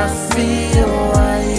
Afio ai.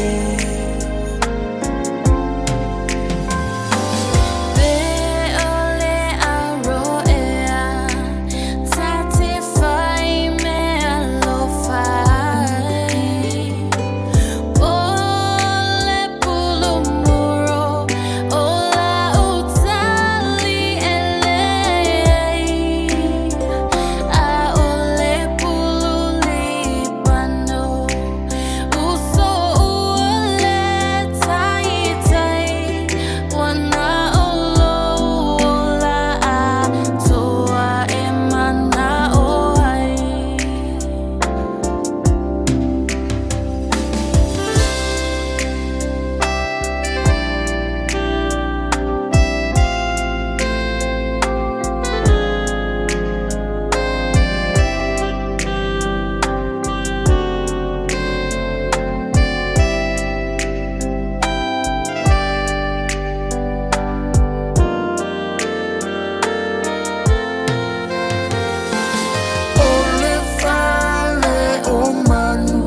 O le fale o manu,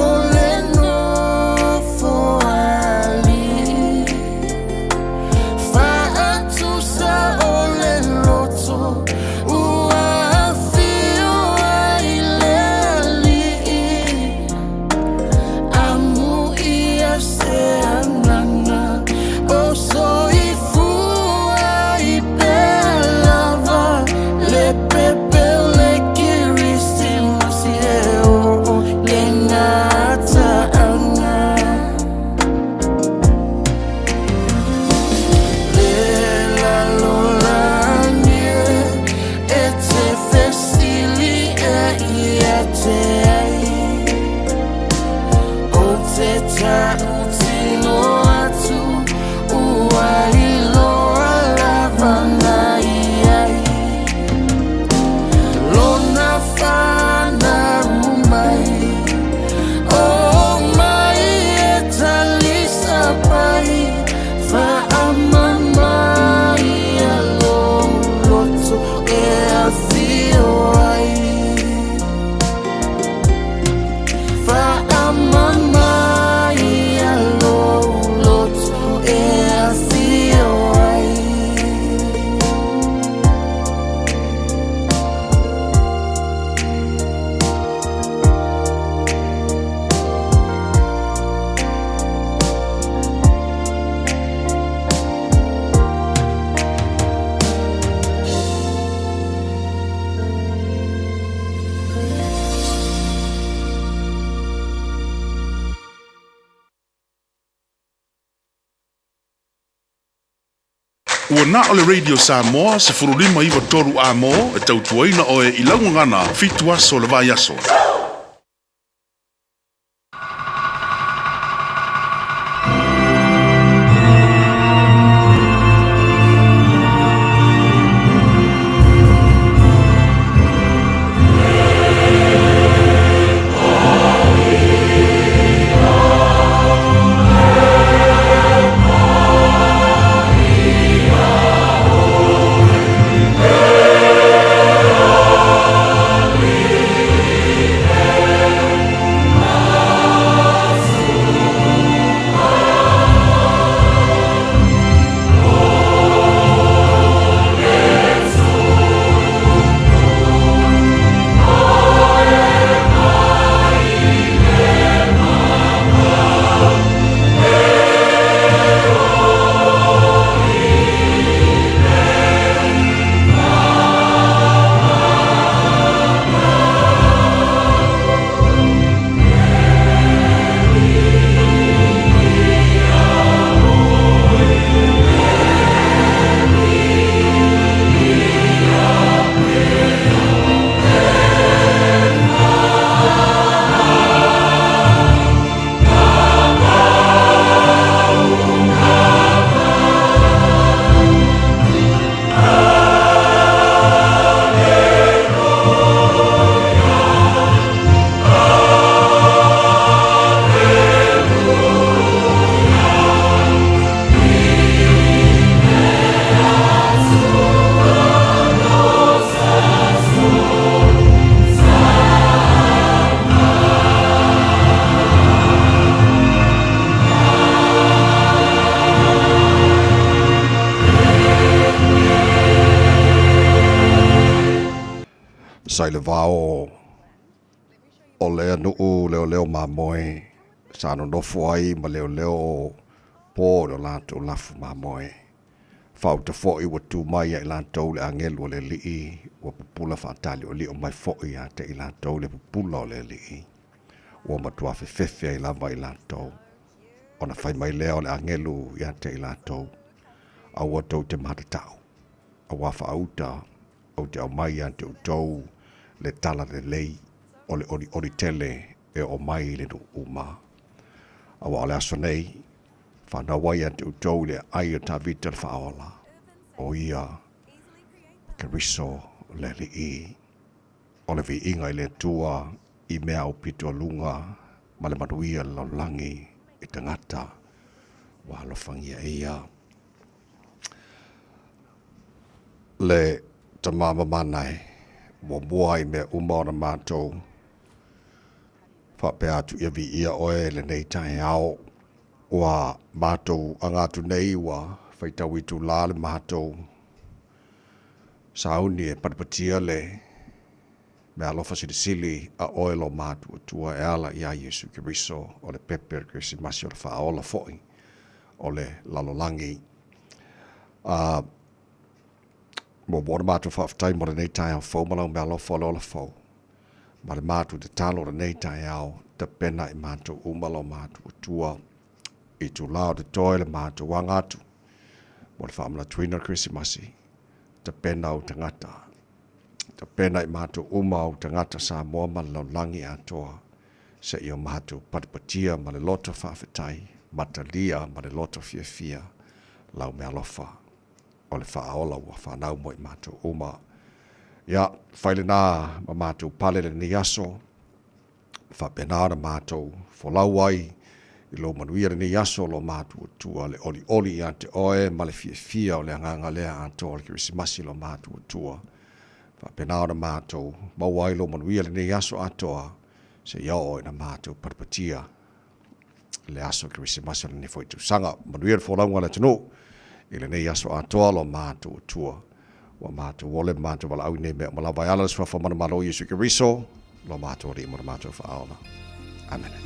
o le nofo a alii. Faatusa o le loto, ua afio ai le Alii. Amuia se agaga o soifua ai pea lava, le pepe o le Kerisimasi e oo le gataaga. Le lalolagi e, e te fesili e ia te ai. Ou te tautino atu, ua iloa lava na iai. Lona fanau mai, o mai e talisapai, faamama ia lou loto e afio ai. Faamama ia lou loto e afio ai. Ua na o le Radio Samoa 15 93 Amo e tautuaina oe i laugagana 7 aso le vai aso. sa i le vao o lea nuu leoleo mamoe sa nonofo ai ma leoleo po i lo latou lafu mamoe. Faauta foi ua tu mai ia i latou le agelu o le Alii, ua pupula faataliolio mai foi ia te i latou le pupula o le Alii. Ua matua fefefe ai lava i latou. Ona fai mai lea o le agelu ia te i latou, Aua tou te matatau, auā faauta ou te aumai ia te outou le tala lelei o le olioli tele e oo mai i le nuu uma. Auā o le aso nei, fanau ai ia te outou i le aai o Tavita le Faaola, o ia Keriso le Alii. O le viiga i le Atua i mea aupito luga ma le manuia i le lalolagi i tagata ua alofagia e ia. Le Tama mamana e, muamua i mea uma ona matou faapea atu ia viia oe lenei taeao ua matou aga atu nei ua faitau itulā le matou sauni e patipatia le meaalofa silisili a oe lo matuatua e ala iā Iesu Keriso o le pepe o le Kerisimasi o le Faaola foi o le lalolagi. A muamua ona matou faafetai mo lenei taeao fou ma lau meaalofa o le ola fou. Ma le matou tatalo o lenei taeao, tapena i matou uma lo matuatua i itulā o totoe le matou aga atu mo le faamanatuina o le Kerisimasi, tapena ou tagata. Tapena i matou uma ou tagata Samoa ma le lalolagi atoa, seia o matou patipatia ma le loto faafetai, matalia ma le loto fiafia lau meaalofa o le Faaola ua fanau mo i matou uma. Ia, fai lena ma matou pale lenei aso, faapena ona matou folau ai i lou manuia lenei aso lo matuatua le olioli ia te oe ma le fiafia o le agaga lea atoa o le Kerisimasi lo matuatua. Faapena ona matou maua ai lou manuia lenei aso atoa seia oo ina matou patipatia le aso Kerisimasi o lenei foi tausaga. Manuia le folauga a le atunuu i lenei aso atoa lo matuatua. Ua matou ole ma matou valaau i nei mea uma lava e ala le suafa manumalo o Iesu Keriso, lo matou Alii ma lo matou Faaola. Amene.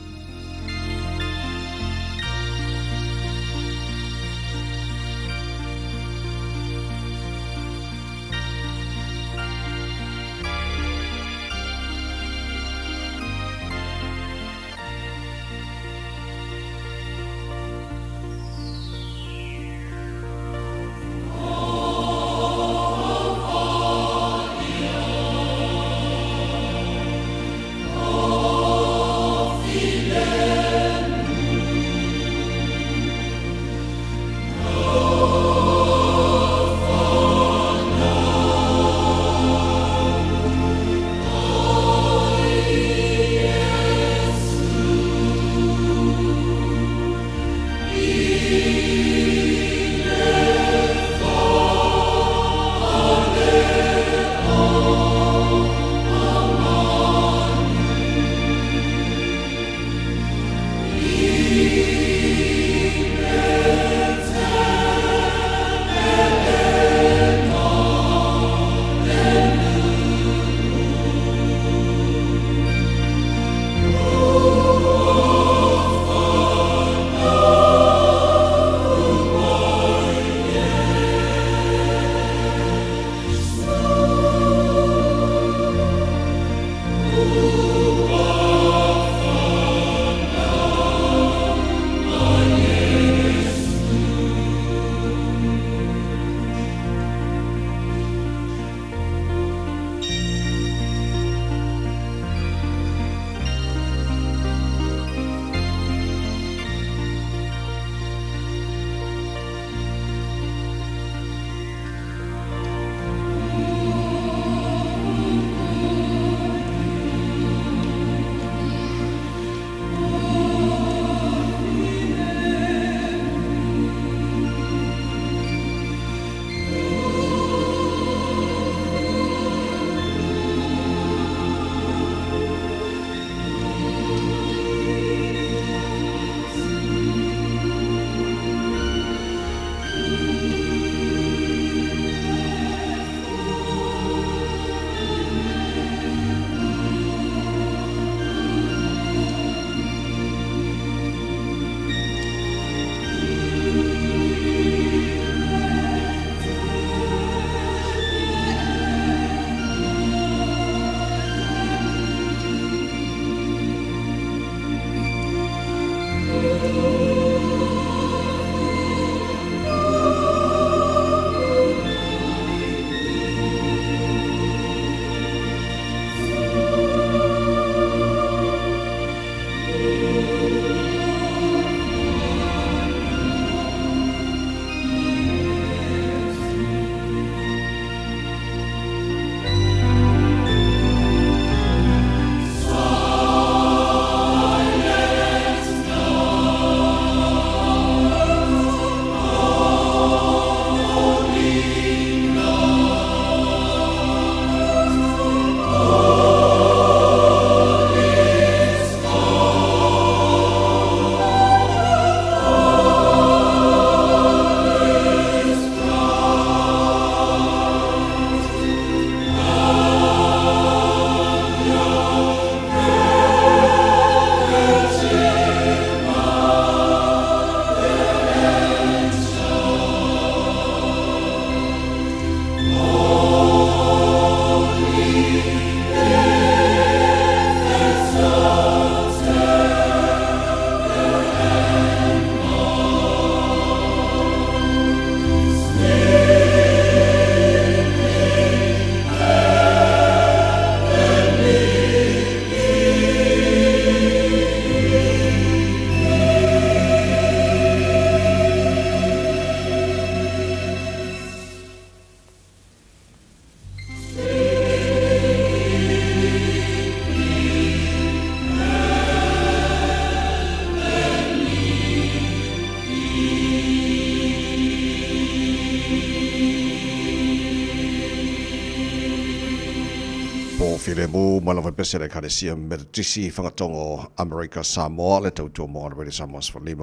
Po filemu mai lava pese le Ekalesia Metotisi Fagatogo Amerika Samoa le tautua mo Radio Samoa 15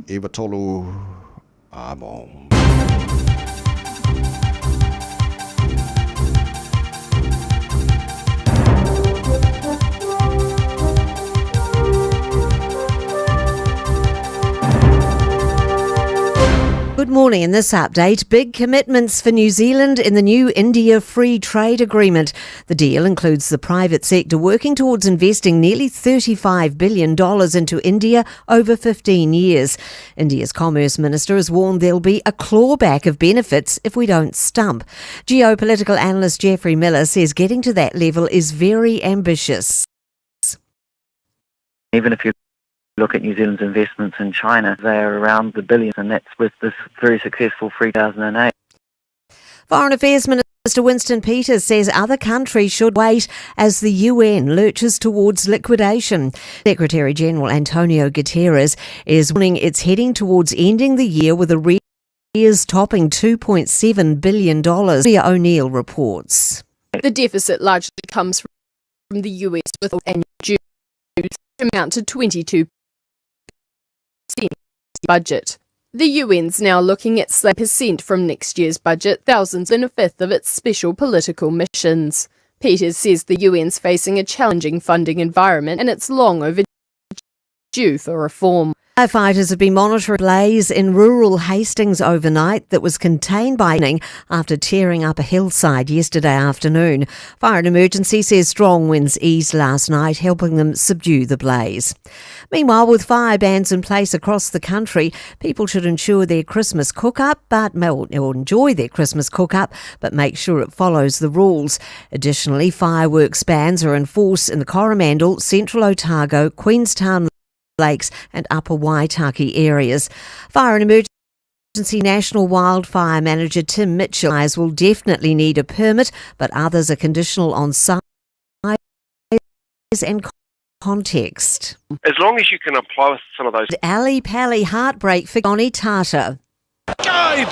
93 Amo. Good morning. In this update, big commitments for New Zealand in the new India Free Trade Agreement. The deal includes the private sector working towards investing nearly $35 billion into India over 15 years. India's Commerce Minister has warned there'll be a clawback of benefits if we don't stump. Geopolitical analyst Geoffrey Miller says getting to that level is very ambitious. Even if you look at New Zealand's investments in China, they are around the billions, and that's with this very successful 3008. Foreign Affairs Minister Winston Peters says other countries should wait as the UN lurches towards liquidation. Secretary General Antonio Guterres is warning it's heading towards ending the year with arrears topping $2.7 billion. Leah O'Neill reports. The deficit largely comes from the US with annual dues amount to 22% budget. The UN's now looking at percent from next year's budget, thousands and a fifth of its special political missions. Peters says the UN's facing a challenging funding environment and it's long overdue for reform. Firefighters have been monitoring a blaze in rural Hastings overnight that was contained by after tearing up a hillside yesterday afternoon. Fire and Emergency says strong winds eased last night, helping them subdue the blaze. Meanwhile, with fire bans in place across the country, people should ensure their Christmas cook-up, but or enjoy their Christmas cook-up, but make sure it follows the rules. Additionally, fireworks bans are in force in the Coromandel, Central Otago, Queenstown Lakes and Upper Waitaki areas. Fire and Emergency National Wildfire Manager Tim Mitchell will definitely need a permit, but others are conditional on size and context. As long as you can apply with some of those. Ali Pally heartbreak for Johnny Tata. Guide!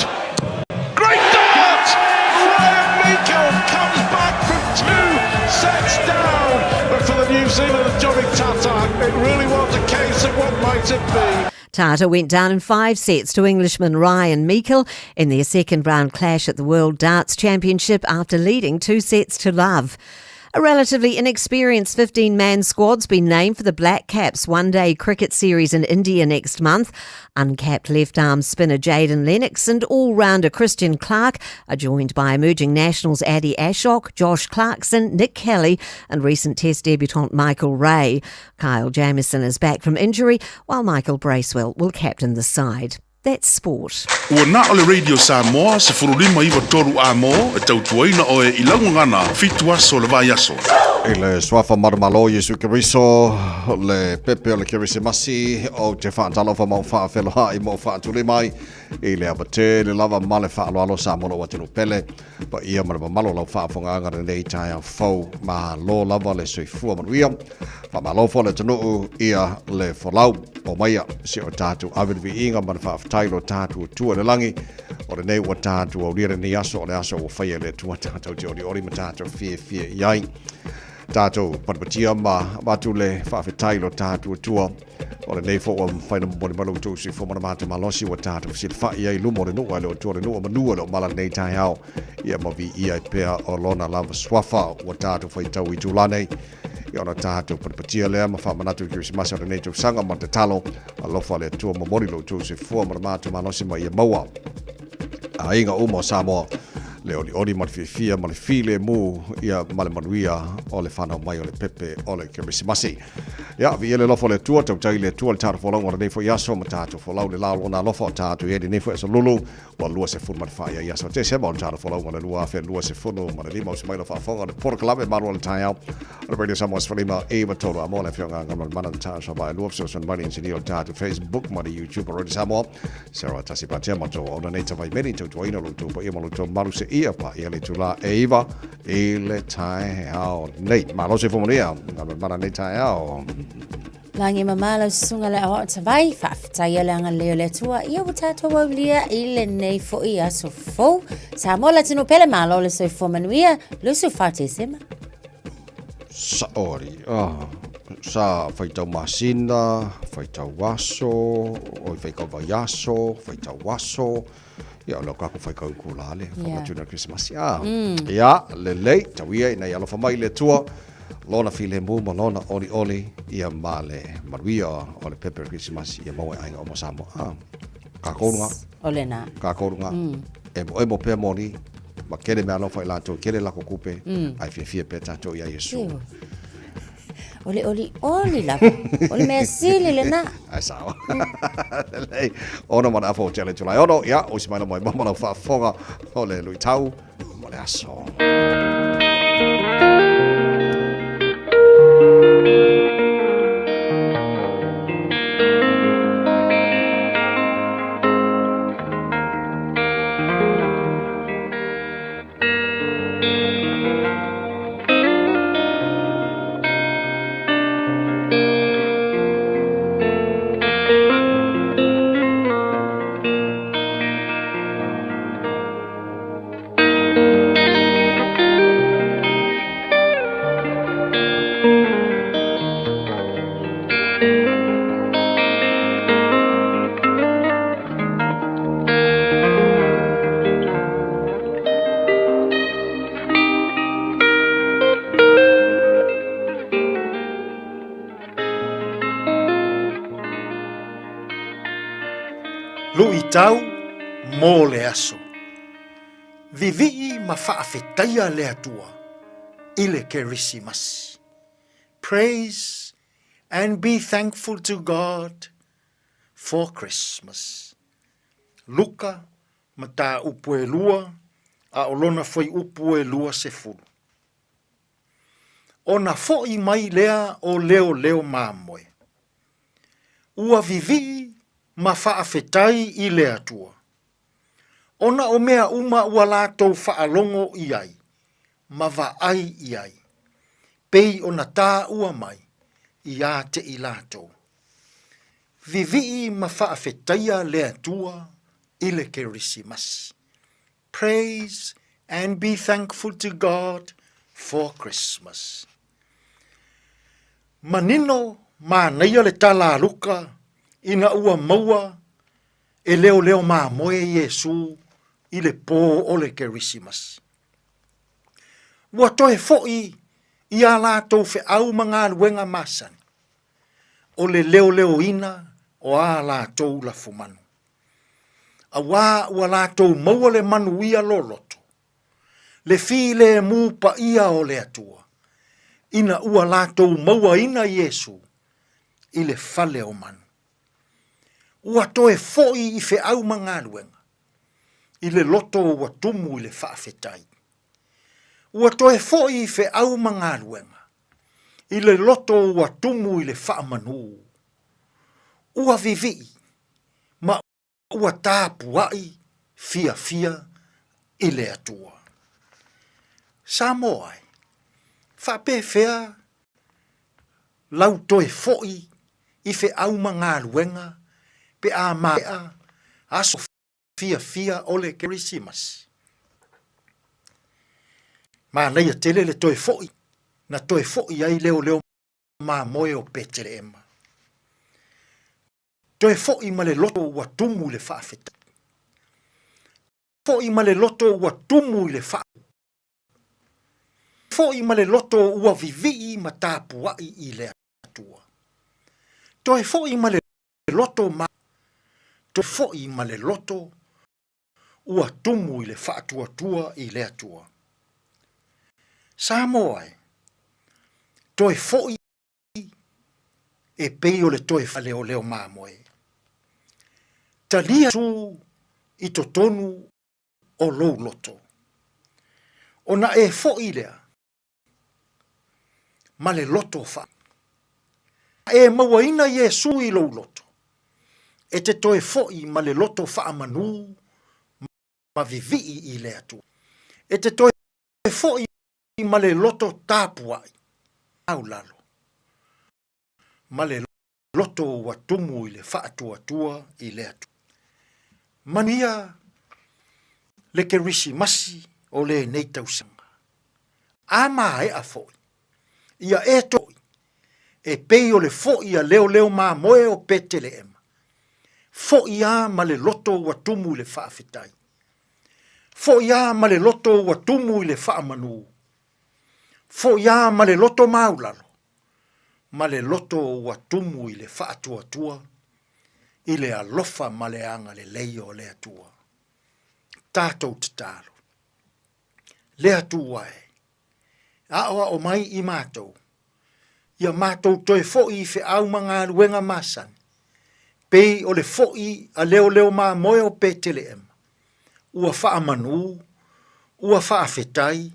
Great dart! Ryan Meikle comes back from 2 sets down. But for the New Zealand Johnny Tata, it really was a case of what might it be. Tata went down in 5 sets to Englishman Ryan Meikle in their second round clash at the World Darts Championship after leading 2-0. A relatively inexperienced 15 man squad's been named for the Black Caps one day cricket series in India next month. Uncapped left arm spinner Jayden Lennox and all rounder Christian Clark are joined by emerging nationals Addy Ashok, Josh Clarkson, Nick Kelly, and recent Test debutant Michael Ray. Kyle Jamieson is back from injury, while Michael Bracewell will captain the side. That's sport. Ua na o le Radio Samoa 15 93 A mo e tautuaina oe i lau gagana fitu aso o le vaiaso. I le suafa maromalo Iesu Keriso, le pepe o le Kerisimasi, ou te faatalofa ma ou faafeloa'i ma ou faatuli mai i le ava tele lava ma le faaaloalo Samoa lou atunuu pele, paia ma le mamalu o lau faafofogaaga lenei taeao fou. Malo lava le soifua manuia. Faamalo foi le atunuu ia le folau. Omaia si o tatou ave le viiga ma le faafetai i lo tatou Atua i le lagi. O lenei ua tatou aulia lenei aso, o le aso ua faia e le Atua tatou te olioli ma tatou fiafia i ai. Tatou patipatia ma avatu le faafetai i lo tatou Atua. O lenei foi ua mafai ona momoli mai lo outou soifua ma le matou malosi ua tatou fesilafai ai i luma o le nuu, ae le o Atua le nuu o manu e le o mala lenei taeao. Ia ma viia ai pea o lona lava suafa ua tatou faitau i itula nei. Ia ona tatou patipatia lea ma faamanatu i Kerisimasi o lenei tausaga ma le tatalo alofa le Atua momoli lo outou soifua ma le matou malosi ma ia maua aiga uma o Samoa le olioli ma le fiafia ma le filemu ia ma le manuia o le fanau mai o le pepe o le Kerisimasi. Ia, viia le alofa o le Atua, tautai le Atua le tatou folauga o lenei foi aso ma tatou folau le la o lona alofa o tatou i ai lenei foi aso lulu Ua 24 ia aso Tesema o le tala folauga o le 2025 usi mai lau faafofoga o le polokalame malu o le taeao o le Radio Samoa 15 93 a mo le afioga Galumalemana Natasha Vaelua fesoasoani mai le inisinia o le tatou Facebook ma le YouTube o Radio Samoa Sarah Tasi Patea ma tou auauna nei tavaimeli tautuaina lo outou paia ma lo outou malu seia paia le itula e 9 i le taeao nei. Malo soifua manuia Galumalemana nei taeao. Lagi mamā lau susuga le aoao tavai, faafetaia le agalelei o le Atua, ia ua tatou aulia i lenei foi aso fou. Samoa le atunuu pele, malo le soifua manuia, 24 Tesema. Sa'o alii, ah, sa faitau masina, faitau aso, oi faitau vaiaso, faitau aso, ia o lea kako faitau itula le, whamatuna yeah. Christmas. Ah. Ia, lelei, tau ia ina ia alofa mai le Atua, lona filemu ma lona olioli, ia ma le manuia o le pepe o le Kerisimasi, ia maua i aiga uma o Samoa. Ah, kākou luga. O lena. Kākou luga. Emoemo pea moni, ma kele mea alofa i latou, kele lako kupe, ae fiafia pea tatou iā Iesu. O le olioli lava. O le mea sili lena. Ae sao. Lelei. Ono ma le afa o te ale itula e ono, ia, usi mai la mai mama lau faafofoga o le luitau mo le aso. Luitau mo le aso. Vivii ma faafetaia le Atua i le Kerisimasi. Praise and be thankful to God for Christmas. Luka, mataupu e lua, a o lona fuaiupu e 20. Ona foʻi mai lea o leoleo mamoe. Ua vivii ma faafetai i le Atua. Ona o mea uma ua latou faalogo i ai ma vaai i ai, pei ona tāua mai iā te i latou. Vivii ma faafetaia le Atua i le Kerisimasi. Praise and be thankful to God for Christmas. Manino manaia le tala a Luka ina ua maua e leoleo mamoe Iesū i le pō o le Kerisimasi. Ua toe foʻi i a latou feau ma galuega masani, o le leoleoina o a latou lafumanu. Auā ua latou maua le manuia loloto, le filemu paia o le Atua, ina ua latou mauaina Iesu i le fale o manu. Ua toe foi i feau ma galuega, i le loto ua tumu i le faafetai. Ua toe foi i feau ma galuega, i le loto ua tumu i le faamanu. Ua vivii ma ua tapuai fiafia i le Atua. Samoa e, faapefea lau toe foi i feau ma galuega pe a maea aso fiafia o le Kerisimasi? Manaia tele le toe foi na toe foi ai leoleo mamoe o Peteleema. Toe foi ma le loto ua tumu i le faafetai. Foi ma le loto ua tumu i le faa. Foi ma le loto ua vivii ma tapuai i le Atua. Toe foi ma le loto ma Toe foi ma le loto ua tumu i le faatuatua i le Atua. Samoa e, toe foi e pei o le toe faleoleo mamoe. Talia Iesu i totonu o lou loto. Ona e foi lea ma le loto fa. E mauaina Iesu i lou loto, e te toe foi ma le loto faamanu ma vivii i le Atua. E te toe foi ma le loto tapuai aulalo, ma le loto ua tumu i le faatuatua i le Atua. Manuia le Kerisimasi o lenei tausaga. A maea foi, ia e toi, e pei o le foi a leoleo mamoe o Peteleema, foi a ma le loto ua tumu i le faafetai, foi a ma le loto ua tumu i le faamanu, foi a ma le loto maulalo, ma le loto ua tumu i le faatuatua i le alofa ma le agalelei o le Atua. Tatou tatalo. Le Atua e, aoao mai i matou, ia matou toe foi i feau ma galuega masani, pei o le foi a leoleo mamoe o Peteleema, ua faamanu, ua faafetai,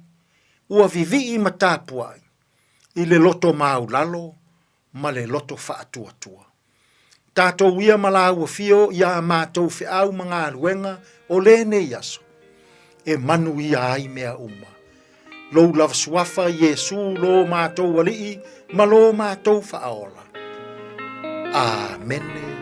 ua vivii ma tapuai, i le loto maulalo ma le loto faatuatua. Tatou ia ma lāua fio i a matou feau ma galuega o lenei aso, e manuia ai mea uma. Lou lava suafa Iesu lo matou Alii ma lo matou Faaola. Amene.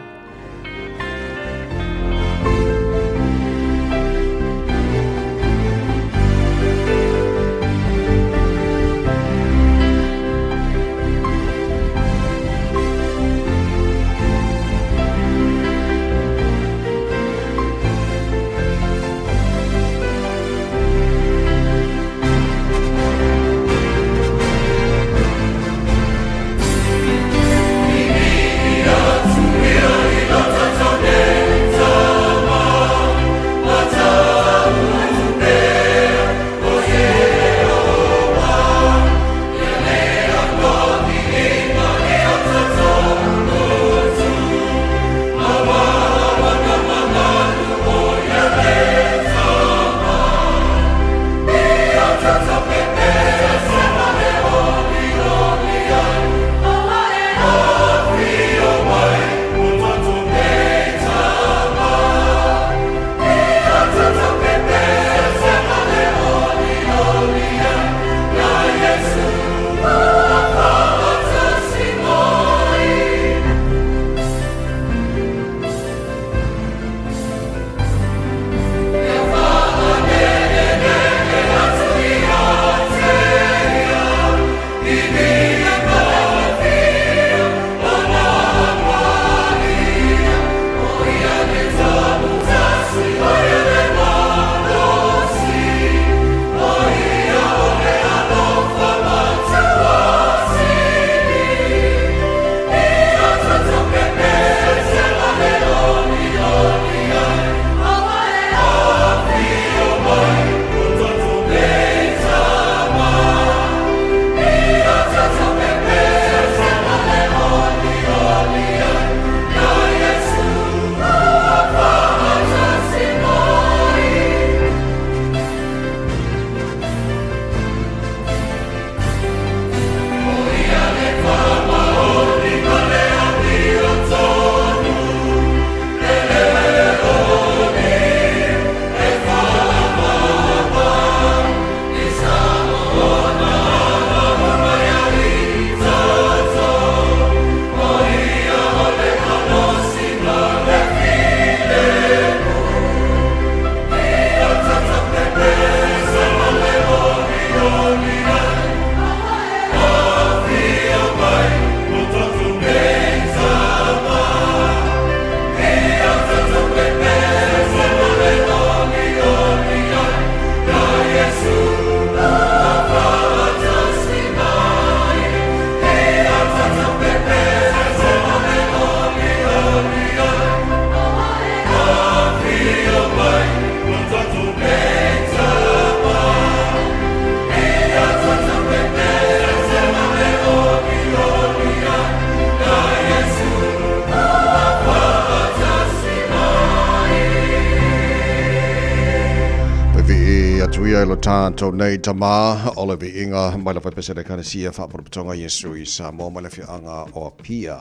Manuia i lo tātou nei tama o le viiga mai le whaipese le Ekalesia Faapotopotoga Iesu i Samoa mai le afioaga o Apia.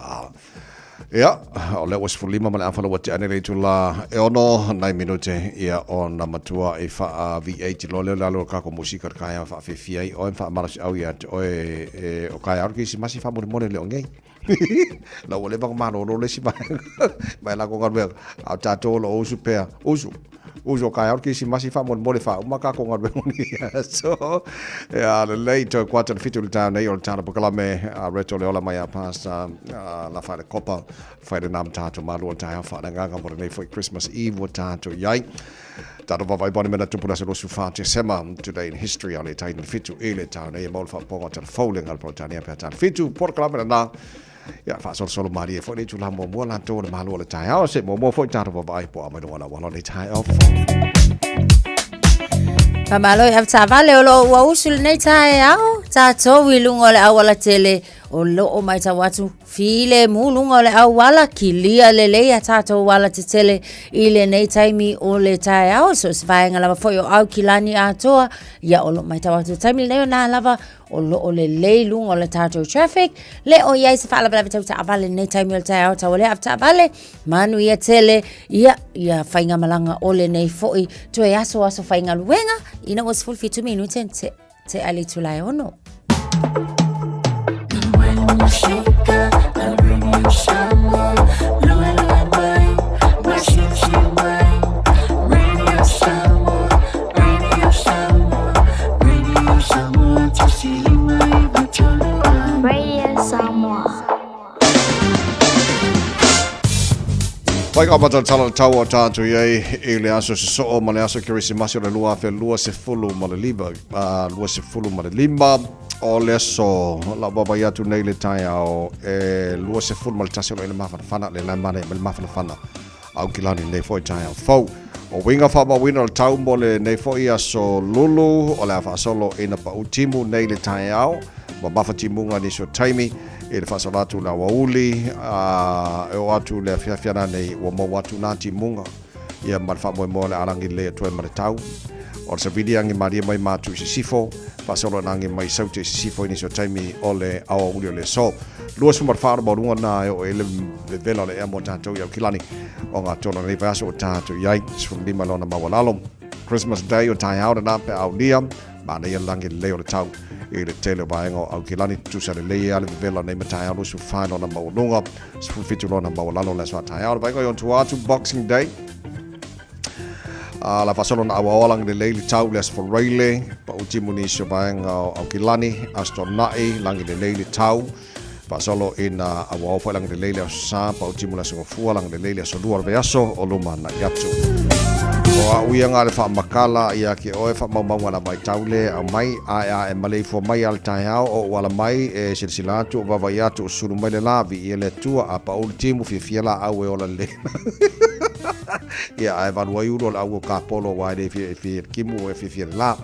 Ia, o lea ua 15 ma le afa ua tea nei le itula e ono nai minute ia ona matua i whaa V8 loa leo le alu o kako musika le kaea whaafefia ai oe whaamalosiau ia te oe e, o kaea oro kirisimasi whaamolemole le o ngei. La ua leva ona malolo le isi vaega mai la ko galuega. A o tatou o lo o usu pea, usu, usu o taeao le Kerisimasi faamolemole faauma tatou galuega o lenei aso. Ia lelei, toe kuata le 7 i le taeao nei o le tala polokalame a Reto le ola mai a Pastor Lafaele Kopa, fai lena ma tatou malu o le taeao faaleagaga mo lenei foi Christmas Eve ua tatou i ai. Tatou vaavaai po o ni mea na tupu i le aso 24 Tesema, Today in History, a o le tai le 7 i le taeao nei e maua le faaopoopoga o tala fou le gala Peretania pe a tala 7, polokalame lena. Ia, faasolosolo malie foi le itula muamua latou o le malu o le taeao, se muamua foi tatou vaavaai po o a mai luga o le auala o lenei taeao fou. Faamalo i avetaavale o loo ua usu lenei taeao tatou i luga o le auala tele o loo matau atu filemu luga o le auala kilia lelei a tatou ala tetele i lenei taimi o le taeao so o se vaega lava foi o Aukilani atoa ia o loo matau atu i le taimi lenei o na lava o lo o lelei luga o le tatou traffic le o iai se faalavelave tau taavale lenei taimi o le taeao tau lea avetaavale manuia tele ia ia faigamalaga o lenei foi toe aso aso faigaluega ina ua 17 minute te te ali itula e ono. Radio Samoa. Whai ka mata tala tau o tātou i ai i le aso sosoo ma le aso Kerisimasi o le 2025 ma le lima, 25 o le aso la vaavaai atu nei le taeao e 21 o lo o i le mafanafana le la manaia ma le mafanafana Aukilani nei foi taeao fou. O uiga faamauina o le tau mo lenei foi aso lulu o le a faasolo ina pau timu nei le taeao ma mafa timuga nisi o taimi i le faasolo atu le aoauli a e oo atu le afiafi ana nei ua maua atu nā timuga ia ma le faamoemoe o le a lagi lelei atu ai ma le tau. O le savili agi malie mai matu i sisifo, faasolo ina agi mai saute i sisifo i nisi o taimi o le aoauli o le aso. 24 o le maualuga na e oo ai le vevela o le ea mo tatou i Aukilani o ngā tolo nei vaiaso o tatou i ai, 15 lona maualalo. Christmas Day o taeao lena pe aulia, manaia le lagi lelei o le tau i le tele o vaega o Aukilani, tutusa lelei ai le vevela o nei mataeao 24 lona maualuga, 17 lona maualalo le aso a taeao. Le vaega i ona tua atu, Boxing Day, A la faasolo na auaoa lagi lelei le tau le Aso Faraile, pau timu nisi o vaega o Aukilani, Aso Toonai, lagi lelei le tau. Faasolo ina auaoa foi lagi lelei le Aso Sa, pau timu le Aso Gafua, lagi lelei le Aso Lua o le vaiaso o luma agai atu. O a'u ia nga le faamakala ia ke oe faamaumauga la vaitau le aumai ae a e maleifua mai a le taeao o ou ala mai e silasila atu o vaavaai atu o sulu mai le la, viia le Atua, a pau le timu fiafia laau e ola lelei. Ia, ae valu ai ulu o le au o kapolo aua e le fia e fia le timu e fiafia le la.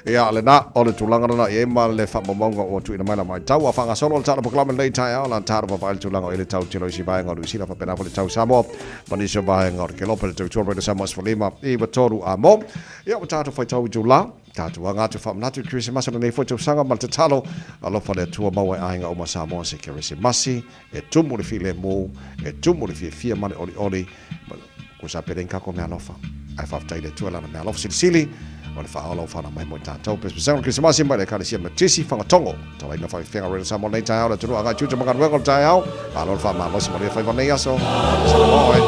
Ia, lena, o le tulaga lena i ai ma le faamaumauga ua tuuina mai la matau. A faagasolo le tala polokalame lenei taeao, la tala vaavaai le tulaga o i le tau tele o isi vaega o Niu Sila faapena foi le tau Samoa ma nisi o vaega o le Kelope le tautua Radio Samoa 15 93 a mo. Ia, ua tatou faitau itula, tatou aga atu faamanatu i le Kerisimasi o lenei foi tausaga ma le tatalo, alofa le Atua maua e aiga uma Samoa se Kerisimasi e tumu le filemu, e tumu le fiafia ma le olioli, Ko sa pele kako mea alofa. Ae faafetai i le Atua lana mea alofa silisili o le faaola o whana mai mo i tātou. Pesepesega o le Kerisimasi mai le Ekalesia Metisi Fagatogo. Talaina whaifenga Radio Samoa nei taeao le atunuu agai tiute ma galuega o le taeao. Malo le faamalosi manuia faiva nei aso. Samoa oe.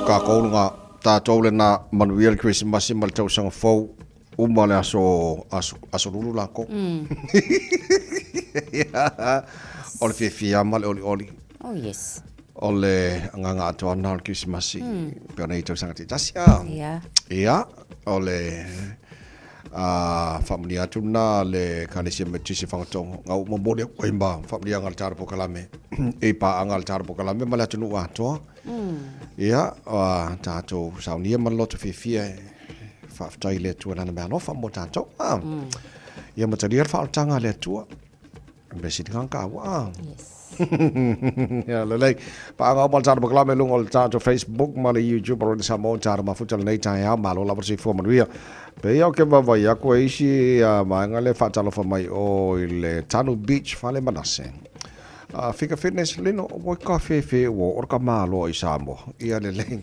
Kākou luna, tātou lena manuia le Kerisimasi ma le tausaga fou uma le aso, aso, aso lulu lākou. O le fiafia ma le olioli. Oh yes. O le agaga atoa lena o le Kerisimasi pei ona i tausaga taitasi a. Ia. Ia, o le faamanuia atu lena a le Ekalesia Metotisi Fagatogo, ga ua momoli atu ai ma faamanuiaga a le Tala Polokalame i paaga a le Tala Polokalame ma le atunuu atoa. Ia, tatou saunia ma le loto fiafia e faafetai i le Atua i Lana meaalofa mo tatou. Ia ma talia le faaolataga a le Atua. Mea sili ka kaua a. Yes. Ia lelei. Paaga uma le tatou polokalame i luga o le tatou Facebook ma le YouTube o Radio Samoa tatou mafuta lenei taeao. Malo lava le soifua manuia. Pei ou te vaavaai atu e isi vaega lea e faatalofa mai o i le Tanu Beach Fale Manase. Fika Fitness Lino, ua ka fefe ua o ka malo i Samoa. Ia lelei.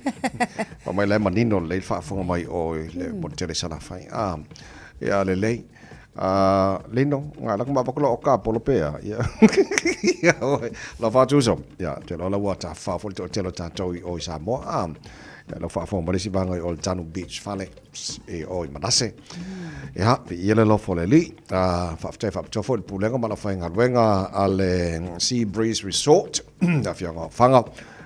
Fa mai la e manino lelei le faafofoga mai o i le motu tele i Salafai. Ia lelei. Lino, nga la kuma pakula o ka polo pea. Ia. Ia oi. La fa tuso. Ia, te lola ua ta fa fo te telo tatou i o i Samoa. Ah. Ia lau faafofoga mai le isi vaega i o le Tanu Beach fale i o i Manase. Ia, viia le alofa o le Alii. Ah, faafetai faapitoa foi i le Pulega ma le aufaigaluega a le Sea Breeze Resort, le afioaga o Faga.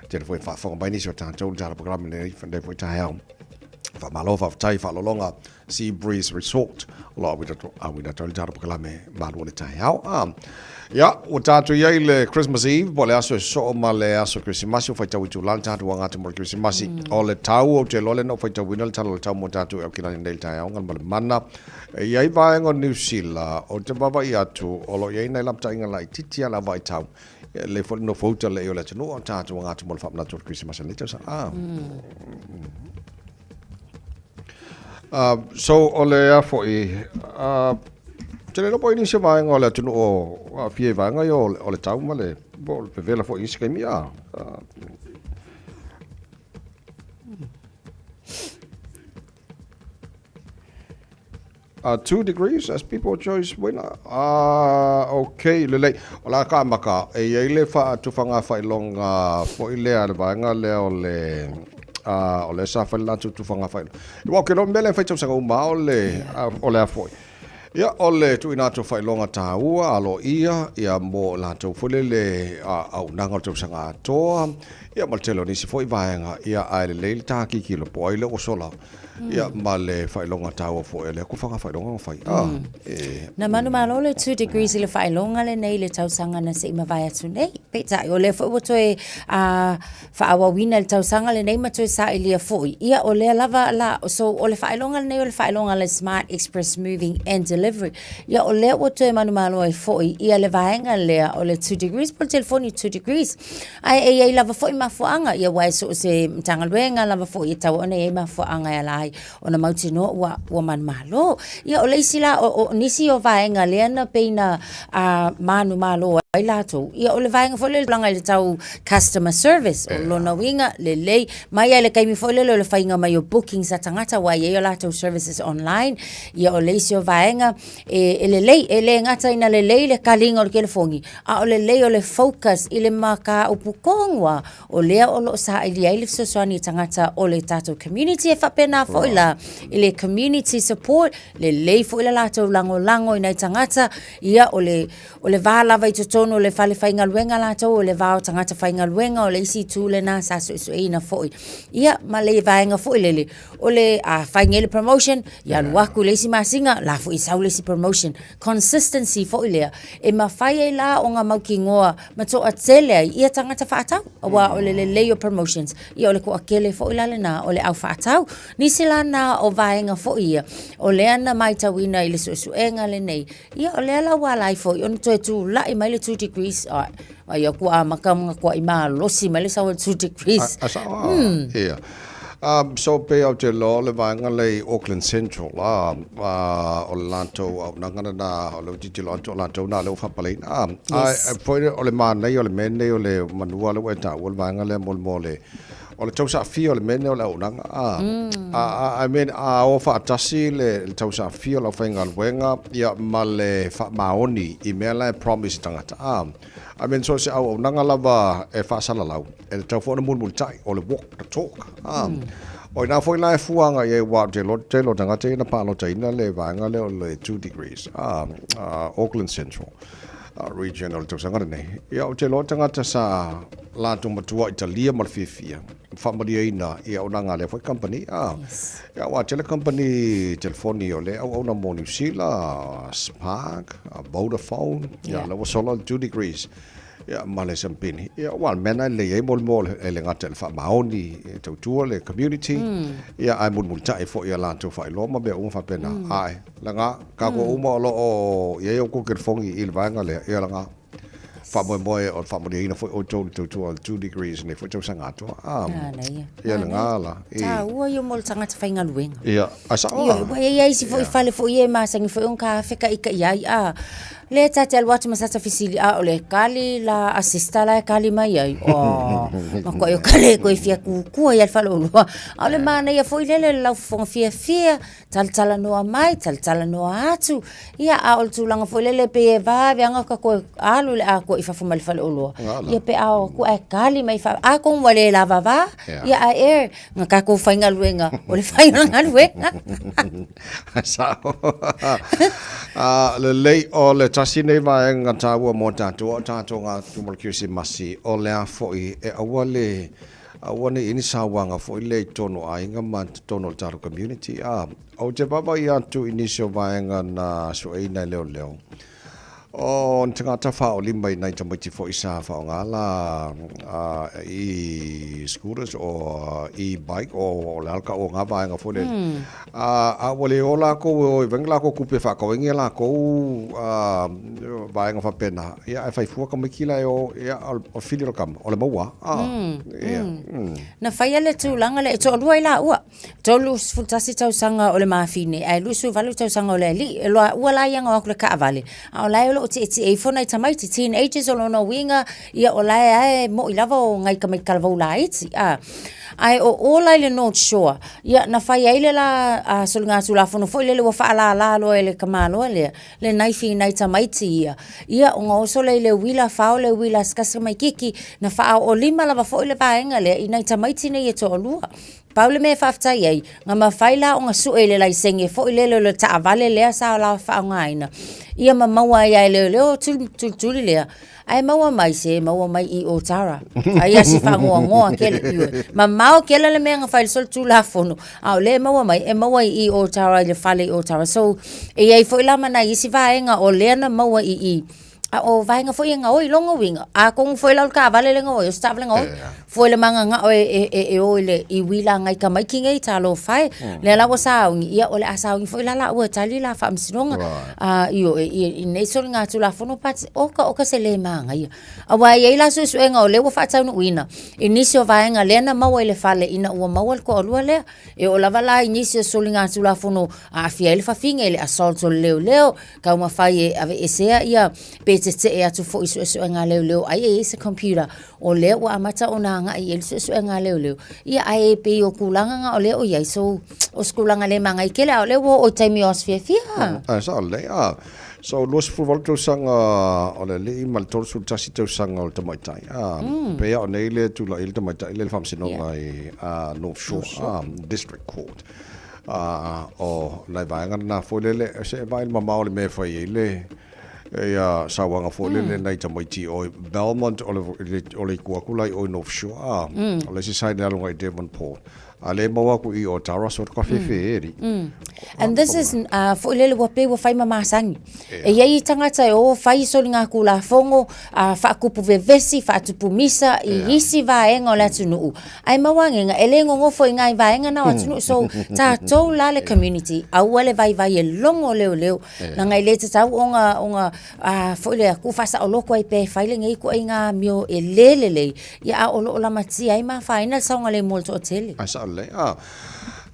Tele foi faafofoga mai nisi o tatou i le tala polokalame lenei foi taeao. Faamalo, faafetai, faaaloaloga Sea Breeze Resort o lo o auina atu ai le tatou polokalame malu o le taeao. Ah. Ia, ua tatou i ai le Christmas Eve, po o le aso e sosoo ma le aso Kerisimasi, ua faitau itula le tatou aga atu mo le Kerisimasi. O le tau, ou te iloa lea na ou faitauina le tala o le tau mo tatou i Aukilani nei i le taeao, Galumalemana. E i ai vaega o Niu Sila, ou te vaavaai atu, o lo o i ai nai lapataiga laitiiti lava le vaitau, e lelei foi le nofouta lelei o le atunuu, a o tatou aga atu mo le faamanatu o le Kerisimasi o lenei tausaga. Ah. So o le a foi, te le iloa po o i ai nisi o vaega o le atunuu o aafia i vaega ia o le tau ma le, po o le vevela foi i isi taimi a. 2 degrees as people choice winner. Ah, okay, lelei. O le a ka amata, e i ai le faatufaga faailoga foi lea a le vaega lea o le o lea sa fai le latou tufaga faailoga. Aua ou te iloa o le mea lea e fai tausaga uma lava o le, o le a foi. Ia, o le tuuina atu o faailoga taua aloaia ia mo latou foi lele auaunaga o le tausaga atoa, ia ma le tele o nisi foi vaega, ia ae lelei le tākikilo po o ai lea ua sola. Ia, ma le faailoga taua foi a lea tufaga faailoga na fai. Ah, e... Na manumalo le 2 degrees i le faailoga lenei i le tausaga na se i mavae atu nei. Peitai, o lea foi ua toe faaauauina i le tausaga lenei ma toe sailia foi. Ia, o lea lava la, so o le faailoga lenei o le faailoga a le Smart Express Moving and Delivery. Ia, o lea ua toe manumalo ai foi ia le vaega lea o le 2 degrees po o le telefoni 2 degrees. Ae e i ai lava foi mafuaaga, ia aua e so o se Matagaluega lava foi e tatau ona i ai mafuaaga e ala ai ona mautinoa ua, ua manumalo. Ia o le isi la, o, o nisi o vaega lea na pei na uh, manumalo ai latou, ia o le vaega foi lele tulaga i le tau customer service, o lona uiga lelei, mai lava i le taimi foi lele o le faiga mai o bookings a tagata aua e i ai o latou services online, ia o le isi o vaega. mea e, e lelei, e le gata ina lelei le kaliga o le telefoni, a o lelei o le focus i le mataupu tonu lava o lea o lo o sailia ai le fesoasoani i tagata o le tatou community. E faapena foi la i le community support, lelei foi le latou lagolago i nai tagata, ia o le, o le va lava i totonu o le fale faigaluega latou, o le va o tagata faigaluega, o le isi itu lena sa suesueina foi. Ia, ma le vaega foi lele, o le a fai nei le promotion, ia alu atu i le isi masina, la foi e sau le isi promotion. Consistency foi lea, e mafai ai la ona mautinoa ma toatele ai ia tagata faatau, aua o le lelei o promotions, ia o le toatele foi la lena o le au faatau. Nisi la na o vaega foi ia, o lea na matauina i le suesuega lenei, ia o lea la ua ala ai foi ona toe tulai mai le 2 degrees, ai, ai atu ua amata ona matuai malosi mai le sau o le 2 degrees. A, a sao a? Ia. So pei ou te iloa o le vaega lea i Auckland Central a, a, o le latou auaunaga lena, o lea ua tilotilo atu o latou na lea ua faapaleina. A, yes. A, foi o le manaia o le mea lenei o le manua lea ua e taua le vaega lea mo le, mo le, o le tausaafia o le mea lenei o le auaunaga. A, a, a, I mean, a o faatasi le, le tausaafia o le aufaigaluega ia ma le faamaoni i mea la e promise i tagata. A, I mean, so o se auaunaga lava e faasalalau, e tatau foi ona mulimulitai, o le walk the talk. Ah. O ina foi la e fua agai i ai, aua ou te iloa le tele o tagata ia na palotaina le vaega lea o le 2 degrees, ah, ah, Auckland Central region o le tausaga lenei. Ia, ou te iloa tagata sa latou matua i talia ma le fiafia, faamalieina i auaunaga a lea foi kamupani. Ah. Yes. Ia, aua tele kamupani telefoni o lea e auauna mo Niu Sila, Spark, Vodafone, ia, lea ua sola le 2 degrees. Ia, ma le sampini. Ia, aua o le mea lena e lelei ai mo le mea e le gata i le faamaoni, e tautua le community, ia, ae mulimulitai foi i a latou faailoa ma mea uma faapena. Ae, laga, tatou uma o lo o i ai a outou telefoni i le vaega lea, ia laga. Faamoemoe o le faamalieina foi outou i le tautua o le 2 degrees i lenei foi tausaga atoa. Ah, Manaia. Ia lena la. I. Taua ia mo le tagata faigaluega. Ia, a sao Ia, ua i ai isi foi fale foi ia e masani foi ona ta fekaika'i ai, a. Lea ta te alu atu ma sata fesili, a o le kali la a sister la e kali mai ai. Oh, matuai o ka le koe fia kukua ia le faleoloa. A o le manaia foi lele le laufofoga fiafia, Talatalanoa mai, talatalanoa atu. Ia, a o le tulaga foi lele pei e vave lava ona ta toe alu i le atoa i fafo mai le faleoloa. Ia pe a o atu ae kali mai fa, atonu ua le lava va, ia ae e, na tatou faigaluega, o le fai o le galuega. Sao. Lelei, o le tasi nei vaega taua mo tatou, o tatou gatu mo le Kerisimasi, o le a foi e aua le Aua ne i i ai ni sauaga foi lea i totonu o aiga ma totonu o le tatou community. A, ou te vaavaai atu i nisi o vaega na sueina e leoleo, o ni tagata faaolima i nai tamaiti foi sa faaaoga la e-scooters o e-bike o le a le tau o na vaega foi lele. A, a ua le o lakou e o e fai ni lakou tupe e faatau ai ni a lakou vaega faapena, ia ae fai fua tamaiti la e o, ia o le fili o le tama, o le maua lava. Ia. Na faia le tulaga lea, e toalua ai laua, 31 tausaga o le mafine ae 28 tausaga o le alii. E laua la ia na o atu i le taavale, a o la e o lo o tietie ifo nai tamaiti, teenagers o lona uiga, ia o la e lava e moi lava o nai tamaiti talavou laiti. Ae o o la i le North Shore, Ia, na fai ai le la a soligatulafono foi lele ua faalala loa e le tamaloa lea, le naifi i nai tamaiti ia. Ia, ona oso lea i le uila, fao le uila a se tasi tamaititi, na faaoolima lava foi le vaega lea i nai tamaiti nei e toalua. Pau le mea e faafetai ai, na mafai la ona sue i le laisene foi lele o le taavale lea sa la faaaogaina, ia ma maua ai lava e leoleo tulituli lea. Ae maua mai se maua mai i Otara. Ai a si whangoangoa kele ioe. Mamao kele le mea nga whai le solitulafono. A o le maua mai, e maua i Otara i le fale i Otara. So, e iai foi la ma nai isi vaega o lea na maua i i. A o vaega foi e gaoi lona uiga. Atonu foi la o le taavale le gaoi, o se taavale gaoi. Foi le magagao e, e, e, e o i le i uila a ngai tamaiti nei, talofa e. Lea la ua sauni, ia o le a sauni foi la laua e tali la faamasinoga. Right. A, ioe, i, i nei soligatulafono but oka oka se le magaia. Aua e i ai la suesuega o lea ua faataunuuina i nisi o vaega lea na maua i le fale ina ua maua le toalua lea. E oo lava la i nisi o soligatulafono aafia ai le fafine i le assault o le leoleo, taumafai e aveesea ia pe tetee atu foi i suesuega a leoleo ai e i ai se computer o lea ua amata ona agai i ai le suesuega a leoleo. Ia ae pei o tulaga na o lea o i ai, so o se tulaga le magaia tele, a o lea ua oo i taimi o aso fiafia. Ae sao lelei, a. So 28 tausaga o le alii ma le 31 tausaga o le tamaitai, a. Pei lava o nei le tulai le tamaitai lea i le faamasinoga i North Shore District Court. O nai vaega na foi lele, se e vaai i le mamao o le mea e fai ai le ia sauaga foi lele nai tamaiti o Belmont o le itu atu la i o i North Shore, a, o le isi side e alu agai i Devonport. A le maua atu i o Taros o le kafefe e ri. And this is foi lele ua pei ua fai ma masani. E i ai tagata e o fai soligatulafono, faatupu vevesi, faatupu misa i isi vaega o le atunuu. Ae maua agega, e le nonofo i nai vaega na o atunuu. So, tatou la le community, aua le vaivai e logo leoleo. Leaga e le tatau ona, ona foi lea, tuufaasaoloto ai pea e fai lenei ituaiga amio e le lelei, ia a o lo o lamatia ai ma afaina le saogalemu o le toatele. Ae sao lelei. A,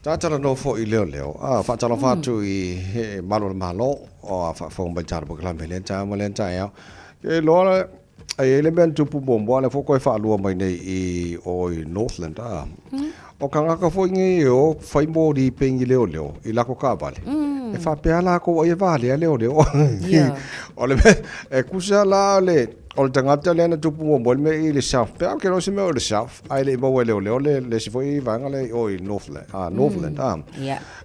ta talanoa foi i leoleo, a, faatalofa atu i malu o le Malo, o a faafofoga mai i le tatou polokalame i lea taeao ma lea taeao. E iloa e i ai le mea na tupu muamua, lea foi ua toe faalua mai nei i o i Northland, a. O tagata foi nei e o fai moli peini leoleo i latou taavale, e faapea latou ai e valea leoleo. O le mea, e tusa la le, o le tagata lea na tupu muamua le mea i le South, pe a ou te iloa o se mea o le South, ae le i maua e leoleo le isi foi vaega lea i o i Northland, Northland, a.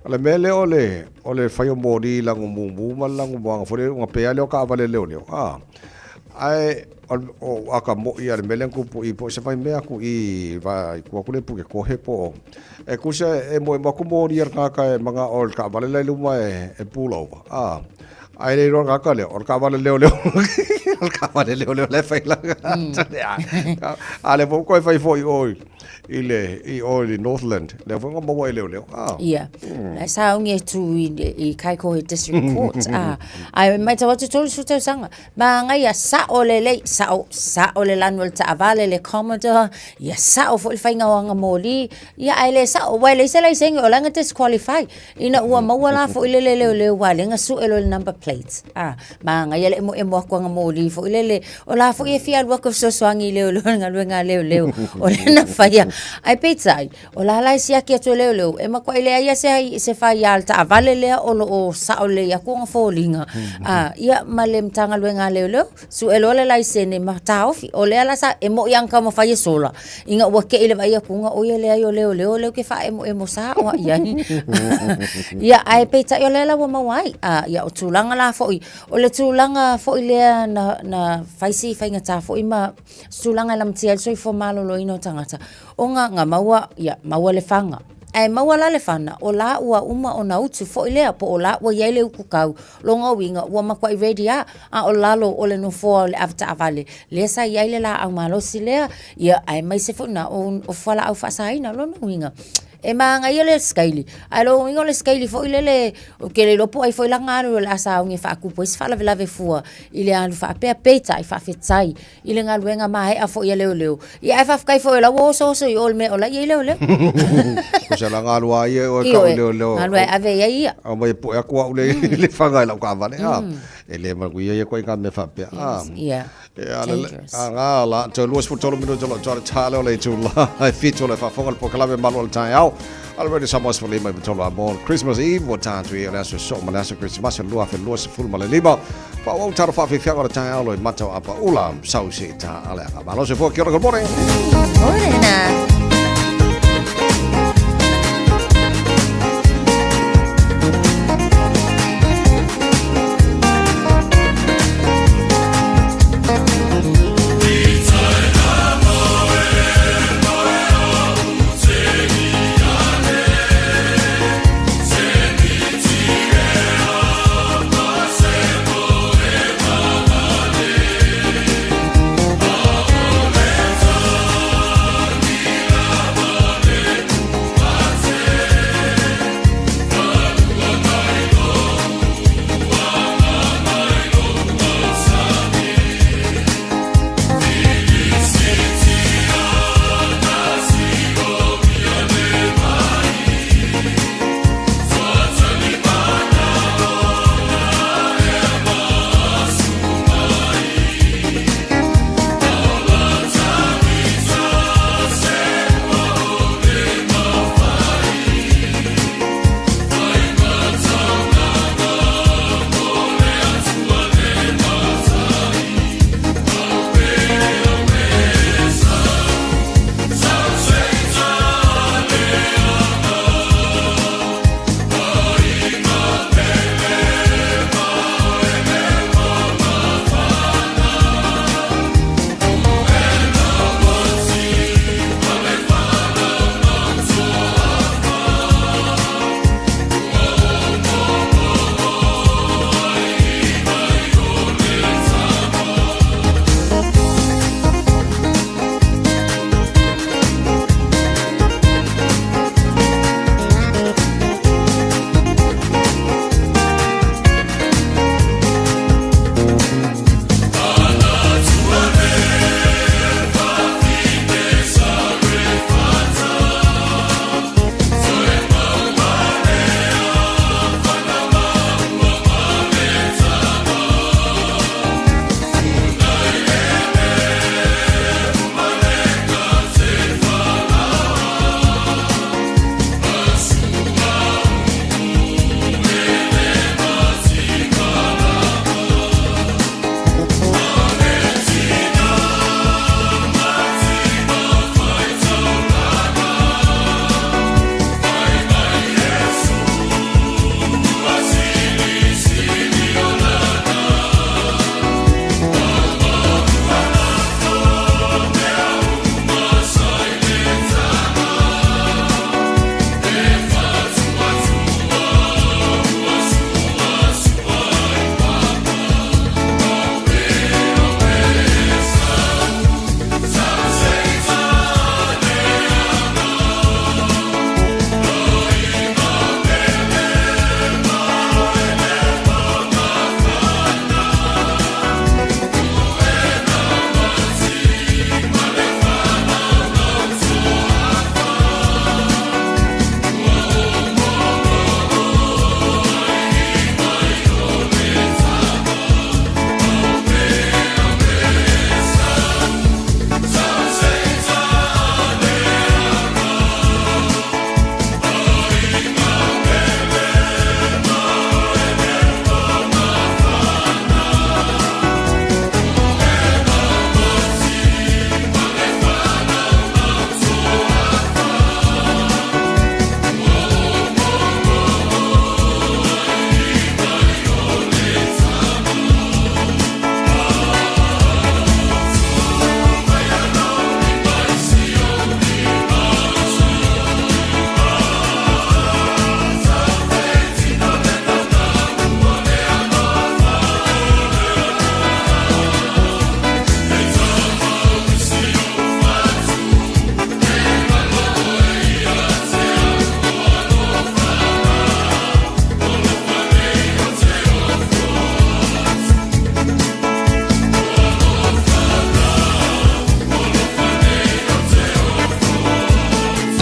O le mea lea o le, o le fai o moli i lanu mumu ma le lanu moana foi lea, ona pea lea o taavale leoleo, a. Ae o aka moʻi a le mea lea na tupu i po o se vaimea atu i va i tua atu lea i Pukekohe po o e tusa e moemo atu moli a le tagata e manao i le taavale la i luma e pull over a ae le iloa le tagata lea o le taavale leoleo o le taavale leoleo la e fai lana a lea foi ua toe fai foi i o i le i o i le Northland lea foi na maua e leoleo a Ia. La e sauni e tu i Kaikohe District Court. A, ae matau atu 30 tausaga. Manaia, sao lelei, sao, sao le lanu o le taavale, le Commodore, ia sao foi le faiga o aga moli, ia ae le sao, aua e leai se laisene, o la e na disqualify. Ina ua maua la foi le leoleo aua o lea na sue loa i le number plate. A, manaia le emoemo atu o aga moli foi lele, o la foi e fia alu atu e fesoasoani i leoleo i le galuega a leoleo, o lea na faia. Ae peitai, O la la e siaki atu e leoleo, e matuai leai lava se, se faia a le taavale lea o lo o sao lelei atu ona foliga. A, ia, ma le Matagaluega a Leoleo, sue loa le laisene ma taofi. O lea la sa, e moni lava na taumafai e sola, ina ua te i le vaai atu, oi e leai o leoleo lea ou te faaemoemo sao lava i ai. Ia, ae peitai o lea la ua maua ai. A, ia, o tulaga la foi, o le tulaga foi lea na, na fai si faigata foi ma se tulaga e lamatia ai le soifua maloloina o tagata, Ona na maua, ia, maua le fana. Ae maua la le fana, o la ua uma ona utu foi lea, po o la ua i ai le utu kau, lona uiga ua matuai ready lava, a o lalo o le nofoa o le avetaavale, lea sa i ai le laau malosi lea, ia, aemaise foi na o fualaau faasaina. Lona uiga, e manaia le sikaili, ae lona uiga o le sikaili foi lele, ou te le iloa po o ai foi la na alu o le a sauni e faatupu ai se faalavelave fua i le alu faapea. Peitai, faafetai i le galuega maea foi a leoleo. Ia ae faafetai foi o la ua osooso i o i le mea o la e i ai leoleo. O se la galua ai e oe kau leoleo. Galua e ave i ai ia. Aumai e poe atu au le, le fanga i lau taavale. Ah, e le manuia ia koe i ngā mea faapea. Ah, Yeah. E a le, a ngā la, toe 23 minuta o lo toa le tale o le itula, e fitu o le faafofoga le polokalame malu o le taeao. A le Radio Samoa 15 i tolu a mo Christmas Eve, ua tātu i o le aso soo ma le aso Christmas 2025. Faaauau talo faafiafiaga o le taeao lo i mata o Apaula, sau se i tā ale anga. Malo se fua, kia ora, good morning. Morena.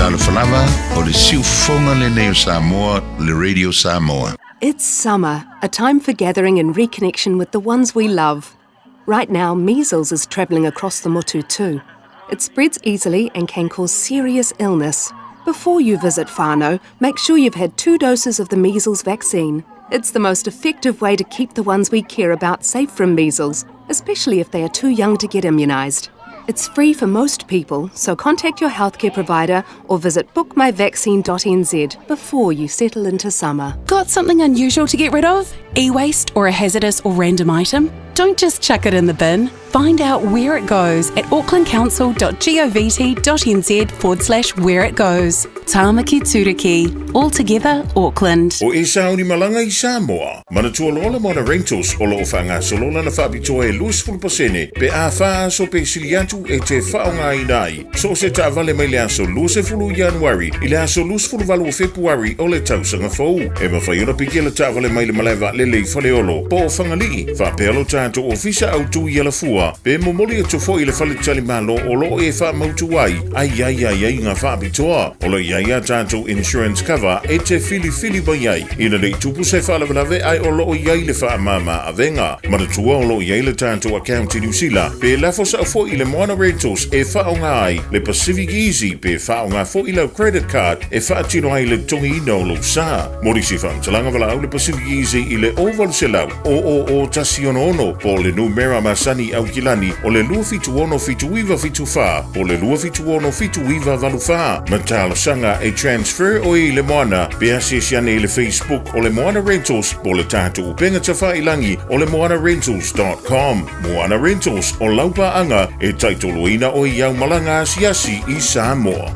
Talofa lava, o le siufofoga lenei o Samoa, le Radio Samoa. It's summer, a time for gathering and reconnection with the ones we love. Right now, measles is travelling across the motu too. It spreads easily and can cause serious illness. Before you visit whānau, make sure you've had two doses of the measles vaccine. It's the most effective way to keep the ones we care about safe from measles, especially if they are too young to get immunised. It's free for most people, so contact your healthcare provider or visit bookmyvaccine.nz before you settle into summer. Got something unusual to get rid of? E waste or a hazardous or random item? Don't just chuck it in the bin. Find out where it goes at aucklandcouncil.govt.nz forward slash where it goes. Tāmaki Tūruki, all together, Auckland. O e sauni malaga i Samoa. Manatua loa le Moana Rentals o lo o faagasolo lana faapitoa e 20% pe a fa aso pe sili atu e te faaaogaina ai so o se taavale mai le aso 20 Ianuari i le aso 28 o Fepuari o le tausaga fou. E mafai ona piki le taavale mai le malae vaalele i Faleolo po o Fagalii, faapea lo tatou ofisa autu i Alafua, pe momoli atu foi i le faletalimalo o lo o e faamautu ai ai ai ai ai ngā faapitoa. O lo i ai a tatou insurance cover e te filifili mai ai ina nei tupu se faalavelave ae o lo o i ai le faamāmā avega. Manatua o lo o i ai le tatou account i Niu Sila pe lafo sao foi i le Moana Rentals e faaaoga ai le Pacific Easy pe faaaoga foi lau credit card e faatino ai le totogiina o lou sa. Mo nisi faamatalaga valaau le Pacific Easy i le 0800 000 166 po o le numera masani i Aukilani o le 276 7974 po o le 276 7984. Ma talosaga e transfer oe i le Moana pe asiasi ane i le Facebook o le Moana Rentals po o le tatou upega tafailangi o le moanarentals.com. Moana Rentals o lau paaga e taitoloina oe i au malaga asiasi i Samoa.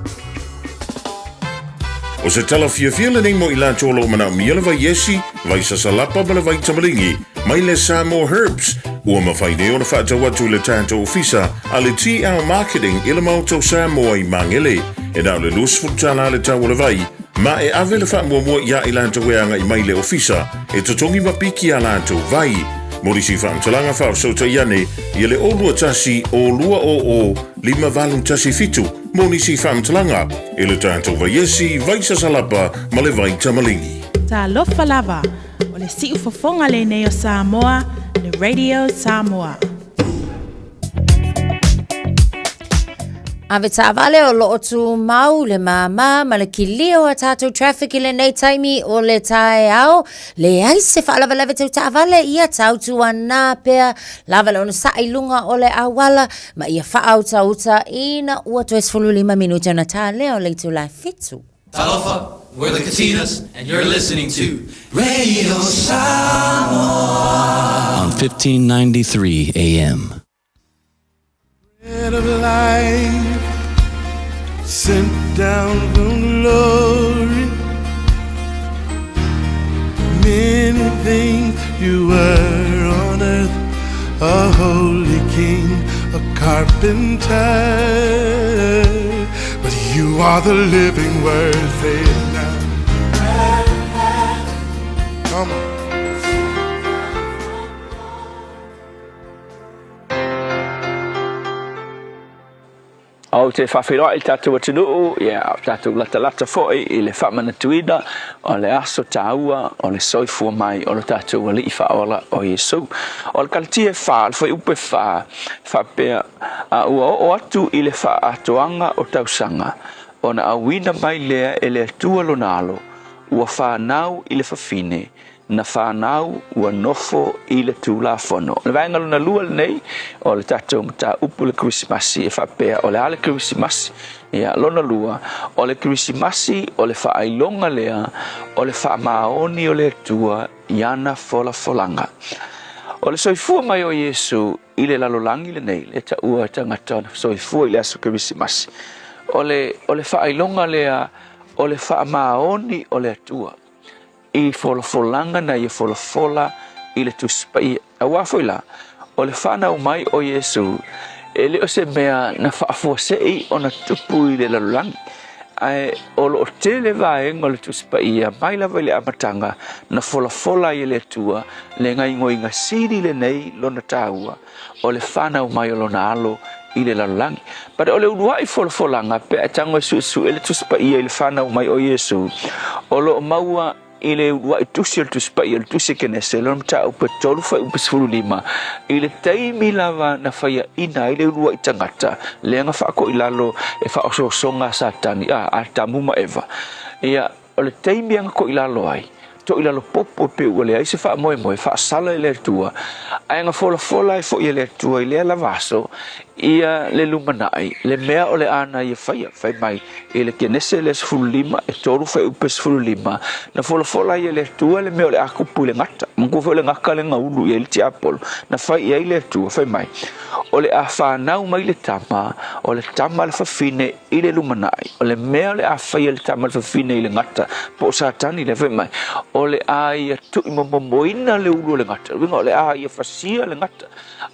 O se tala fiafia lenei mo i latou o lo o manaomia le vai esi, vai sasalapa ma le vai tamaligi, mai le Samoa Herbs, ua mafai nei ona faatau atu i le tatou ofisa a le TL Marketing i le Maota o Samoa i Magele. E na o le $20 le tau o le vai, ma e ave le faamuamua iā i latou e agai mai i le ofisa e totogi ma piki a latou vai. Mo nisi faamatalaga faafesootai ane ia le 021 200 5817 mo nisi faamatalaga i le tatou vaiesi, vaisasalapa ma le vaitamaligi. Talofa lava, o le siufofoga lenei o Samoa, le Radio Samoa. Ave taavale o lo o tumau le māmā ma le kilia o a tātou traffic i lenei taimi o le taeao. Leai se faalavelave tau taavale ia tautuana pea lava le onosaʻi i luga o le auala ma ia faautauta ina ua toe 15 minute ona tā lea o le itula e fitu. Talofa, we're the Katinas, and you're listening to Radio Samoa on 1593 AM. Bread of life sent down from glory. Many things you were on earth, a holy king, a carpenter. But you are the living word, say it now. Come on. Ou te faafeiloai i le tatou atunuu, ia, a o tatou latalata foi i le faamanatuina o le aso taua o le soifua mai o lo tatou Alii Faaola o Iesu. O le Kalatia e fa, o le fuaiupu e fa, e faapea, A ua oo atu i le faaatoaga o tausaga, ona auina mai lea e le Atua lona Alo, ua fanau i le fafine, na fanau ua nofo i le Tulafono. O le vaega lona lua lenei o le tatou mataupu le Kerisimasi e faapea o le a le Kerisimasi? Ia, lona lua, o le Kerisimasi o le faailoga lea o le faamaoni o le Atua i ana folafolaga. O le soifua mai o Iesu i le lalolagi lenei, le taua e tagata ona soifua i le aso Kerisimasi, o le, o le faailoga lea o le faamaoni o le Atua. I folafolaga na ia folafola i le Tusi Paia. Aua foi la, o le fanau mai o Iesu, e le o se mea na faafuasei ona tupu i le lalolagi, ae o lo o tele vaega o le Tusi Paia mai lava i le amataga na folafola ai e le Atua le gaoioiga sili lenei lona taua, o le fanau mai o Lona Alo I le lalolagi. But o le uluai folafolaga pe a e tago e suesue le Tusi Paia i le fanau mai o Iesu, o lo o maua i le uluai tusi o le Tusi Paia, le Tusi a Kenese, lona mataupu e 3 fuaiupu 15, i le taimi lava na faiaina ai le uluai tagata, lea na faakoilalo e faaosoosoga a Satani, a Atamu ma Eva. Ia, O le taimi e toilalo ai, toilalo popo e pei ua leai se faamoemoe, faasala i le Atua, ae na folafola ai foi e le Atua i lea lava aso ia le lumanai, le mea o le a na ia faia. Fai mai i le Kenese le 15, e 3 fuaiupu 15, na folafola ai e le Atua le mea o le a kupu i le gata. Manatua foi o le gata le gaulu i ai le tiapolo, na fai i ai le Atua, fai mai, O le a fanau mai le tama, o le tama a le fafine i le lumanai, o le mea o le a faia le tama a le fafine i le gata, po o Satani lea fai mai, o le a ia tuuimomomoina le ulu o le gata, uiga o le a ia fasia le gata,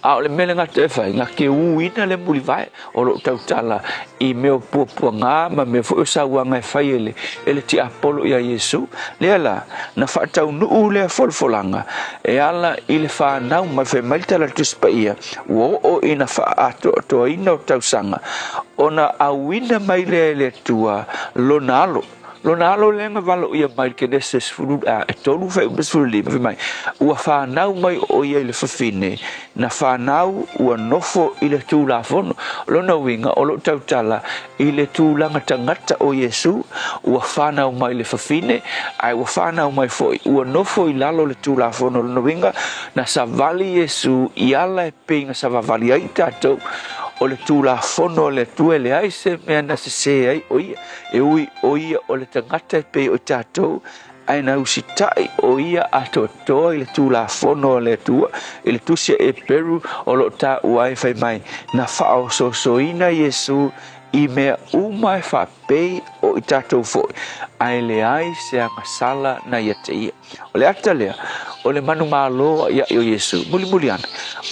a o le mea le gata e fai, na te uina le mulivae o lo o tautala i mea o puapuaga ma mea foi o sauaga e fai e le, e le tiapolo iā Iesu. Lea la, na faataunuu lea folafolaga e ala i le fanau mai, fai mai le Tala o le Tusi Paia, ua oo ina faaatoatoaina o tausaga, ona auina mai lea e le Atua lona alo. Lona alo lea na valoia mai i le Kenese 13 fuaiupu 15, fai mai, ua fanau mai ʻo ia i le fafine, na fanau ua nofo i le Tulafono. O lona uiga, o loo tautala i le tulaga tagata o Iesu, ua fanau mai i le fafine, ae ua fanau mai foi ua nofo i lalo o le Tulafono. O lona uiga, na savali Iesu i ala e pei na savavali ai i tatou. O le Tulafono a le Atua e leai se mea na sesē ai ʻo ia. E ui ʻo ia o le tagata e pei o i tatou, ae na usitai ʻo ia atoatoa i le Tulafono a le Atua. I le Tusi a Eperu o lo o taua ai, fai mai, Na faaosoosoina Iesu i mea uma e faapei o i tatou foi, ae leai se agasala na ia te ia. O le ata lea, o le manumalo aʻiaʻi o Iesu. Mulimuli ane,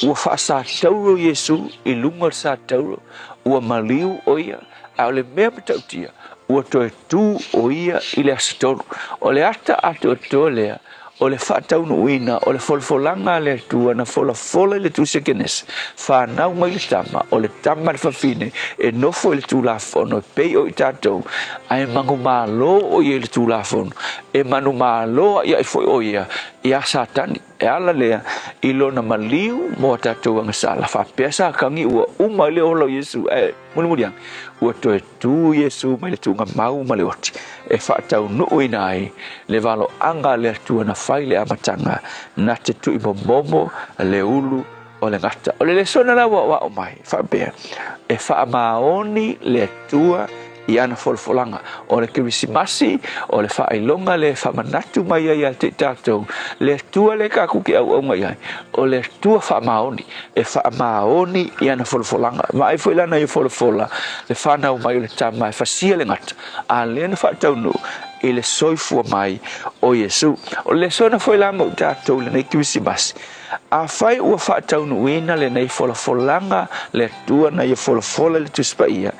ua faasatauro Iesu i luga o le satauro, ua maliu ʻo ia, A o le mea matautia, ua toe tū ʻo ia i le aso tolu. O le ata atoatoa lea o le faataunuuina o le folafolaga a le Atua na folafola i le Tusi a Kenese, Fanau mai le tama, o le tama a le fafine e nofo i le Tulafono e pei o i tatou, ae manumalo ʻo ia i le Tulafono, e manumalo aʻiaʻi foi ʻo ia iā Satani. E ala lea i lona maliu mo a tatou agasala, faapea Satani ua uma ai le ola o Iesu, ae Mulimuli ane, ua toe tū Iesu mai le tuugamau ma le oti e faataunuuina ai le valoaga a le Atua na fai i le amataga na te tuuimomomo le ulu o le gata. O le lesona la ua aoao mai, faapea, e faamaoni le Atua i ana folafolaga. O le Kerisimasi, o le faailoga lea e faamanatu mai ai ia te i tatou, le Atua lea tatou te auauna i ai, o le Atua faamaoni, e faamaoni i ana folafolaga. Vaai foi lana ia folafola, le fanau mai o le tama e fasia le gata, a lea na faataunuu i le soifua mai o Iesu. O le lesona foi la mo i tatou i lenei Kerisimasi, Afai ua faataunuuina lenei folafolaga le Atua na ia folafola i le Tusi Paia,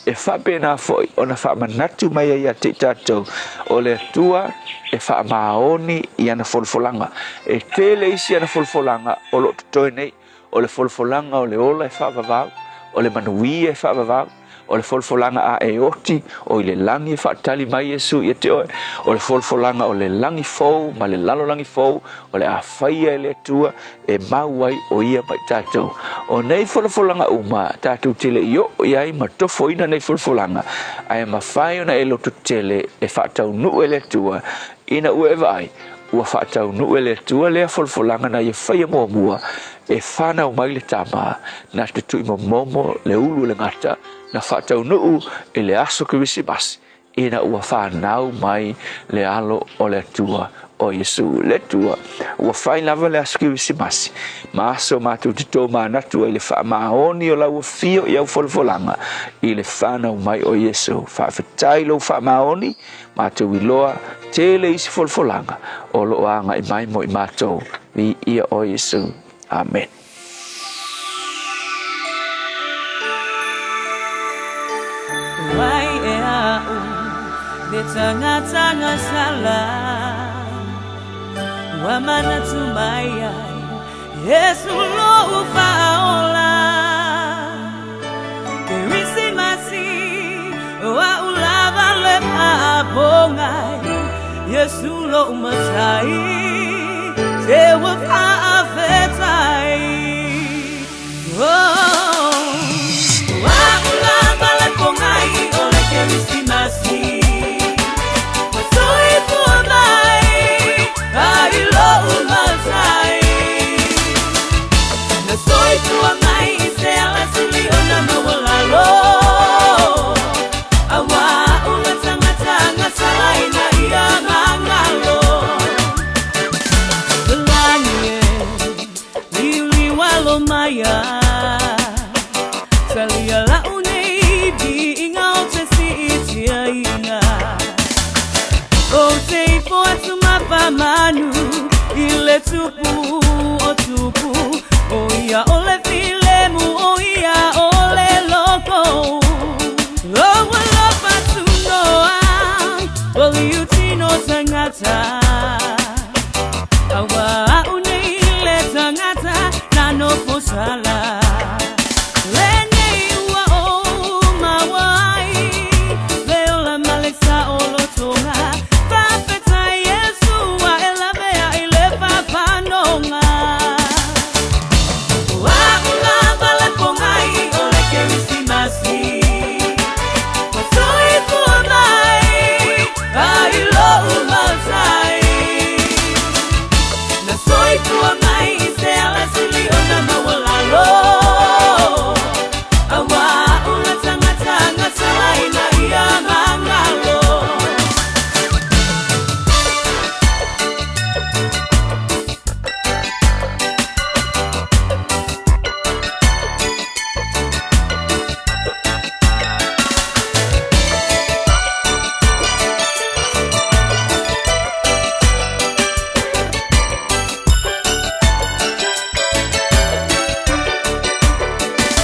e faapena foi ona faamanatu mai ai ia te i tatou, o le Atua e faamaoni i ana folafolaga. E tele isi ana folafolaga o lo o totoe nei, o le folafolaga o le ola e faavavau, o le manuia e faavavau, O le folafolaga a e oti, o i le lagi e faatali mai Iesu ia te oe. O le folafolaga o le lagi fou ma le lalolagi fou, o le a faia e le Atua e mau ai o ia ma i tatou. O nei folafolaga uma, tatou te le i oo i ai ma tofoina nei folafolaga, ae mafai ona e lototele e faataunuu e le Atua ina ua e vaai, ua faataunuu e le Atua lea folafolaga na ia faia muamua e fanau mai le tama, na te tuuimomomo le ulu o le gata, na faataunuu i le aso Kerisimasi, ina ua fanau mai le alo o le Atua o Iesu. Le Atua, ua fai lava le aso Kerisimasi, ma aso matou te tomanatu ai i le faamaoni o lau afio i au folafolaga i le fanau mai o Iesu. Faafetai lou faamaoni, Matou iloa tele isi folafolaga o lo o agai mai mo i matou. Viia oe Iesu. Amene. Wai e a'u le tagata gasala Ua manatu mai ai Iesu lou faaola. Pongai Yesu lo'u matai Te ua fa'afetai Oh O a'u lava le pogai o le Kerisimasi Ua soifua mai ai lo'u matai Na soifua mai i se alasili ona maualalo Auā o le tagata gasalaina ia magalo Lagi e liuliu alo mai a Talia la'u nei viiga ou te si'itiaina Ou te ifo atu ma faamanu i le Tupu o tupu ʻO ia o le filemu ʻo ia o le loko Lou alofa tunoa ua liutino tagata Auā a'u nei le tagata na nofo sala Lenei ua ou maua ai le ola ma le saolotoga Faafetai Iesu ua e lavea i le fapanoga O a'u lava le pogai o le Kerisimasi Ua soifua mai ai lo'u matai Na soifua mai i se alasili ona maualalo Auā o le tagata gasalaina ia magalo.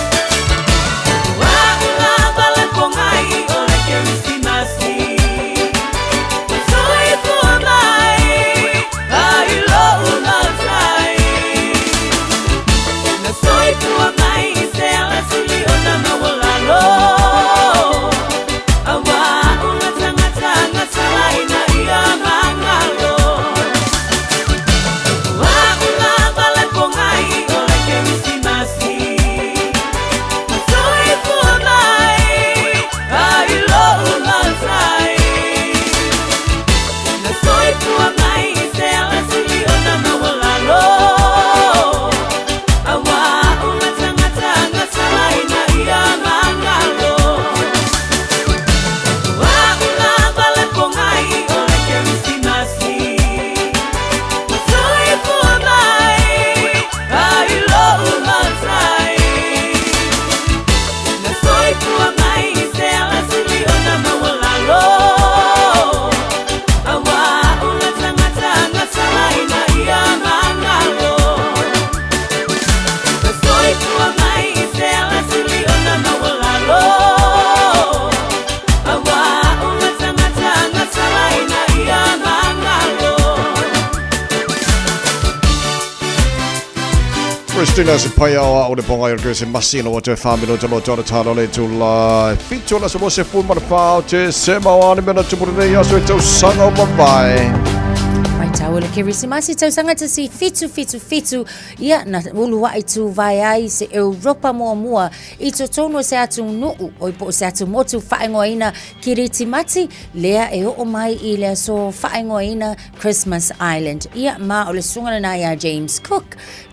O a'u lava le pogai o le Kerisimasi Ua soifua mai ai lo'u matai Na soifua mai i se alasili ona maualalo Auā o le tagata gasalaina ia magalo O a'u lava le pogai o le Kerisimasi Ua soifua mai ai lo'u matai Na soifua mai i se alasili ona maualalo Auā o le tagata gasalaina ia magalo O a'u lava le pogai o le Kerisimasi Ua soifua mai ai lo'u matai Na soifua mai i se alasili ona maualalo Auā o le tagata gasalaina ia magalo Na soifua mai i se alasili ona maualalo Auā o le tagata gasalaina ia magalo Christina se paia o a'u le pogai o le Kerisimasi ina ua toe wha minuta loa tona talo le tula e fitu o le aso 24 o Tesema o a ni mea na tupu lenei aso i tausaga ua mavae. Mai tau o le Kerisimasi tausaga 1777 ia na ulua'i tuvae ai se Europa muamua i totonu o se atunuu oi po o se atumotu faaigoaina Kiritimati lea e oo mai i le aso faaigoaina Christmas Island. Ia ma o le susuga lena iā James Cook.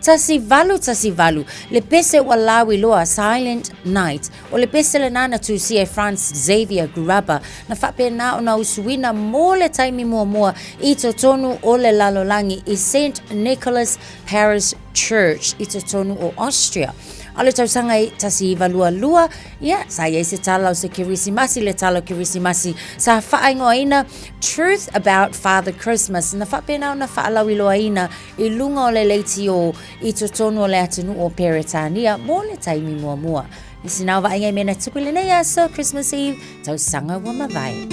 1818, le pese ua lauiloa Silent Night. O le pese lena na tusia e Franz Xavier Gruber, na faapena ona usuina mo le taimi muamua i totonu o le lalolagi i Saint Nicholas Parish Church i totonu o Austria. A o le tausaga e 1922, ia, sa i ai se tala o se Kerisimasi, le tala o Kerisimasi sa faaigoaina Truth About Father Christmas, na faapena ona faalauiloaina i luga o le leitio i totonu o le atunuu o Peretania mo le taimi muamua. Nisi na o vaaiga i mea na tupu i lenei aso, Christmas Eve, tausaga ua mavae.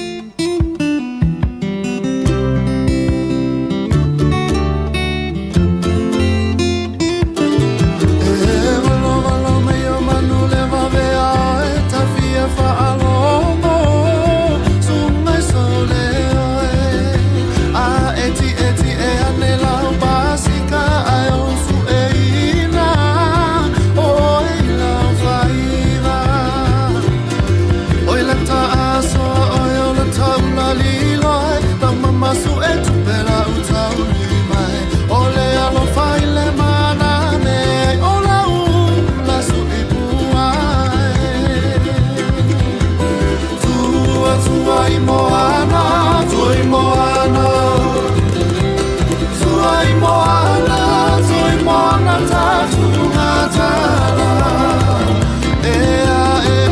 Tuai moana, tui moana. Tuai moana, tui moana tatu ngā Ea, ea,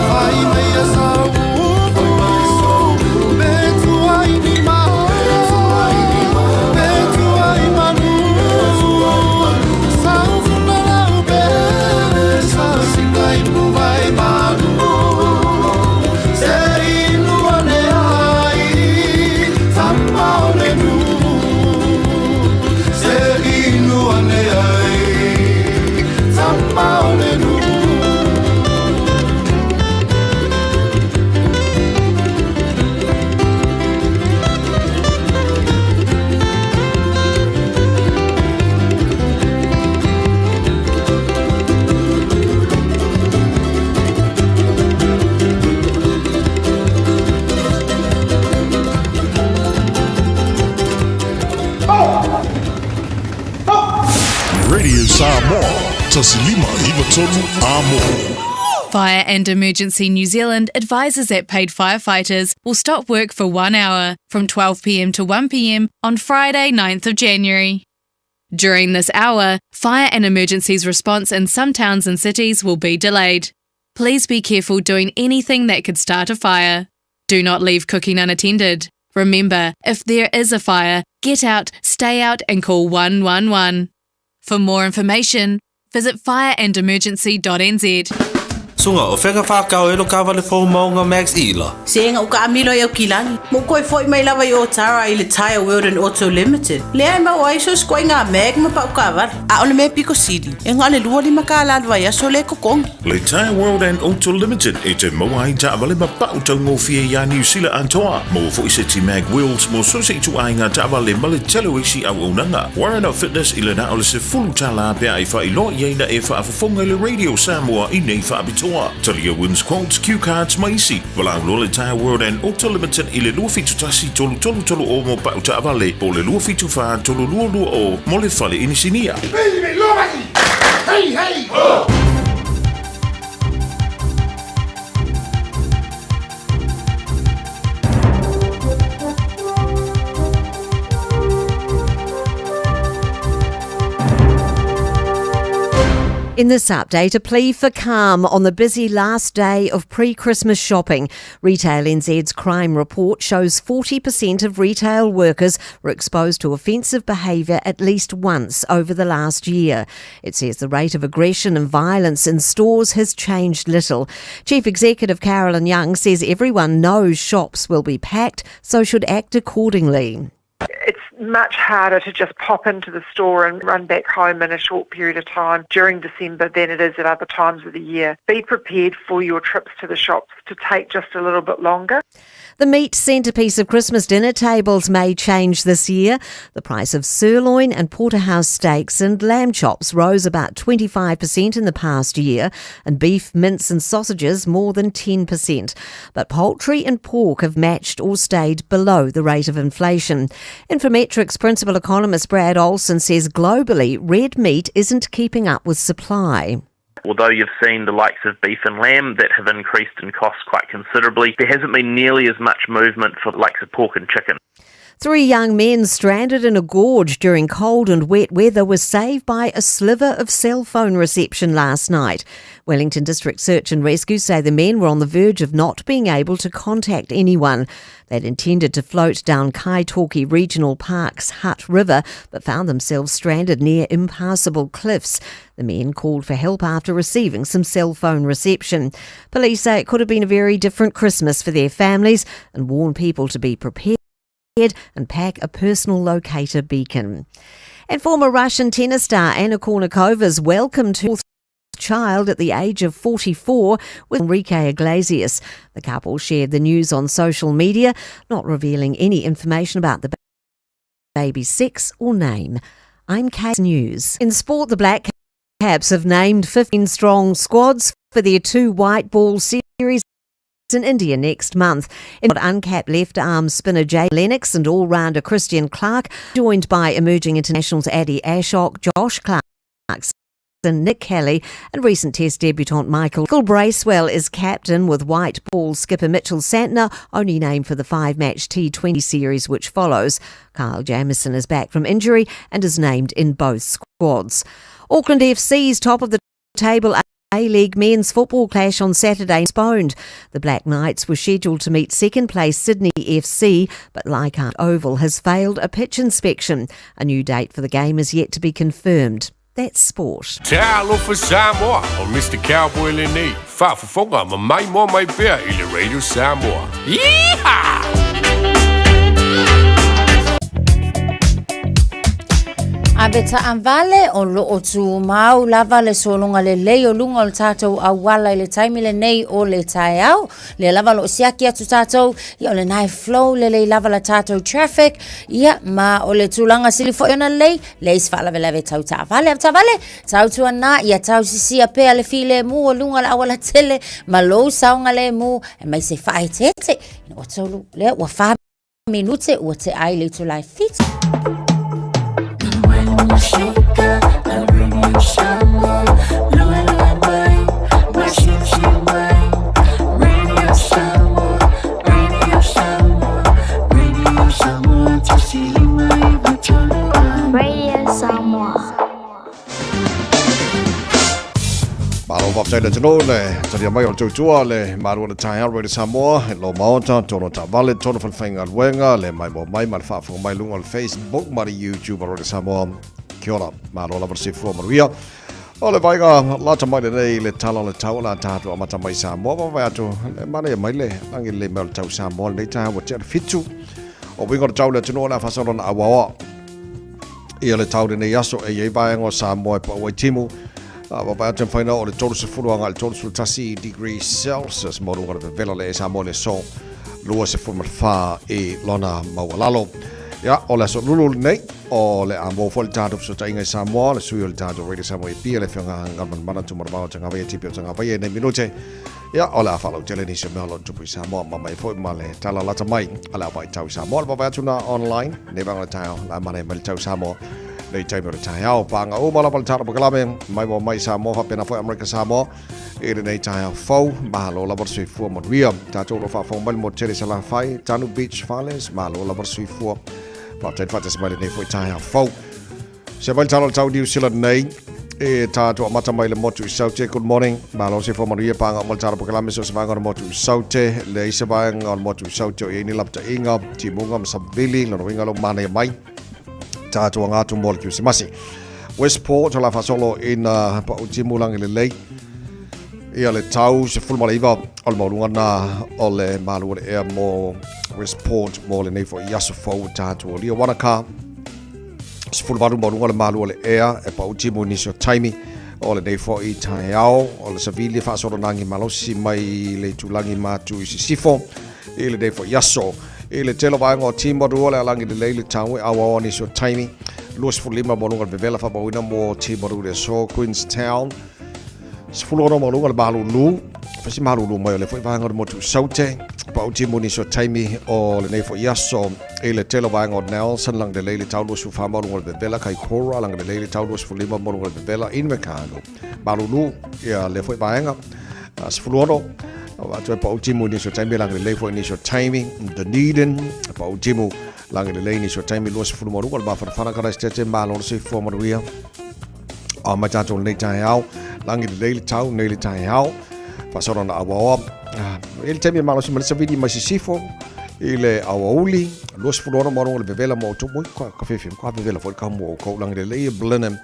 fai mea sau Be tuai ni ma, be tuai manu. Sau funa lau be, sa singa i vai manu. Se inu ane ai, tama o le nu. Se inu ane ai, tama o le nu. Radio Samoa, Tasilima Ivatonu Amo. Fire and Emergency New Zealand advises that paid firefighters will stop work for 1 hour from 12 p.m. to 1 p.m. on Friday, 9th of January. During this hour, fire and emergencies response in some towns and cities will be delayed. Please be careful doing anything that could start a fire. Do not leave cooking unattended. Remember, if there is a fire, get out, stay out, and call 111. For more information, visit fireandemergency.nz. Suga, o whenga whakau e lo kawale fō maunga Max Ila. Se nga uka amilo i au kilagi. Mo koe foi mai lava i o tara i le Tire World and Auto Limited. Lea e mau ai so skoe ngā mag ma pau kawara. A ole me piko siri. E ngā le lua lima ka la vai aso le kokongi. Le Tire World and Auto Limited e te maua ai taavale ma pau taugofie iā Niu Sila atoa. Mo fo'i se ti mag wheels mo so se itu ai ngā taavale ma le tele o isi auaunaga. Warren Fitness i le na o le sefulu tālā pea i faailoa i ai na e faafofoga i le Radio Samoa i nei faapitoa. Talia wins quotes, cue cards ma isi. Valaau loa le Tire World and Auto Limited i le 271 3330 mo pau taavale po o le 274 3220 mo le fale inisinia. Hey, hey! Oh! In this update, a plea for calm on the busy last day of pre-Christmas shopping. Retail NZ's crime report shows 40% of retail workers were exposed to offensive behaviour at least once over the last year. It says the rate of aggression and violence in stores has changed little. Chief Executive Carolyn Young says everyone knows shops will be packed, so should act accordingly. It's much harder to just pop into the store and run back home in a short period of time during December than it is at other times of the year. Be prepared for your trips to the shops to take just a little bit longer. The meat centrepiece of Christmas dinner tables may change this year. The price of sirloin and porterhouse steaks and lamb chops rose about 25% in the past year, and beef, mince and sausages more than 10%. But poultry and pork have matched or stayed below the rate of inflation. Infometrics principal economist Brad Olson says globally, red meat isn't keeping up with supply. Although you've seen the likes of beef and lamb that have increased in cost quite considerably, there hasn't been nearly as much movement for the likes of pork and chicken. 3 young men stranded in a gorge during cold and wet weather were saved by a sliver of cell phone reception last night. Wellington District Search and Rescue say the men were on the verge of not being able to contact anyone. They'd intended to float down Kaitoke Regional Park's Hutt River, but found themselves stranded near impassable cliffs. The men called for help after receiving some cell phone reception. Police say it could have been a very different Christmas for their families and warn people to be prepared and pack a personal locator beacon. And former Russian tennis star Anna Kournikova's welcomed her child at the age of 44 with Enrique Iglesias. The couple shared the news on social media, not revealing any information about the baby's sex or name. I'm Kate News. In sport, the Black Caps have named 15 strong squads for their 2 white ball series in India next month. In uncapped left-arm spinner Jay Lennox and all-rounder Christian Clark, joined by emerging internationals Addy Ashok, Josh Clarkson Nick Kelly and recent Test debutant Michael Bracewell is captain with white ball skipper Mitchell Santner only named for the five-match T20 series which follows. Kyle Jamieson is back from injury and is named in both squads. Auckland FC's top of the table A-League men's football clash on Saturday postponed. The Black Knights were scheduled to meet second place Sydney FC, but Leichhardt Oval has failed a pitch inspection. A new date for the game is yet to be confirmed. That's sport. Talofa Samoa, o Mr. Cowboy lenei, faafofoga ma maimoa mai pea i le Radio Samoa. Yeehaw! Ave taavale o loo tumau lava le sologa lelei o luga o le tatou auala i le taimi lenei o le taeao. Lea lava o loo siaki atu tatou, ia o lena e flow lelei lava la tatou traffic, ia ma o le tulaga sili foi ona lelei, leai se faalavelave tau taavale. Ave taavale, tautuana ia tausisia pea le filemu o luga o le aualatele ma lou saogalemu aemaise faaeteete ina ua tolu lea ua fa minute ua tea ai le itula e fitu. Radio Samoa. Malo faafetai le atunuu le talia mai o le tautua le malu o le taeao Radio Samoa i lou maota, tono taavale, tono falefaigaluega, le maimoa mai ma le faafofoga mai luga o le Facebook ma le YouTube a Radio Samoa. Kia ora, malo lava le soifua manuia. O le vaega lata mai lenei le tala o le tau o le a tatou amata mai Samoa. Vaavaai atu le manaia mai le lagi lelei mai o le tau Samoa lenei taeao ua tea le fitu. O uiga o le tau le atunuu o le a faasolo ona auaoa. Ia le tau lenei aso e i ai vaega o Samoa e pau ai timu. A vaavaai atu e mafai ona oo i le 30 agai i le 31 degrees Celsius mo luga o le vevela le e Samoa i le aso 24 i lona maualalo. Ia, o le aso lulu lenei, o le a maua foi le tatou fesootaiga i Samoa, le sui o le tatou Radio Samoa i Apia, le Afioga Galumalemana Tumanavao Tagavaia Tipi o Tagavaia i nei minute. Ia, o le a faalautele nisi o mea o lo o tupu i Samoa, ma mai foi ma le tala lata mai a le au vaitau i Samoa. Le vaavaai atu na online, nei vaega o le taeao, la manaia mai le tau Samoa, nei taimi o le taeao. Pāga uma lava le tala pakalame, mai mo mai Samoa, faapena foi Amerika Samoa, i lenei taeao fou. Malo lava le soifua manuia. Tatou o lo o faafofoga mai le motu tele i Salafai, Tanu Beach Fales, malo lava le soifua. Faafetai le faatasi mai lenei foi taeao fou. Se mai le tala o le tau New Zealand nei, e tātou amata mai le motu i Saute. Good morning. Malo se fua manuia pānga o le tala pokalame so se vaega o le motu i Saute. Le ise vaega o le motu i Saute o i ni laptainga, timunga ma savili, lona uiga lo manaia mai. Tātou anga atu mo le Kirisimasi. Westport o la faasolo ina pau timu lagi lelei. Ia le tau 19 o le maualuga na o le malu o le ea mo Westport mo lenei foi aso fou tātou o Lia Wanaka. 18 maualuga o le malu o le ea e pau timu i nisi o taimi o lenei foi taeao o le savili e faasolo nagi malosi mai le itulagi matu i sisifo i lenei foi aso. I le tele o vaega o Timaru o le alagi lelei le tau e auaoa nisi o taimi 25 maualuga le vevela faamauina mo Timaru i le aso Queenstown 16 maualuga le malulu fasi malulu mai o le foi vaega o le motu Saute pau timu nisi o taimi o lenei foi aso i le tele o vaega o Nelson lagi lelei le tau 24 maualuga le vevela Kaikoura lagi lelei le tau 25 maualuga le vevela Invercargill malulu ia le foi vaega 16 atu e pau timu nisi o taimi lagi lelei foi nisi o taimi Dunedin pau timu lagi lelei nisi o taimi 20 maualuga le mafanafana Christchurch malo le soifua manuia A mai tātou nei taeao, lagi lelei le tau, nei le taeao, faasolo na auaoa. E le taimi e malosi ma le savili mai sisifo, i le aoauli, 26 maualuga le vevela mo outou, oi, ka, ka fefe, ka vevela foi le ka mo outou, lagi lelei e Blenheim,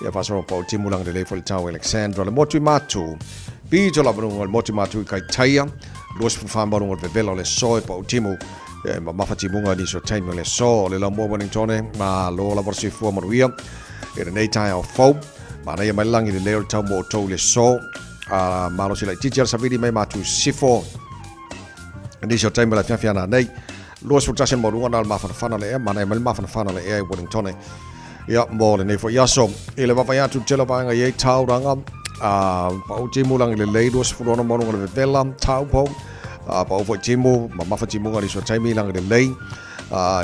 ia faasolo pau timu lagi lelei foi le tau Alexandra, le motu i Matu, pito lava luga le motu i Matu i Kaitaia, 24 maualuga le vevela o le aso e pau timu, e mamafa timuga nisi o taimi o le aso, le lamua Wellingtone, malo lava le soifua manuia. I lenei taeao fou, manaia mai le lagi lelei o le tau mo outou i le aso. A malosi laitiiti a le savili mai Matu Sifo. Nisi o taimi o le afiafi ana nei. 21 maualuga na o le mafanafana le ea, manaia mai le mafanafana le ea i Wellingtone. Ia, mo lenei foi aso. I le vaavaai atu i le tele o vaega i ai tauranga, a pau timu lagi lelei, 26 maualuga le vevela, Taupo, a pau foi timu, mamafa timuga nisi o taimi lagi lelei.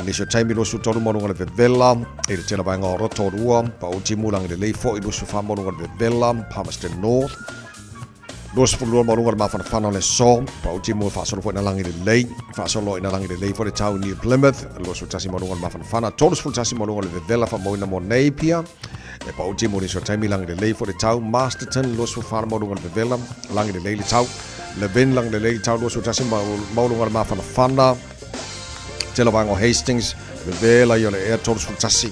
Nisi o taimi 23 ma luga o le vevela i le tele vaega o Rotorua, pau timu lagi lelei foi 24 ma luga o le vevela, Palmerston North. 22 ma luga o le mafanafana o le aso, pau timu e faasolo foi ina lagi lelei, faasolo ina lagi lelei foi le tau i New Plymouth, 21 ma luga o le mafanafana, 31 ma luga o le vevela faamauina mo Napier, e pau timu nisi o taimi lagi lelei foi le tau, Masterton 24 ma luga o le vevela, lagi lelei le tau, Levin lagi lelei le tau, 21 ma luga o le mafanafana, tele vaega o Hastings, vevela ia o le ea 31,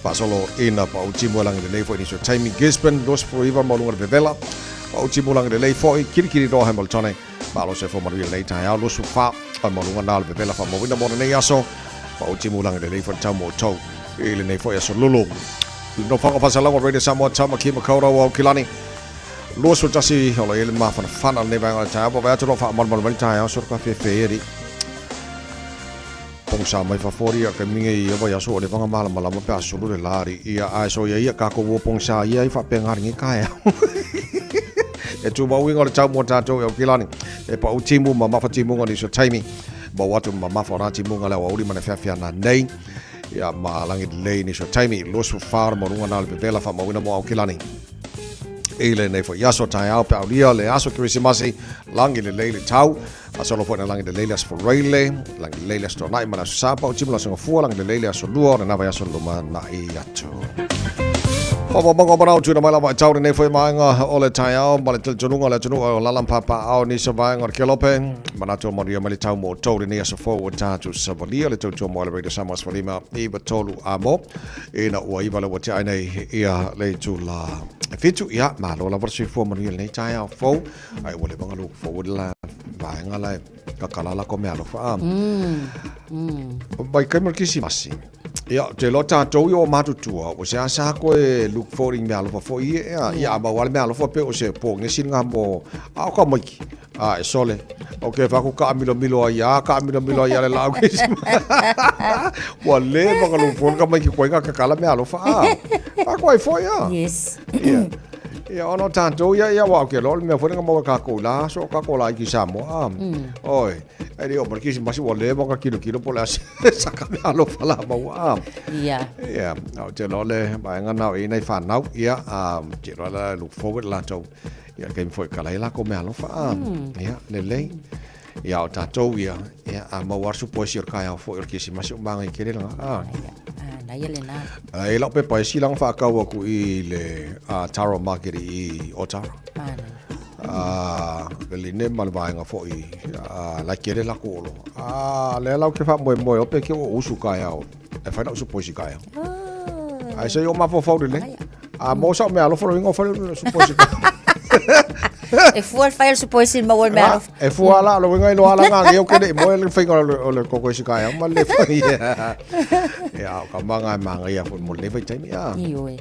faasolo ina pau timu e lagi lelei foi nisi o taimi, Gisborne 29 ma luga o le vevela, pau timu lagi lelei foi, Kirikiriroa Hamiltone, malo soifua manuia lenei taeao, 24 o le maualuga na o le vevela faamauina mo lenei aso, pau timu lagi lelei foi le tau mo outou i lenei foi aso lulu. Nofoaga o Faasalauga o Radio Samoa, Tamaki Makaurau, Aukilani. 21 o lo i ai le mafanafana o lenei vaega o le taeao. Vaavaai atu o lo o faamalumalu mai le taeao, solo ka fefe e alii. Pogisa mai fafo alii a taimi nei ia vaiaso ua leva ona malamalama pe a sulu le la alii. Ia ae so ia ia tatou ua pogisa ia ai faapena lenei taeao. E tumau uiga o le tau mo tatou e Aukilani. E pau timu ma mafa timuga nisi o taimi. Maua atu ma mamafa o na timuga le aoauli ma le feafeana nei. Ia ma lagi lelei nisi o taimi. 24 le maualuga na o le vevela faamauina mo Aukilani. I lenei foi aso taeao pe aulia le aso Kerisimasi, lagi lelei le tau. Aso alofa ina lagi lelei le aso Faraile, lagi lelei le aso Toanai ma le aso Sapa, o timu le aso Gafua, lagi lelei le aso Lua, o lena vaiaso le lumanai atu. Faamaumauga o manao tuuina mai lava i tau lenei foi vaega o le taeao ma le talitonuga o le atunuu o Lalampapaaao nisi o vaega o le Kelope. Manatu o manuia mai le tau mo outou lenei aso fou ua tatou savalia le tautua mo le Radio Samoa 15 9 3 amo ina ua iva le ua tea ai nei ia le itula e fitu. Ia, malo lava le soifua manuia lenei taeao fou. Ai ua leva ona look forward la vaega la e kakala la ko mealofa a. Mai kai ma le Kerisimasi. Ia, te iloa tatou ia ua matutua, ua seasea koe look forward i mealofa foi ia, ea. Ia, a maua lava le mealofa pei o se pogesi lena mo, a o ka maiki. A e sole. Ok, fai atu taamilomilo ai a, taamilomilo ai ia le laau Kerisimasi. Ua leva ona look forward ka maiki koe ina kakala mealofa a. Fai atu ai foi a. Yes. Ia. Ia, ona o tatou ia, ia, aua ou te iloa o le mea foi lea na maua e kākou i la aso, o kākou laiti i Samoa, a. Oi, e le i oo mai le Kerisimasi ua leva ona tilotilo po o le a se saka meaalofa la maua, a. Ia. Ia, ou te iloa o le vaega lena o i ai nai fanau, ia, a, ou te iloa la e look forward latou, ia, i le taimi foi e kala ai latou meaalofa, a. Ia, lelei. Ia, o tatou ia, ia, a maua atu poesi o le taeao foi o le Kerisimasi o magai tele lena. A. Manaia lena. E i lau pepa e sila ona faatau atu i le Tara Market i Otara. Manaia. Le line ma le vaega foi, la e tele latou oloa. A, lea la ou te faamoemoe o pe ke ua usu taeao, e fai lau usu poesi taeao. Ai se i o mafaufau lelei. A mo sa o meaalofa loiga o fai le usu poesi taeao. E fua le fai o le usu poesi i le maua o le meaalofa. E fua la, lo winga i loa la ngā ngeo kene i moe le whainga o le koko i sika e ma le whai. Ia, o ka manga e manga ia fo mo le vai taimi a. Ioe.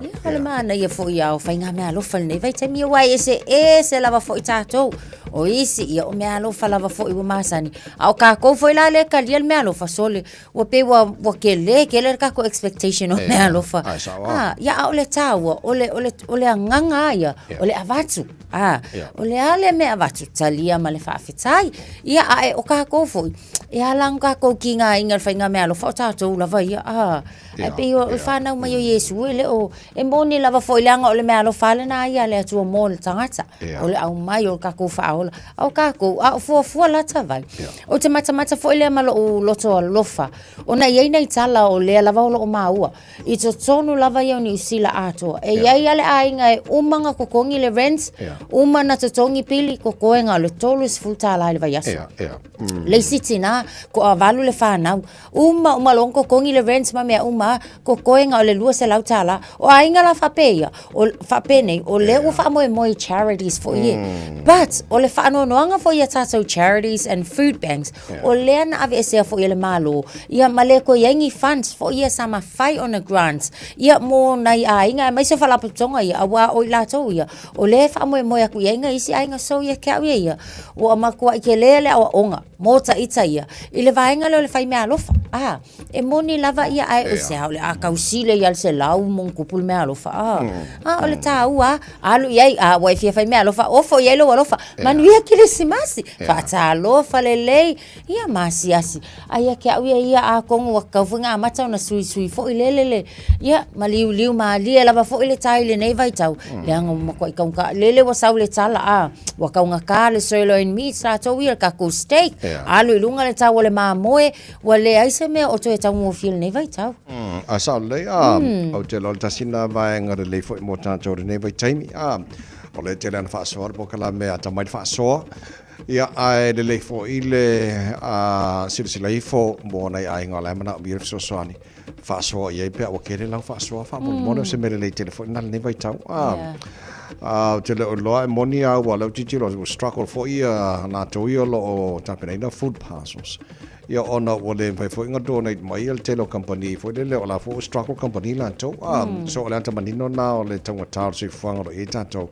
Ia, o le mana ia fo ia o whainga mea alofa lenei vaitaimi ia wai ese ese lava fo i tātou. O isi ia o mea alofa lava fo i ua masani. A o kākou fo i la le kalia le mea alofa sole. Ua pei ua, ua kele, kele le kākou expectation o mea alofa. Ai, sao a. Ah, ia a o le tāua, o le, o le, o le agaga a ia, o le avatu. A, o le a lea mea avatu, talia ma le faafetai. Ia, a e o kākou foi, e ala ona kākou kigaina i le faiga meaalofa o tātou lava ia. A, ae pei o le fanau mai o Iesu, e le o, e moni lava foi leaga o le meaalofa lava lena ia a le Atua mo le tagata. O le aumai o le kākou faaola. A o kākou, a o fuafua lata vai. Ou te matamata foi lea ma lou loto alofa, ona e i ai nai tala o lea lava o loo maua. I totonu lava ia o Niu Sila atoa. E iai a le aiga e uma ona totogi le rent, uma ona totogi pili, totoega o le $30 i le vaiaso. Le isi tina, toavalu le fanau, uma uma loa ona totogi le rent ma mea uma, totoega o le $200. O aiga la faapea ia, o, faapenei, o lea ua faamoemoe i charities foi e. But, o le faanoanoaga foi ia tatou charities and food banks, O lea na aveesea foi e le Malo, ia ma le toe i ai ni funds foi ia sa mafai ona grant ia mo nai aiga aemaise o faalapotopotoga ia aua o i latou ia o lea e faamoemoe atu i ai nai isi aiga. So ia te au ia ia, ua matuai tele le aoaoga mo taita ia i le vaega lea o le fai meaalofa. A, e moni lava ia ae o se a o le a tausile ia le 100 ma ono tupu le meaalofa. A, a o le taua alu i ai, a ua e fia fai meaalofa, ofo i ai lou alofa. manuia Kerisimasi. Faatalofa lelei, ia ma asiasi. A ia te au ia ia atonu ua tatau foi ona amata ona suisui foi lele le, ia, ma liuliu malie lava foi le tai i lenei vaitau, leaga ua matuai taugata, lele ua sau le tala, a, ua taugata le sirloin meat latou ia, le tatou steak, alu i luga le tau o le mamoe, ua leai se mea o toe taugofie i lenei vaitau. A sao lelei, a, ou te iloa o le tasi lena vaega lelei foi mo tatou i lenei vaitaimi, a, o lea e tele lava ina faasoa le polokalame a atamai le faasoa, Ia, ae lelei foi le silasila ifo mo nai aiga o la e manaomia le fesoasoani, faasoa i ai pe a ua tele lau faasoa faamolemole, o se mea lelei tele foi lena i lenei vaitau. Ou te le o iloa e moni lava aua o lea ou te tilotilo ua struggle foi latou ia o lo o tapenaina food parcels, ia ona ua le mafai foi ona donate mai le tele o kamupani foi lele, o la foi ua struggle kamupani latou. So o le ata manino lena o le taugata o le soifuaga o lo o i ai tatou.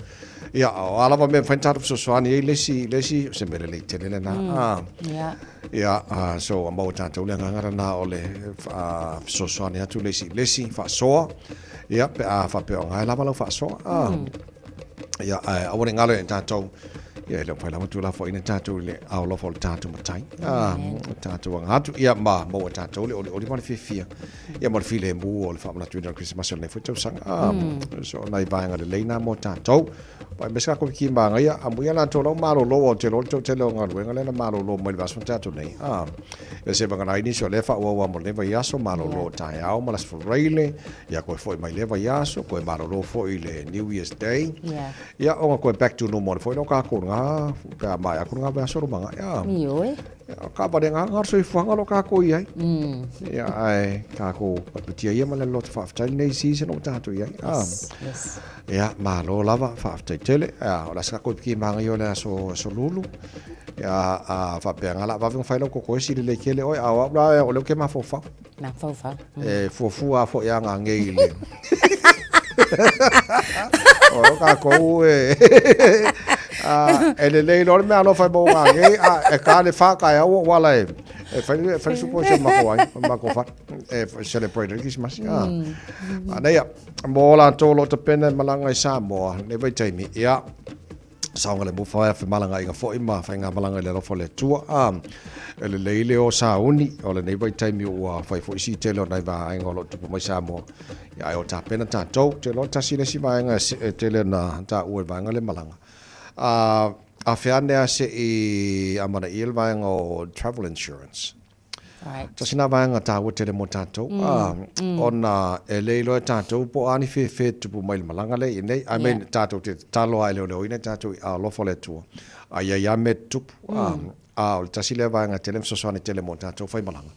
Ia, o a lava mea e mafai ona tatou fesoasoani ai le isi i le isi, o se mea lelei tele lena. Yeah. Ia, so ua maua e tatou le agaga lena o le fesoasoani atu le isi i le isi, faasoa, ia, pe a faapea o lena e lava lau faasoa. Ia, ae aua ne i galo ia i tatou, ia e le o mafai lava ona tuulafoaiina tatou i le aolofa o le tatou Matai. Tatou aga atu, ia ma maua e tatou le olioli ma le fiafia. Ia ma le filemu o le faamanatuina o le Kerisimasi o lenei foi tausaga. So o nai vaega lelei na mo tatou. Pai me sa komiti māngaia, amuia latou lau malolo au te loa le toatele o galuega lea na malolo mai le vaiaso na tea atu nei. Ia se vagana ai nisi o lea e faaauau lava mo lenei vaiaso, malolo taeao ma le Aso Faraile, ia koe foi mai lea vaiaso, koe malolo foi i le New Year's Day. Ia ona koe back to normal foi lea o kākou i lena, pe a maea atu lena vaiaso lumanai. Ioe. Ka ware ngā ngā soifuaga o lo kākou i ai. Ia, ae kākou papatia ia ma le loto whaafetai nei season o tātou i ai. Yes, yes. Ia, malo lava, whaafetai tele. Ia, o le asa kākou i piki mānga i o le aso, aso lulu. Ia, a whaapea ngā la wawe ngawhai lau koko esi le lei kele oi, a o au la o leo ke mawhaufau. Mawhaufau. E fuafua a fo ia ngā ngei le. O lo kākou e. E lelei loa le mea alofa e maua ngā ngei, a e ka le wha ka e au o wala e. E whai, e whai supo se mako ai, mako wha, e celebrate le Christmas. A nei, mō lātou o lo tapena e malanga i Samoa, nei vaitaimi, ia, saogalemu whaea femalagaiga foi ma faigamalagi i le alofa o le Atua. A, e lelei le o sauni o lenei vaitaimi ua fai foi si tele o nai vaega o lo o tupu mai Samoa. Ia, ae o tapena tatou, te iloa tasi le isi vaega e tele ona taua i le vaega lea malaga. A, afea ane lava se i amanaia le vaega o travel insurance. Right. Tasi nā vaega tāua tele mō tātou, ona e le iloa e tātou po o a ni whēwhē tupu mai le malaga lea i nei. I mean, tātou te tatalo a e leoleoina i tātou i alofa o le Atua. A ia ia mea tupu, a o le tasi lea vaega tele ma fesoasoani tele mō tātou whai malaga.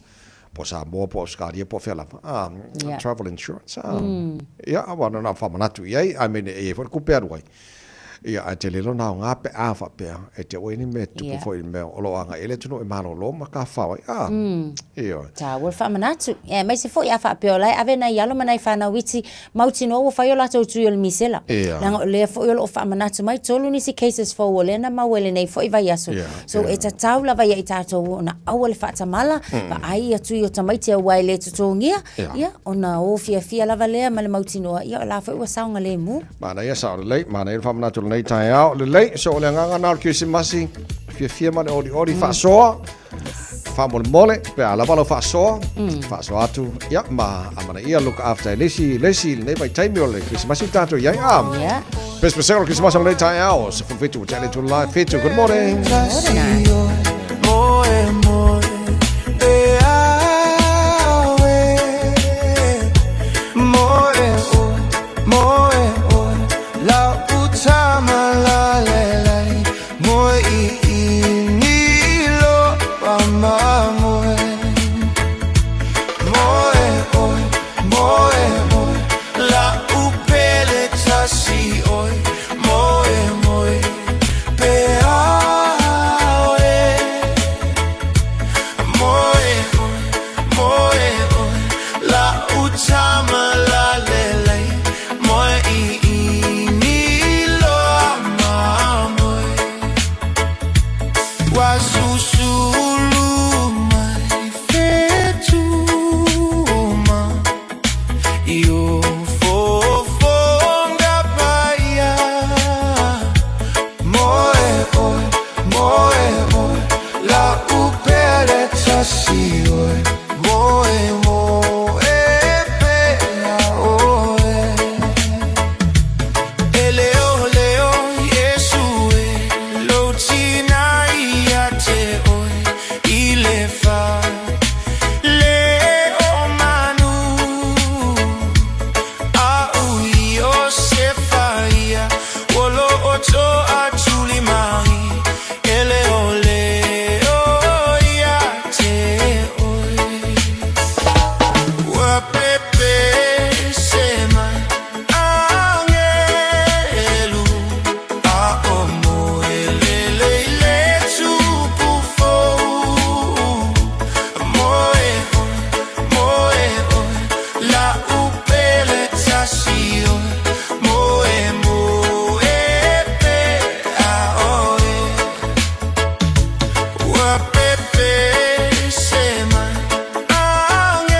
Po Samoa, po Australia, po whea lava. Travel insurance. Ia, aua na nā whamanatu i ai, I mean, e iai foi le kupe alu ai. Ia, ae tele lona aoga pe a faapea, e te oe ni mea tupu foi i le mea o lo o agai ai le atunuu e malolo ma tafafao ai. A, ioe. Tāua le faamanatu. Ia, aemaise foi a faapea o la e ave nai alo ma nai fanau iti mautinoa ua fai o latou tui o le misela. Leaga o lea foi o lo o faamanatu mai tolu nisi cases fou o lea na maua i lenei foi vaiaso. So e tatau lava ia i tatou ona aua le faatamala, vaai ia tui o tamaiti aua e le totogia, ia, ona o fiafia lava lea ma le mautinoa, ia o la foi ua saogalemu. Manaia sao lelei, manaia le faamanatu o lenei taeao. Lelei, so o le agaga na o le Kerisimasi, fiafia ma le olioli, faasoa, faamolemole, pe a lava lau faasoa, faasoa atu, ia, ma amanaia look after e le isi, le isi, lenei vaitaimi o le Kerisimasi ua tatou i ai. Ah, pesepesega o le Kerisimasi o lenei taeao, 17 ua tea le itula 7. Good morning. Morena. Moe, moe, pe awe. Moe, oe, moe, oe, la utama la le lai. Moe i i ni lo pa ma moe. Moe, oe, moe, oe, la upele tasi oe. Moe, moe, pe awe. Ua pepese mai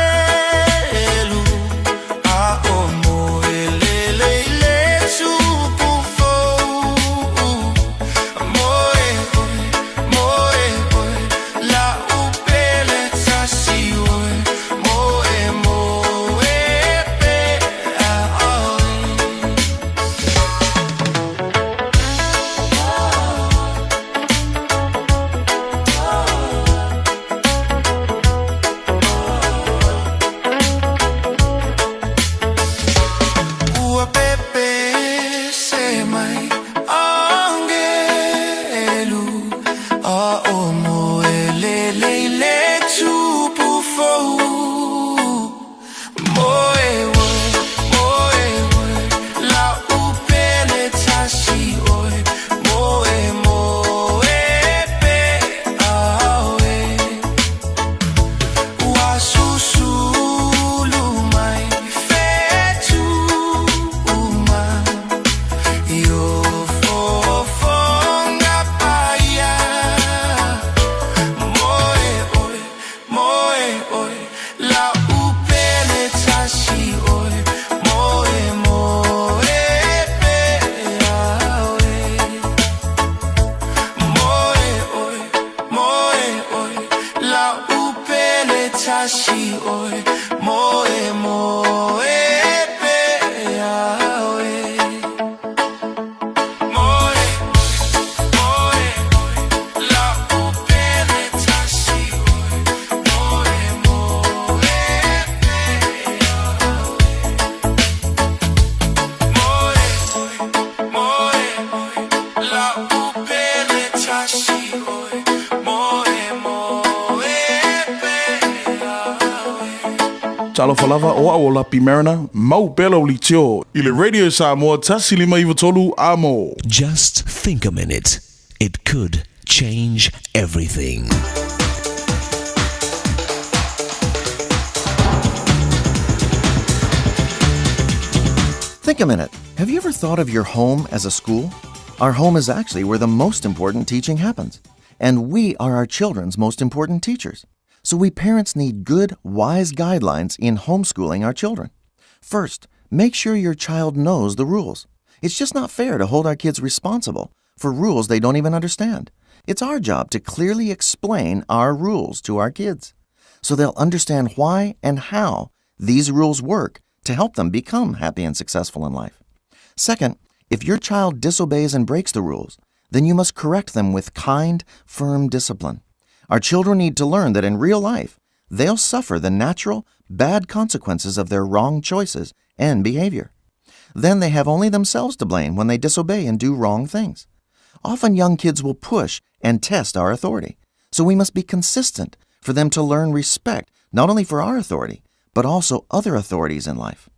agelu a o moelele i le tupu fou. Moe oe, moe oe, la'u pele tasi oe, moe moe pea oe. Ua pepese mai agelu a o moelele i le tupu fou. Moe oe, moe oe, la'u pele tasi oe, moe moe pea oe. Ua susulu mai fetu uma i o fofoga paia. Moe oe, moe oe, la'u pele tasi oe, moe moe pea oe. Moe oe, moe oe, la'u pele tasi oe, moe moe pea oe. Moe, moe, la'u pele tasi oe, moe moe pea oe. Moe, moe, la'u pele tasi oe, moe moe pea oe. Talofa lava o au o Lapi Mariner, mau pea lau leitio i le Radio Samoa 1593 A mo. Just think a minute. It could change everything. Think a minute. Have you ever thought of your home as a school? Our home is actually where the most important teaching happens. And we are our children's most important teachers. So we parents need good, wise guidelines in homeschooling our children. First, make sure your child knows the rules. It's just not fair to hold our kids responsible for rules they don't even understand. It's our job to clearly explain our rules to our kids so they'll understand why and how these rules work to help them become happy and successful in life. Second, if your child disobeys and breaks the rules, then you must correct them with kind, firm discipline. Our children need to learn that in real life, they'll suffer the natural, bad consequences of their wrong choices and behavior. Then they have only themselves to blame when they disobey and do wrong things. Often young kids will push and test our authority, so we must be consistent for them to learn respect not only for our authority, but also other authorities in life.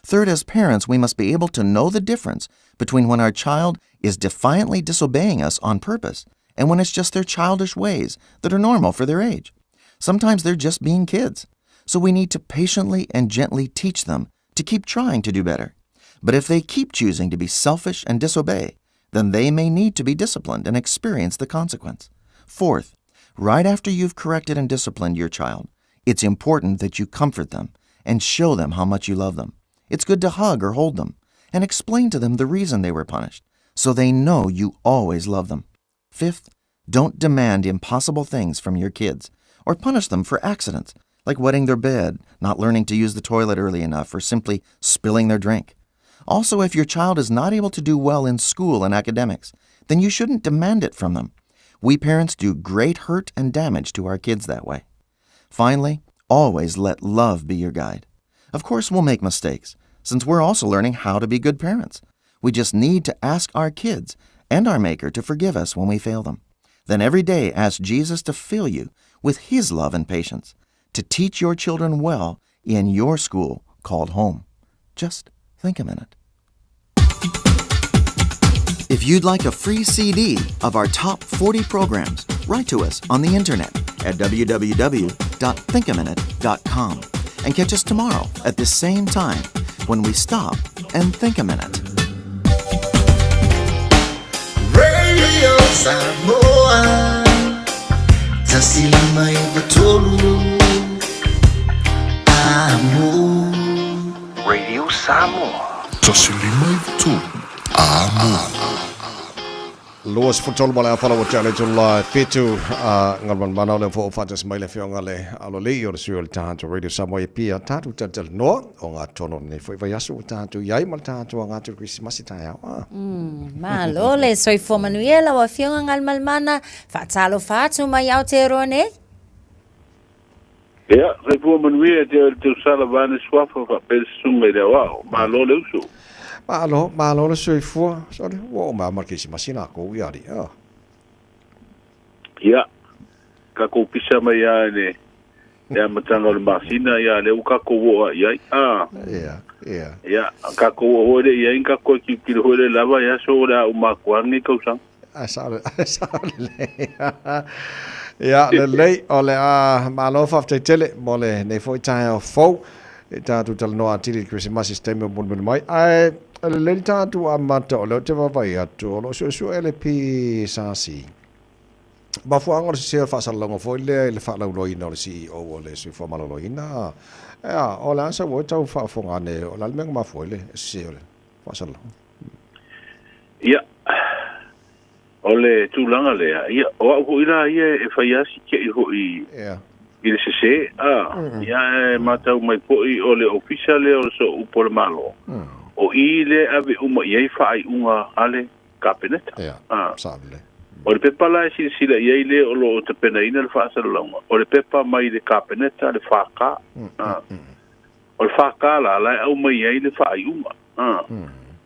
Third, as parents, we must be able to know the difference between when our child is defiantly disobeying us on purpose and when it's just their childish ways that are normal for their age. Sometimes they're just being kids. So we need to patiently and gently teach them to keep trying to do better. But if they keep choosing to be selfish and disobey, then they may need to be disciplined and experience the consequence. Fourth, right after you've corrected and disciplined your child, it's important that you comfort them and show them how much you love them. It's good to hug or hold them and explain to them the reason they were punished so they know you always love them. Fifth, don't demand impossible things from your kids or punish them for accidents like wetting their bed, not learning to use the toilet early enough, or simply spilling their drink. Also, if your child is not able to do well in school and academics, then you shouldn't demand it from them. We parents do great hurt and damage to our kids that way. Finally, always let love be your guide. Of course, we'll make mistakes, since we're also learning how to be good parents. We just need to ask our kids and our Maker to forgive us when we fail them. Then every day ask Jesus to fill you with His love and patience, to teach your children well in your school called home. Just think a minute. If you'd like a free CD of our top 40 programs, write to us on the internet at www.thinkaminute.com and catch us tomorrow at the same time when we stop and think a minute. Radio Samoa. 1 5 9 3. Amo. Radio Samoa. 1 5 9 3. Amo. 23 ma le afala ua tea le itula e 7 a Galumalemana o lea foi ua faatasi mai le Afioga le Aloalii o le sui o le tatou Radio Samoa i Apia tatou talatalanoa ogatotonu o lenei foi vaiaso ua tatou i ai ma le tatou aga atu i le Kerisimasi taeao a. Malo le soifua manuia lau Afioga Galumalemana, faatalofa atu mai Aotearoa nei. Ia, soifua manuia e te oe le tausala vaeane suafa faapea le susuga i le aoao. Malo le uso. Malo, malo le soifua. Sole, ua oo mai lava ma le Kerisimasi lakou ia alii, a. Ia, tatou pisa mai lava i le le amataga o le masina, ia lea ua tatou oo lava i ai, a. Ia, ia. Ia, tatou oo foi lea i ai, na tatou toe tilotilo foi lea lava i aso o le a uma atu lava lenei tausaga. Ae sao, ae sao lelei. Ia, lelei, o le a malo faafetai tele mo lenei foi taeao fou. E tatou talanoa atili i le Kerisimasi se taimi o mulimuli mai. Ae lelei le tatou amata o lea ou te vaavaai atu o lo o suesue le PSRC. Mafuaaga o le sese o le faasalalauga foi lea i le faalauiloaina o le CEO o le Soifua Maloloina. Ea, o le a sau oi tau faafofoga ane, o le a le mea na mafua ai le sese o le faasalalauga? Ia, o le tulaga lea, ia, o au foi la ia e fai lava si tei foi i le sese, a, ia, ae matau mai foi o le ofisa lea o le Sooupu o le Malo, o i lea e ave uma i ai faaiuga a le Kapeneta. A. O le pepa la e silasila i ai lea o lo o tapenaina le faasalalauga, o le pepa mai le Kapeneta, le FK. A. O le FK la, la e aumai ai le faaiuga. A.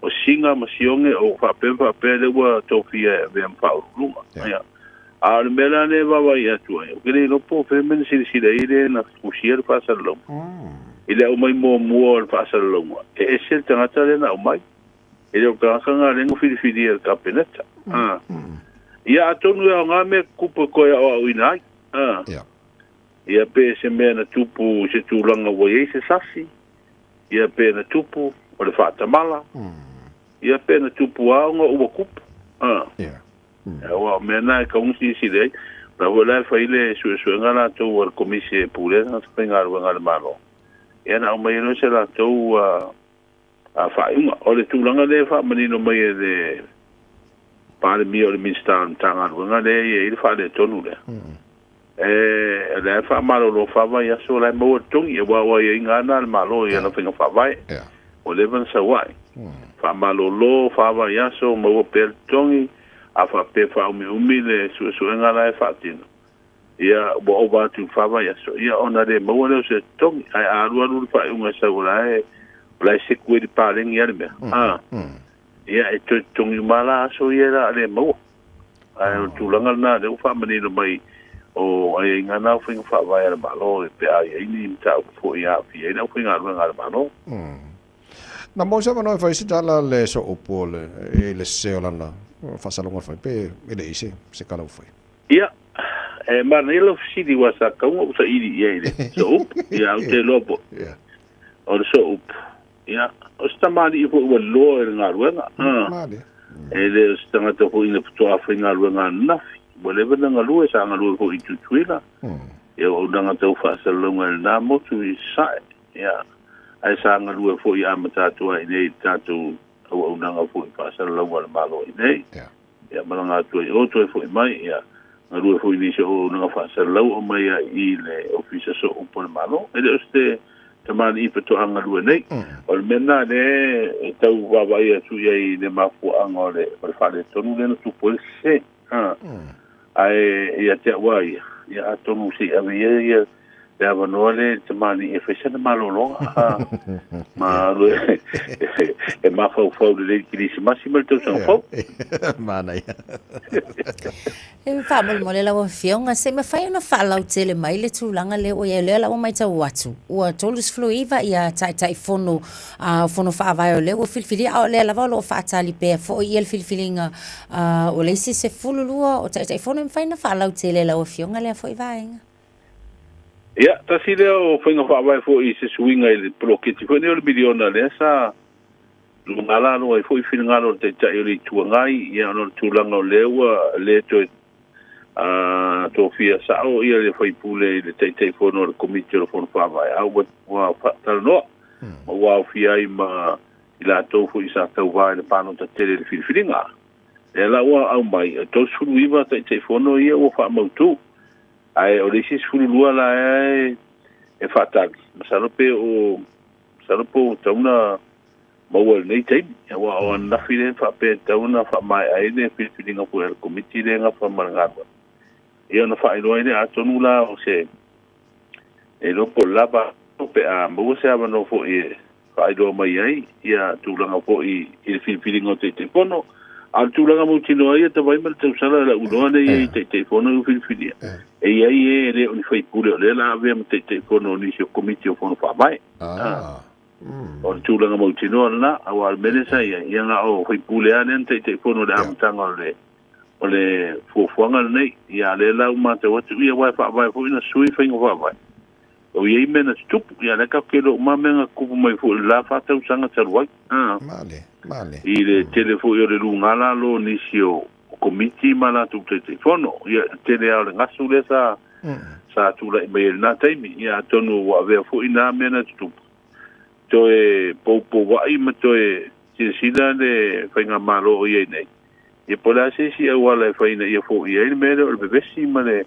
O Siga ma Sioge o faapea ma faapea lea ua tofia e avea ma faauluuluga. Ia. A o le mea la lea e vaavaai atu ai, ou te le iloa po o fea le mea na silasila i ai lea na fusia le faasalalauga. I le aumai muamua o le faasalalauga, e ese le tagata lea na aumai. E le o le tagata lena lea na filifilia e le Kapeneta. A. Ia atonu e aoga mea tupu e toe aoaoina ai. A. Ia pe se mea na tupu i se tulaga ua i ai se sasi, ia pe na tupu o le faatamala, ia pe na tupu lava ona ua tupu. A. Aua o mea na e tatau ona silasila i ai. O la foi la e fai le suesuega latou a le Komisi e pulea tagata faigaluega a le Malo, ia na aumai ai loa se latou faaiuga. O le tulaga lea e faamanino mai e le Palemia o le Minisita o le Matagaluega lea e i ai le faaletonu lea, e, o lea e faamalolo faavaiaso o la e maua le totogi, aua o aiaiga lava na a le Malo i ana faiga faavae. Ua leva ona sau ai. Faamalolo faavaiaso, maua pea le totogi, a faapea e faaumiumi le suesuega la e faatino, ia ua ova atu i le fa vaiaso, ia ona le maua lea o se totogi. Ae a alualu le faaiuga e sau o la e, o la e seku ai le paleni a le mea, a, ia e toe totogi uma lava la aso ia o le a le maua. Ae o le tulaga lena lea ua faamanino mai o aiaiga na o faiga faavae a le Malo pe a i ai ni mataupu foi e aafia ai le aufaigaluega a le Malo. Na maua se avanoa e fai ai se tala le sooupu o le, i le sese o lana faasaloga fai pe e le i se, se tala ua fai. Ia, e manaia lau fesili aua sa tatau ona ou saili i ai i le sooupu. Ia, ou te iloa foi, o le sooupu, ia, o se tamalii foi ua loa i le galuega. E le o se tagata foi na faatoa faigaluega ananafi. Ua leva ona galue, sa galue foi i Tutuila. Ia, ua auaunaga tau faasalalauga i lena motu i Sasae. Ia, ae sa galue foi amata atu ai i inei i le tatou auaunaga foi faasalalauga a le Malo i inei. Ia malaga atu ai o toe foi mai, ia galue foi i nisi o auaunaga faasalalau aumai ai i le Ofisa Sooupu o le Malo. E le o se tamalii faatoa galue nei. O le mea lena lea e tau vaavaai atu i ai i le mafuaaga o le o le faaletonu lea na tupu ai le sese. Ae ia te au lava ia, ia atonu se i ave ia ia le avanoa lea i le tamalii e fai sana malologa ma alu e mafaufau lelei i le Kerisimasi ma le tausaga fou. Manaia. E faamolemole lau Afioga, se i mafai ona faalautele mai le tulaga lea ua i ai, o lea la ua matau atu, ua 39 ia Taitaifono o Fono Faavae o lea ua filifilia, a o lea lava o lo o faatali pea foi ia le filifiliga o le isi 12 o Taitaifono. E mafai ona faalautele e lau Afioga lea foi vaega? Ia, tasi lea o faiga faavae foi i se suiga i le poloketi foi lenei o le miliona lea sa luga lalo ai foi finagalo o le Taitai o le Itu Agai, ia ona o le tulaga o lea ua le toe Tofia sa'o ia le faipule i le Taitaifono o le Komiti o le Fono Faavae, a ua ua faatalanoa ma ua aofia ai ma i latou foi sa tauvā i le palota tele i le filifiliga. Lea la ua aumai, e 39 Taitaifono ia ua faamautu, ae o le isi 12 la e faatali, masalo pe o masalo po ua tatau ona maua i lenei taimi, aua o ananafi lea na faapea e tatau ona faamaea ai le filifiliga foi a le Komiti lea e gafa ma le galuega. Ia ona faailoa ai lea, atonu la o se e iloa po o le lava pe a maua se avanoa foi e faailoa mai ai ia tulaga foi i le filifiliga o Taitaifono. A o le tulaga mautinoa ia tavai ma le tausala i lau iloa lea e i ai i Taitaifono ua filifilia, e i ai e e le o ni faipule o lea o le a avea ma Taitaifono o nisi o Komiti o Fono Faavae. O le tulaga mautinoa lena, aua o le mea lea sa i ai, ia na o faipule lava lea na Taitaifono i le amataga o le o le fuafuaga lenei. Ia a o lea la ua matau atu, ia aua e faavae foi na sui faiga faavae. O i ai mea na tutupu, ia o lea tatou te iloa uma lava mea na tutupu mai foi i le la faatausaga talu ai. Male, male. I le tele foi o le luga lalo o nisi o Komiti ma latou Taitaifono. Ia le tele lava o le gasu lea sa sa tulai mai ai i lena taimi. Ia atonu ua avea foi na mea na tutupu toe poupouai ma toe silasila le faigamalo o i ai nei, ia po o le a se isi auala e fai ina ia foia ai le mea lea o le vevesi ma le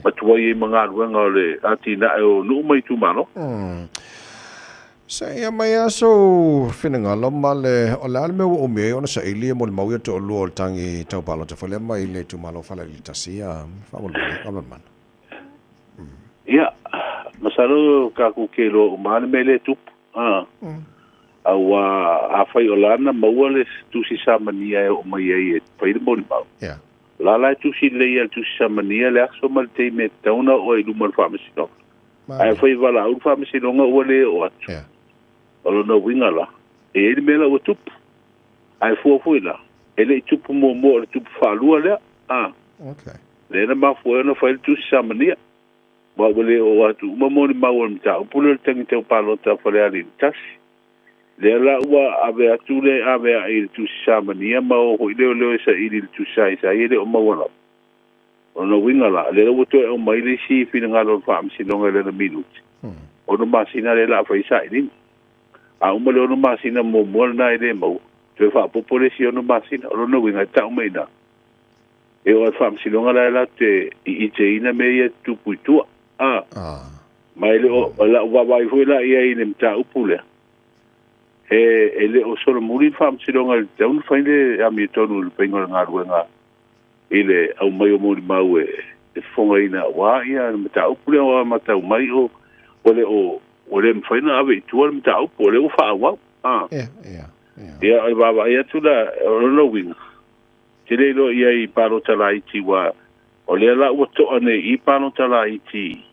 matuai ai ma galuega o le atinae o nuu ma itumalo. Seia mai a sou finagalo ma le o le a le mea ua umi ai ona saili e molimau ia toalua o le tagi tau palota foi lea mai le itumalo o Falealili 1 a faamolemole Galumalemana. Ia, masalo tatou te iloa uma lava le mea lea e tupu. Aua afai o la na maua le tusi samania e oo mai ai e fai le molimau, o la la e tusi lelei lava i le tusi samania le aso ma le taimi e tatau ona oo ai i luma o le faamasinoga. Ae afai e valaau le faamasinoga ua le oo atu, o lona uiga la, e i ai le mea la ua tupu. Ae fua foi la, e le i tupu muamua o le tupu faalua lea. A. Lea na mafua ai ona fai le tusi samania. Aua ua le oo atu uma molimau o le mataupu lea o le tagi tau palota a Falealili 1. Lea la ua ave atu le avea'i i le tusi samania ma o foi leoleo e saili i le tusi saisai e le o maua lava. O lona uiga la, lea la ua toe aumai le isi finagalo o le Faamasinoga i lana minute, ono masina lea o le a fai sailiga. A uma le ono masina muamua lena e le maua, toe faaopoopo le isi ono masina. O lona uiga, e tau mai i ina, e oo lava i le Faamasinoga la e latou te iteina mea ia e tutupu i tua. A, ma e le o, o lau vaavaai foi la i ai i le mataupu lea, e, e le o solomuli le Faamasinoga i le tatau ona fai le amiotonu i le faiga o le galuega i le aumai o molimau e fofogaina aua ia le mataupu lea ua matau mai o ua le o ua le mafai ona ave i tua le mataupu o lea ua faaauau. A. Ia, ia, ia. Ia, o le vaavaai atu la, o lona uiga, te le iloa i ai i palota laiti ua o lea la ua to'a nei i palota laiti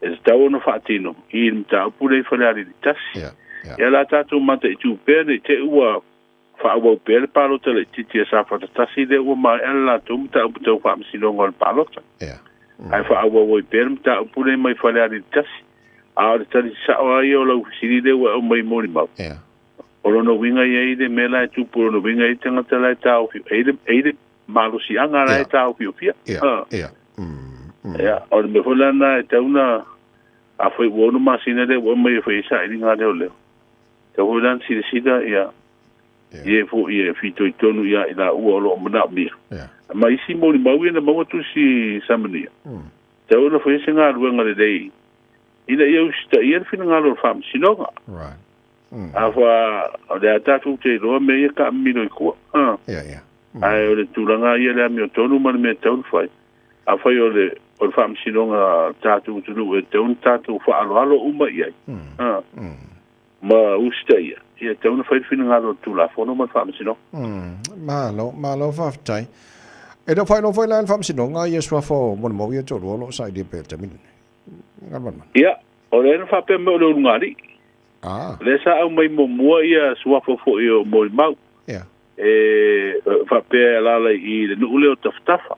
e tatau ona faatino i le mataupu lea i Falealili 1. Ia la tatou mataitu pea nei te i ua faaauau pea le palota laitiiti a Safata 1 lea ua maea le latou mataupu tau faamasinoga o le palota. Ae faaauau ai pea le mataupu lea mai Falealili 1. A o le tali sa'o lava ia o lau fesili lea ua e aumai i molimau. O lona uiga e i ai le mea la e tupu, o lona uiga e i ai tagata la e taofi, e i ai le malosiaga la e taofiofia. Ia, o le mea foi la lena e tatau ona, afai ua ono masina lea ua aumai e fai ai sailiga a leoleo, e tatau foi la ona silasila ia, i e foi e fitoitonu ia i laua o lo o manaomia. Ma isi molimau ia na maua tusi samania, e tatau ona fai se galuega lelei ina ia usitaia le finagalo o le faamasinoga. A fa o lea tatou te iloa mea ia taamilo i tua. Ae o le tulaga ia le amiotonu ma le mea e tatau ona fai, afai o le o le faamasinoga a le tatou atunuu e tatau ona tatou faaaloalo uma i ai, ma usitaia, ia e tatau ona fai le finagalo o le Tulafono ma le Faamasinoga. Malo, malo faafetai. E le o faailoa foi la e le Faamasinoga ia suafa o molimau ia e toalua o lo o sailia pea i le taimi lenei. Galumalemana. Ia, o lea na faapea mai o le ulugalii. O lea sa aumai muamua ia suafa foi o molimau. E faapea e alaala i le nuu lea o Tafatafa.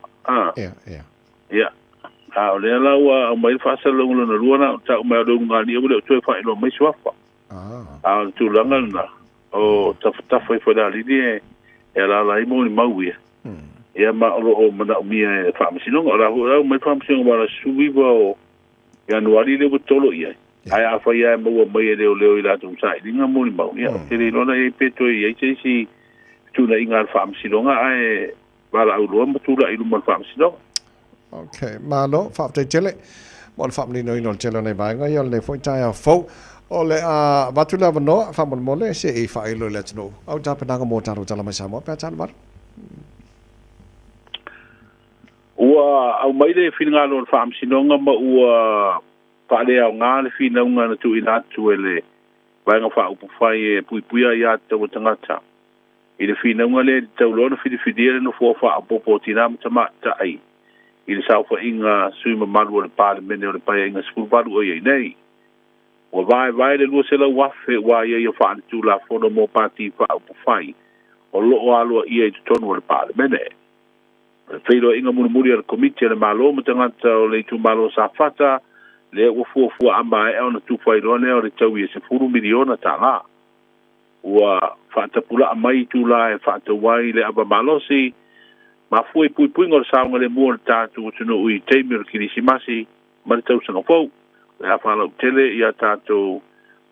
Ia, a o lea la ua aumai le faasalalauga lona lua na tau mai o le ulugalii ua le o toe faailoa mai suafa. A o le tulaga lena, o Tafatafa i Falealili e alaala ai molimau ia. Ia ma o loo manaomia e le Faamasinoga. O la foi la ua aumai le Faamasinoga ma le aso 19 o Ianuari lea ua tolo i ai. Ae afai lava e maua mai e leoleo i latou sailiga molimau, ia ou te le iloa la i ai pe toe i ai se isi fetuunaiga a le Faamasinoga ae valaau loa ma tulai i luma o le Faamasinoga. Ok, malo, faafetai tele mo le faamaninoina o le tele o nei vaega ia o lenei foi taeao fou. O le a avatu le avanoa faamolemole se i faailo i le atunuu au tapenaga mo tatou tala mai Samoa pe a tala Ua aumai le finagalo o le Faamasinoga ma ua faaleaoga le finauga na tuuina atu e le Vaega Faaupufai e Puipuia Aia Tatau a Tagata i le finauga lea i le tauloa na filifilia le Nofoa Faaopoopo o Tina ma Tamaitai i le saofaiga sui mamalu o le Palemene o le Paeaiga 18 o i ai nei. Ua vaevae le 200,000 ua aiaia faaletulafono mo Pati Faaupufai o lo o aloaia i totonu o le Palemene. O le feiloaiga mulimuli a le Komiti a le Malo ma tagata o le itumalo o Safata, lea ua fuafua a maea ona tufa ai loa lea o le taui e $10 miliona tala. Ua faatapulaa mai itula e faatau ai le ava malosi, mafua i puipuiga o le saogalemu o le tatou atunuu i taimi o le Kerisimasi ma le tausaga fou. O le a faalautele i a tatou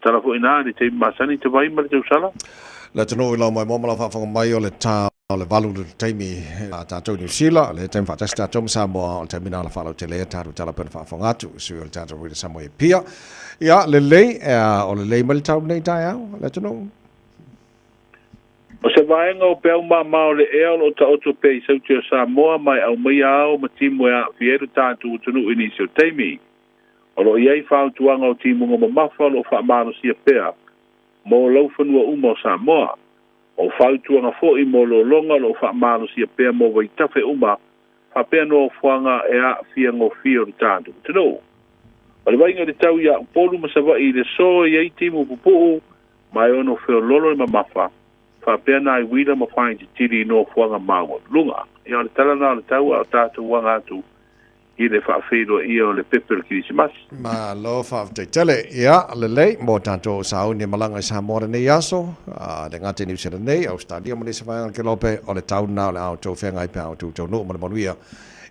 tala foi na i le taimi masani te vai ma le tausala. Le atunuu i lau maimoa ma lau faafofoga mai o le ta o le valu le taimi a tatou i Niu Sila, o le taimi faatasi tatou ma Samoa, o le taimi na o le faalautele ai a tatou tala pei ona faafofoga atu i sui o le tatou Radio Samoa i Apia. Ia, lelei, o lelei mai le tau nei taeao, le atunuu. O se vaega o peau mama o le ea o lo o taoto pea i Saute o Samoa ma e aumaia ao ma timu e aafia ai lo tatou atunuu i nisi o taimi. O lo o i ai fautuaga o timuga mamafa o lo o faamalosia pea mo laufanua uma o Samoa. O fautuaga foi mo lologa o lo o faamalosia pea mo vaitafe uma faapea nofoaga e aafia gofie o le tatou atunuu. O le vaaiga i le tau ia Upolu ma Savaii i le aso e i ai timu pupuu ma e ono feololo le mamafa, faapea nai uila ma faaititili i nofoaga maualuluga. Ia o le tala na o le tau a o tatou aga atu i le faafeiloaia o le pepe o le Kerisimasi. Malo faafetai tele. Ia, lelei mo tatou sauni e malaga i Samoa lenei aso, a le gata i Niu Sila nei, Ausetalia ma nisi vaega o le Kelope, o le tau lena o le a outou feagai pe a outou taunuu ma le manuia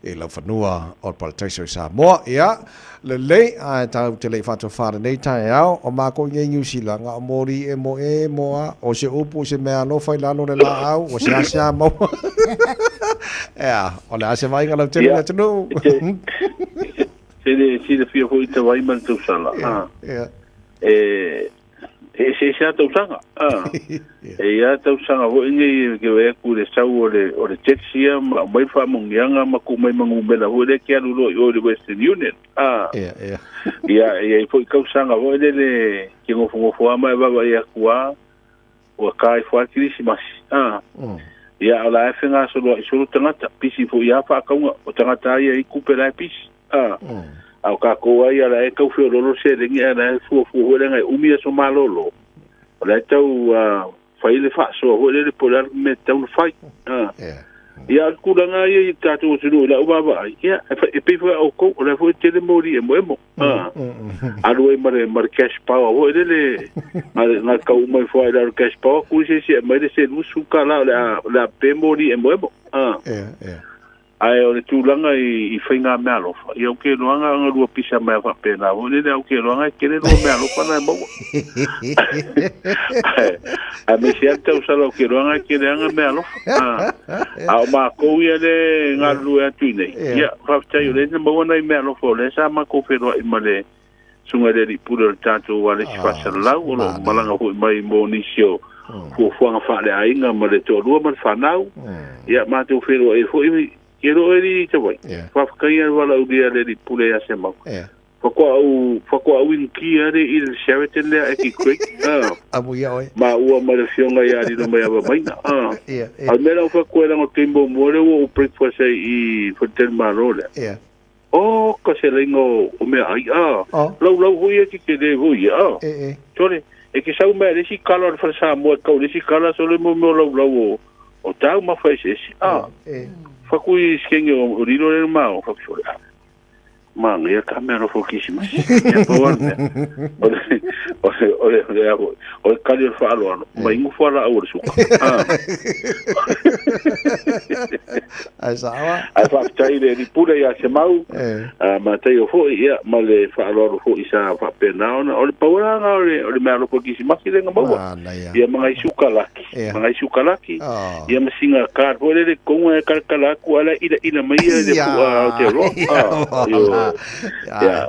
i laufanua o le Parataiso i Samoa. Ia, lelei, ae tatou te le i faatofa lenei taeao, o makou i nei Niu Sila, na o moli emo emo a, o se upu se mea alofa i lalo o le laau, ua seasea maua. Ea, o le a se vaaiga lautele i le atunuu. Se le silafia foi te vai ma le tausala. Ia. E, e eseese lava tausaga. E i ai tausaga foi nei ke vaai atu i le sau o le, o le tax ia ma aumai le faamanuiaga ma tuu mai ma numera foi lea e te alu loa i o i le Western Union. Ia, ia. Ia, e i ai foi tausaga foi lele e te nofonofo lava ma e vaavaai atu lava ua ta ifo lava le Kerisimasi. Ia, o la e fegasoloai solo tagata, pisi foi lava faatauga, o tagata lava ia e i ai tupe la e pisi. A o tatou lava ia la e tau feoloolo seleni ae la e fuafua foi leaga e umi aso malolo, o la e tau fai le faasoa foi lele po o le a le mea e tatau ona fai. Ia, a o le tulaga lava ia i le tatou atunuu i lau vaavaai, ia, e pei foi a outou, o la foi e tele moli emoemo. Alu ai ma le, ma le cash power foi lele, na tau uma ifo ai i lalo cash power, kuli se isi e aumai le se $20 o le a, o le a pe moli emoemo. Ae o le tulaga i faigameaalofa, ia ou te iloa na ona lua pisa mai lava faapena foi lele, ae ou te iloa e tele lua meaalofa na e maua. Aemaise lava le tausala ou te iloa e tele lava meaalofa. A o makou ia lea e galulue atu i inei, ia faafetai o lea na maua nai meaalofa o lea sa matou feiloai ma le susuga i le alii pule o le tatou ualesi faasalalau, o lo o malaga foi mai mo nisi o fuafuaga faaleaiga ma le toalua ma le fanau. Ia, matou feiloai ai foi, ke lo e li Savaii. Faafetai lava valaaulia a le alii pule ia Semau. Faatoa ou, faatoa ou inukia le i le Sheraton lea e ki Craig. Amuia oe. Maua ma le afioga ia Lilomaiava Maina. A o le mea la ua fai atu ai leaga o le taimi muamua lea ua ou breakfast ai i Faletalimalo lea. Oh, ka selaiga o meaai, a. Oh. Laulau foi ia tetele foi ia, a. E, e. Sole, e te sau mai a le isi kala o le fale Samoa e tau i le isi kala, sole mo mea o laulau o, o taumafa eseese, a. E, e. Fatu i sikenge o, o lilo le ma o, fatu sole, a. Manaia ka mea alofa o Kirisimasi. Ia pau lava le mea, o le, o le, o le, o le a foi, o le kali o le faaaloalo, ma inu fualaau o le suka. Ah. Ae sao lava. Ae faafetai i le Alii Pule ia Semau, a Mataio foi, ia, ma le faaaloalo foi sa faapena ona, o le pau lava lena o le, o le mea alofa o le Kirisimasi lea na maua. Manaia. Ia ma nai sukalaki, ma nai sukalaki, ia ma sina card foi lele totonu ae talatala atu ae la e ilaila mai ia le pu'a Aotearoa. Ah, io, ia,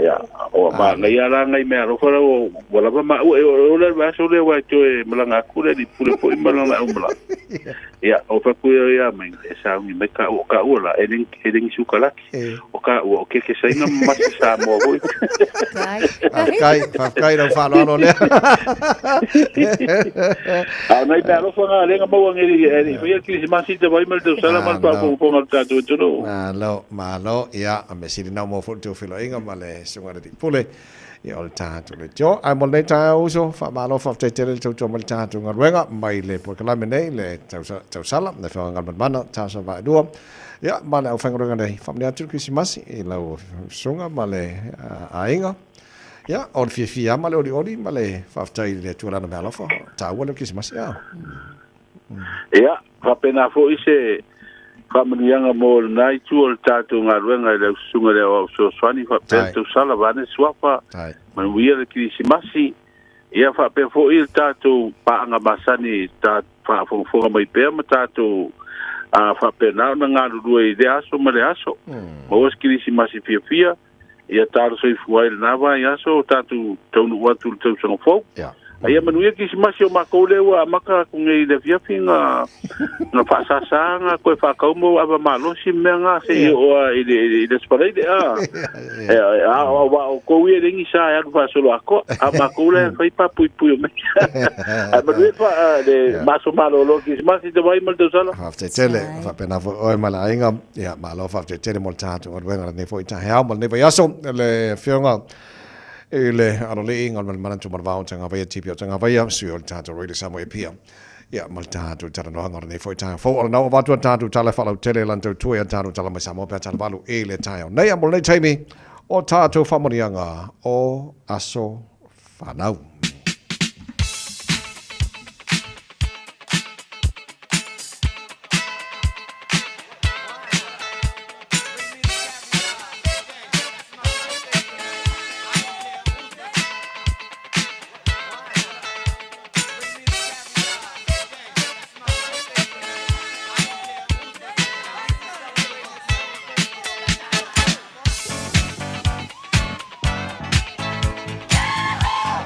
ia, ua manaia la nai mea alofa la ua, ua lava maua, e o le vaiaso lea aua e toe malaga atu le alii pule foi ma lana aumalaga. Ia, o fai atu ia ia mai, e sauni mai taua, o taua la, e le, e le ni sukalaki. O taua, o keke Saina ma masi Samoa foi. Faafetai, faafetai lau faaaloalo lea. A o nai mea alofa na lea na maua nei e le i faia le Kirisimasi te vai ma le tausala ma le faafogafoga a le tatou atunuu. Malo, malo, ia, a mea sili na maua foi le tou feiloaiga ma le Susuga i le Alii Pule, ia o le tatou leitio. Ae mo lenei taeao uso, faamalo faafetai tele le tautua mai le tatou galuega mai le polokalame nei, le tausala, le Afioga Galumalemana, Tausa Vaelua. Ia, ma le aufaigaluega nei, faamanuia atu le Kerisimasi i lau susuga ma le aiga. Ia, o le fiafia lava ma le olioli ma le faafetai i le Atua i Lana meaalofa, taua lea o le Kerisimasi, a. Ia, faapena foi se faamanuiaga mo lena itu o le tatou galuega i lau susuga i le Aoao Fesoasoani, faapea le tausala vaeane suafa, manuia le Kerisimasi. Ia faapea foi le tatou paaga masani ta faafogafoga mai pea ma tatou faapena ona galulue i lea aso ma lea aso. Maua se Kerisimasi fiafia, ia talo soifua ai lena vaiaso o tatou taunuu atu i le tausaga fou. A ia manuia Kerisimasi o makou lea ua amata atu nei i le afiafi na na faasasa na toe faatau mo ava malosi ma mea na seia oo lava i le i le Aso Faraile a. A aua o outou ia e leai ni sa e alu faasolo atoa, a o matou la e fai papuipui o mea. Ae manuia le ma aso malolo o le Kerisimasi te vai ma le tausala. Faafetai tele, faapena foi oe ma le aiga. Ia, malo faafetai tele mo le tatou galuega lenei foi taeao ma lenei vaiaso. Le Afioga i le Aloalii, Galumalemana Tuumanavao o Tagavaia, TPO Tagavaia, sui o le tatou Radio Samoa e Apia. Ia, ma le tatou talanoaga o lenei foi taeao fou. O lena ua avatu a tatou tala e faalautele e lana tautua i a tatou tala mai Samoa pe a talavalu i le taeao nei. A mo lenei taimi, o tatou faamanuiaga o aso fanau.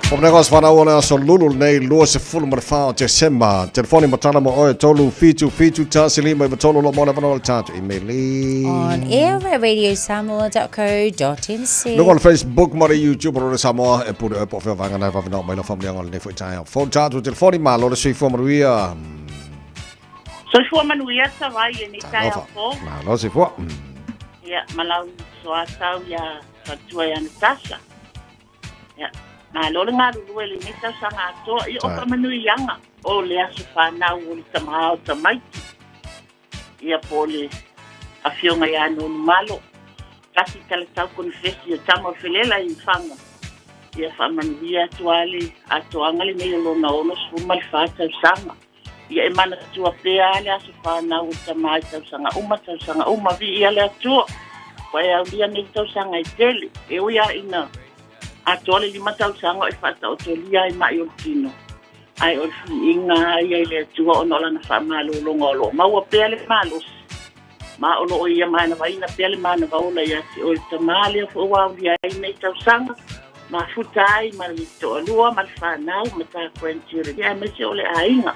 O Mnegos whanau o le aso lulu nei 24 o Tesema. Telefoni ma tala mo oe 3 7 7 tasi lima iwa tolu lo mo le whanau o le tātou email. On air at radiosamoa.co.nz. Luga o le Facebook ma le YouTube o Radio Samoa e pule oe po o fea vaega na e vave nao mai lau faamanuiaga o lenei foi taeao. Phone tatou telefoni, malo le soifua manuia. Soifua manuia Savai i lenei taeao fou. Malo soifua. Ia, ma lau soatau ia Fatua ia Natasha. Ia, malo le galulue i lenei tausaga atoa. Ia, o faamanuiaga o le aso fanau o le tama o tamaiti. Ia po o le Afioga ia Nonumalo, tasi talatau konifesi o Tama o Felela i Faga. Ia faamanuia atu lava le atoaga lenei o lona 64 tausaga. Ia e manatua pea lava le aso fanau o tama i tausaga uma, tausaga uma, viia le Atua. Ua e aulia nei tausaga e tele, e ui lava ina atoa le lima tausaga o e faataotolia ai mai o le tino. Ae o le viiga lava ia i le Atua ona o lana faamalologa o lo o maua pea le malosi, ma o lo o ia manavaina pea le manava ola ia te oe le Tama lea foi ua aulia ai nei tausaga, mafuta ai ma le toalua ma le fanau ma ta grandchildren aemaise o le aiga.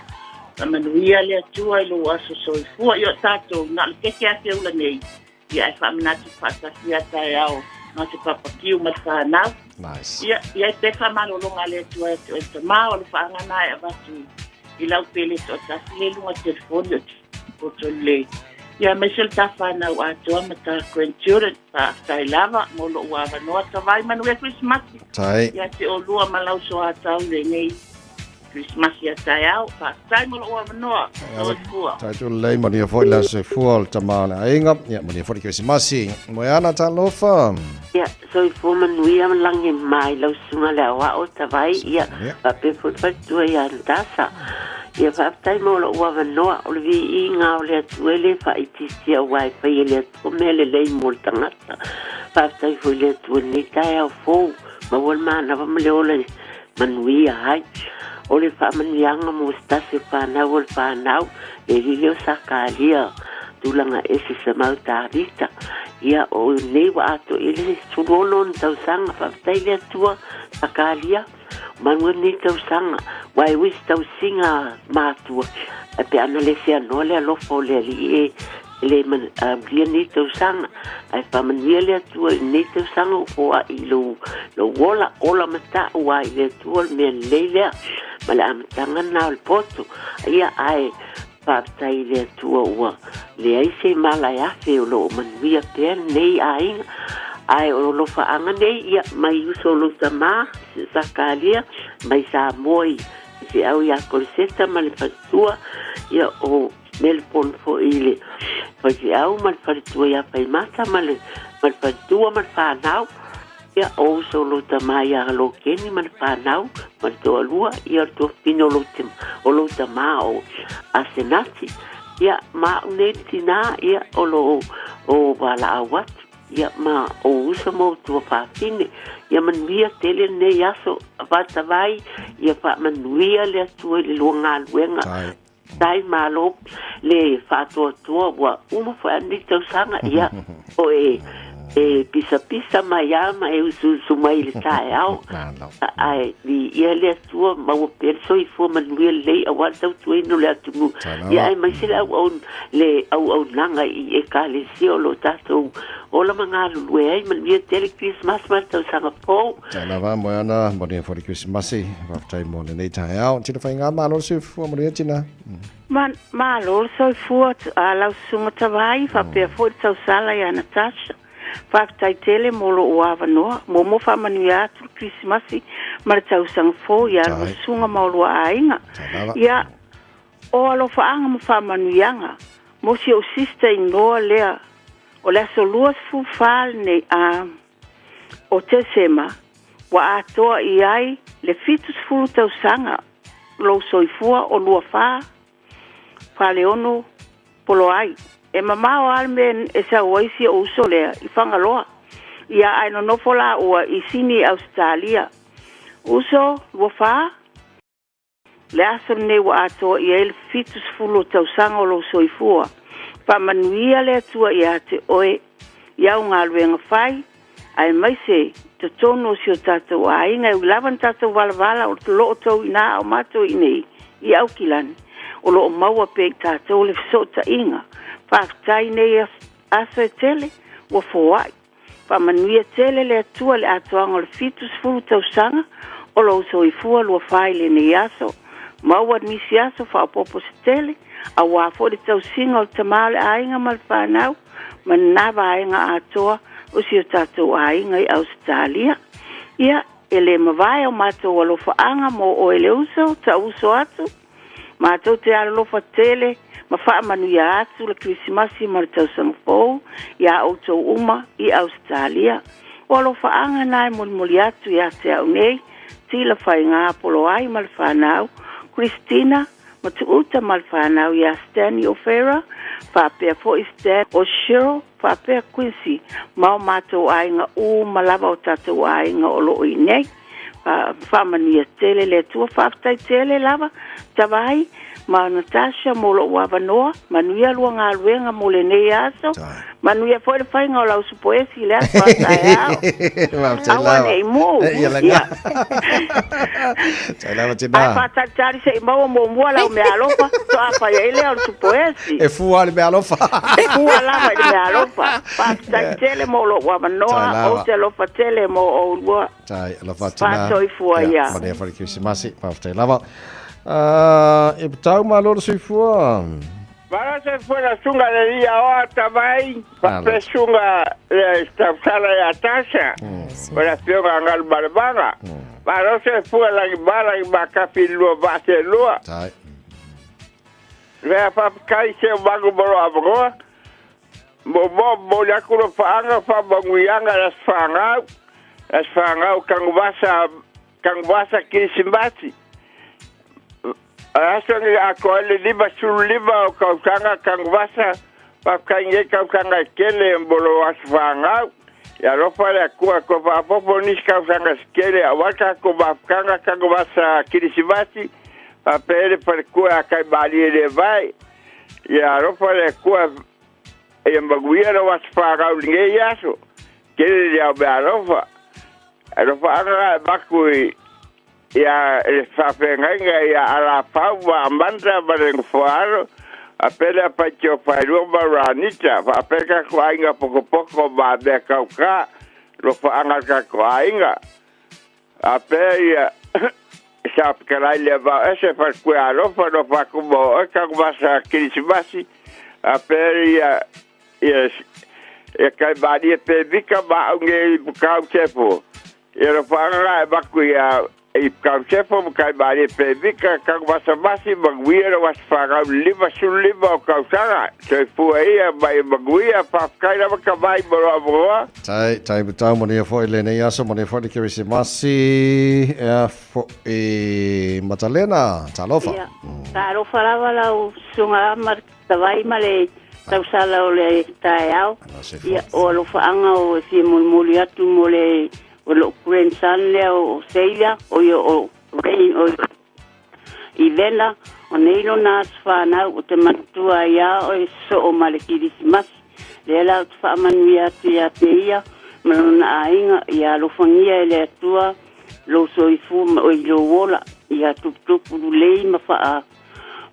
Faamanuia le Atua i lou aso soifua. Ia o tatou, na o le keke lava feula nei, Ia ae faamanatu faatasi a taeao ma se papakiu ma le fanau. Nice. Ia, i ai pea faamalologa a le Atua ia te oe tama o le faagana e avatu i lau pele toatasi le luga telefoni o te poto lelei. Ia aemaise le ta fanau atoa ma ta grandchildren. Faafetai lava mo lou avanoa. Tavai manuia Krismasi. Tai. Ia te olua ma lau soatau lenei. Kerisimasi a taeao. Faafetai mo lou avanoa. Soifua. Tatou lelei, manuia foi le aso soifua o le tama o le aiga. Ia, manuia foi le Kerisimasi. Moeana, talofa. Ia, soifua manuia ma lagi ma i lau susuga le aoao Tavai, ia, faapea foi le faletua ia Natasha. Ia, faafetai mo lou avanoa, o le viiga o le Atua e le faaitiitia aua e fai e le Atua mea lelei mo le tagata. Faafetai foi i le Atua i lenei taeao fou, maua le manava ma le ola e manuia ai. O le faamanuiaga mo se tasi o fanau o le fanau, le alii lea o Sakaria, tulaga ese Samau Tavita. Ia, o nei ua atoa i le 16 ona tausaga, faafetai le Atua, Sakaria, manuia lenei tausaga, aua e ui se tausiga matua, ae pe ana le seanoa le alofa o le Alii e E le aulia lenei tausaga, ae faamanuia le Atua i lenei tausaga ua foai i lou, lou ola, ola mata'u ai i le Atua le mea lelei lea, ma le amataga lena o le poto. Ia, ae faafetai i le Atua ua leai se mala e afe o lo o manuia pea lenei aiga. Ae o alofaaga nei, ia, mai uso o lou tama, Sakaria, mai Samoa i Feau ia Koleseta ma le faletua, ia, o Melbourne foi i le faifeau ma le faletua ia Faimata ma le ma le faletua ma le fanau. Ia, o uso o lou tama ia Lokeni ma le fanau ma le toalua, ia o le tuafafine o lou o lou tama o Asenati. Ia, ma au nei le tinā, ia, o lo o valaau atu. Ia, ma o uso ma o tuafafine. Ia manuia tele lenei aso, Vatavai, ia faamanuia le Atua i le lua galuega. Tai malo le faatoatoa ua uma foi a lenei tausaga ia o e e pisapisa mai a ma e usuusu mai i le taeao ae viia le Atua maua pea le soifua manuia lelei aua le tautuaina o le atunuu ia aemaise le auaun le auaunaga i ekalesia o lo tatou ola ma galulue ai manuia tele Christmas ma le tausaga fou. Tai lava, Moeana, manuia foi le Kerisimasi. Faafetai mo lenei taeao. Tino whainga, malo le soifua, manuia tina. Ma, malo le soifua a lau susuga Tavai, faapea foi le tausala ia Natasha. Faafetai tele mo lou avanoa. Muamua faamanuia atu le Kerisimasi ma le tausaga fou ia lua susuga ma olua aiga. Ia, o alofaaga ma faamanuiaga mo si ou sister inoa lea o le aso 24 lenei a o Tesema ua atoa i ai le 70 tausaga lou soifua o 24 Faleono Poloai. E mamao lava le mea e sau ai si ou uso lea i Fagaloa. Ia ae nonofo laua i Sini Ausetalia. Uso, 24? Le aso lenei ua atoa i ai le 70 o tausaga o lou soifua. Faamanuia le Atua ia te oe i au galuega fai, aemaise i totonu o si o tatou aiga e ui lava na tatou valavala o lo o tou i ina a o matou i inei i Aukilani, o lo o maua pea i tatou le fesootaiga. Faafetai i nei aso e tele ua foai. Faamanuia tele le Atua i le atoaga o le 70 tausaga o lou soifua luafa i lenei aso. Maua nisi aso faaopoopo se tele, aua foi le tausiga o le tama o le aiga ma le fanau ma lena vaega atoa o si o tatou aiga i Ausetalia. Ia, e le mavae o matou alofaaga mo oe le uso, tau uso atu. Matou te alolofa tele ma faamanuia atu le Kerisimasi ma le Tausaga Fou iā outou uma i Ausetalia. O alofaaga na e molimoli atu ia te au nei, Tila Faigā Poloai ma le fanau, Christina ma Tuuta ma le fanau iā Stanley O'Feira, faapea foi Stan O'Shiro faapea Quincy ma o matou aiga uma lava o tatou aiga o lo o i nei. Faamanuia tele le Atua. Faafetai tele lava Tavai ma Natasha mo lou avanoa. Manuia lua galuega mo lenei aso. Manuia foi le faiga o lau supoesi i le aso a taeao. Aua ne i mu. Ia. Tai lava tina. Ae faatalitali se i maua muamua lau meaalofa, faatoa fai ai lea o le supoesi. E fua le meaalofa. E fua lava i le meaalofa. Faafetai tele mo lou avanoa. Ou te alofa tele mo oulua. Tai, alofa atu nā. Faasoifua ia. Manuia foi le Kerisimasi, faafetai lava. E tau malo le soifua. Malo soifua la sunga le ia oa tavai, faapea sunga le tausala ia Tasha, o le afioga a Galumalemana. Malo soifua lagi ma lagi makafi i le lua vaa selua. Tai. Lea faafetai se o magu mo lo avanoa. Muamua momoli atu lofaaga faamanuiaga i le aso fanau, le aso fanau Tanuvasa, Tanuvasa Kirisimasi. O le aso lenei atoa ai le 55 o tausaga Tanuvasa, faafetai i lenei tausaga e tele mo lou aso fanau. Ia alofa le Atua toe faaopoopo nisi tausaga se tele aua le tatou mafutaga Tanuvasa Kirisimasi, faapea ai le faletua ia Taimalie Levae. Ia alofa le Atua ia manuia lou aso fanau i lenei aso. Tele le ao meaalofa. Alofaaga la e avatu i ia le faafeagaiga ia Alafau ma Amanda ma le Nofoaalo, faapea le Apaitio Faelua ma Ranita, faapea le tatou aiga potopoto ma mea tauta, alofaaga a le tatou aiga. Faapea ia Sa fetalai le Vao Ese Faletua Alofa nofo atu mo oe Tanuvasa Kerisimasi, faapea ia ia ia Kaimalie Pevika ma au nei i Pukau Sefo. Ia alofaaga la e avatu ia i Pukau Sefo ma Kaimalie Pevika Tanuvasa Masi manuia lou aso fanau i le 55 o tausaga. Soifua ia ma ia manuia. Faafetai lava Tavai mo lou avanoa. Tai, tai matau manuia foi lenei aso, manuia foi le Kerisimasi, ea foi Matalena, talofa. Ia, talofa lava lau susuga ma Tavai ma le tausala o le taeao. Ia, o alofaaga o e fia molimoli atu mo le o lou grandson lea o Seila, o ia o Rain, o i Vena, o nei lona aso fanau, ou te manatua ai lava oe soo ma le Kirisimasi. Lea la ou te faamanuia atu ia te ia ma lona aiga, ia alofagia e le Atua lou soifua ma oe i lou ola, ia tuputupu lelei ma faa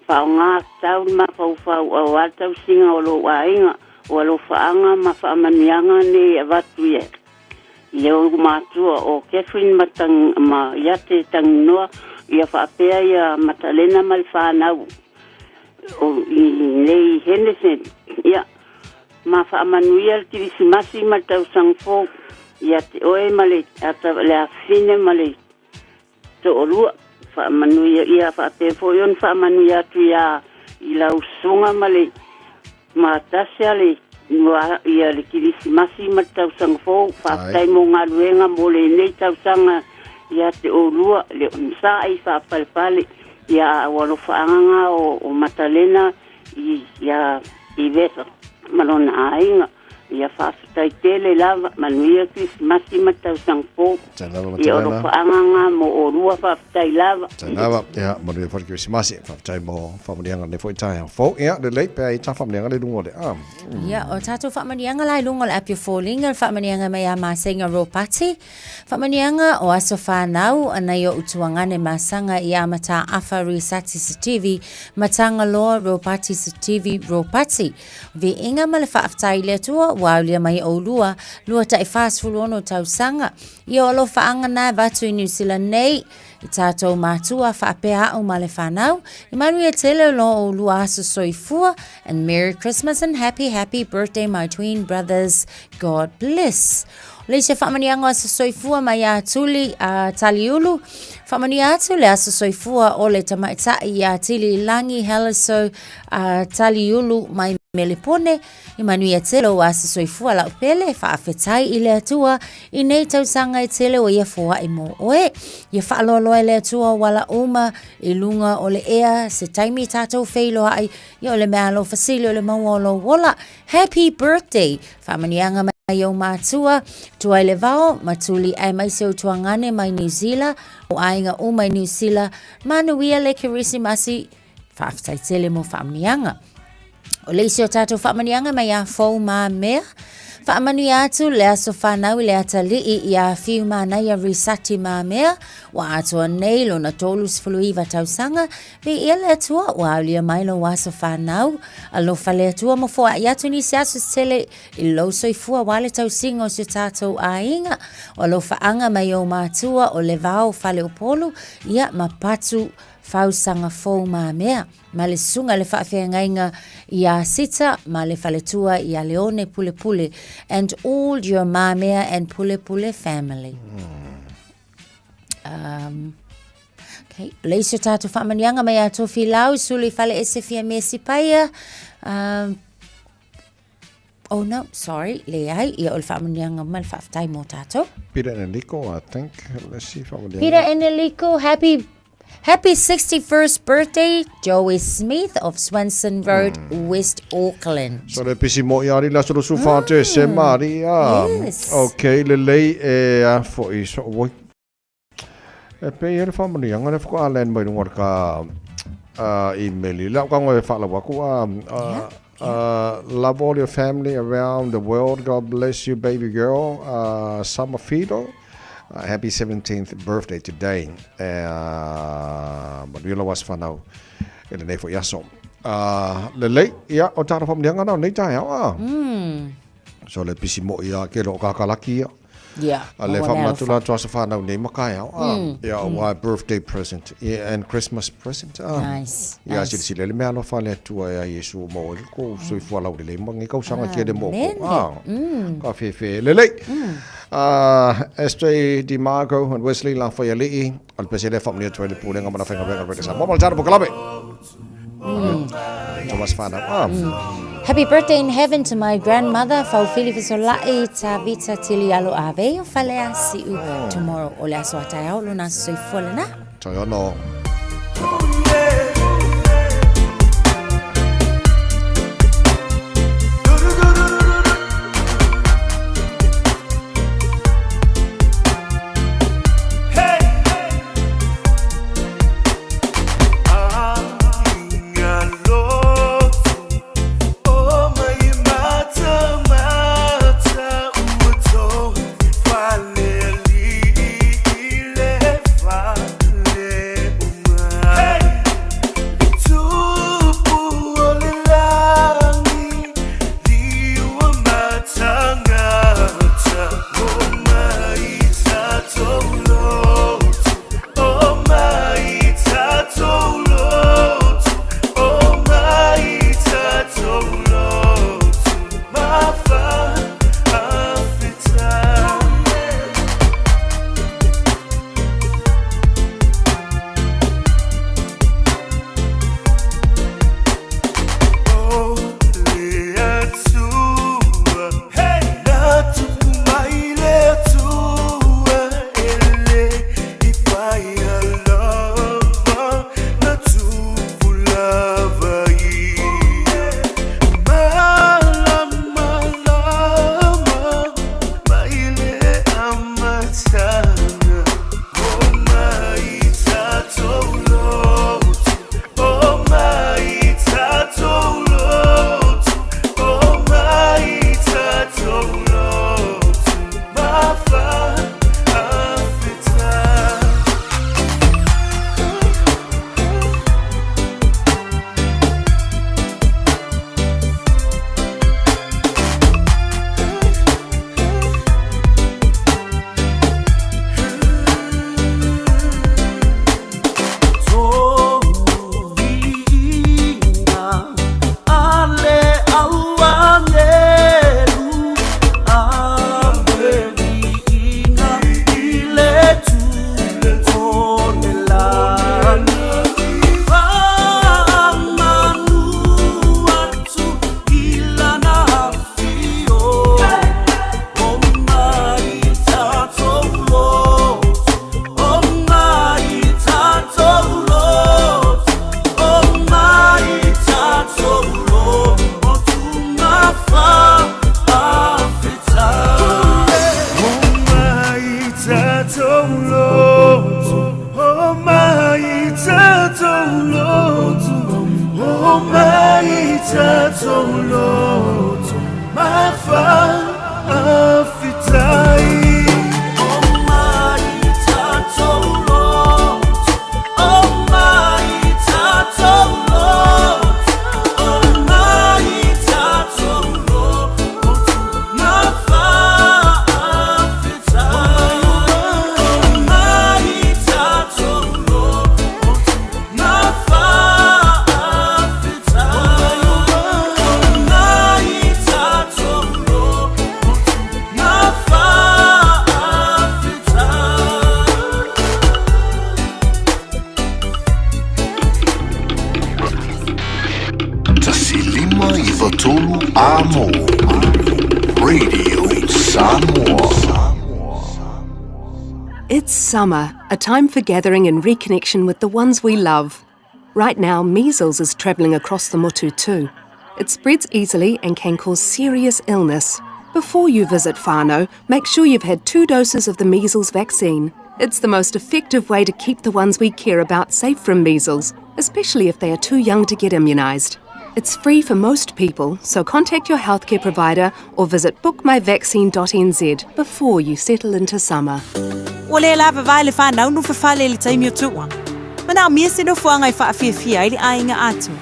faaaoga tatau le mafaufau aua le tausiga o lou aiga. O alofaaga ma faamanuiaga nei e avatu ia i ou matua o Catherine ma, Tang, ma Iate Tanginoa, ia faapea ia Matalena ma le whanau o i nei Henderson. Ia, ma faamanuia le Kirisimasi ma le tausaga fou ia te oe ma le, ata, le afafine ma le toalua. Faamanuia ia faapea foi ona faamanuia atu ia i lau susuga ma le ma tasi a le ia le Kirisimasi ma le tausaga fou. Faafetai mo galuega mo lenei tausaga ia te oulua, le onosai faapalepale ia ua alofaaga ga o Matalena i ia Iveta ma lona aiga. Ia faafetai tele lava, manuia Kerisimasi ma tausaga fou. Ia o alofaaga ga mo oulua, faafetai lava. Tēnā lava, ia, manuia foi le Kerisimasi, faafetai mo faamanuiaga lenei foi taeao fou. Ia, lelei, pe ai ta faamanuiaga le luga o le a. Ia, o tatou faamanuiaga la i luga o le api o foliga, le faamanuiaga mai ia Masega Ropati. Faamanuiaga o aso fanau a nai o'u tuagane masaga i Amata Afa Risati Sitivi, Matagaloa Ropati Sitivi Ropati. Viiga ma le faafetai i le Atua ua aulia mai oulua, luataʻi 46 tausaga. Ia o alofaaga na e avatu i Niu Sila nei, i tatou matua faapea a'u ma le fanau, i manuia tele o lo oulua aso soifua, and Merry Christmas and Happy Happy Birthday my twin brothers, God bless. O le isi faamanuiaga o aso soifua mai ia Tuli a Taliulu, faamanuia atu le aso soifua o le tamaitai ia Tili Langi Heliso a Taliulu mai Melepone, i manuia tele o aso soifua lau pele, faafetai i le Atua i nei tausaga e tele o ia foai mo oe. Ia faaloaloa e le Atua o ala uma i luga o le ea, se taimi tatou feiloai, ia o le mea alofa sili o le maua o lou ola. Happy birthday! Faamanuiaga mai ou matua, Tuailevao, Matuli aemaise o Tuagane mai Niu Sila, o aiga uma i Niu Sila, manuia le Kerisimasi, faafetai tele mo faamanuiaga. O le isi o tatou faamanuiaga mai ia Fou ma Mea, faamanuia atu le aso fanau i le atalii ia Fiu Manaia Risati Mamea, ua atoa nei lona 39 tausaga, Viia le Atua ua aulia mai lou aso fanau. Alofa le Atua ma foai atu nisi aso se tele i lou soifua aua le tausiga o si o tatou aiga. O alofaaga mai ou matua o Levao Faleupolu, ia ma Patu Fausaga Fou Mamea, ma le susuga i le faafeagaiga ia Sita ma le faletua ia Leone Pulepule and all your Mamea and Pulepule family. Um, okay. Le isi o tātou whaamanianga mai a Tofi Lau, Sulu i Fale Ese Fia Me Sipaia. Um, oh no, sorry, leai, ia o le whaamanianga ma le whaafetai mō tātou. Peter and Nico, I think. Let's see if I'm Peter and Nico, happy Happy 61st birthday, Joey Smith of Swanson Road, mm. West Auckland. So le pisi mo i ari la solo su fa te se mari a. Yes. Okay, le lei e a fo i so woi. E pei e le whaamanuiaga lea faatoa land mai luga o le ka email i lau kago e faalaua aku love all your family around the world God bless you baby girl Summer Fido happy 17th birthday today manuia lau aso fanau i lenei foi aso lelei ia o tāna whaamanuiaga na o nei taeao a so le pisi moi a ke lo kakalaki ia Yeah. A le whamanatu la tuasa whanau nei makaeao. Ah, mm. Yeah, mm. why birthday present yeah, and Christmas present. Ah. Nice. Yeah, nice. sili sili le mea alofa le atua e a Iesu mo e ko mm. soifua lau le mo ngi kau sanga ke le mo ko. Ah. Mm. Ka fe fe le le. Mm. SJ DiMarco and Wesley La Fayali'i. O le pese le whamania tua le pūlenga mana whainga wenga rere sa. Mo mala tara po Mm. Thomas whānau. Ah. Mm. Happy birthday in heaven to my grandmother, Faufili Fesola'i Tavita Tilialo Ave o Faleasiu. Oh. Tomorrow, o le aso ataeao, lona aso soifua lena. Toi ono. Samoa. Radio Samoa. It's summer, a time for gathering and reconnection with the ones we love. Right now, measles is travelling across the Motu too. It spreads easily and can cause serious illness. Before you visit whānau, make sure you've had two doses of the measles vaccine. It's the most effective way to keep the ones we care about safe from measles, especially if they are too young to get immunised. It's free for most people, so contact your healthcare provider or visit bookmyvaccine.nz before you settle into summer. Ua le lavavae le whanau no fafale i le taimi o tuuanga. Manaomia se nofoaga e faafiafia ai le aiga atoa.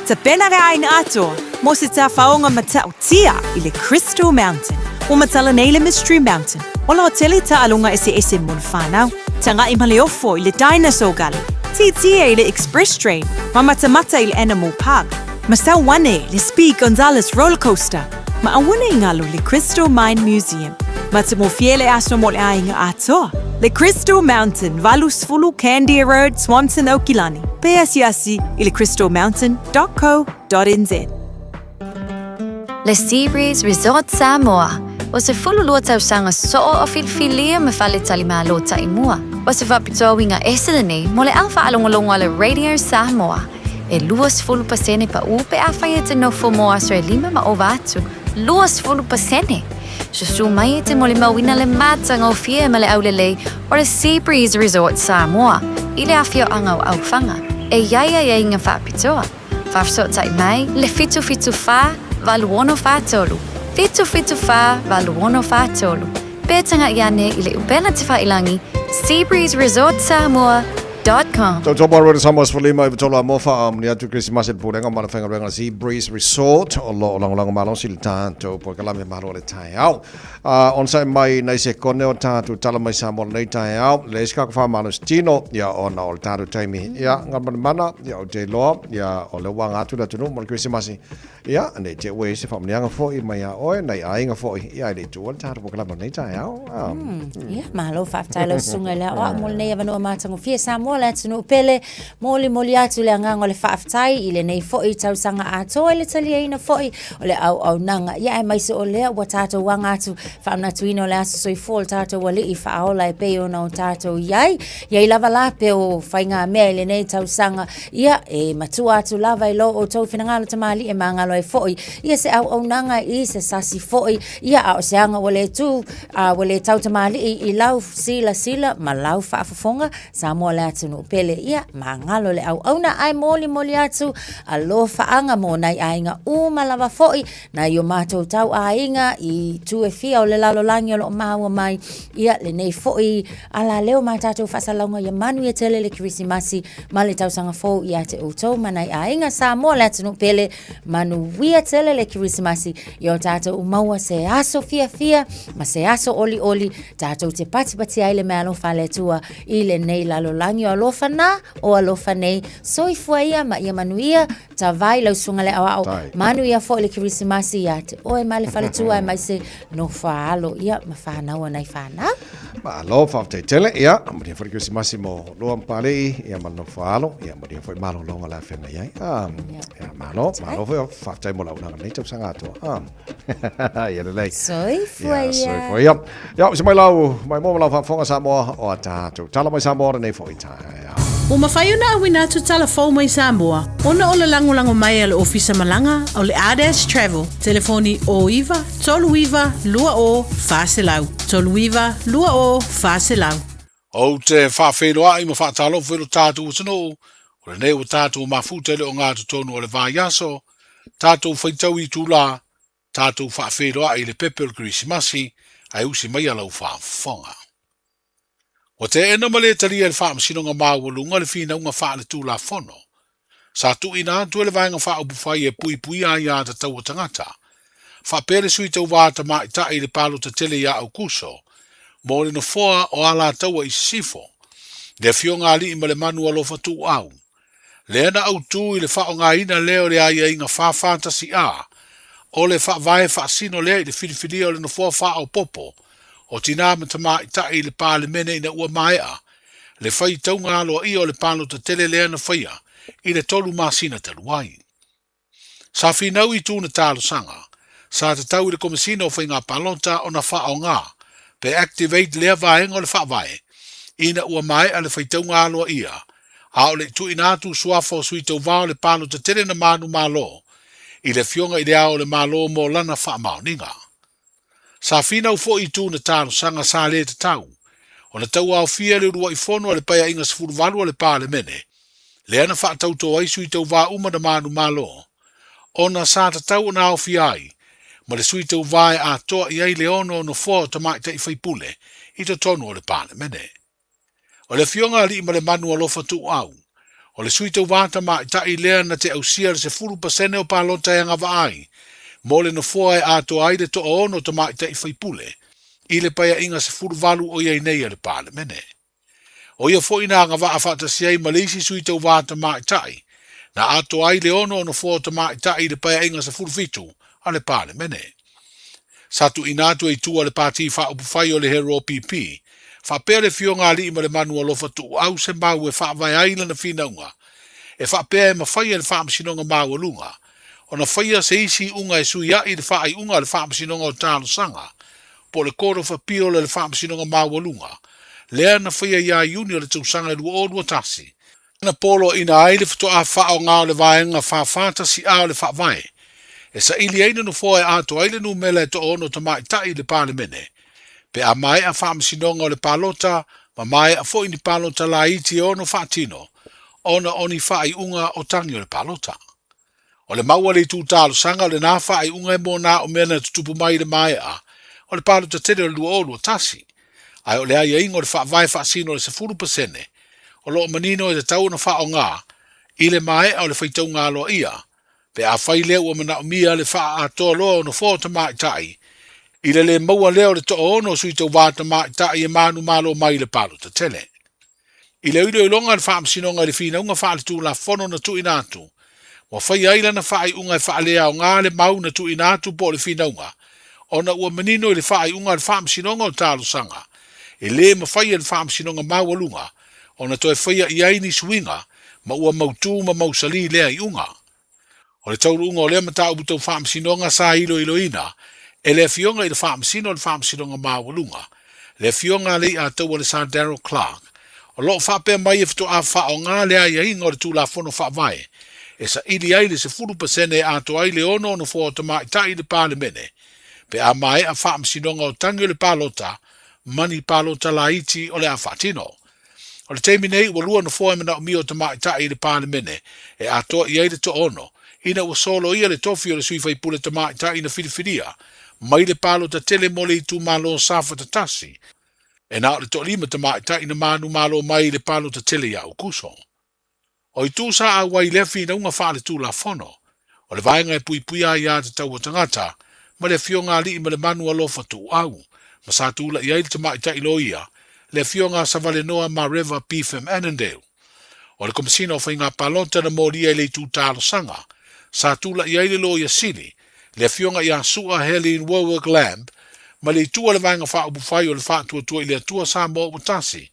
Tapena le aiga atoa mo se tafaoga matautia i le Crystal Mountain. Ua matala nei le Mystery Mountain o la hotele taaloga eseese mo le whanau. Taga'i ma le ofo i le Dinosaur Gully, tietie i le Express Train, ma matamata i le Animal Park, ma sau ane le Speed Gonzales Roller Coaster, ma auana i ngalo le Crystal Mine Museum. Matamofie le aso mo le aiga atoa. Le Crystal Mountain, 80 Candia Road, Swanson, Aukilani. Pe asiasi i le crystalmountain.co.nz. Le Seabreeze Resort Samoa, ua 12 tausaga soo o filifilia ma faletalimalo taimua. O se faapitoa uiga ese lenei mo le au faalogologo a le Radio Samoa. E 20% paʻu pe afai e te nofo mo aso e lima ma ova atu. 20%! Susu mai e te molimauina le matagofie ma le aulelei o le Seabreeze Resort Samoa i le afioaga o Aufaga e i ai aiaiga faapitoa. Faafesootai mai le 774 8643, 774 8643, pe taga'i ane i le upega tefa'ilagi seabreezeresortsamoa.com. Tautua mo Royal Samoa 15 i tolu a mo wha muni atu Krisimasi le pulega ma le whaingaluega Sea Breeze Resort o lo o lagolago malosi le tātou polokalame malo o le taeao. Onosai mai nai sekone o tātou tala mai Samoa lenei taeao, le isi kako whamalosi tino, ia ona o le tātou taimi, ia ngā mana, ia o te loa, ia o le wanga atu le atunuu mo le Krisimasi, ia nei te ue se whamunianga foi mai a oe, nei aiga foi, ia e le tua le tātou polokalame lenei taeao. Ia, malo faafetai lau susuga i le aoao mo lenei avanoa matagofie Samoa le atunuu pele. Molimoli atu le agaga o le faafetai i lenei foi tausaga atoa i le taliaina foi o le auaunaga. Ia aemaise o lea ua tatou aga atu faamanatuina o le aso soifua o le tatou alii faaola e pei ona o tatou i ai. I ai lava la pe o faigamea i lenei tausaga, ia e matua atu lava i lo outou finagalo tamalii e magalo ai foi ia se auaunaga i se sasi foi, ia a o se aga ua le tu, a ua le tau tamalii i lau silasila ma lau faafofoga, Samoa le atunuu pele, ia magalo le auauna ae molimoli atu alofaaga mo nai aiga uma lava foi, nai o matou tau aiga i itu e fia o le lalolagi o loo maua mai, ia lenei foi alaleo ma tatou faasalalauga ia manuia tele le Kerisimasi ma le tausaga fou ia te outou ma nai aiga. Samoa le atunuu pele, manuia tele le Kerisimasi, ia o tatou maua se aso fiafia ma se aso olioli tatou te patipati ai le meaalofa a le Atua i lenei lalolagi o alofa na o alofa nei. Soifua ia ma ia manuia, tavai lau susuga le aoao, manuia foi le Kerisimasi ia te oe ma le faletua aemaise nofo a alo ia ma fanau a nai fanau. Malo, faafetai tele, ia, manuia foi le Kerisimasi mo lua ma Palei, ia ma le nofo a alo, ia manuia foi malologa o le a feagai ai. Ah, ia, malo, malo foi, faafetai mo le auaunaga lenei tausaga atoa. Ah. Ia lelei. Soifua ia. Soifua ia. Ia, usi mai lau, mai mo ma lau faafofoga Samoa o a tatou tala mai Samoa lenei foi taeao. Ua mafai ona auina atu tala fou mai Samoa ona o le lagolago mai a le Ofisa Malaga o le Ardash Travel, telefoni 09 39 20 400, 39 20 400. Ou te faafeiloai ma faatalofa i lo tatou atunuu, o lenei ua tatou mafuta i le ogatotonu o le vaiaso, tatou faitau itulā, tatou faafeiloai i le pepe o le Kerisimasi, ae usi maia lau faafofoga. Ua teena ma le talia e le Faamasinoga Maualuga le finauga faaletulafono sa tuuina atu e le Vaega Faaupufai e puipuia aia tatau a tagata, faapea le Sui Tauva Tamaitai i le palota tele ia Aukuso mo le nofoa o Alataua i Sisifo, le Afioga Alii ma le Manu Alofa Tuuau, lea na autu i le faaaogaina lea o le aiaiga 441A o le Faavae faasino lea i le filifilia o le nofoa faaopoopo o tinā ma tamaitai i le Palemene ina ua maea le faitauga aloaia o le palota tele lea na faia i le tolu masina talu ai. Sa finau i tūna talosaga Sa tatau i le Komesina o Faiga Palota ona faaaoga pe activate lea vaega o le Faavae ina ua maea le faitauga aloaia a o le i tuuina atu suafa o sui tauva o le palota tele na manumalo i le Afioga i Le Ao o le Malo mo lana faamaoniga. Sa finau foi i itu na talosaga sa le tatau ona tauaofia le uluai fono a le Paeaiga 18 a le Palemene lea na faatauto ai sui tauva uma na manumalo ona sa tatau ona aofia ai ma le sui tauva e atoa i ai le ono o nofoa o tamaitai faipule i totonu o le Palemene. O le Afioga Aliimalemanu Alofa Tuuau, o le sui tauva tamaitai lea na te ausia le 10% o palota e agavaa ai mo le nofoa e atoa ai le toaono tamaitai faipule i le Paeaiga 18 o i ai nei a le Palemene. O ia foi na agavaa faatasi ai ma le isi sui tauva tamaitai na atoa ai le ono o nofoa o tamaitai i le Paeaiga 17 a le Palemene. Sa tuuina atu e itu a le Pati Faaupufai o le HROPP, faapea le Afioga Aliimalemanu Alofa Tuuau se mau e faavae ai lana finauga, e faapea e mafai e le Faamasinoga Maualuga ona faia se isi iuga e suia'i le faaiuga a le Faamasinoga o Talosaga po o le Court of Appeal a le Faamasinoga Maualuga lea na faia ia Iuni o le tausaga e 2021, na poloaiina ai le faatoa faaaoga o le Vaega 441A o le Faavae e saili ai le nofoa e atoa ai le numera e toaono tamaitai i le Palemene pe a maea faamasinoga o le palota ma maea foi ni palota laiti e ono faatino ona o ni faaiuga o tagi o le palota. O le mau a le itu talosaga o lena faaiuga e mo nā o mea na tutupu mai i le maea o le palota tele o le 2021, ae o le aiaiga o le faavae faasino o le 10% o lo o manino e tatau ona faaaoga i le maea o le faitauga aloaia pe afai lea ua manaomia le faaatoa loa o nofoa o tamaitai i le le maua lea o le toaono o sui tauva tamaitai e manumalo mai i le palota tele. I le iloiloga a le Faamasinoga i le finauga faaletulafono na tuuina atu, ua faia ai lana faaiuga e faaleaoga le mau na tuuina atu po o le finauga, ona ua manino i le faaiuga a le Faamasinoga o Talosaga, e le mafai e le Faamasinoga Maualuga ona toe faia i ai ni suiga ma ua mautū ma mausali lea iuga. O le taunuuga o lea mataupu tau faamasinoga sa iloiloina e le Afioga i le Faamasino o le Faamasinoga Maualuga, le Afioga a Leiataua le Sir Darrell Clarke, o lo o faapea mai e faatoa faaaoga le aiaiga o le Tulafono Faavae e saili ai le 10% e atoa ai le ono o nofoa o tamaitai i le Palemene pe a maea faamasinoga o tagi o le palota ma ni palota laiti o le a faatino. O le taimi nei ua lua nofoa e manaomia o tamaitai i le Palemene e atoa i ai le toaono, ina ua soloia le tofi o le sui faipule tamaitai na filifilia mai le palota tele mo le itumalo Safata 1, e na o le toalima tamaitai na manumalo mai i le palota tele ia Aukuso. O itu sa auai i lea finauga faaletulafono, o le vaega e puipuia ai a tatau a tagata ma le Afioga Alii ma le Manu Alofa Tuuau, ma sa tula'i ai le tamaitai loia, le Afioga a Savalenoa Mareva Beefham Annandale. O le Komesina o Faiga Palota na molia i le itu talosaga, sa tula'i ai le Loia Sili, le Afioga ia Su'a Helene Warwick Lamb, ma le itu a le Vaega Faaupufai o le Faatuatua i le Atua Samoa Ua Tasi,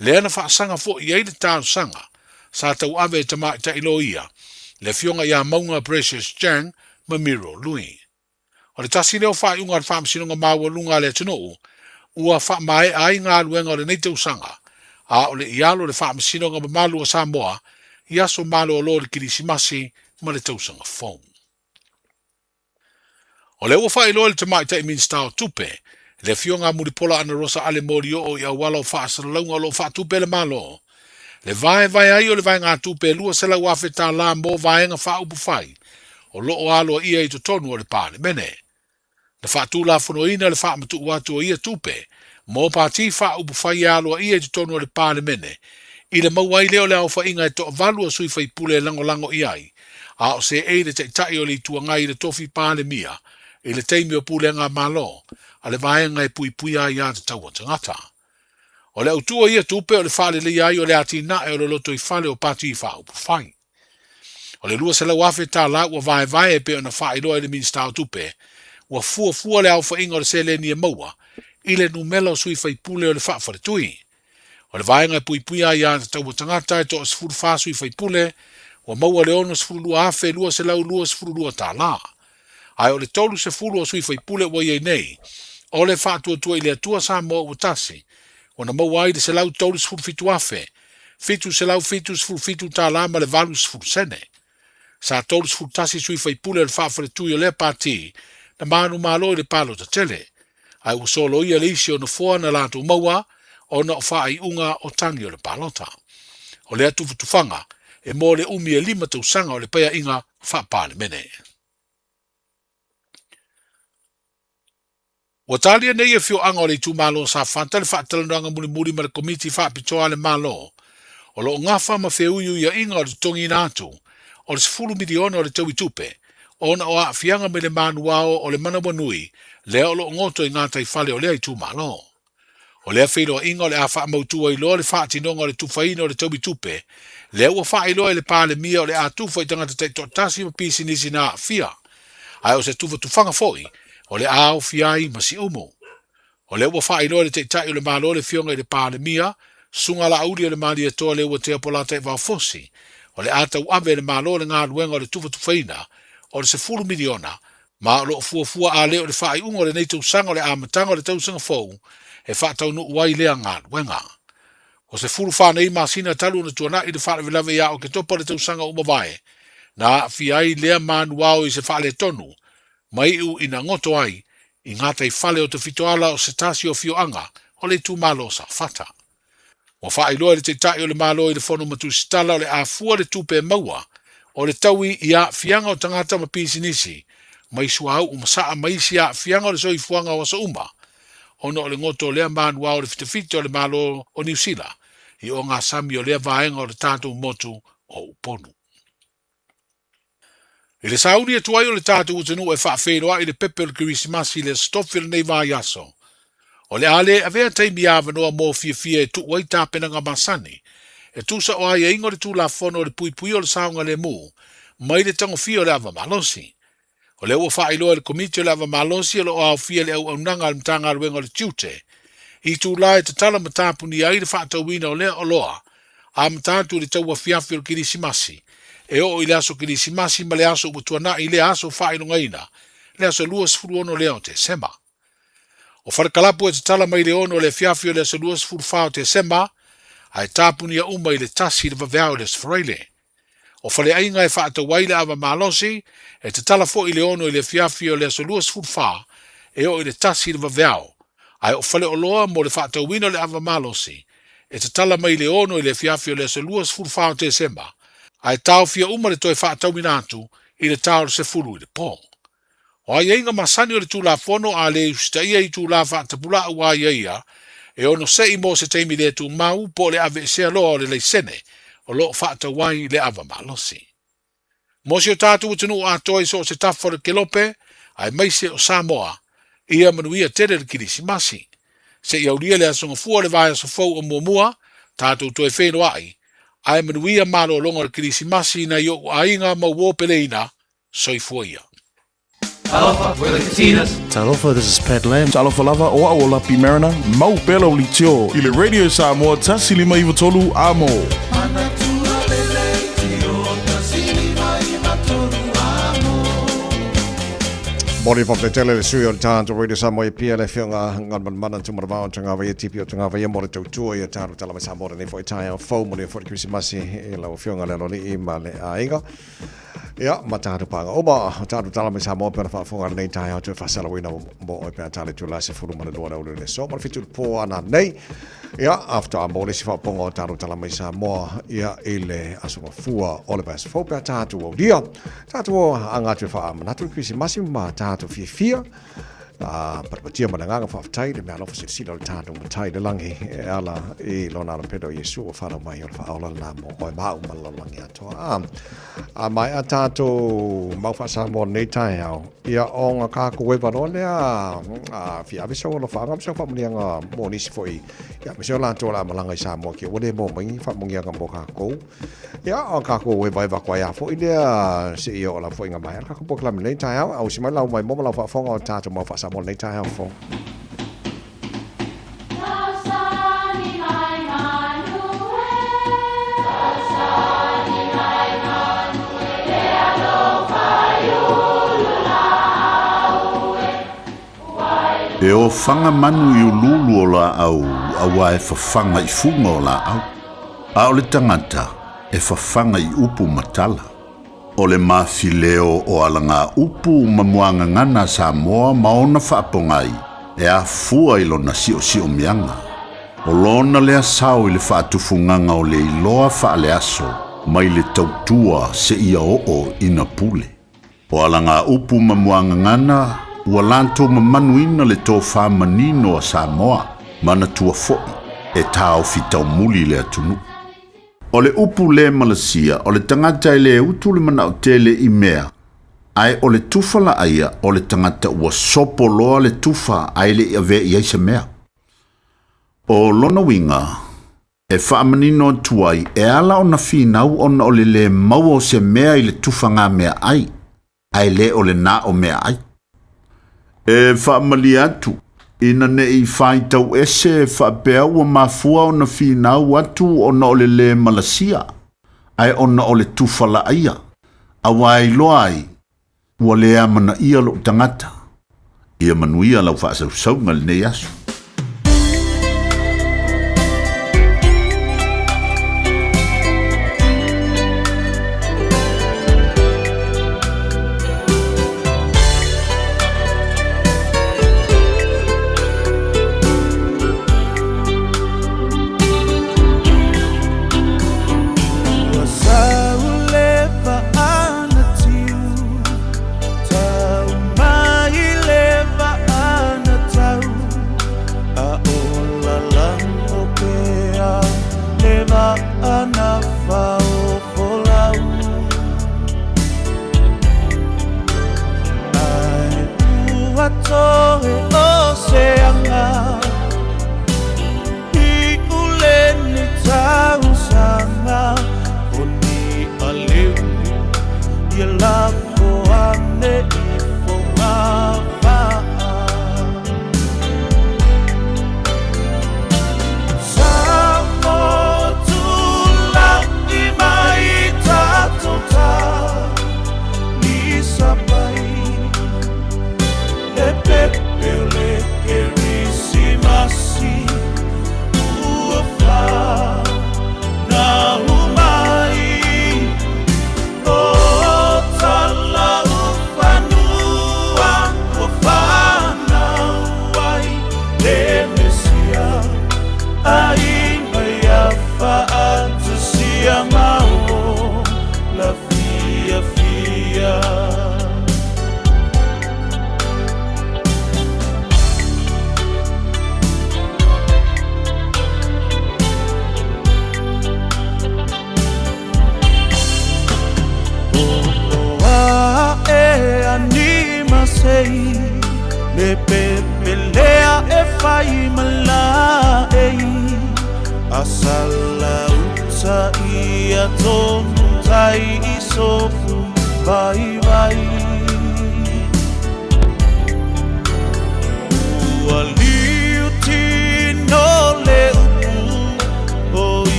lea na faasaga foi i ai le talosaga sa tauave e tamaitai loia, le Afioga ia Mauga Precious Chang ma Miro Lui. O le tasi lea o faaiuga a le Faamasinoga Maualuga a le atunuu ua faamaea ai galuega o lenei tausaga, a o le i alo le Faamasinoga Mamalu a Samoa i aso malolo o le Kerisimasi ma le Tausaga Fou. O lea ua faailoa e le Tamaitai Minisita o Tupe, le Afioga a Mulipola Anarosa Ale Molioo i auala o faasalalauga o lo o faatupe e le Malo, le vaevae ai o le vaegatupe e $200,000 mo vaega faaupufai o lo o aloaia i totonu o le Palemene. Na faatulafonoina le faamatuu atu o ia tupe mo pati faaupufai e aloaia i totonu o le Palemene i le maua ai lea o le aofaiga e toavalu o sui faipule e lagolago i ai, a o seei le Taitai o le Itu Agai i le tofi Palemia i le taimi o pulega Malo a le vaega e puipuia ai aiatatau a tagata. O le autu o ia tupe o le faaleleia ai o le atinae o le lotoifale o pati faaupufai. O le $200,000 ua vaevae e pei ona faailoa e le Minisita o Tupe, ua fuafua le aofaiga o le seleni e maua i le numera o sui faipule o le faafaletui. O le vaega e puipuia ai aiatatau a tagata e toa 14 sui faipule, ua maua le $62,222. Ae o le 30 o sui faipule ua i ai nei, o le Faatuatua i le Atua Samoa Ua Tasi, ua na maua ai le $137,777 tala ma le 80 sene. Sa 31 sui faipule o le faafaletui o lea pati na manumalo i le palota tele, ae ua soloia le isi o nofoa na latou maua ona o faaiuga o tagi o le palota. O lea tufatufaga e mo le umi e 5 tausaga o le Paeaiga Faa-Palemene. Ua talia nei e afioaga o le itumalo o Safata le faatalanoaga mulimuli ma le Komiti Faapitoa a le Malo o lo o gafa ma feuiuiaiga o le totogiina atu o le $10 miliona o le taui tupe ona o aafiaga mai le manuao o le manawanui lea o lo o goto i gataifale o lea itumalo. O lea feiloaiga o le a faamautu ai loa le faatinoga o le tufaina o le taui tupe lea ua faailoa e le Palemia o le a tufa i tagata taitoatasi ma pisinisi na aafia, ae o se tufatufaga foi o le a aofia ai ma Siumu. O lea ua faailoa e le Taitai o le Malo le Afioga i le Palemia, Susuga Laauli o le Malietoa Leuatea Polataivao Fosi, o le a tauave e le Malo le galuega o le tufatufaina o le $10 miliona ma o lo o fuafua a le o le faaiuga o lenei tausaga o le amataga o le tausaga fou e faataunuu ai lea galuega. Ua 14 nei masina talu ona tuanai le faalavelave ia Oketopa o le tausaga ua mavae, na aafia ai lea manuao i se faaletonu ma iu ina goto ai i gataifale o Tafitoala o se tasi o afioaga o le itumalo o Safata. Ua faailoa e le Taitai o le Malo i le Fono ma Tusitala o le a fua le tupe e maua o le taui i aafiaga o tagata ma pisinisi mai suauu ma saa ma isi aafiaga o le soifuaga o aso uma ona o le goto o lea manuao o le fitafita o le Malo o Niu Sila i ogasami o lea vaega o le tatou motu o Upolu. I le sauni atu ai o le tatou atunuu e faafeiloai le pepe o le Kerisimasi i le Aso Tofi o lenei vaiaso, o le a le avea taimi avanoa mo fiafia e tuu ai tapenaga masani e tusa o aiaiga o le Tulafono o le Puipuia o le Saogalemu mai le tagofia o le ava malosi. O lea ua faailoa e le Komiti o le Ava Malosi o lo o aofia le auaunaga a le Matagaluega o le Tiute i itulā e tatala ma tapunia ai le faatauina o lea oloa amata atu i le tauafiafi o le Kerisimasi e oo i le aso Kerisimasi ma le aso ua tuanai i lea aso faailogaina, le aso 26 lea o Tesema. O Falekalapu e tatala mai le 6 o le afiafi o le aso 24 o Tesema, ae tapunia uma i le 1 i le vaveao i le Aso Faraile. O Faleaiga e faatau ai le ava malosi, e tatala foi i le 6 i le afiafi o le aso 24 e oo i le 1 i le vaveao, ae o Faleoloa mo le faatauina o le ava malosi, e tatala mai le 6 i le afiafi o le aso 24 o Tesema, ae taofia uma le toe faatauina atu i le ta o le 10 i le po. O aiaiga masani o le Tulafono a le usitaia itulā faatapulaa ua aiaia e ono se'i mo se taimi le tumau po o le aveesea loa o le laisene o lo o faatau ai le ava malosi. Mo si o tatou atunuu atoa i so o se tafa o le kelope, aemaise o Samoa, ia manuia tele le Kirisimasi. Seia aulia le Aso Gafua o le vaiaso fou o muamua, tatou toe feiloai, ae manuia malologa o le Kirisimasi i nai o'u aiga ma uo peleina, Soifua ia. Talofa, we're the Katinas. Talofa, this is Pat Lam. Talofa lava, o au o Lapi Mariner, mau pea lau leitio i le Radio Samoa 153 Amo. Moni whakatele le sui o le tānto Radio Samoa i pia le whionga ngan man mana tu maravao tanga vai tipi o tanga vai mo le tautua i a tāro tala mai Samoa nei fo i taia fau mo le fo le Krisimasi e lau whionga le aloli i ma le aiga. Ia, ma tātou pānga uma, o tātou tala mai Samoa pe ona whaafonga lenei taeao atu e whaasalawina mo oi pea tāle tū la se furu ma le lua le le so, ma le fitu pō ana nei. Ia, after a mō le si whaaponga o tātou tala mai Samoa, ia, i le aso mafua o le vaiaso fou pea tātou au ria. Tātou o anga atu e whaa manatu i Krisimasi ma tātou fiafia. A patipatia ma le agaga faafetai le meaalofa silasila o le tatou Matai i le lagi e ala i lona alapele o Iesu ua fanau mai o le faaola lena mo oe ma au ma le lalolagi atoa. A, a maea tatou mau faa-Samoa lenei taeao, ia o nga kākou e valoa lea a fia ave sau alofaaga ma sau faamanuiaga mo nisi foi, ia aemaise o latou o le a malaga i Samoa kia ua le maua mai ni faamanuiaga mo kākou. Ia, o kākou evaeva koe a foi lea seia oo lava foi nga maea le kākou polokalame lenei taeao. Ausi mai lau maimoa ma lau faafofoga o tatou mau faa-Samoa lenei taeao fou. E ofaga manu i uluulu o laau auā e fafaga i fuga o laau, a o le tagata e fafaga i upu ma tala. O le mafileo o alagaupu ma muagagana a Samoa ma ona faapogai e afua i lona siosiomiaga. O lona lea sao i le faatufugaga o le iloa faaleaso mai le tautua seia oo ina pule. O alagaupu ma muagagana ua latou mamanuina le tofa manino a Samoa, manatua foi e taofi taumuli le atunuu. O le upu le malasia, o le tagata e le utu le manao tele i mea, ae o le tufa laaia o le tagata ua sopo loa le tufa ae le i avea i ai se mea. O lona uiga, e faamanino atu ai, e ala ona finau ona o le le maua o se mea i le tufaga meaai, ae le o le na o meaai. E faamalie atu, ina ne i faitau ese faapea ua mafua ona finau atu ona o le le malasia, ae ona o le tufa laaia, auā e iloa ai, ua le amanaia lou tagata. Ia manuia lau faasausauga i lenei aso.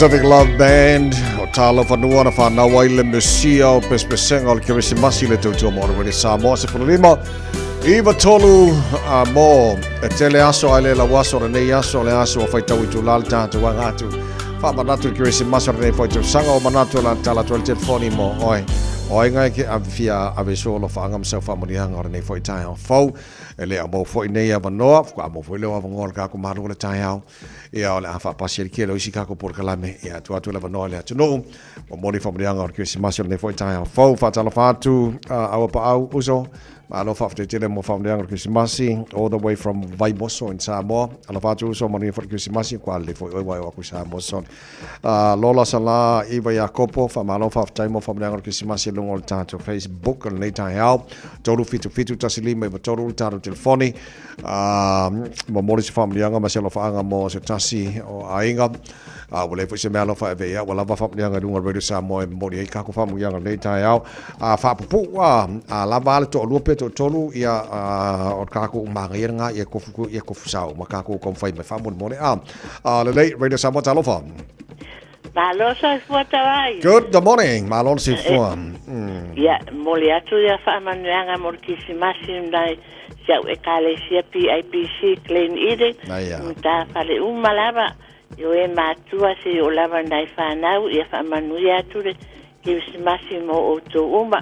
Pacific Love Band o Talofa Nua na whanau ai le Mesia o Pesepesega o le Kerisimasi le tautua mo le Samoa 15 iwa tolu a mo e tele aso ai le lau aso le nei aso le aso o whaitau i tū la le tātou anga atu whaamanatu le Kerisimasi o le nei whaitau sanga o manatu la tala atu le telefoni mo oe o ai ngai ke awhia awe solo whaanga masau whaamunianga o le nei whaitai o fau e le au mau foi nei avanoa faatoa maua foi lea o avanoa o le kako malo o le taeao ia o le a faapasi ai le kele o isi kako polokalame ia atu atu le avanoa i le atunuu momoli faamanuiaga o le Kerisimasi o lenei foi taeao fou. Faatalofa atu aua paau uso malo faafetai tele mo faamanuiaga o le Kerisimasi all the way from Vaimoso in Samoa. Alofa atu uso manuia foi le Kerisimasi kua alelei foi oe ua e o aku i Samoa son. Lola Sala Iva Iakopo, faamalo faafetai mo faamanuiaga o le Kerisimasi i luga o le tatou Facebook o lenei taeao. 377 15 93 le tatou telefoni. Momoli se faamanuiaga ma se alofaaga mo se tasi o aiga. Ua leai foi se mea alofa e ave i ai, ua lava faamanuiaga i luga o le Radio Samoa e momoli ai kako faamanuiaga o lenei taeao. Faapupuu, a lava a le toalua pe toatolu, ia, o le kako umagaia lena, ia kofu, ia kofu sao ma kako taumafai mai faamolemole. Lelei, Radio Samoa, talofa. Malo soifua tawai. Good morning, malo le soifua. Ia, momoli atu ia faamanuiaga mo le Kirisimasi nai si au Ekalesia PIPC Glen Eden, matafale uma lava, i o e matua se i o lava nai fanau, ia faamanuia atu le Kirisimasi mo outou uma.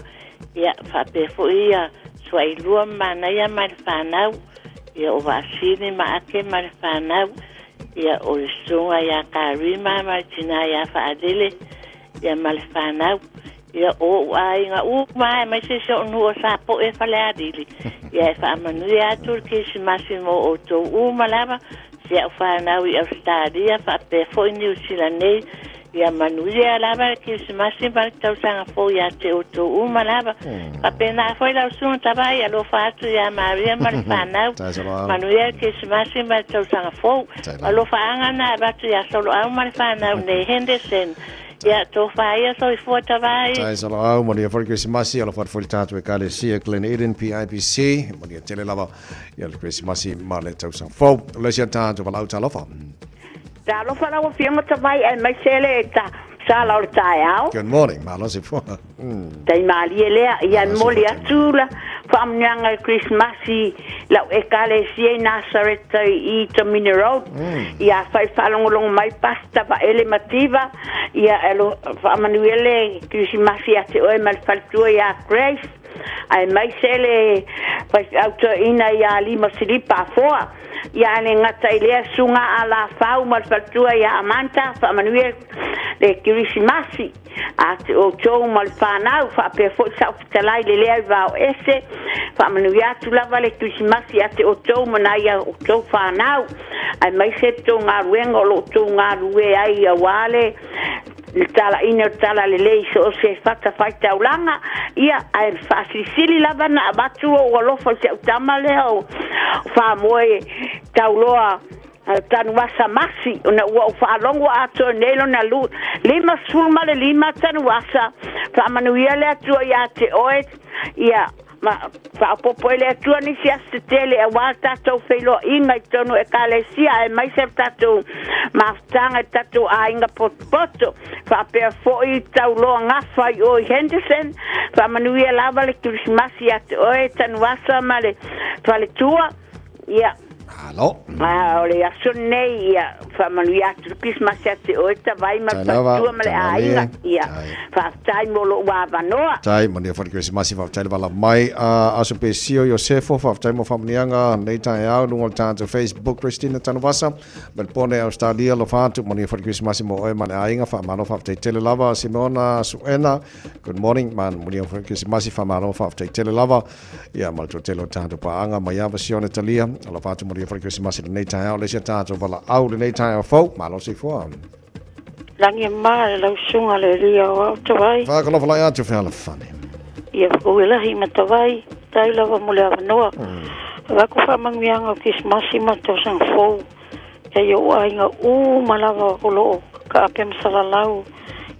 Ia, faapea foi ia Suailua ma Manaia ma le fanau, ia o Vaasili ma Ake ma le fanau, ia o le susuga ia Karima ma le tina ia Faalele, ia ma le fanau, ia o ou aiga uma aemaise si ou nuu o Sapoe Falealili, ia e faamanuia atu le Kerisimasi mo outou uma lava, si au fanau i Ausetalia faapea foi Niu Sila nei, ia manuia lava le Kerisimasi ma le tausaga fou ia te outou uma lava. Faapena foi lau susuga Tavai, alofa atu ia Maria ma le fanau, manuia le Kerisimasi ma le tausaga fou. Alofaaga na avatu ia Soloau ma le fanau nei Henderson. Ia, tofa ia soifua Tavai. Tai Soloau, manuia foi le Kerisimasi, alofa atu foi le tatou Ekalesia Glen Eden PIPC, manuia tele lava ia le Kerisimasi ma le tausaga fou. O le isi a tatou valaau talofa. Talofa lau Afioga Tavai aemaise le ta sala o le taeao. Good morning, malo soifua. Tai malie lea, ia e momoli atu la faamanuiaga i Krismasi lau Ekalesia i Nasareta i Tomine Road. Ia afai faalogologo mai Pastor Vaele Mativa, ia e faamanuia le Kerisimasi ia te oe ma le faletua ia Grace, aemaise le faifeau toeaina ia Lima Silipa Afoa. Ia e le gata i lea susuga a Lafau ma le faletua ia Amanda, faamanuia le Kerisimasi. A te outou ma le whanau, whaapea foi sa fetalai le lea i vao ese, whaamanuia atu lava le Kerisimasi a te outou ma nai a outou whanau, aemaise le tou galuega o lo o outou galulue ai aua le le talaina o le talalelei i so o se fatafaitaulaga, ia, ae faasilisili lava na avatu lou alofa i si au tama lea o Faamoe Tauloa Tanuasa Masi, ona ua ou faalogo atoa nei lona 55 Tanuasa, faamanuia le Atua ia te oe, ia, ma faaopoopo ai le Atua nisi aso tetele aua le tatou feiloaiga i totonu o Ekalesia aemaise le tatou mafutaga i tatou aiga potopoto, faapea foi Tauloa Gafa i o i Henderson, faamanuia lava le Kerisimasi ia te oe Tanuasa ma le faletua, ia. Malo. A o le aso lenei, ia, faamanuia atu le Kerisimasi ia te oe Tavai ma le faletua ma le aiga. Ia, faafetai mo lou avanoa. Tai, manuia foi le Kerisimasi, faafetai le vala mai. Aso Pesio Iosefo, faafetai mo faamanuiaga lenei taeao i luga o le tatou Facebook. Christina Tanuvasa, Melbourne, Australia, alofa atu, manuia foi le Kerisimasi mo oe ma le aiga, faamalo faafetai tele lava. Simona Suena, good morning, manuia foi le Kerisimasi, faamalo faafetai tele lava. Ia, ma le toatele o tatou paaga mai Ava Sione Talia, alofa atu manuia foi le Kerisimasi lenei taeao, le isi a tatou valaau lenei taeao fou, malo soifua. Lagi e ma le lau susuga le Elia o au Tavai. Whakalofalai atu fealofani. Ia whakauelahi ma Tavai, tai lava mo le avanoa. Avatu faamanuiaga o Kerisimasi ma le tausaga fou. Kei ou aiga uma lava o lo o kaape ma salalau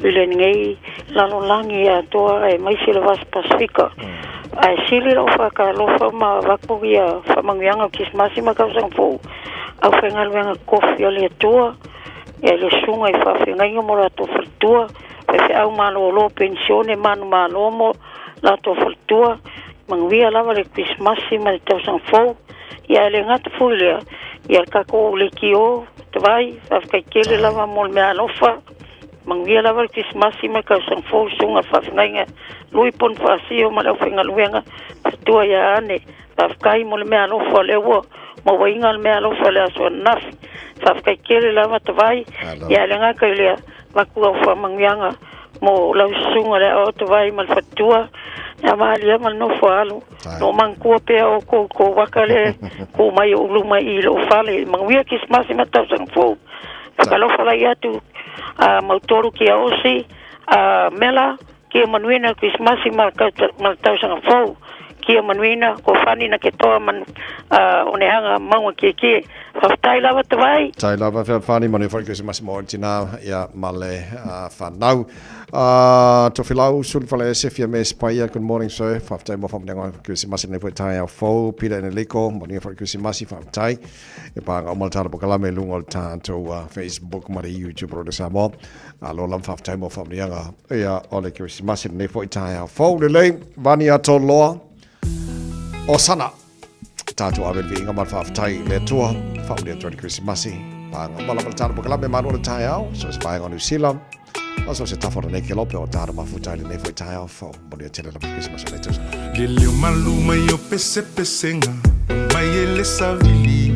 i lenei lalolagi atoa aemaise le Vasa Pasifika. Ae sili lou faatalofa ma avatu ia faamanuiaga o Kerisimasi ma Tausaga Fou, aufaigaluega tofi a le Atua. Ia i le susuga i faafeagaiga ma o latou faletua, faifeau malolo penisione manumalo ma o latou faletua, manuia lava le Kerisimasi ma le tausaga fou. Ia ae le gata foi i lea, ia le tatou leitio Tavai, faafetai tele lava mo le meaalofa. Manuia lava le Kerisimasi ma le tausaga fou i le susuga i le faafeagaiga Lui Ponifasio ma le aufaigaluega faletua ia Ane. Faafetai mo le meaalofa o lea ua mauaina le meaalofa i le aso ananafi. Faafetai tele lava Tavai. Ia ae le gata i lea, avatu lau faamanuiaga mo lau susuga i le Aoao Tavai ma le faletua ia Malia ma le nofo a alo. Lo o manatua pea outou i tou ata lea e tu mai i ou luma i i lou fale. Manuia Kerisimasi ma le tausaga fou. Faatalofa lai atu a Mautolu Tiaosi, a Mela, Kia manuina Kerisimasi ma le tausaga fou. Kia manuina ko Fani na ke toa man Onehanga maunga kiekie. Faafetai lava Tavai. Tai lava fea Fani, manuia foi Kerisimasi mo oe tina ia ma le whanau. Tofilau Sulu Falaese fia me Spaia, good morning sir. Faafetai mo whamanenga Kerisimasi nei foi taeao fou. Peter Eneliko, manuia foi Kerisimasi, faafetai. E pānga uma le tātou pokalame i luga o le tātou Facebook ma le YouTube o le Samoa. Alo lava faafetai mo faamanuiaga ia o le Kerisimasi lenei foi taeao fou lelei vani a Toloa Osana. Tātou ave le viiga ma le faafetai i le Atua faamanuia atu ai le Kerisimasi. Pānga uma lava le tātou pokalame malo le taeao so se vaega o Niu Sila. A so se tafa o lenei kelope o tātou mafuta i lenei foi taeao fou. Manuia tele lava le Kerisimasi o lenei tausaga. Le leo malu mai o pesepesega mai e le savili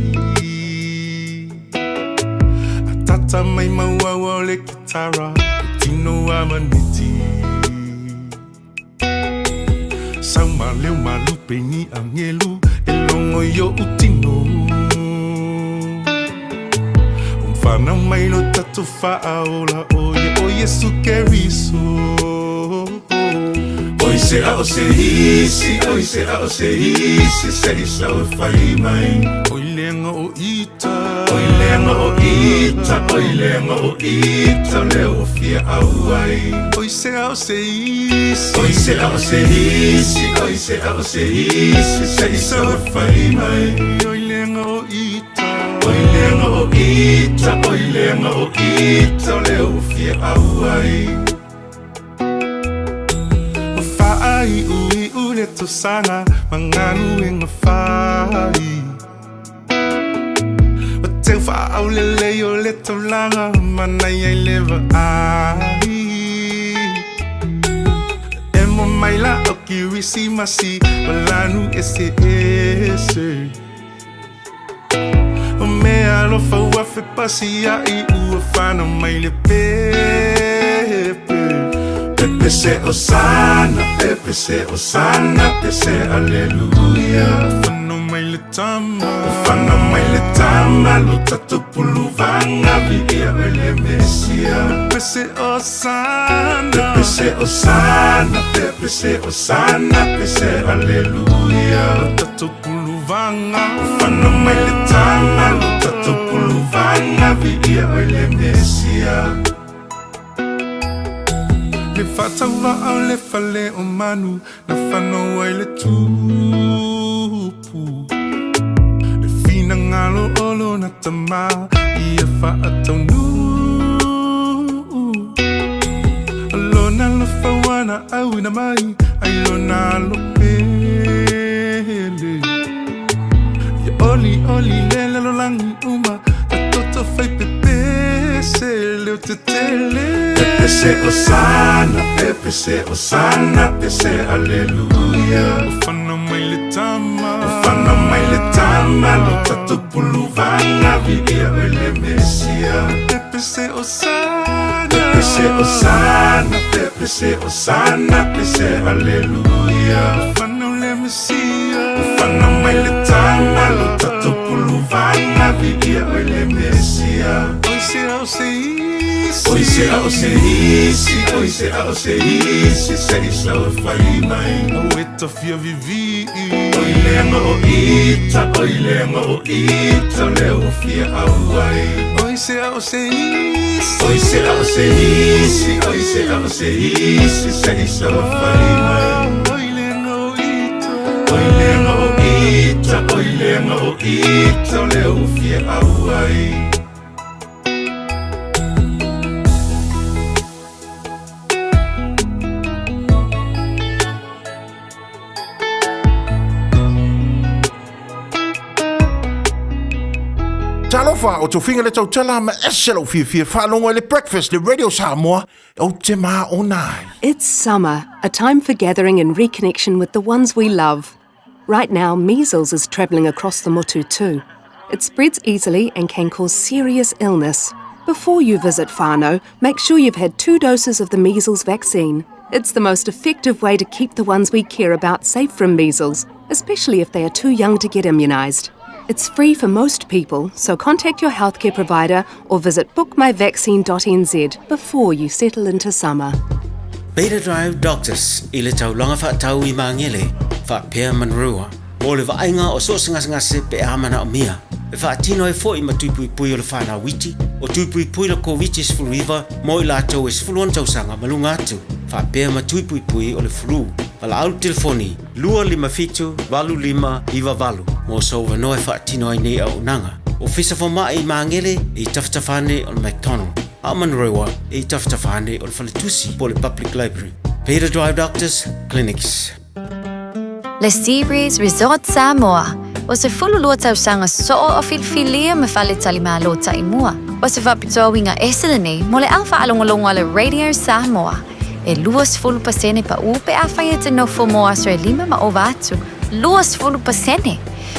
Atata mai mauaua o le kitara e tino a maneti Sau ma leo malupe ni angelu e logo i oʻu tino O whanau mai lo tatou faaola o ia o Iesu Keriso Oi se a o se isi, oi se a o se isi, se i sau e fai mai. Oi leaga o ita. Oi leaga o ita, oi leaga o ita, o lea ua fia auai. Oi se a o se isi. Oi se a o se isi, oi se a o se isi, se i sau e fai mai. Oi leaga o ita. Oi leaga o ita, oi leaga o ita, o lea ua fia auai. Ua faaiuiu le tausaga ma galuega fai. Ua teu faaulelei o le taulaga manaia i le vaai. Emo maila o Kirisimasi ma lanu eseese. O mea alofa ua fepasiaʻi ua fanau mai le pepe. Pepe se Osana, pepe se Osana, pe se Aleluia. Fanau mai le tama. Fanau mai le tama, lo tatou puluvaga viia oe le Mesia. Pepe se Osana. Pepe se Osana, pepe se Osana, pe se Aleluia. Lo tatou puluvaga. Fanau mai le tama, lo tatou puluvaga viia oe le Mesia. Le faatauvaa o le fale o manu na fanau ai le tupu. Le finagalo o lona tama ia faataunuu. O lona alofa ua na auina mai ai lona alo pele. Ia olioli le lalolagi uma ta toto fai pepese leo tetele. Pepese Osana, pepese Osana, pese Aleluia. Ua fanau mai le tama. Ua fanau mai le tama, lo tatou puluvaga viia oe le Mesia. Pepese Osana. Pepese Osana, pepese Osana, pese Aleluia. Ua fanau le Mesia. Ua fanau mai le tama, lo tatou puluvaga viia oe le Mesia. Oi se a o se isi. Oi se a o se isi, oi se a o se isi, se i sau e fai mai. Au e tafia vivii. Oi leaga o ita, oi leaga o ita, o lea ua fia auai. Oi se a o se isi. Oi se a o se isi, oi se a o se isi, se i sau e fai mai. Oi leaga o ita. Oi leaga o ita, oi leaga o ita, o lea ua fia auai. Talofa, o Tofiga le tautala ma ese lou fiafia e faalogo ai le Breakfast le Radio Samoa, ou te maona ai. It's summer, a time for gathering and reconnection with the ones we love. Right now, measles is travelling across the motu too. It spreads easily and can cause serious illness. Before you visit whānau, make sure you've had two doses of the measles vaccine. It's the most effective way to keep the ones we care about safe from measles, especially if they are too young to get immunised. It's free for most people, so contact your healthcare provider or visit bookmyvaccine.nz before you settle into summer. Beta Drive Doctors i le taulaga faatau i Magele, faapea Manurewa, mo le vaaiga o so o se gasegase pe a manaomia. E faatino ai foi ma tui puipui o le fanau iti, o tui puipui le Koviti-19 mo i latou e 16 tausaga ma luga atu, faapea ma tui puipui o le flu. Valaau le telefoni 257 8598 mo sou avanoa e faatino ai nei auaunaga. Ofisa Fomai i Magele e i tafatafa ane o le McDonald, a o Manurewa e i tafatafa ane o le Faletusi po o le Public Library. Beta Drive Doctors Clinics. Le Seabreeze Resort Samoa, o se 12 tausaga soo o filifilia ma faletalimalo taimua. O se faapitoa uiga ese lenei mo le au faalogologo a le Radio Samoa. E 20% paʻu pe afai e te nofo mo aso e lima ma ova atu. 20%!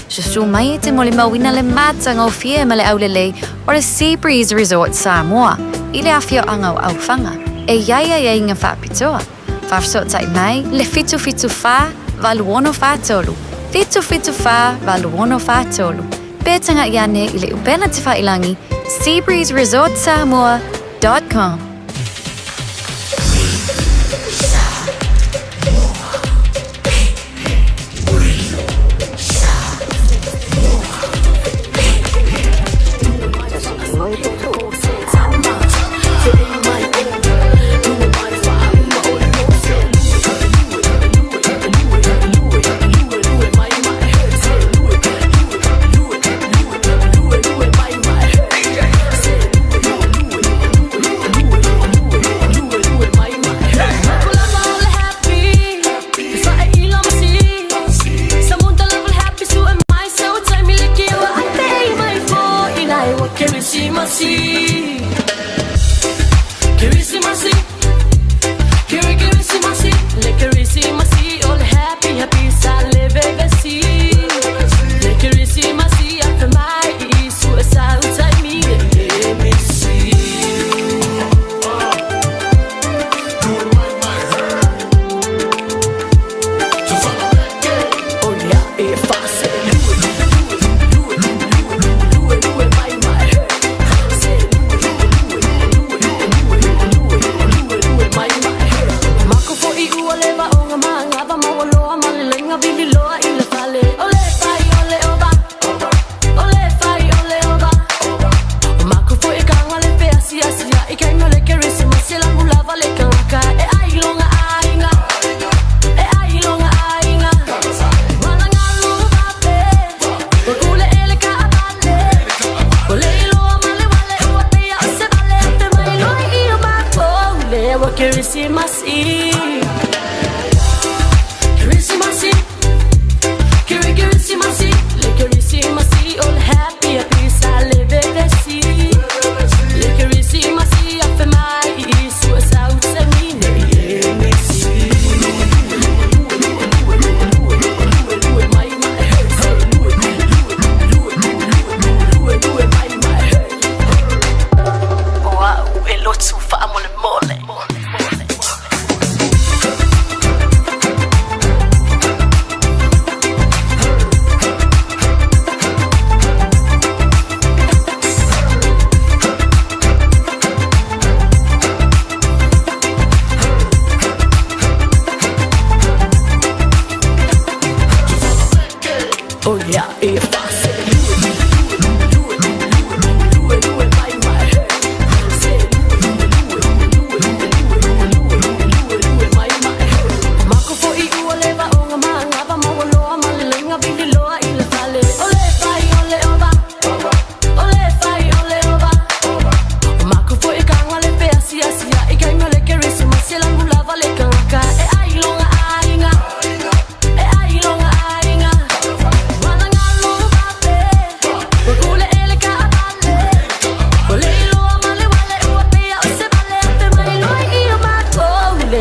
Susu mai e te molimauina le matagofie ma le aulelei o le Seabreeze Resort Samoa i le afioaga o Aufaga. E i ai aiaiga faapitoa. Faafesootai mai le 774 8643, 774 8643, pe tagaʻi ane i le upega tefailangi seabreezeresortsamoa.com.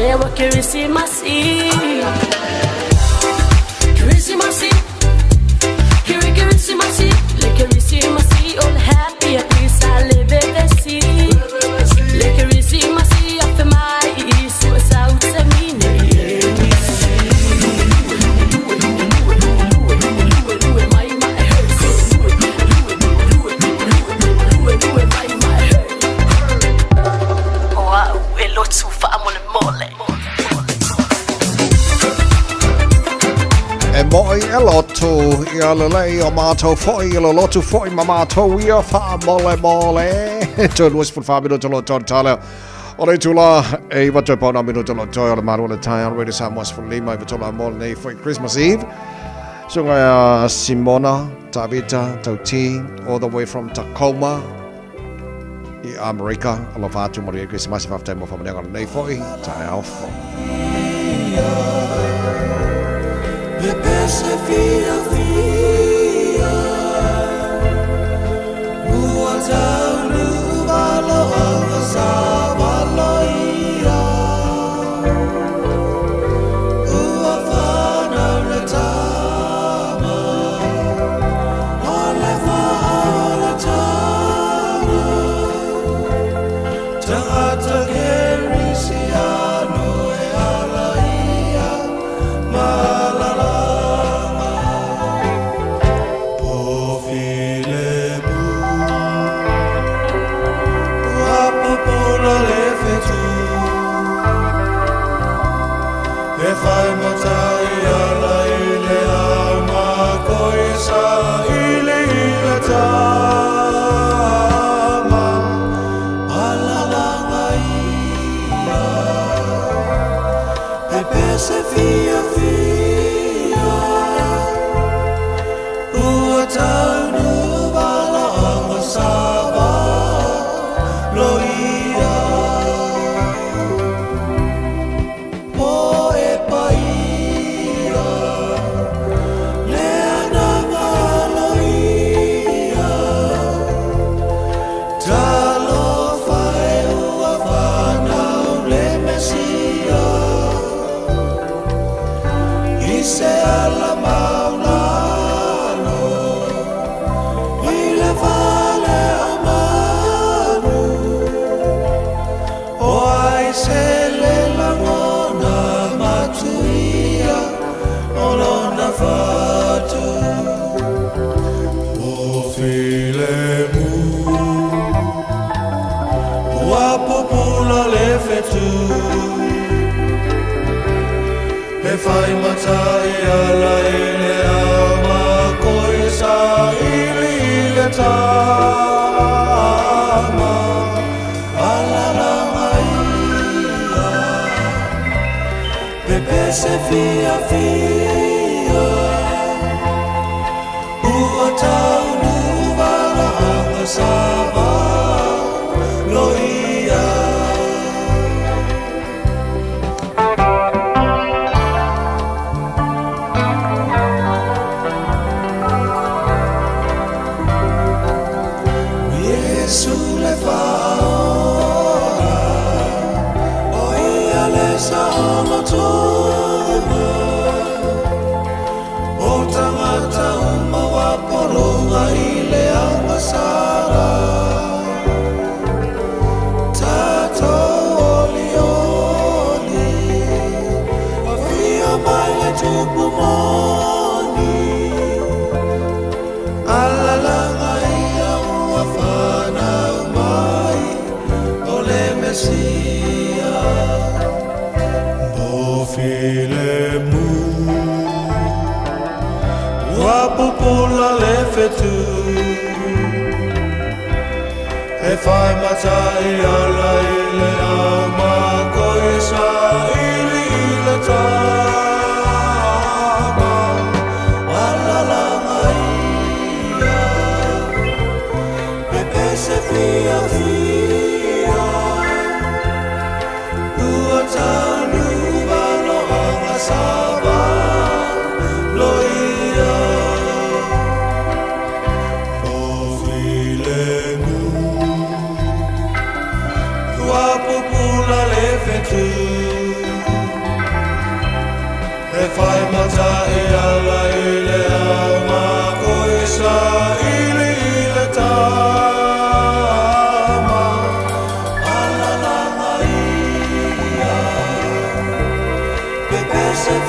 Lea ua Kerisimasi Kerisimasi Keri Kerisimasi Le Kerisimasi O le happy happy sa le vevesi Le Kerisimasi Afe mai i isu e sa utse mine O a'u e lotu faamolemole. E moʻi e lotu ia lelei o mātou foʻi i lo lotu foʻi ma mātou ia faamolemole. Toe 24 minuta lo toe tala. O le itulā e iwa toe pauna minuta lo toe o le malu o le taeao Radio Samoa 15 i vatola mo lenei foʻi Christmas Eve. Susuga ia Simona Tavita Tauti all the way from Tacoma i Amerika. Alofa atu manuia Kerisimasi faafetai mo faamanuiaga o lenei foʻi taeao fou.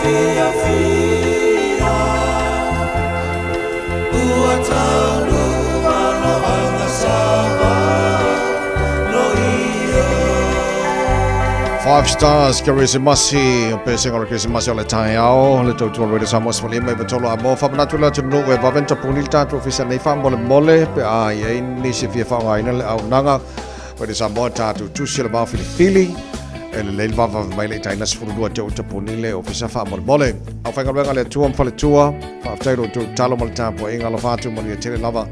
fiafia Ua taunuu maloaga sa Five stars Kerisimasi o pesenga o le Kerisimasi o le taeao le tautua Radio Samoa sefulima iva tolu a mo faamanatu le atunuu e vave ona tapuni le tatou ofisa nei faamolemole pe a i ai nisi e fia faaaogaina le auaunaga Radio Samoa tatou tusi o le vao filifili e lelei le vavave mai le itaina 12 te tapuni le ofisa faamolemole. Aufaigaluega a le Atua ma faletua, faafetai lo outou tatalo ma le tapuaiga alofa atu manuia tele lava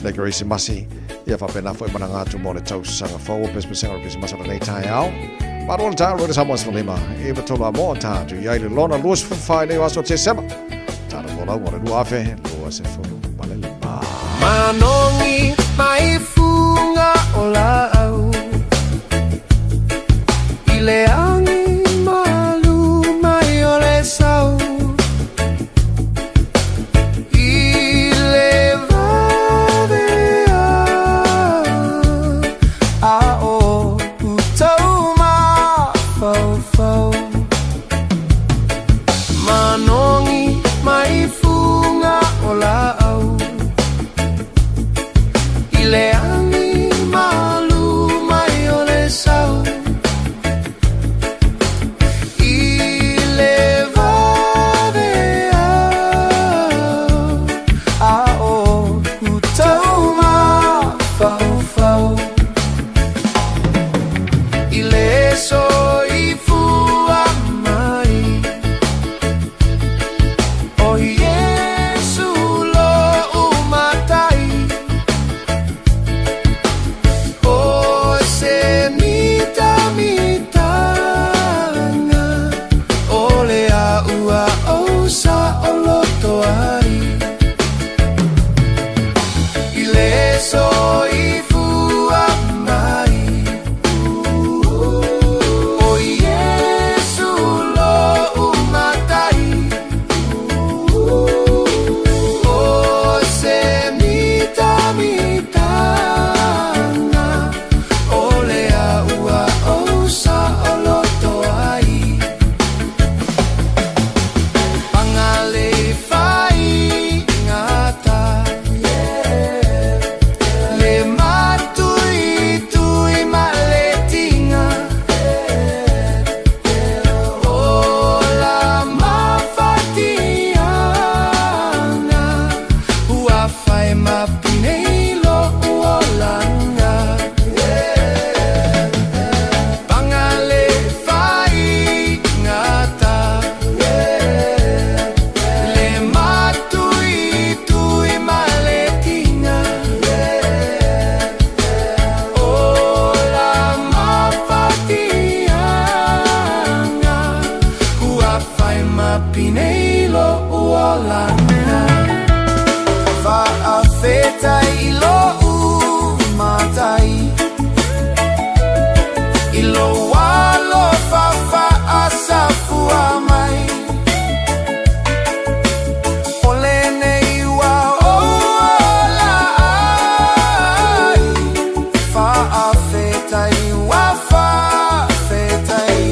le Kerisimasi. Ia faapena foi malaga atu mo le tausaga fou o pesepesega o le Kerisimasi o lenei taeao. Malo le taeao, Royal Samoa 15, iva tolu a moa tatou i ai le lona 24 i nei o aso o Tesema. Tala folau o le 2025. Manogi mai fuga o laau I le agi malu mai o le sau I le vave a o utou mafaufau Manogi mai fuga o laau I le agi malu mai o le sau I le vave a o utou mafaufau I le soifua mai O Iesu lo'u Matai O se mitamitaga O le a'u a'ou saoloto ai I le soifua mai O Iesu lo'u Matai O se mitamitaga O le a'u a'ou saoloto ai Pagalei faigata Le matuitui ma le tiga O la mafatiaga Ua fai ma pinei lo'u olaga Pagalei faigata Le matuitui ma le tiga O la mafatiaga Ua fai ma pinei lo'u olaga Faafetai i lo'u Matai I lou alofa faasafua mai O lenei ua ou ola ai Faafetai ua faafetai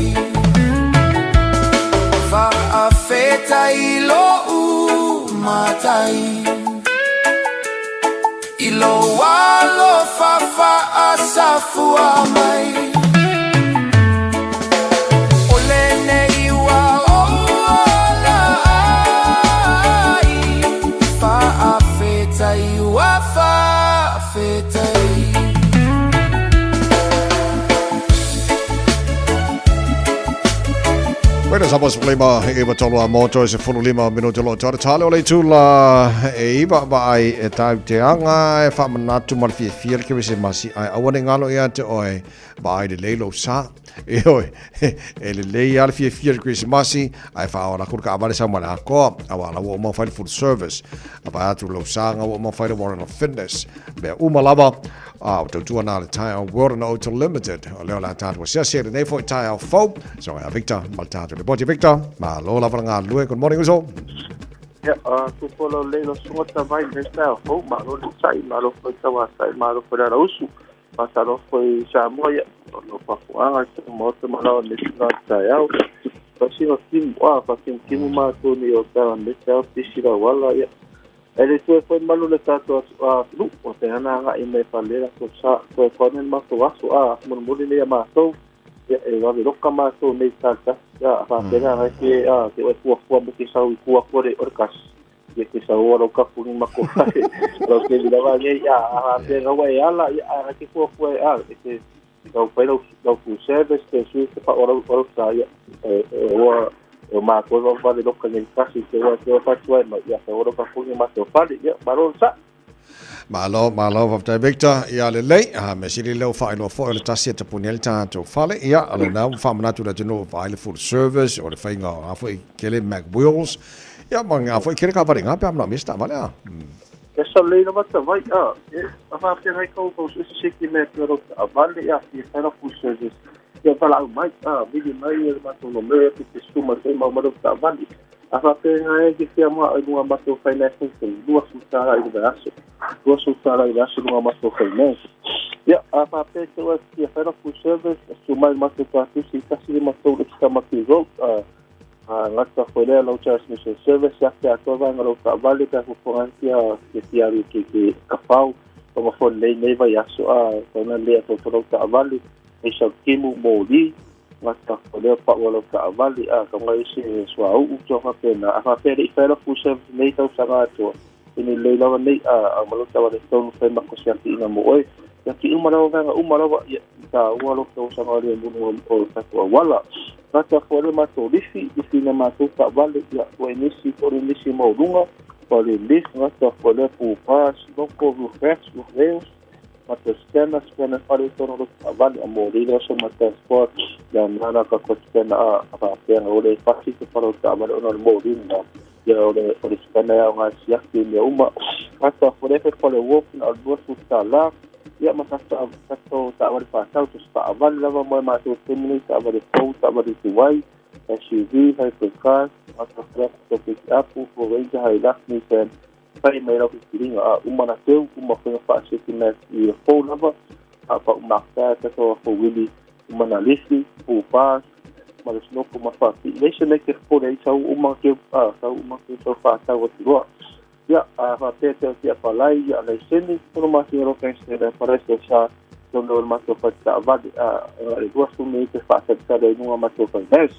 Faafetai i lo'u Matai I lou alofa faasafua mai O lenei ua ou ola ai Faafetai ua faafetai. Wena sa pos lima iwa tolu a moto e se fulu lima minuti lo tore tale o le itula e iwa va ai e tau te anga e whaamanatu ma le fiafia le Kerisimasi ai aua ne ngalo ia te oe va ai le lei lou sa e oe e lelei a le fiafia le Kerisimasi ai whaawala kuru ka awale sau ma le akoa awa ala ua uma whai le full service a vai atu lou sanga ua uma whai le Warren of Fitness mea uma lava a o tautua nā le Taeao World and Auto Limited. O lea o le a tātou asiasi e lenei foi taeao fou. So ia Victor, ma le tātou lipoti Victor. Malo lava le galulue. Good morning uso. Ia, tupu lau lei lo sunga tavai nei taeao fou, malo le sa'i, malo foi tauasai, malo foi le alausu, faatalofa foi i Samoa, ia, o lo faafofogaaga i le maota ma lao nei sunga taeao. Fai timu a fa timu timu matou nei o tala me te ao pisi lauala ia. E le toe foi malu le tatou atunuu o te ana agai mai fale latou sa toe koane le matou aso a mulimuli nei a matou ia e vave loka matou nei talitasi a faapena agai ke a ke oe fuafua mo ke sau i tua atu o le kasi ia ke sau lau kapuni ma ko lau ke lava nei a faapena ua e ala ia a ke fuafua e a e ke lau fai lau lau full service te sui te pa ora ora sa ia e ua e o matou va vale loka nei kasi te ua te ua fatu ai ma ia te ora kapuni ma te fale ia malo sa. Malo, malo, faafetai Victor, ia lelei, a mea sili lea ua faailoa foi o le tasi e tapuni ai le tatou fale, ia, o lena ua faamanatu i le atunuu vaai le full service, o le faiga o a foi kele Mac Wheels, ia ma nga foi kele kaavale nga pe a manaomia se taavale a. Ia sa lelei lava tavai a, e a faapea ai kau kau se seki mea pe ro taavale ia fia fai la full service, ia valaau mai a, vili mai ia le matou nomea pe te suma te mau mai lau taavale. A faapea e ke fia ma i luga matou finance te $20 i le vaiaso, $20 i le aso luga matou finance. Ia, a faapea te oe fia fai la full service, susu mai matou tatusi i 153 le Tamaki Road, a a gata foi lea lau transmission service ia te atoa vaega lau taavale pe a fuafuaga ai fia ke fia alu ke ke kafau o ma nei nei vaiaso a tauna le atoa lau taavale e sau timu moli gata foi lea pa'u o lau taavale a taunga ai se suauu toa faapena a faapea le'i fai lau full service nei tausaga atoa ini lelei lava nei a a ma lau taavale tonu fai ma ko siakiina mo oe ia ki uma lava vaega uma lava ia i tāua lau tausaga le munu o tatou auala gata foi le matou lifi lifi na matou taavale ia ua nisi o le nisi maualuga o le lift gata foi le pupa siloko roof racks roof rails matou scanner scanner fale tonu lau taavale a mo lilo so ma transport ia nana ka ko scanner a faapea o le fasi te palo taavale ona le moli na ia o le scanner au ngā siaki mea uma gata foi le fe le wolf na o le $20 ia ma tatou taavale whātau te taavale lava mo e matou temi nei taavale fou taavale tuai SUV hybrid cars gata foi le pick up for Ranger Hilux Nissan fai mai lau filifiliga a uma na teu uma foi na faaseki mea i le fou lava a pa'u makta tatou afou wili uma na lifi full bars ma le snoko ma faapii leai se mea ke popole ai sau uma keu a sau uma keu sau whātau atu loa ia a faapea te tia palai ia laisene pono masina lo kansela palai se sa tonu o le matou fale taavale a le 20 minute faatalitali ai luga matou finance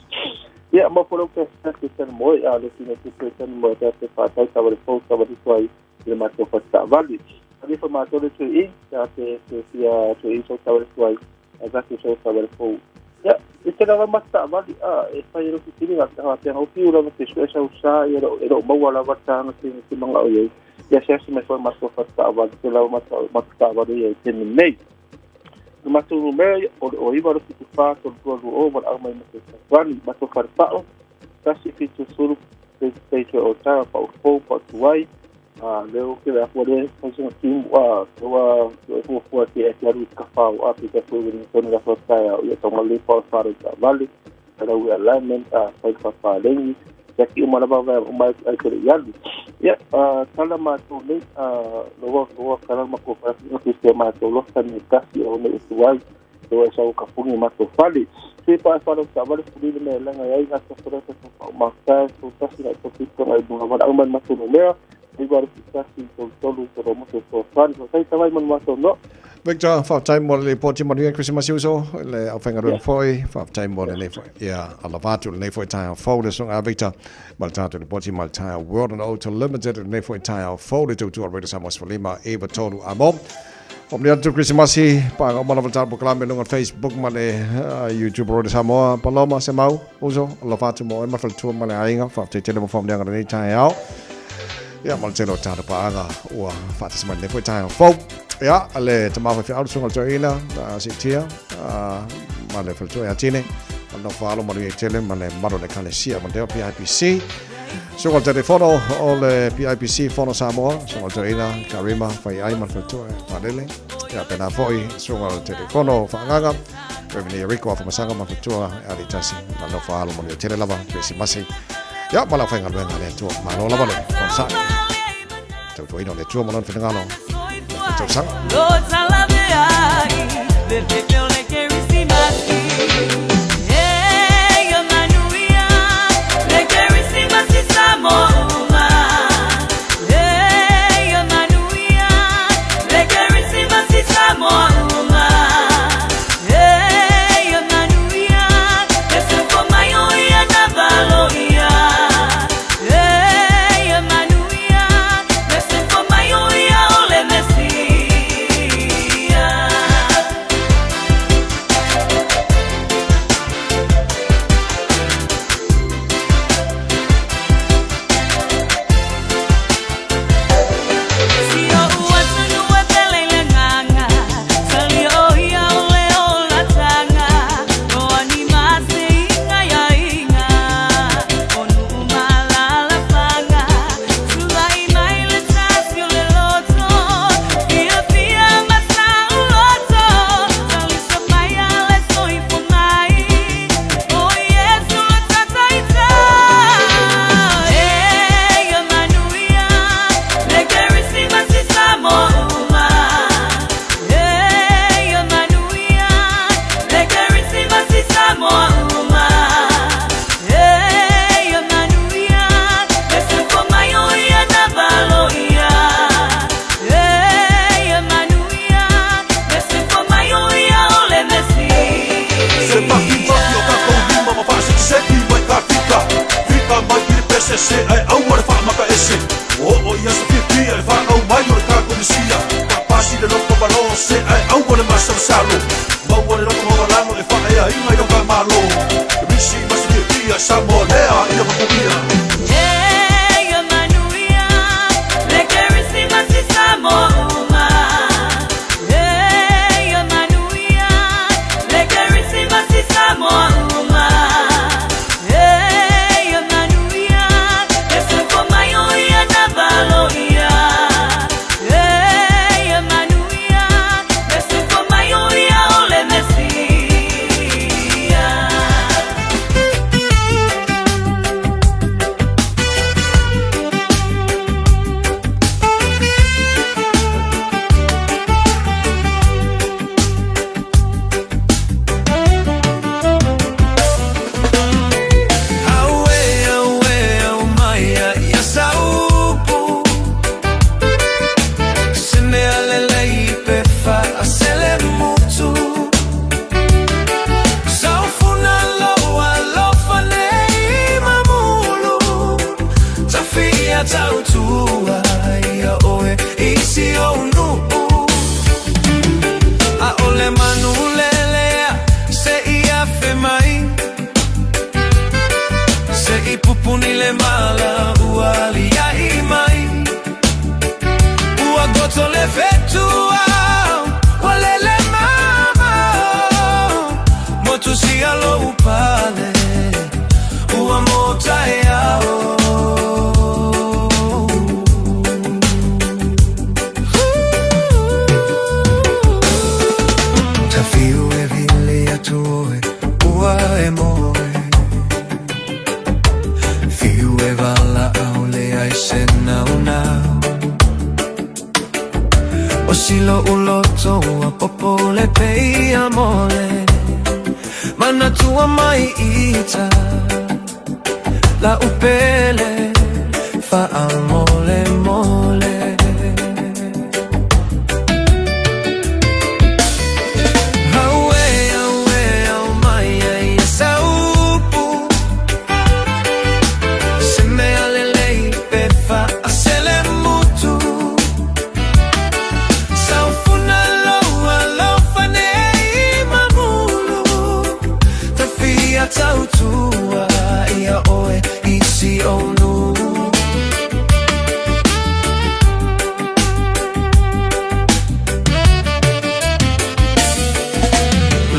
ia ma po lau kansela te tanu moe a le tino tupe tanu moe te te whātau taavale fou taavale tuai i le matou fale taavale ali fa matou le tui i te te te fia tui i sau taavale tuai a zaki sau taavale fou ia i te lava ma taavale a e fai e lo fitili a te hatea hoki u lava te sue sau sa ia e lo maua lava tāna te te manga o iai ia se asi mai foi matou fale taavale te lava ma taavale ia i temi nei. Le matou numera ia o le 09 le 74 32 20 valaau mai ma te fesoasoani. Matou fale pa'o 1 70 pei pei toe o tara pa'u fou pa'u tuai a leo ke le afua le fai sina timu a te ua te fuafua te e te alu i te kafao a pe te fue ni tonu la fua tae ia tonga le pa'u whare taavale lau e alignment a fai fa'apalegi ia ki uma lava vaega uma ai te le i alu ia tala matou nei a loa loa kala matou fai o te matou losa ni kasi o nei utu ai o e sau kapuni matou fale se pa fale ta vale fuli le mea langa ai ngā ta fale ta fa o maka so tasi na to pito ngai bunga wala uma matou no mea i wale ki tasi tolu tolu tolu mo te so fale so sai tawai man matou no. Victor, faafetai mo le lipoti manuia Krisimasi uso, le aufaigaluega foi, faafetai mo lenei foi. Ia, alofa atu lenei foi taeao fou le susuga a Victor, ma le tatou lipoti ma le Tyre World and Auto Limited lenei foi taeao fou le tautua Radio Samoa 15 93 amo. Faamanuia atu Krisimasi, paga uma lava le tatou polokalame i luga o le Facebook ma le YouTube Radio Samoa. Paloma, Semau, uso, alofa atu mo oe ma le faletua ma le aiga, faafetai tele mo faamanuiaga lenei taeao. Ia, ma le tele o tatou paaga ua faatasi mai lenei foi taeao fou. Ia, le tama faifeau le susuga o le toeaina, Siitia, ma le faletua ia Tine, ma le nofo alo manuia tele ma le mamalu o le Ekalesia ma le PIPC. Susuga o le Taitaifono o le PIPC Fono Samoa, susuga o le toeaina Karima Faiai ma le faletua Faalele. Ia, pēnā foi, susuga o le Taitaifono Faaagaga, Reverend Rico Afamasaga ma le faletua Alitasi, ma le nofo alo manuia tele lava, Krisimasi. Ia, ma le aufaigaluega a le Atua. Malo lava le konosai. Tautuaina o le Atua ma lona finagalo. Le tausaga. Fika Fika mai i le pesese ae aua le faamakaese. Ua oo i aso fiafia le fanau mai o le Kakonesia. Faapasi le loto malose ae aua le masalosalo. Maua le loto maualalo e faaeaina i lau faamalo. Kerisimasi fiafia Samoa lea ia manuia. Ia manuia le Kerisimasi Samoa uma. Ia manuia le Kerisimasi Samoa uma. Ia manuia le soifua mai o ia na valoia. Ia manuia le soifua mai o ia o le Mesia. Auē, auē, aumaia ia saupu Se mea lelei pe faaselemutu Saufuna lou alofa nei mamulu Tafia tautua ia oe i si ou nuu Aʻole manu lelea se i afe mai Se i pupuni le mala ua aliaʻi mai Ua goto le fetu ua lele mamao Motusia lou pale ua motaeao. Tafiu e vili atu oe ua e moe Fiu e valaau leai se naunau O si lo'u loto ua popo le pei mole Manatua mai ita La'u pele faamolemole. Auē, auē, aumaia ia saupu Se mea lelei pe faaselemutu Saufuna lou alofa nei mamulu Tafia tautua ia oe i si ou nuu.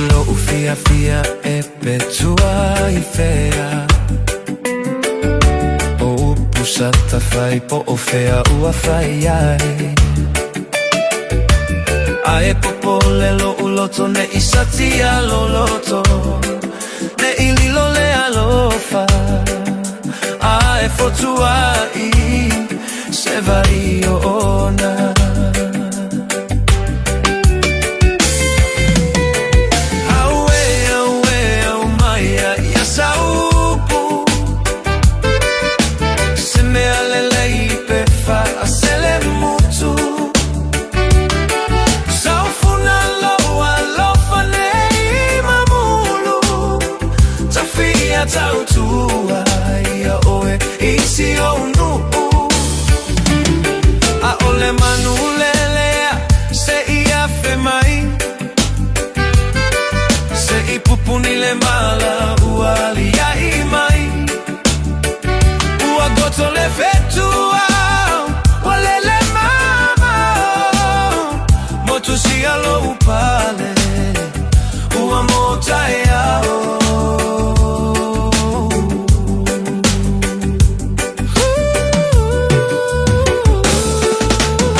Lo'u fiafia e pe tua i fea O upu sa tafai po o fea ua fai ai Ae popole lo'u loto ne'i satia loloto Ne'i lilo le alofa Ae fotua'i se vai o ona. Auē, auē, aumaia ia saupu Se mea lelei pe faaselemutu Saufuna lou alofa nei mamulu Tafia tautua ia oe i si ou nuu Aʻole manu lelea se i afe mai Se i pupuni le mala ua aliaʻi mai Ua goto le fetu ua lele mamao Motusia lou pale ua motaeao.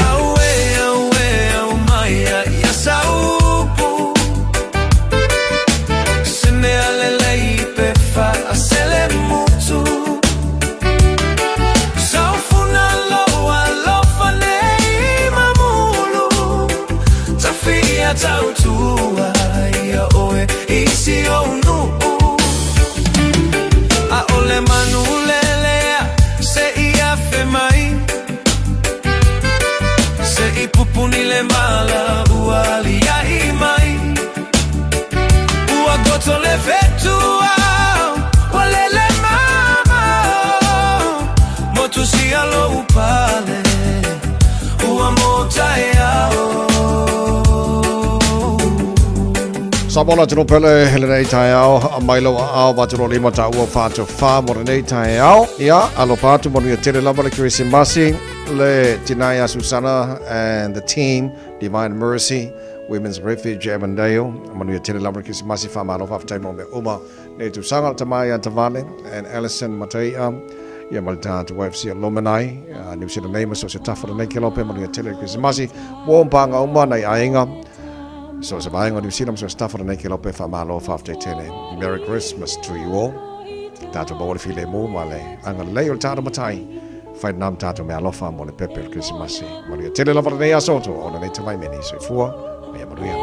Auē, auē, aumaia ia saupu Se mea lelei pe faaselemutu Saufuna lou alofa nei mamulu Tafia tautua ia oe i si ou nuu Aʻole manu lelea se i afe mai Se i pupuni le mala ua aliaʻi mai Ua goto le fetu ua lele mamao. Samoa le atunuu pele i lenei taeao, aumai lou aao 825 taua 4 mo lenei taeao. Ia, alofa atu manuia tele lava le Kerisimasi, le tina ia Susana and the team, Divine Mercy, Women's Refuge Avondale. Manuia tele lava le Kerisimasi, faamalo faafetai mo mea uma. Nei tausaga le tama ia Tavale and Alison Mataia, ia ma le tatou YFC Alumni, Niu Sila nei ma so o se tafa lenei kelope, manuia tele le Kerisimasi, mo pāga uma nai aiga, so o se vaega o Niu Sila ma so o se tafa lenei kelope, faamalo faafetai tele. Merry Christmas to you all. Tatou maua le filemu ma le agalelei o le tatou Matai. Fai lena ma tatou meaalofa mo le pepe o le Kerisimasi. Manuia tele lava lenei aso o ona nei tavaimene. Soifua ma ia manuia.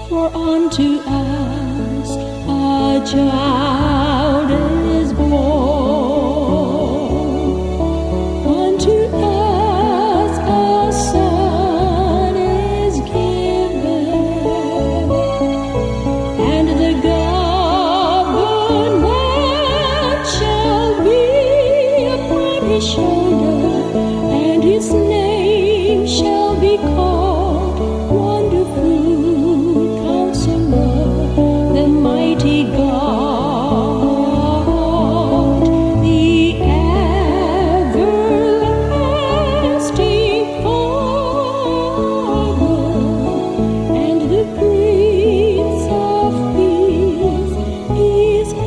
For unto us a child is born, unto us a son is given, and the government shall be upon his shoulder, and his name shall be called Wonderful Counselor, the Mighty God, the Everlasting Father, and the Prince of Peace is he.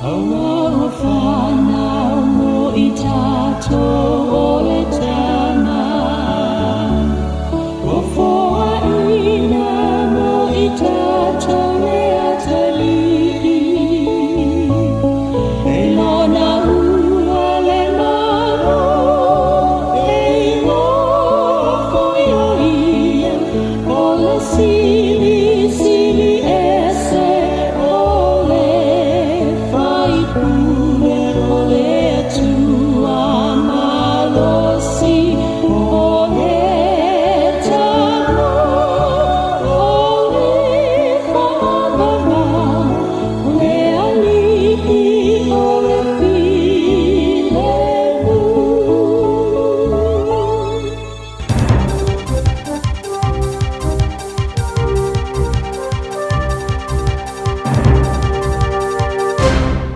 Aua o whanau mo i tatou o le tama, O foaina mo i tatou le atalii, E lona ua le Malo e igoa foi o ia, O le Silisili Ese o le Faipule o le Atua malosi, O le Tama, o le Faavavau, o le Alii o le Filemu.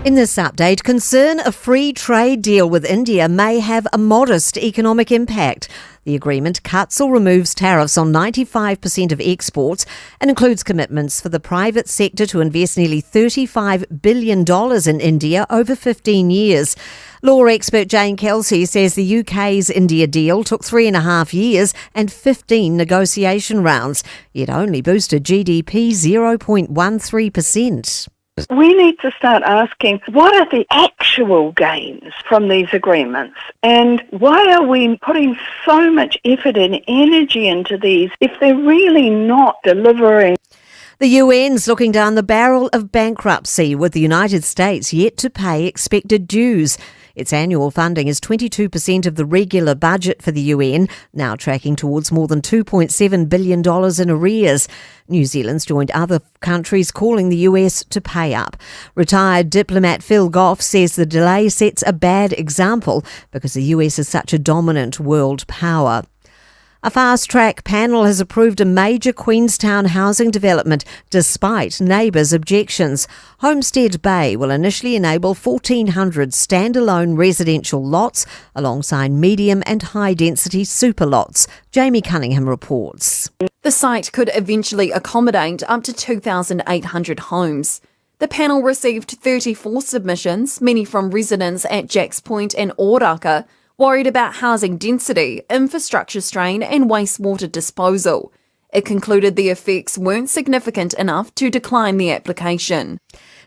In this update, concern a free trade deal with India may have a modest economic impact. The agreement cuts or removes tariffs on 95% of exports and includes commitments for the private sector to invest nearly $35 billion in India over 15 years. Law expert Jane Kelsey says the UK's India deal took 3.5 years and 15 negotiation rounds, yet only boosted GDP 0.13%. We need to start asking, what are the actual gains from these agreements? And why are we putting so much effort and energy into these if they're really not delivering? The UN's looking down the barrel of bankruptcy, with the United States yet to pay expected dues. Its annual funding is 22% of the regular budget for the UN, now tracking towards more than $2.7 billion in arrears. New Zealand's joined other countries calling the US to pay up. Retired diplomat Phil Goff says the delay sets a bad example because the US is such a dominant world power. A fast track panel has approved a major Queenstown housing development despite neighbours' objections. Homestead Bay will initially enable 1,400 standalone residential lots alongside medium and high density super lots. Jamie Cunningham reports. The site could eventually accommodate up to 2,800 homes. The panel received 34 submissions, many from residents at Jacks Point and Oraka, worried about housing density, infrastructure strain, and wastewater disposal. It concluded the effects weren't significant enough to decline the application.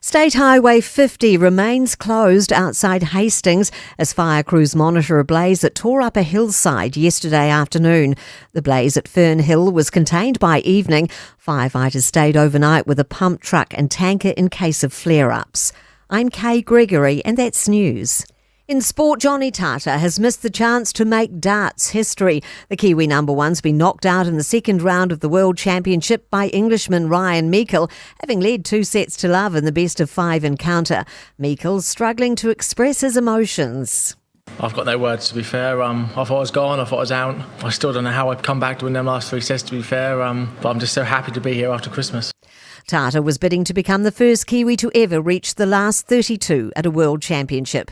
State Highway 50 remains closed outside Hastings as fire crews monitor a blaze that tore up a hillside yesterday afternoon. The blaze at Fern Hill was contained by evening. Firefighters stayed overnight with a pump truck and tanker in case of flare ups. I'm Kay Gregory, and that's news. In sport, Johnny Tata has missed the chance to make darts history. The Kiwi number one's been knocked out in the second round of the World Championship by Englishman Ryan Meikle, having led two sets to love in the best of five encounter. Meikle's struggling to express his emotions. I've got no words to be fair. Um, I thought I was gone, I thought I was out. I still don't know how I've come back to win them last three sets to be fair, um, but I'm just so happy to be here after Christmas. Tata was bidding to become the first Kiwi to ever reach the last 32 at a World Championship.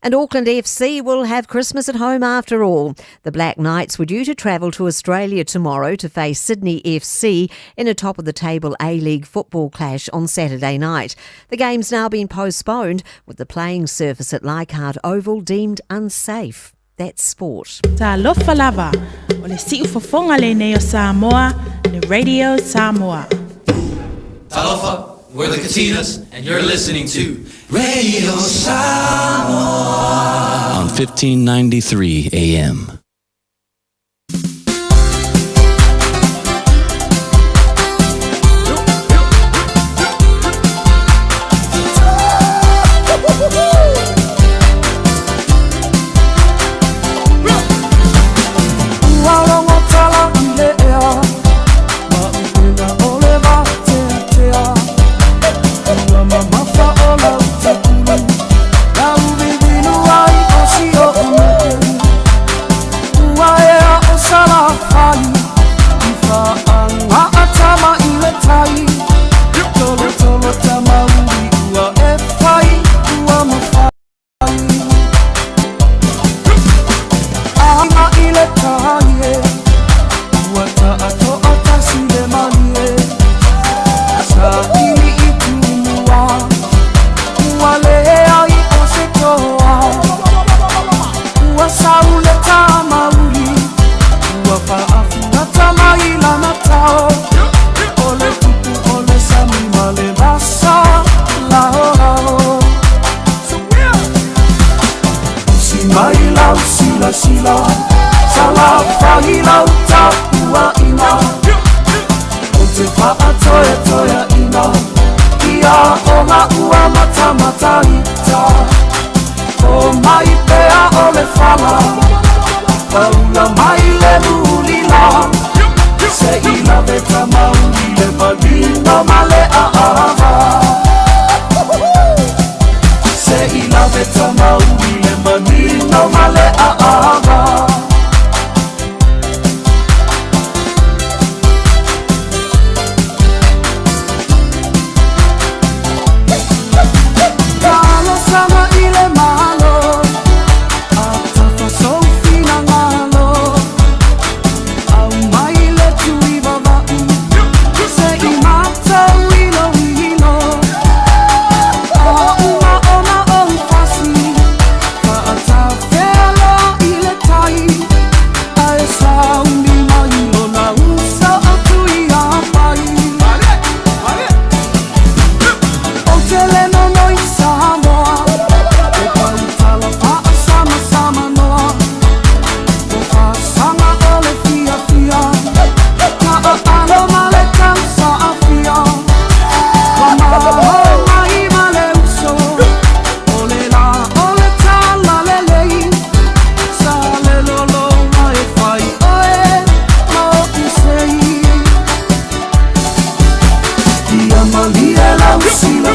And Auckland FC will have Christmas at home after all. The Black Knights were due to travel to Australia tomorrow to face Sydney FC in a top of the table A League football clash on Saturday night. The game's now been postponed with the playing surface at Leichhardt Oval deemed unsafe. That's sport. Talofa lava, o le siufofoga lenei o Samoa, le Radio Samoa. Talofa, we're the Katinas, and you're listening to Radio Samoa on 1593 AM. Ua logo tala i le ea, ma upega o le vateatea. Ua mamafa o lau tapulu, lau vivinu ai o si oʻu nuu.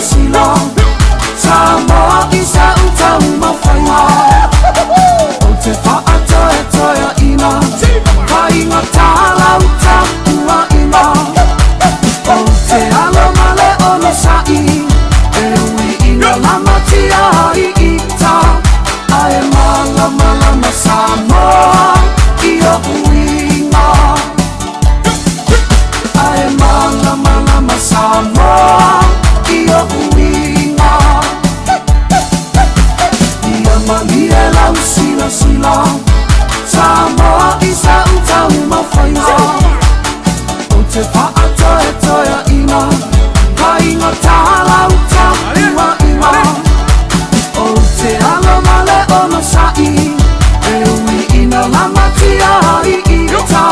silasila Samoa i sa utaumafaiga Ou te faatoetoeaʻina Faigata lau tapuaʻiga Ou te alo ma le onosaʻi E ui ina lamatia ai ita Ae malamalama Samoa i oʻu iga Ae malamalama Samoa i oʻu iga Ia malie lau silasila Samoa i sa utaumafaiga Ou te faatoetoeaʻina Faigata lau tapuaʻiga Ou te alo ma le onosaʻi E ui ina lamatia ai ita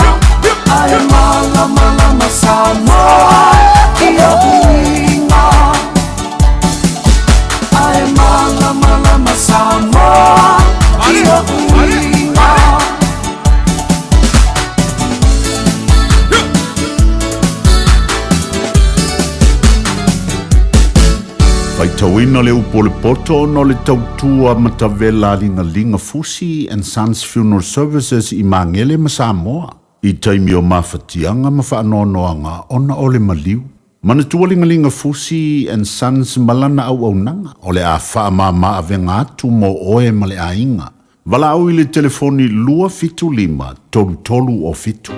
Ae malamalama Samoa i oʻu iga Ae malamalama Samoa i oʻu iga Faitauina le upu o le poto ona o le tautua matavela a Ligaliga Fusi and Sons Funeral Services i Magele ma Samoa i taimi o mafatiaga ma faanoanoaga ona o le maliu. Manatua Ligaliga Fusi and Sons ma lana auaunaga o le a faamama avega atu mo oe ma le aiga. Valaau i le telefoni 275 33 o 7.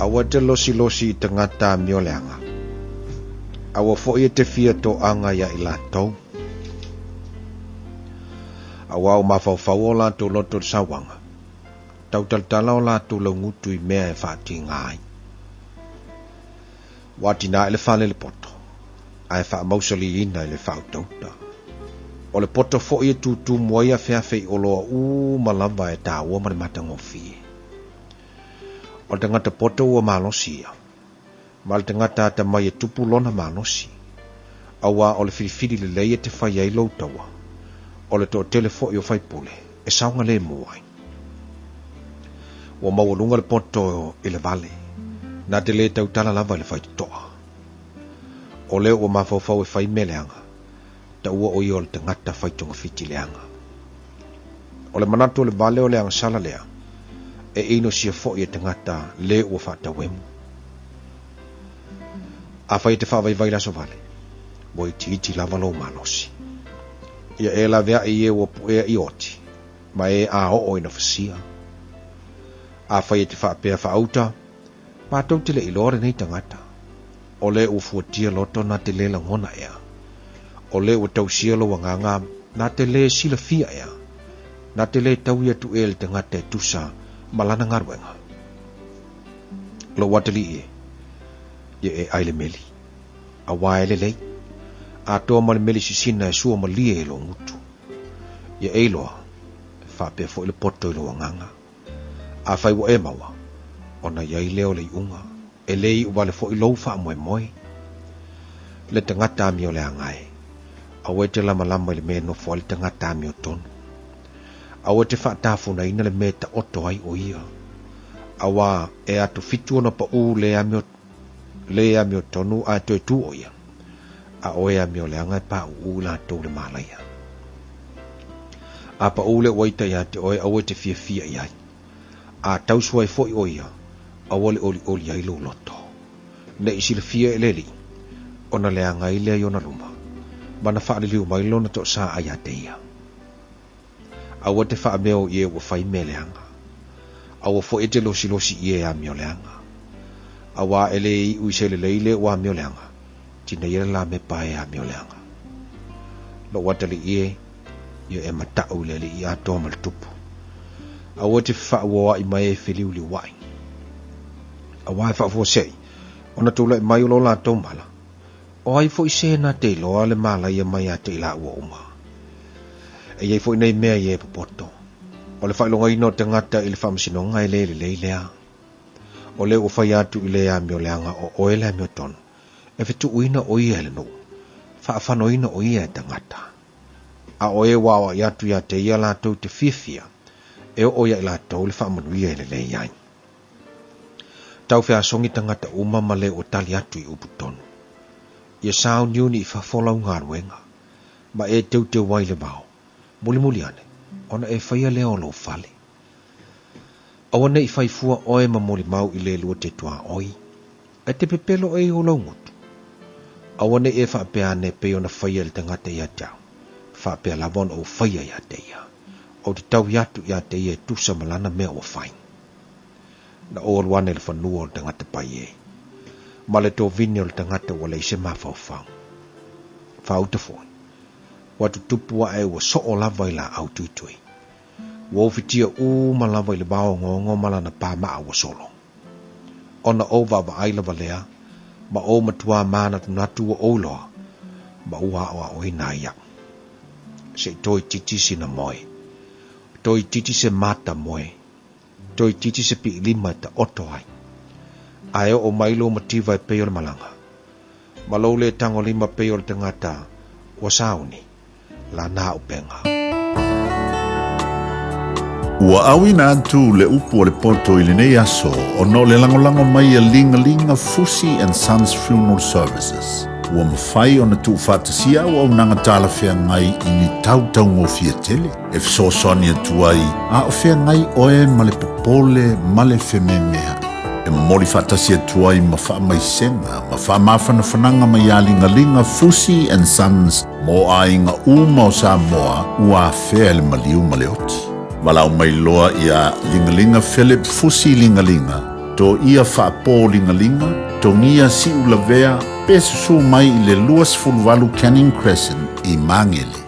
Aua te losilosi i tangata amioleaga. Aua foi e te fia toaga ia i latou. Auā o mafaufau o latou loto i le sauaga. Tautalatala o latou laugutu i mea e faatiga ai. Ua atinae le fale i le poto, ae faamausaliina i le faautauta. O le poto foi e tutumu ai afeafe i oloa uma lava e taua ma le matagofie. O le tagata poto ua malosi ia, ma le tagata atamai e tupu lona malosi, auā o le filifili lelei e te fai ai lou taua, o le toatele foi o faipule e saogalemu ai. Ua maualuga le poto i le vale, na te lē tautala lava i le faitotoa. O lea ua mafaufau e fai mea leaga, taua o ia o le tagata fai togafiti leaga. O le manatu o le vale o le agasala lea, e inosia foi e tagata lē ua faatauemu. Afai e te faavaivai le aso vale, ua itiiti lava lou malosi. Ia e laveai i e ua puea i oti, ma e a oo ina fasia. Afai e te faapea faauta, matou te le iloa lenei tagata. O le ua fuatia loto na te lē lagona ea. O le ua tausia lou agaga na te lē silafia ea. Na te lē taui atu ea le tagata e tusa ma lana galuega. Lou atalii e, ia e ai le meli, auā e lelei, atoa ma le meli sisina e sua malie i lou gutu. Ia e iloa, e faapea foi le poto i lou agaga. Afai ua e maua, ona i ai lea o le iuga, e lē iu wale foi lou faamoemoe. Le tagata amioleaga e, aua e te lamalama i le mea e nofo ai le tagata amiotonu. Aua e te faatafunaina le mea e taoto ai o ia. Auā e atofitu ona paʻū le amio, le amiotonu ae toe tu o ia, a oe amioleaga e paʻuʻu i latou le mālaia. A paʻū le uaita iā te oe, aua e te fiafia i ai. A tausu ai foi ʻo ia, aua le ʻoliʻoli ai lou loto. Ne i silafia e le Alii, ona leaga ai lea i ona luma, ma na faaliliu mai lona toasaa iā te ia. Aua te faameo i e ua fai mea leaga. Aua foi e te losilosi i e amioleaga. Auā e lē iʻu i se lelei le ua amioleaga, tinaia le lā mepa e amioleaga. Lou atalii e, ia e mataʻu i le Alii atoa ma le Tupu. Aua e te fefaauoaʻi ma e feliuliuaʻi. Auā e faafuaseʻi, ona tulai mai o lo latou mala, O ai foi se na te iloa le mālaia mai ia te i lāua uma? E i ai foi nei mea i e popoto. O le faailogaina o tagata i le faamasinoga e le lelei lea. O lea ua fai atu i le amioleaga o oe le amiotonu, e fetuuina ʻo ia e le nuu, faafanoina ʻo ia e tagata. A o e ua aoaʻi atu iā te ia latou te fiafia, e oo ia i latou le faamanuia e lelei ai. Tau feasogi tagata uma ma le ua tali atu i upu tonu. Ia sauniuni i fafo lau galuega, ma e teuteu ai le vao, mulimuli ane, ona e faia lea o lou fale. Aua ne i fai fua oe ma molimau i le lua te tuaoi, ae te pepelo oe i ou laugutu. Aua ne i e faapea ane pei ona faia e le tagata ia te au, faapea lava ona ou faia ia te ia. Ou te taui atu ia te ia e tusa ma lana mea ua fai. Na ou alu ane i le fanua o le tagata pai e, ma le tovini o le tagata ua leai se mafaufau. Faauta foi, ua tutupu aʻe ua soo lava i laau tuitui. Ua ufitia uma lava i le vao ongaonga ma lana pāmaa ua solo. Ona ou vaavaai lava lea, ma ou matuā mānatunatu ua ou iloa, ma ua aʻoaʻoina ai iaʻu. Se i toeitiiti sina moe. Toeitiiti se mata moe. Toeitiiti se piʻilima e taoto ai. A e oo mai lou mativa e pei o le malaga, ma lou lē tagolima pei o le tagata ua sauni, lana ʻupega. Ua auina atu le upu o le poto i lenei aso ona o le lagolago mai a Ligalinga Fusi and Sons Funeral Services. Ua mafai ona tuufaatasia auaunaga talafeagai i ni tautaugofie tele e fesoasoani atu ai a o feagai oe ma le popole ma le fememeaʻi. E momoli faatasi atu ai ma faamaisega ma faamafanafanaga mai iā Ligaliga Fusi and Sons mo aiga uma o Samoa ua afea e le maliu ma le oti. Valaau mai loa iā Ligaliga Philip Fusi Ligaliga, Toia Faapō Ligaliga, Togia Siulavea pe susū mai i le 28 Canning Crescent i Māngere.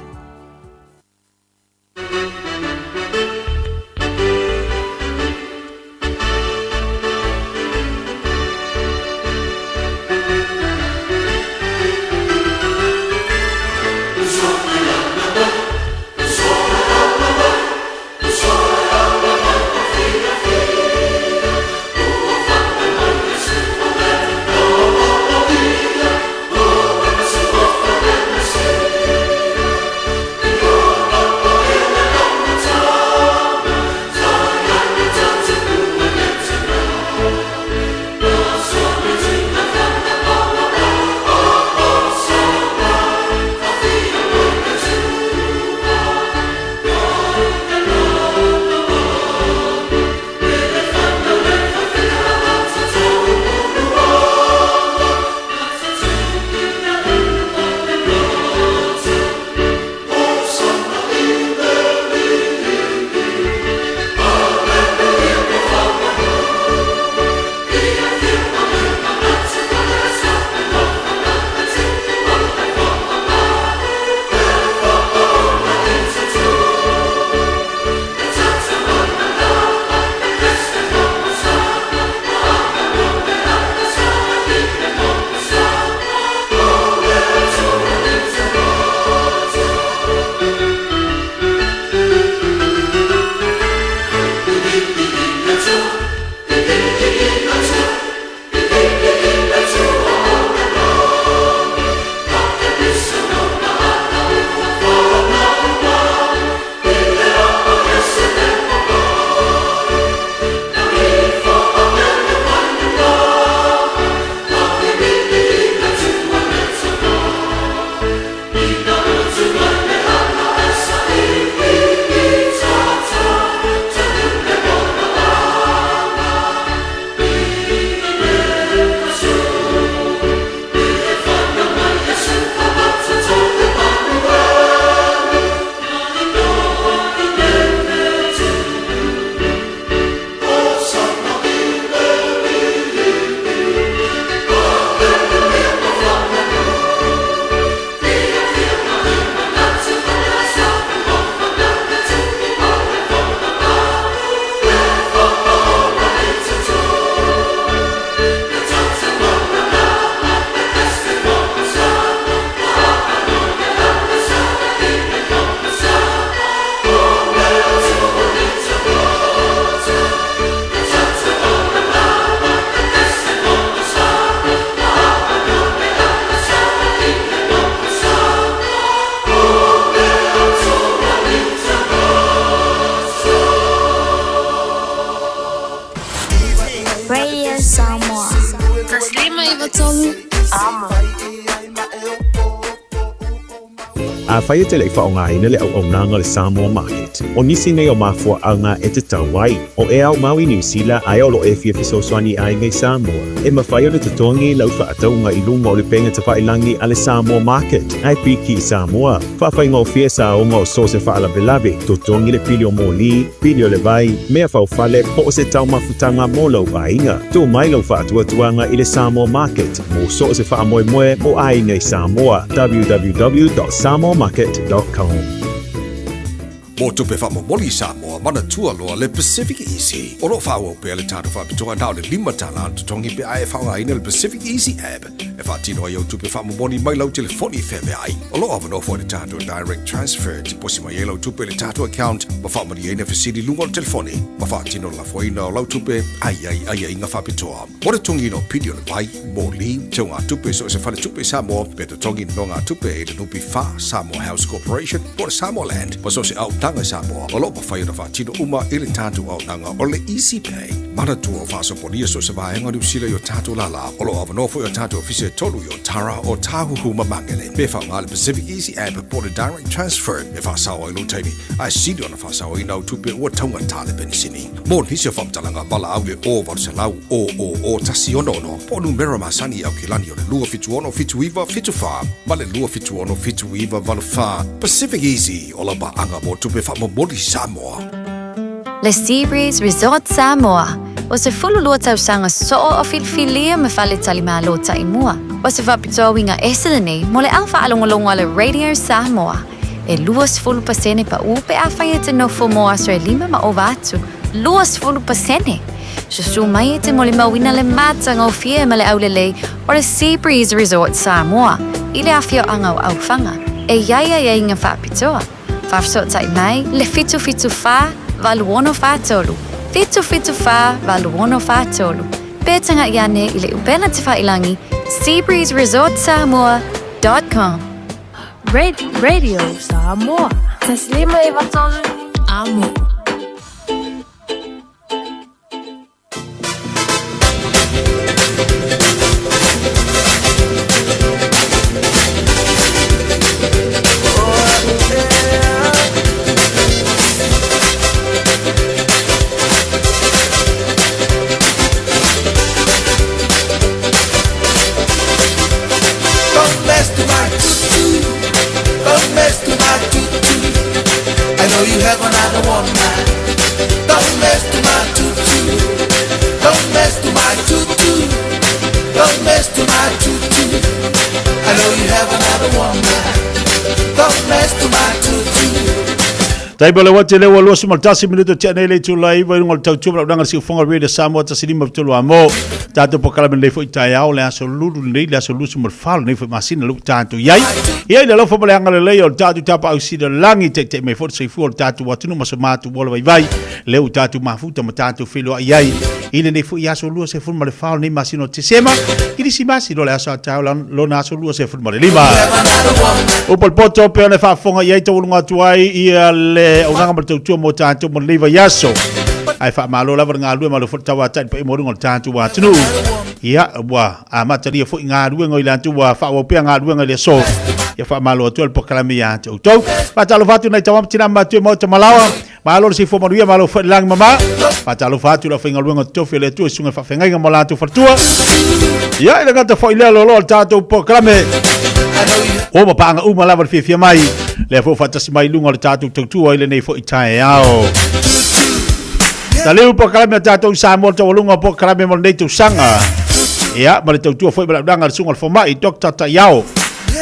Afai e te le i faaaogaina le auaunaga o le Samoa Market, o nisi nei o mafuaaga e tatau ai. O e aumau i Niu Sila ae o lo o e fia fesoasoani i aiga i Samoa, e mafai ona totogi lau faatauga i luga o le pega tafailagi a le Samoa Market ae piki i Samoa. Faafaigofie saoga o so o se faalavelave, totogi le pili o moli, pili o le vai, mea faufale po o se taumafutaga mo lou aiga. Tuu mai lau faatuatuaga i le Samoa Market mo so o se faamoemoe mo aiga i Samoa. www.samoamarket.com. Mo tupe faamomoli i Samoa, manatua loa le Pacific Easy. O lo o faaauau pea le tatou faapitoa na o le $5 le totogi pe a e faaaogaina le Pacific Easy app e faatino ai au tupe faamomoli mai lau telefoni feaveai. O lo o avanoa foi le tatou Direct Transfer e tiposi mai ai lau tupe i le tatou account ma faamalieina fesili i luga o le telefoni ma faatino le lafoina o lau tupe a i ai aiaiga faapitoa. Mo le totogiina o pili o le vai, moli, teugatupe i so o se faletupe i Samoa, pe totogi nonogatupe i le NPF, Samoa House Corporation, po o le Samoa Land, ma so o se auaunaga i Samoa, o lo o mafai ona faatino uma i le tatou auaunaga o le Easy Pay. Manatua o faasopolia so o se vaega o Niu Sila i o tatou lālā. O lo o avanoa foi o tatou ofisa e tolu i Otara, Ōtāhuhu ma Māngere. Pe faaaoga le Pacific Easy App po o le Direct Transfer e faasao ai lou taimi, ae sili ona faasaoina au tupe ua taugata le penisini. Mo nisi o faamatalaga, valaau i le 0800 000 166 po o numera masani i Aukilani o le 276 79 74 ma le 276 79 84. Pacific Easy, o lau paaga mo tupe faamomoli Samoa. Le Sea Breeze Resort Samoa, o se 12 tausaga soo o filifilia ma faletalimalo taimua. O se faapitoa uiga ese lenei mo le au faalogologo a le Radio Samoa. E 20% paʻu pe afai e te nofo mo aso e lima ma ova atu. 20%! Susu mai e te molimauina le matagofie ma le aulelei o le Sea Breeze Resort Samoa i le afioaga o Aufaga. E i ai aiaiga faapitoa. Faafesootai mai le 774 8643, 774 8643, pe tagaʻi ane i le upega tafailagi seabreezeresortsamoa.com. Radio Samoa. 153 Amo. Don't mess to my tutu. Don't mess to my tutu. I know you have another one man. Don't mess to my tutu. Don't mess to my tutu. Don't mess to my tutu. I know you have another one man. Don't mess to my tutu. Taimi o le uati lea ua 21 minuto tea nei le itula e iva i luga o le tautua ma lau unaga le siufoga Radio Samoa 153 a mo tatou polokalame lenei foi taeao le aso lulu lenei le aso 24 lenei foi masina lea ua tatou i ai. Ia i le alofa ma le agalelei o le tatou Tapaau Sili o le Lagi taitai mai foi le soifua o le tatou atunuu ma so matou ola vaivai lea ua tatou mafuta ma tatou feiloai ai i lenei foi aso 24 o lenei masina o Tesema, Kirisimasi loa le aso a taeao lona aso 25. Upu o le poto pei ona e faafofoga i ai taualuga atu ai ia le auaunaga ma le tautua mo tatou mo lenei vaiaso. Ae faamalo lava le galulue malo foi le tauatai i le paia maualuga o le tatou atunuu. Ia, ua amatalia foi galuega i latou ua faaauau pea galuega i le aso. Ia faamalo atu ai le polokalame ia te outou. Faatalofa atu nai tama ma tina ma matua i Maota Malaoa. Malo le soifua manuia, malo foi le lagi mama. Faatalofa atu i le aufaigaluega totofi a le Atua i susuga i faafeagaiga ma latou faletua. Ia, i le gata foi lea loaloa o le tatou polokalame. O ma paaga uma lava le fiafia mai. Lea foi ua faatasi mai i luga o le tatou tautua i lenei foi taeao. Taliu polokalame a tatou i Samoa le taualuga o polokalame mo lenei tausaga. Ia, ma le tautua foi ma le auaunaga a le susuga i le fomai, Dr. Taiao.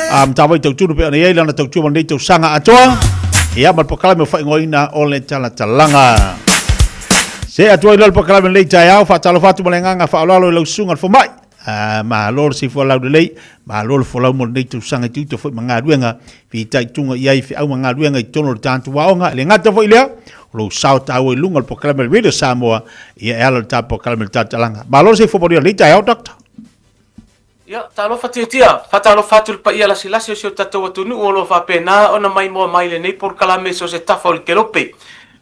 A Matavai Tautunu pei ona i ai lana tautua mo lenei tausaga atoa. Ia, ma le polokalame o faaigoaina o le talatalaga. Se atu ai loa le polokalame lenei taeao, faatalofa atu ma le agaga faaaloalo i lau susuga i le fomai. Ah, malo le soifua laulelei, malo le folau mo lenei tausaga i te uta foi ma galuega, fitaituga i ai feau ma galuega i totonu o le tatou aoga. E le gata foi i lea, o lou sao taua i luga o le polokalame a le Radio Samoa, ia e ala i le tatou polokalame o le talatalaga. Malo le soifua manuia i lenei taeao, Doctor. Ia, talofa tiatia, faatalofa atu i le paia lasilasi o si o tatou atunuu o lo o faapena ona maimoa mai i lenei polokalame i so o se tafa o le kelope.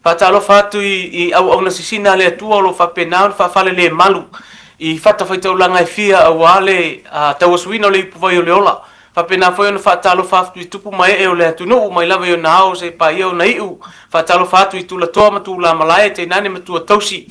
Faatalofa atu i, i auauna sisina a le Atua o lo o faapena ona faafalelemalu i fatafaitaulaga e fia aua le tauasuina o le ipuvai o le ola. Faapena foi ona faatalofa atu i tupu ma ee o le atunuu, mai lava i ona ao seia paia ona iu. Faatalofa atu i tulatoa ma tulamalae, tainane matua tausi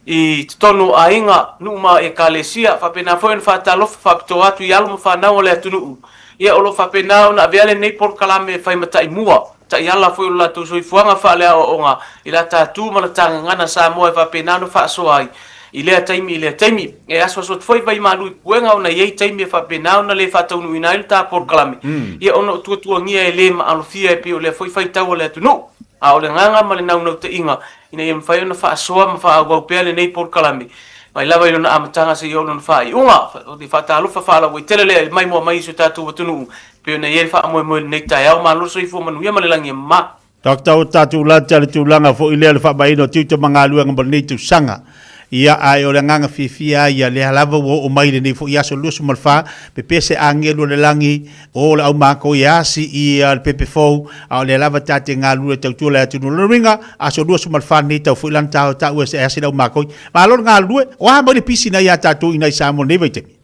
i totonu o aiga, nuu ma ekalesia. Faapena foi ona faatalofa faapitoa atu i alo ma fanau a le atunuu. Ia, o lo o faapena ona avea lenei polokalame e fai ma taimua, taiala foi o le latou soifuaga faaleaoaoga i la ta tu ma la ta gagana Samoa e faapena ona faasoa ai i lea taimi i lea taimi. E asuasu atu foi vaimalu i puega ona e i ai taimi e faapena ona le faataunuuina ai le ta polokalame, ia ona o tuatuagia e le maalofia e pei o lea foi faitau a le atunuu. A o le agaga ma le naunautaiga ina ia mafai ona faasoa ma faaauau pea lenei polokalame mai lava i lona amataga seia oo i lona faaiuga. O le faatalofa faalauaitele lea i le maimoa mai i si o tatou atunuu e pei ona i ai le faamoemoe i lenei taeao. Malo le soifua manuia ma le lagi e mama. Doctor, o tatou lata le tulaga foi lea o le faamaina o tiute ma galuega mo lenei tausaga. Ia, ae o le agaga fiafia lava ia, lea lava ua oo mai lenei foi aso 24, pepe se agelu o le lagi, o le au makou e asi i le pepe fou, a o lea lava ta te galulue tautua le atunuu. O lona uiga, aso 24 lenei tau foi lana ta taua e asi le au makou. Malo le galulue, o a mai le pisi na ia tatou i nai Samoa i lenei vaitaimi?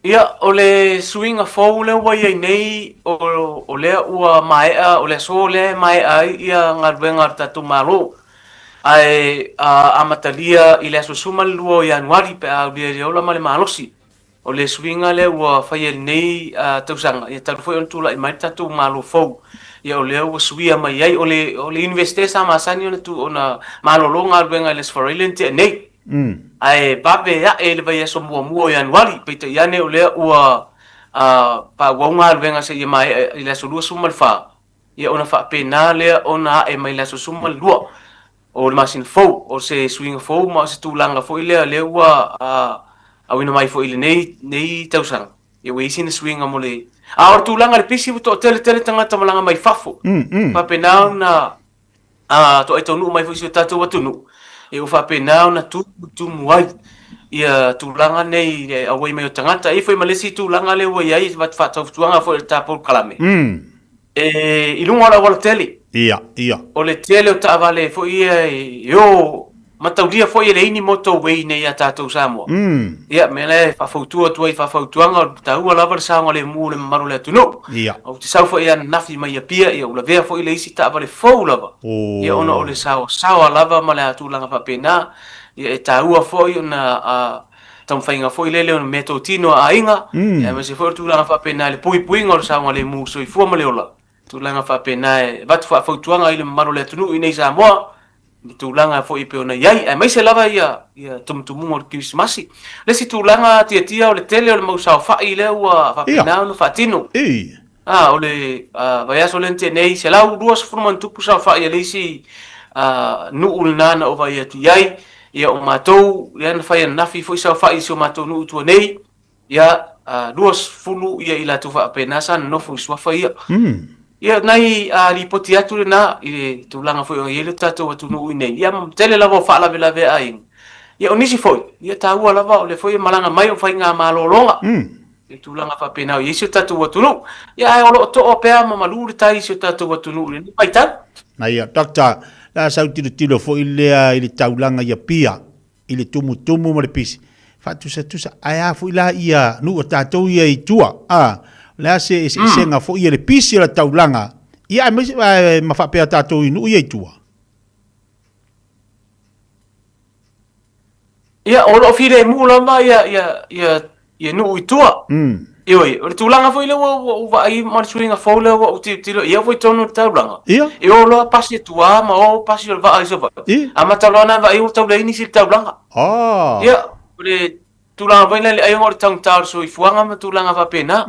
Ia, o le suiga fou lea ua i ai nei, o lea ua maea, o le aso lea e maea ai ia galuega a le tatou Malo. Ae amatalia i le aso 12 o Ianuari pe a aulia i le ola ma le malosi. O le suiga lea ua faia i lenei tausaga, ia talu foi ona tulai mai le tatou Malo fou, ia o lea ua suia mai ai. O le Iunivesite sa masani ona malolo galuega i le Aso Faraile na tea nei. Ae vave ae i le vaiaso muamua o Ianuari, peitai ane o lea ua faaauau galuega seia maea i le aso 24, ia ona faapena lea ona ae mai le aso 12 o le masina fou. O se suiga fou ma o se tulaga foi lea lea ua auina mai foi i lenei tausaga. Ia ua i ai sina suiga mo le... A o le tulaga i le pisi ua toatele tele tagata malaga mai fafo. Faapena ona a toai taunuu mai foi si o tatou atunuu, e ua faapena ona tumutumu ai ia tulaga nei i le auai mai o tagata. E i ai foi ma le isi tulaga lea ua i ai faatautuaga foi o le tatou polokalame, e i luga o le auala tele. Ia, ia. O le tele o taavale foi ia e o mataulia foi e leai ni motorway nei ia tatou Samoa. Ia, mea lea e faafautua atu ai faafautuaga, o le taua lava le saogalemu o le mamalu o le atunuu. Ia. Ou te sau foi ananafi mai Apia, ia ua lavea foi le isi taavale fou lava. Ia ona o le saoasaoa lava ma le tulaga faapena, ia e taua foi ona taumafaiga foi lele o meatotino a aiga, ia aemaise foi o le tulaga faapena i le puipuiga o le saogalemu o le soifua ma le ola. Tulaga faapena e avatu faafautuaga i le mamalu o le atunuu i nei Samoa, i tulaga foi e pei ona i ai, aemaise lava ia, ia tumutumuga o le Kerisimasi. Le isi tulaga tiatia o le tele o le mau saofai lea ua faapena ona faatino. Ah, o le vaiaso lea na tea nei, 120+ saofai a le isi nuu lena na ou vaai atu i ai. Ia o matou, lea na fai ananafi foi saofai i si o matou nuu i tua nei, Ia, 20 ia i latou faapena sa nonofo i suafa ia. Ia, nai lipoti atu lena i le tulaga foi o i ai le tatou atunuu i nei. Ia, ma tele lava o faalavelave a aiga. Ia, o nisi foi, ia taua lava o lea foi e malaga mai o faigamalologa. I tulaga faapena o i ai si o tatou atunuu. Ia, ae o lo o toa pea ma malu le tai i si o tatou atunuu i lenei vaitau. Ia, Doctor, le a sau tilotilo foi lea i le taulaga i Apia i le tumutumu ma le pisi, faatusatusa, ae a foi la ia nuu a tatou ia i tua, a, o le a se eseesega foi ia le pisi o le taulaga, ia aemaise, ma faapea tatou i nuu ia i tua. Ia, o lo o filemu lava ia, ia, ia, ia nuu i tua. Ioe, o le tulaga foi lea ua ou vaai ma le suiga fou lea ua ou tilotilo i ai foi tonu i le taulaga. Ia. E o loa pasi e tua ma o pasi o le vaa i Savaii. Ia. Amata loa ona vaai ua tau leai nisi i le taulaga. Ah. Ia, o le tulaga foi lea i le aiga o le taugata o le soifuaga ma tulaga faapena.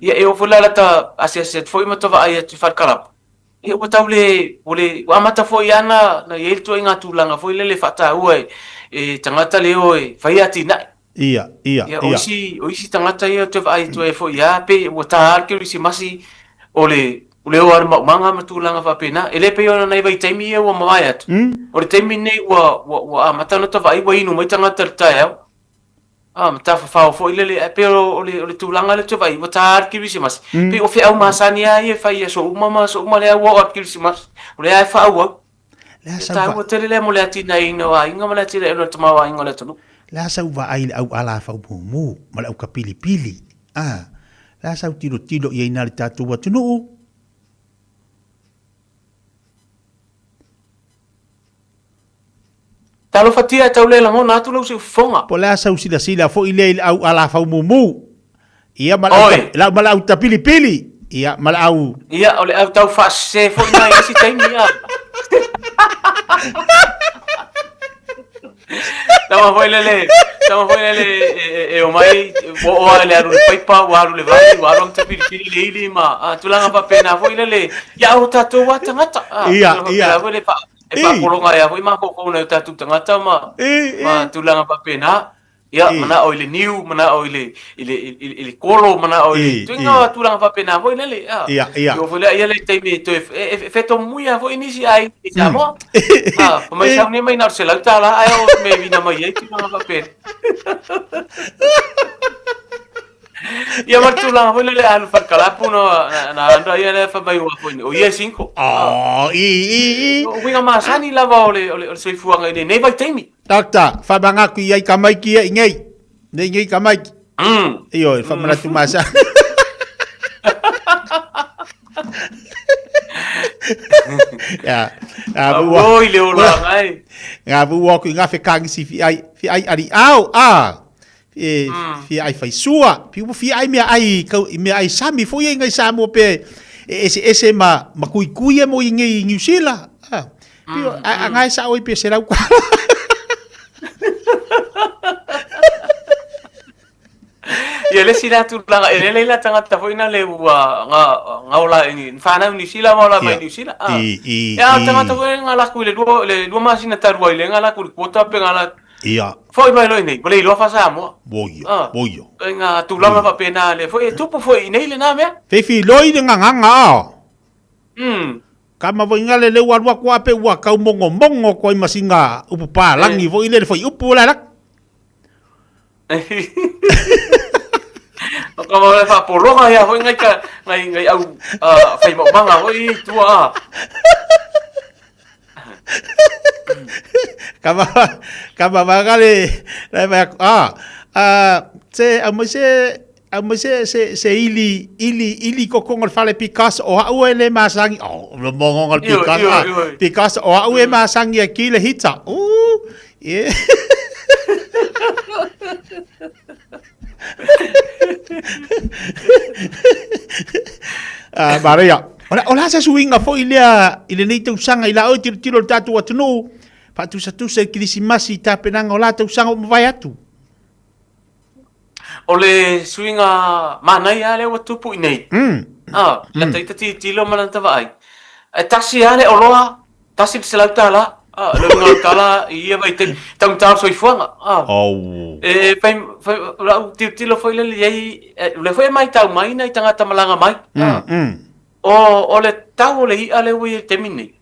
Ia, e oo foi la lata asiasi atu foi ma ta vaai atu i falekalapa. Ia ua tau le, ua le, ua amata foi lava ona i ai le ituaiga tulaga foi lele e faataua e tagata le o e fai atinae. Ia, ia, ia. O isi, o isi tagata ia ou te vaai atu ai foi lava, pei ua ta lava le Kerisimasi o le, o le o lava i le maumaga ma tulaga faapena. E le pei ona nai vaitaimi ia ua mavae atu. O le taimi lenei ua, ua, ua amata ona ta vaai ua inu mai tagata i le taeao. Ah, ma tafafao foi lele, ae pei o le, o le tulaga lea ou te vaai, ua ta lava le Kerisimasi. Pei o feau masani lava ia e fai i aso uma ma aso uma lea ua oo atu Kerisimasi, o lea lava e faaauau. Le a E sau taua tele lea mo le atinaeina o aiga ma le atinaeina o le tamaoaiga o le atunuu. Le a sau vaai i le au ala faumumu ma le au kapilipili. Ah. Le a sau tilotilo i ai na le tatou atunuu? Talofatia e tau le lagona atu lou siufofoga. Po o le a sau silasila foi lea i le au alafaumumu, ia ma le au, lau ma le au tapilipili, ia ma le au... Ia, o le au tau faasese foi na i isi taimi, ia. Tama foi lele, tama foi lele e, e, e o mai, ua oa le alu le paipa, ua alu le vai, ua alu am tapilipili le ili ma a, tulaga faapena foi lele, ia o tatou a tagata. A, ia, ia. Foi le fa, e faapologa ai foi mafaufau nai o tatou tagata ma, ma tulaga faapena. Ia, manao i le niu, manao i le, i le, i le, i le kolo, manao i le, tuiga tulaga faapena foi lele. Ia, ia. Ia foi lea, ia le taimi e toe, e, e fetomuia foi nisi ai i Samoa. Ah, pa mai sau nei mai na o le $100 ae o me vina mai ai tulaga faapena. Ia ma le tulaga foi lele alu falekalapu na na anda ia le fa mai ua foi o ia e cinco. Oh, i, i, i. O uiga masani lava o le o le, o le soifuaga i lenei vaitaimi. Doctor, whamangaku i ai tamaiti ia i nei. Nei nei tamaiti. Ioe, whamanatu masa. Ya. A oi le ola ngai. Ngā vua ku ngā whekangisi fi ai fi ai ari ao a e fi ai whaisua pi fi ai mea ai kau mea ai sami foi ai ngai Samoa pe e ese ese ma ma kui kui e mo i ngai New Zealand. A pi a ngai sa oi pe se lau kwa. Ia le isi la tulaga, e lele la tagata foi na le ua nga nga ola i ni whanau New Zealand ma ola mai New Zealand. Ah. I, i, Ia tagata foi nga laku i le lua le lua masina talu ai le nga laku i le kuota pe nga la Ia. Foi mai loa i nei, ua le iloa faa-Samoa. Voia, Ah. voia. E nga tulaga faapena le foi e tupu foi i nei lena mea. Feifi loi le nganganga ao. Ka ma foi ngale le ua lua kua pe ua kau mongo mongo kua i masinga upu pālangi foi le le foi upu la lak. O ka mau le faapologa ia foi ngai ka ngai ngai au uh, whai maumanga foi i tua a. Ka ma ka ma ngale le mai a a se au mai se au mai se se se ili ili ili kokonga le fale Picasso o hau e le masangi o le mongonga le Picasso ah, Picasso o hau e masangi a ki le hita u yeah. Ah, Maria. O le a se suiga foi lea i lenei tausaga i la oe tilotilo i le tatou atunuu, faatusatusa i le Kerisimasi i tapenaga o la tausaga ua mavae atu? O le suiga manaia lava lea ua tupu i nei. Ah, la ita tilotilo ma lana vaai. E tasi lava le oloa, tasi le $100. Ah, le uiga o le tala i ia vaitaimi, taugata o le soifuaga. Ah. Oh. E fai, fai, lau tilotilo foi lele i ai, o lea foi e matau mai nai tagata malaga mai. Ah. O, o le tau o le i'a lea ua i ai i le taimi nei.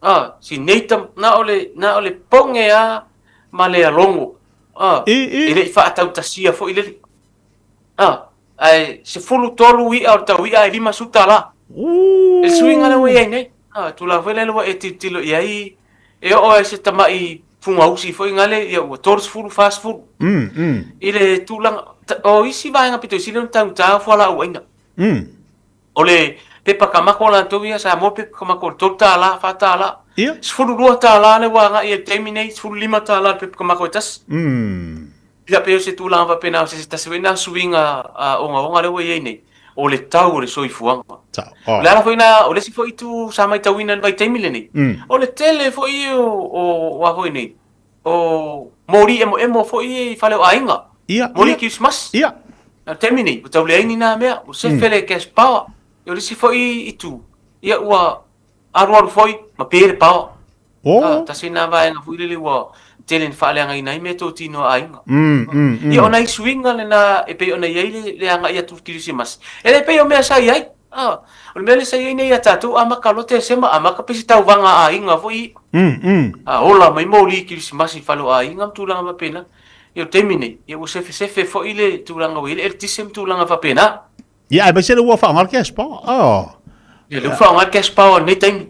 Ah, si nei tam, na o le, na o le poge lava ma le alogo. Ah, e le i faatautasia foi lele. Ah, ae 13 i'a o le tau i'a e $50. E le suiga lea ua i ai nei. Ah, tulaga foi lea ua e tilotilo i ai, e oo ai se tama'i fugausi foi gale, ia ua 30, 40. I le tulaga, o isi vaega pito i sili ona taugata o fualaau aina. O le pepa kamako latou ia, Samoa pepa kamako, $3, $4. Ia. $12 le ua agai i le taimi nei, $15 le pepa kamako e tasi. Ia pei o se tulaga faapena, o se tasi foi lena suiga ogaoga lea ua i ai nei, o le tau o le soifuaga. O le ala foi lena, o le isi foi itu sa matauina i le vaitaimi lenei, o le tele foi o a foi nei, o moli emoemo foi ia i fale o aiga. Ia, Moli Kerisimasi. Ia. A o le taimi nei, ua tau leai ni nā mea, ua sefe le cash power. Ia o le isi foi itu, ia ua alualu foi ma pe le power. Oh. Ah, tasi nā vaega foi lele ua tele na faaleagaina ai mea totino a aiga. Ia o nai suiga lena e pei ona i ai le, le agai atu i le Kerisimasi. E le pei o mea sa i ai. Ah, o le mea lea sa i ai nei ia tatou amaka loa Tesema, amaka pei se tauvaga a aiga foi. A ola mai moli i Kerisimasi i fale o aiga ma tulaga faapena. Ia o le taimi nei, ia ua sefesefe foi le tulaga ua i ai le eletise ma tulaga faapena. Ia, aemaise lea ua faaaoga le cash power. Oh. Ia, lea ua faaaoga le cash power i lenei taimi.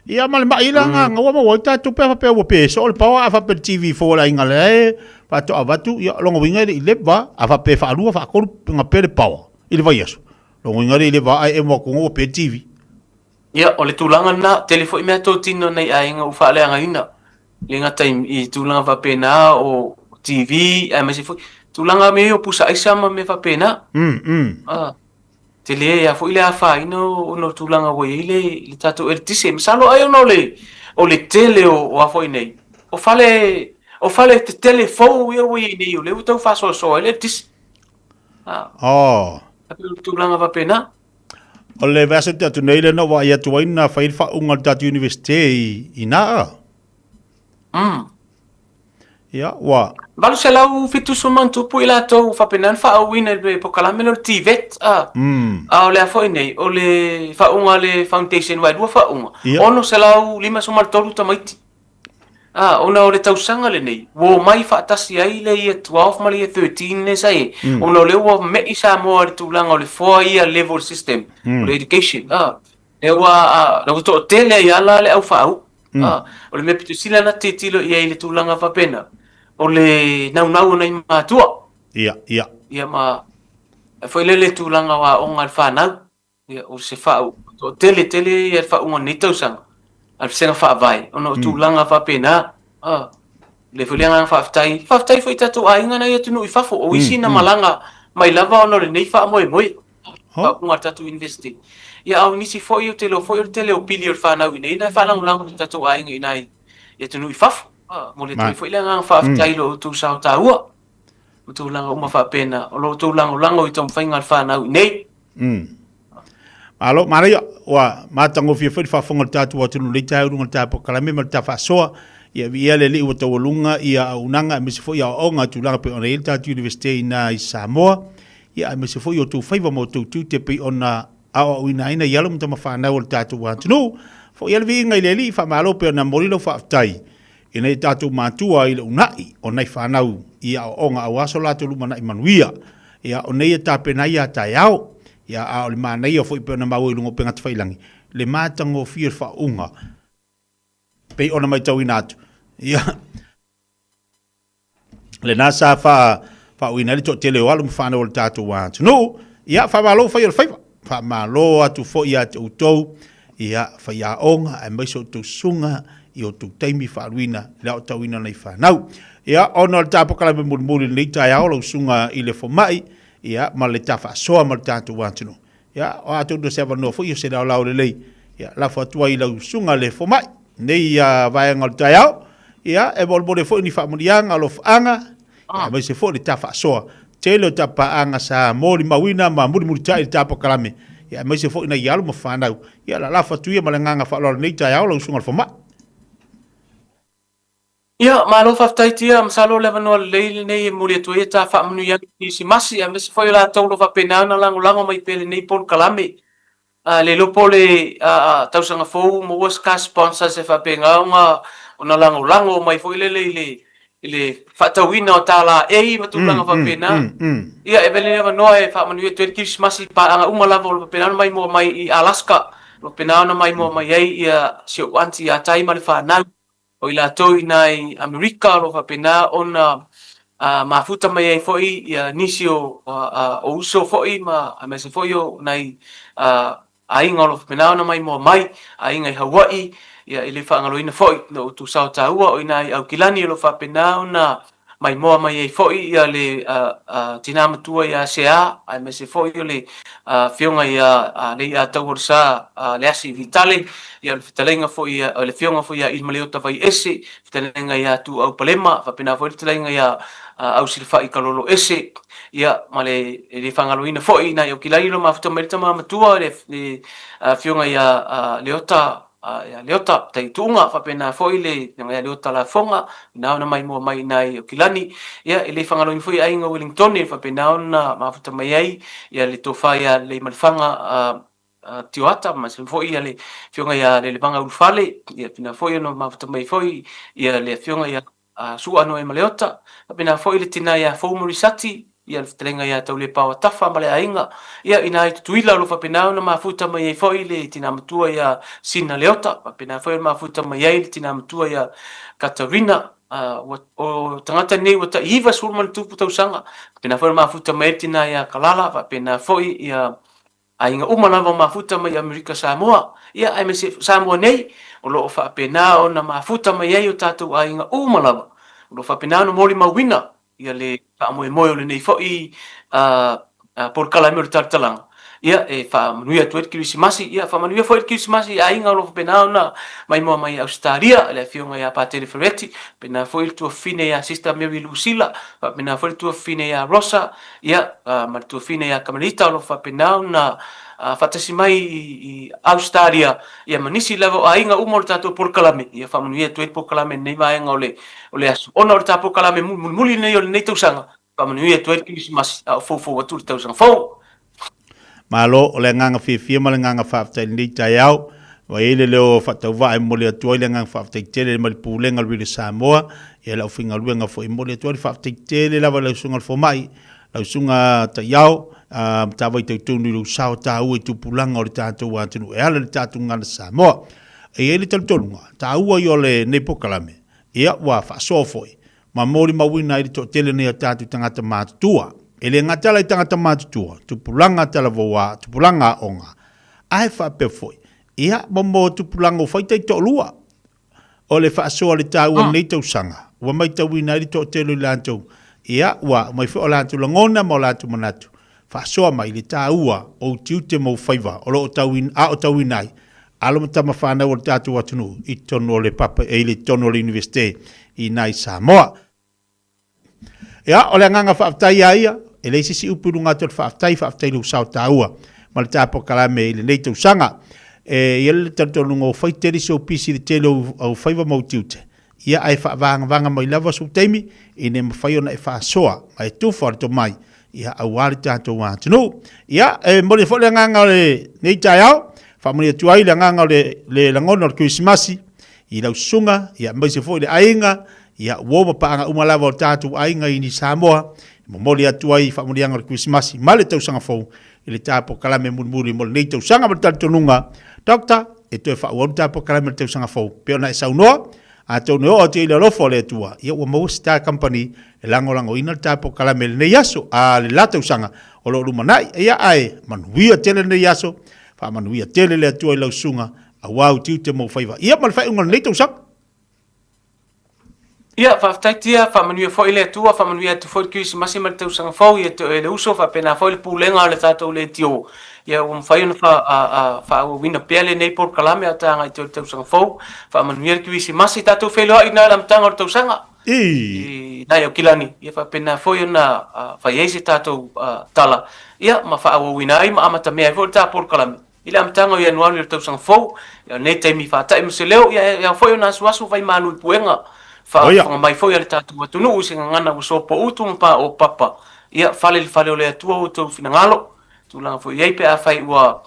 Ia ma le ma'i la nga ua maua ai tatou pe a faapea ua pe soo le power a faapea le TV fou a le aiga lea e faatoa avatu, ia o lona uiga e le i leva, a faapea e faalua faatolu ona pe le power i le vaiaso, lona uiga e le i leva ae emo atu ua pe le TV. Ia, o le tulaga lena, tele foi mea totino nai aiga ua faaleagaina, le gata i tulaga faapena o TV aemaise foi tulaga mea ia o pusa aisa ma mea faapena. Ah, tele a foi le afaina ona o tulaga ua i ai le, le tatou eletise. Masalo ai ona o le, o le tele o, o a foi nei, o fale, o fale tetele fou ia ua i ai nei, o lea ua tau faasoasoa ai le eletise. Ah, Oh. o tulaga faapena. O le vaiaso te atu nei lea na ou vaai atu ai na fai le faauuga a le tatou Universite i, i na. Ia, ua. 870 i latou ua faapena ona faaauuina i le polokalame lea o le TVET, a. A o le a foi nei, o le faauuga a le Foundation, aua e lua faauuga, 653 tamaiti. A, ona o le tausaga lenei, ua omai faatasi ai le Year 12 ma le Year 13 lea sa i ai, ona o lea ua me'i Samoa i le tulaga o le four year level system o le education, a. Lea ua, a, ua toatele ai lava la le au faauu. A, o le mea pito sili ona tilotilo i ai i le tulaga faapena, o le naunau o nai matua. Ia, ia. Ia ma, foi lele tulaga o aoga a le fanau. Ia, o se faauu toatele tele ia le faauuga o lenei tausaga a le Vasega Faavae, ona o tulaga faapena. A, lea foi le agaga faafetai. Faafetai foi i tatou aiga na i atunuu i fafo, o isi na malaga mai lava ona o lenei faamoemoe. Faauuga a le tatou University. Ia, a o nisi foi, ou te iloa foi o le tele o pili o le fanau i inei na e faalagolago i tatou aiga i ina i atunuu i fafo. A, momoli atu ai foi le agaga faafetai i lo outou sao taua ma tulaga uma faapena, o lo outou lagolago i taumafaiga a le fanau i inei. Malo, manaia, ua matagofie foi le faafofoga o le tatou atunuu i lenei taeao i luga o le ta polokalame ma le ta faasoa. Ia viia le Alii ua taualuga ia auaunaga aemaise foi aoaoga i tulaga pei ona i ai le tatou Iunivesite i ina i Samoa, ia aemaise foi o outou faiva ma outou tiute pei ona aoaoina ai nai alo ma tama fanau o le tatou atunuu. Foi ia le viiga i le Alii, faamalo pei ona momoli lau faafetai i nai o tatou matua i le una'i o nai fanau i aoaoga aua so latou lumanai manuia. Ia, o nei e tapena ai a taeao, ia, a o le manaia foi pei ona maua i luga o upega tafailangi, le matagofie o le faauuga, pei ona matauina atu, ia, lena sa faauuina ai le toatele o alo ma fanau o le tatou atunuu. Ia, faamalo fai o le faiva, faamalo atu foi ia te outou, ia, faiaoga aemaise o outou susuga i outou taimi faaaluina i le aotauina o nai fanau. Ia, ona o le ta polokalame mulimuli i lenei taeao lau susuga i le fomai, ia, ma le ta faasoa ma le tatou atunuu. Ia, o atonu o se avanoa foi o se laolao lelei, ia, lafo atu ai i lau susuga le fomai nei vaega o le taeao, ia, e molimoli ai foi ni faamanuiaga, alofaaga, ia, aemaise foi le ta faasoa. Tele o ta paaga sa molimauina ma mulimulitai i le ta polokalame, ia, aemaise foi nai alo ma fanau. Ia, lalafo atu ia ma le agaga faaaloalo i lenei taeao lau susuga i le fomai. Ia, malo faafetai Tia, masalo o le avanoa lelei lenei e momoli atu ai e ta faamanuiaga i Kerisimasi, aemaise foi o latou o lo o faapena ona lagolago mai pea i lenei polokalame. A le iloa po o le tausaga fou ua maua se car sponsors e faapena ona lagolago mai foi lele i le i le faatauina o tala ei ma tulaga faapena. Ia, e avea lenei avanoa e faamanuia atu ai le Kerisimasi i paaga uma lava o lo o faapena ona maimoa mai i Alaska, o lo o faapena ona maimoa mai ai ia si ou aunty ia Tai ma le fanau. O i latou i nai Amerika o lo o faapena ona mafuta mai ai foi nisi o uso foi ma aemaise foi o nai aiga o lo o faapena ona maimoa mai, aiga i Hawaii, ia e le faagaloina foi lo outou sao taua o i nai Aukilani o lo o faapena ona maimoa mai ai foi ia le tina matua ia Sea, aemaise foi o le afioga ia Leiataualesa Leasi Vitale, ia o le fetalaiga foi o le afioga foi ia Ilimaleota Vaiese, fetalaiga ia Tuuau Palema, faapena foi le fetalaiga ia Ausilafai Kaloloese, ia ma le e le faagaloina foi nai Aukilani lo mafuta mai le tama matua le afioga ia Leota ia Leota Taituuga, faapena foi le afioga ia Leota Lafoga, na ona maimoa mai nai Aukilani, ia e le faagaloina foi aiga o Wellingtone, faapena ona mafuta mai ai ia le tofa ia Leimalefanga Tioata, ma foi ia le afioga ia Lelevaga Ulufale, ia faapena foi ona mafuta mai foi ia le afioga ia Su'a Noema Leota, faapena foi le tina ia Fou Morisati. Ia, le fetalaiga ia Taulepaoa Tafa ma le aiga, ia, ina i Tutuila o lo o faapena ona mafuta mai ai foi le tina matua ia Sina Leota, faapena foi ona mafuta mai ai le tina matua ia Katarina, ua, o tagata nei ua tai 90 ma ona tupu tausaga, faapena foi ona mafuta mai ai le tina ia Kalala, faapena foi ia aiga uma lava o mafuta mai Amerika Samoa, ia, aemaise Samoa nei, o lo o faapena ona mafuta mai ai o tatou aiga uma lava, o lo o faapena ona molimauina ia le faamoemoe o lenei foi polokalame o le talatalaga, ia e faamanuia atu ai le Kerisimasi, ia faamanuia foi le Kerisimasi i aiga o lo o faapena ona maimoa mai i Ausetalia, le afioga ia Patele Fereti, faapena foi le tuafafine ia Sister Mary Lucilla, faapena foi le tuafafine ia Rosa, ia ma le tuafafine ia Kamelita o lo o faapena ona faatasi mai i Ausetalia, ia ma nisi lava o aiga uma o le tatou polokalame, ia faamanuia atu ai le polokalame i lenei vaega o le o le aso. Ona o le ta polokalame mulimuli lenei o lenei tausaga, faamanuia atu ai le Kerisimasi a o foufou atu le tausaga fou. Malo, o le agaga fiafia ma le agaga faafetai i lenei taeao, ua i ai le leo faatauvaa e momoli atu ai le agaga faafetai tele mai le Pulega o le Radio Samoa, ia le aufaigaluega foi e momoli atu ai le faafetai tele lava i lau Susuga i le Fomai, lau Susuga Taiao, Matavai Tautonu i lou sao taua i tupulaga o le tatou atunuu e ala i le tatou gagana Samoa. E i ai le talitonuga, taua ia o lenei polokalame, Ia, ua faasoa foi, ma molimauina ai le toatele nei o tatou tagata matutua. E le gata la i tagata matutua, tupulaga talavou, tupulaga aoga, ae faapea foi, ia, ma mo tupulaga ua fai taitoalua. O le faasoa o le taua o lenei tausaga, ua matauina ai le toatele o i latou, ia, ua aumai foi o latou lagona ma o latou manatu, faasoa mai le taua o utiute ma faiva o lo o aotauina ai alo ma tama fanau o le tatou atunuu i totonu o le papa i le totonu o le Iunivesite i ina i Samoa. Ia, o le agaga faafetai ia ia, e leai se isi upu i luga atu o le faafetai, faafetai i lou sao taua ma le tapokalaame i lenei tausaga. E i ai le talitonuga ua fai tele si ou pisi i le tele o au faiva ma ou tiute, ia ae faavagavaga mai lava sou taimi ina ia mafai ona e faasoa ma e tufa le tomai ia aua le tatou atunuu. Ia, e momoli foi le agaga o lenei taeao, faamanuia atu ai le agaga o le, le lagona o le Kerisimasi i lau susuga, ia aemaise foi le aiga, ia uo ma paaga uma lava o le tatou aiga i Samoa, e momoli atu ai faamanuiaga o le Kerisimasi ma le tausaga fou i le ta polokalame mulimuli mo lenei tausaga ma le talitonuga, Doctor, e toe faaauau le ta polokalame i le tausaga fou. Pei ona e saunoa, atonu e oo atu i le alofa o le Atua, ia ua maua se ta company e lagolagoina le ta polokalame i lenei aso, a le la tausaga o lo o lumanai. Ia ae manuia tele lenei aso, faamanuia tele le Atua i lau susuga, aua utiute ma ou faiva. Ia ma le faaiuga o lenei tausaga. Ia, faafetai Tia, faamanuia foi le Atua, faamanuia atu foi le Kerisimasi ma le tausaga fou ia te oe le uso, faapena foi le pulega o le tatou leitio, ia ua mafai ona faaauauina pea lenei polokalame a o ta agai atu i le tausaga fou. Faamanuia le Kerisimasi, tatou feiloai i na i le amataga o le tausaga i nai Aukilani, ia faapena foi ona fai ai se tatou tala, ia ma faaauauina ai ma amatamea ai foi le ta polokalame. I le amataga o Ianuari o le tausaga fou, ia o lenei taimi faata'i ma se leo, ia e ao foi ona asuasu vaimalu i puega, faafofoga mai foi a le tatou atunuu i se gagana ua sopoutu ma paopapa, ia fale i le fale o le Atua outou finagalo, tulaga foi i ai pe afai ua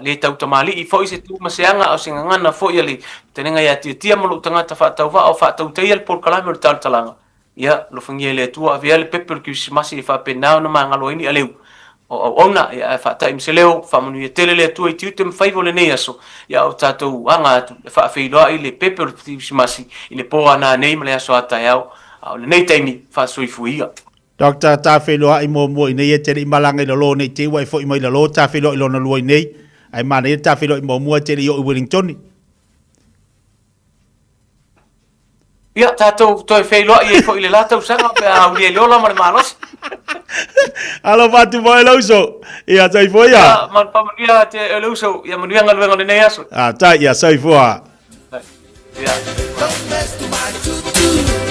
le tautamalii foi se tu ma se aga a o se gagana foi a le fetalaiga ia Tiatia ma lou tagata faatauvaa o faatautaia le polokalame o le talatalaga. Ia, alofagia e le Atua, avea le pepe o le Kerisimasi e faapena ona magalo ai ni aleu o auauna, ia, ae faata'i ma se leo, faamanuia tele le Atua i tiute ma faiva o lenei aso, ia o tatou aga atu e faafeiloai le pepe o le Kerisimasi i le po a nanei ma le aso a taeao, a o lenei taimi, faasoifua ia. Doctor, ta feiloai muamua i nei e te le i malaga i lalo nei te i ua e foi mai lalo, ta feiloai lona lua i nei, ae manaia le ta feiloai muamua e te le i oo i Wellingtoni. Ia, tatou toe feiloai ai foi i le la tausaga pe a aulia i le ola ma le malosi. Alofa atu foi le uso. Ia, soifua ia. Ia, faamanuia te le uso. Ia manuia galuega o lenei aso. Ah, tai, ia, soifua. Ia.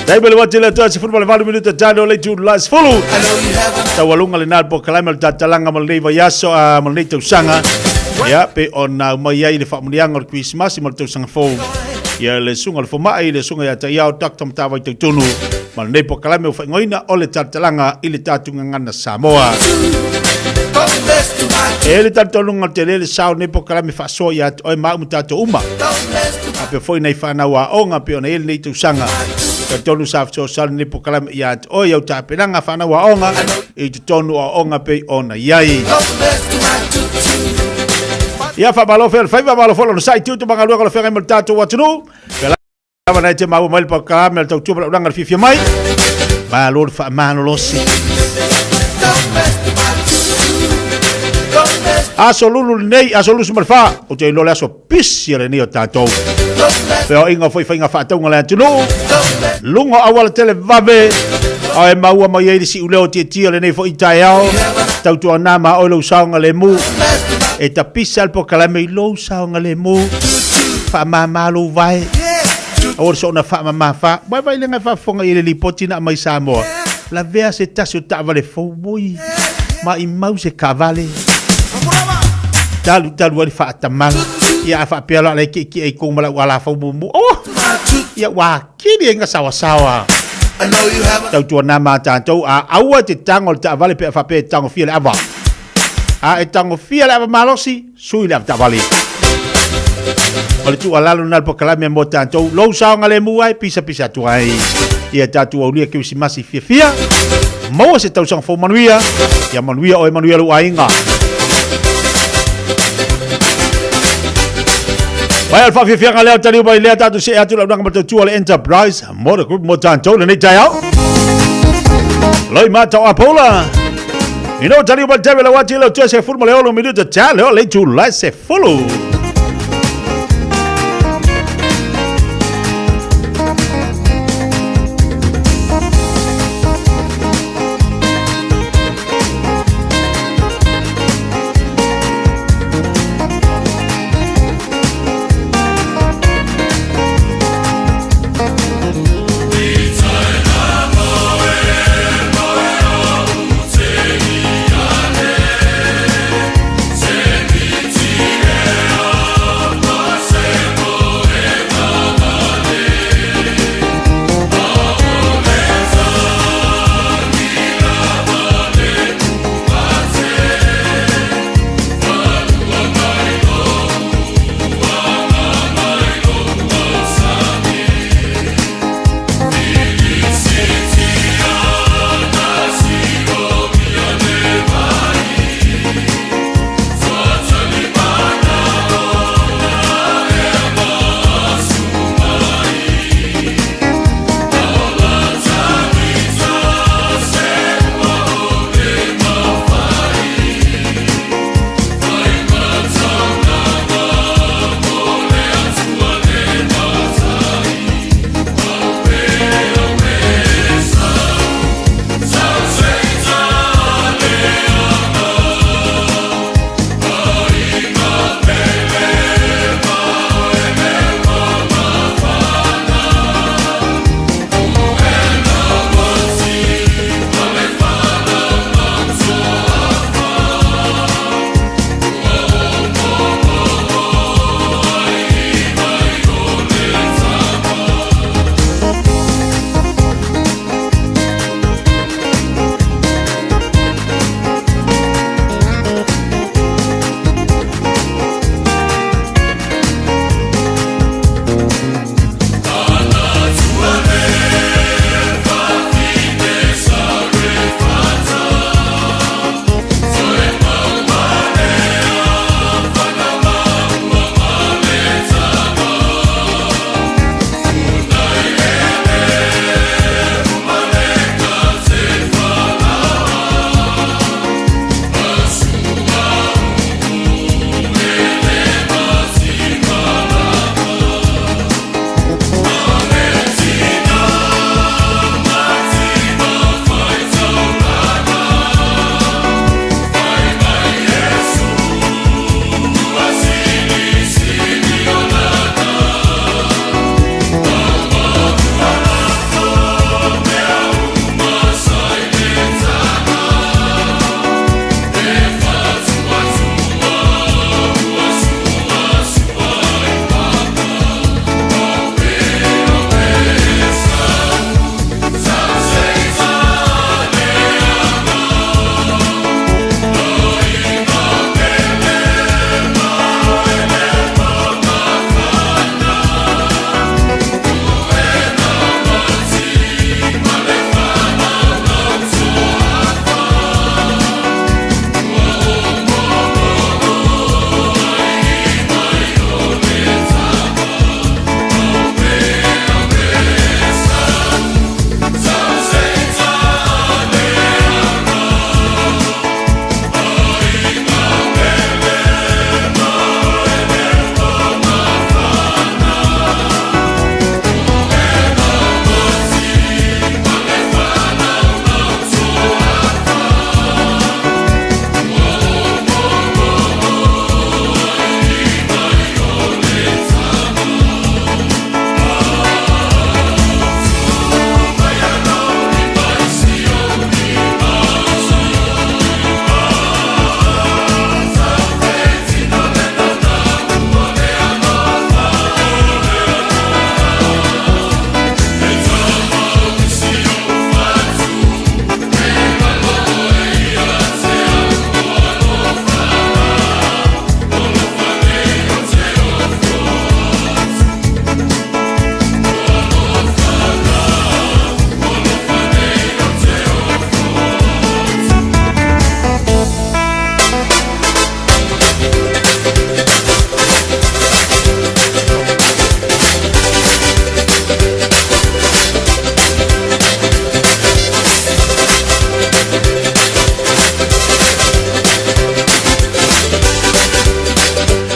Tai mele wati le toa 18 minuta tano le tu la 10. Taualuga lena le polokalame o le tatalanga ma lenei vaiaso a ma lenei tausaga. Ia, pe ona mai ai le faamanuiaga o le Kerisimasi ma le tausaga fou. Ia le susuga o le fomai, le susuga ia Taiao Dr. Matavai Tautonu ma lenei polokalame ua faaigoaina o le talatalaga i le tatou gagana Samoa. E le talitonuga o le tele le sao o lenei polokalame faasoa ia te oe ma au ma tatou uma. Faapea foi nai fanau aoga pei ona i ai lenei tausaga. Talitonu sa fesoasoani lenei polokalame ia te oe i au tapenaga fanau aoga i totonu o aoga pei ona i ai. Ia faamalo fea le faiva, malo foi lona sai tiute ma galuega o le feagai ma le tatou atunuu. Pea lava na e te maua mai le polokalame a le tautua ma le auaunaga le fiafia mai. Malo le faamalolosi. Aso lulu lenei, aso 24, ou te iloa le aso pisi lenei o tatou. Feoaiga foi faiga faatauga le atunuu, luga o auala tele vave, a e maua mai ai le siuleo o tietia lenei foi taeao, tautuana ma oe lou saogalemu, e tapisa le polokalame i lou saogalemu, faamama lou vae, aua le soona faamamafa. Vae vai lenga e faafofoga i le lipoti na aumai Samoa, lavea se tasi o taavale fou, oi, maimau se taavale. Talu talu ai le faatamala. Ia a faapea loa la e kiekie i kou ma lau alafau mumu. Oh! Ia ua akili ai gasawasawa. Tautuana ma tatou a aua te tago le taavale pe a faapea e tagofia le ava. A e tagofia le ava malosi, sui le ava taavale. O le tuualalo lena le polokalame mo tatou, lou saogalemu ai, pisapisa atu ai. Ia tatou aulia Kerisimasi fiafia, maua se tausaga fou manuia, ia manuia oe manuia lou aiga. Vai al faafiafiaga lea o taliu mai lea tatou see atu launaga ma tautua le Enterprise Motor Group mo tatou lenei taeao. Loi mata o Apola. Ina o taliu mai teve lau ati lau tua se fulu ma le olo minuta ta leo le tu lai se fulu.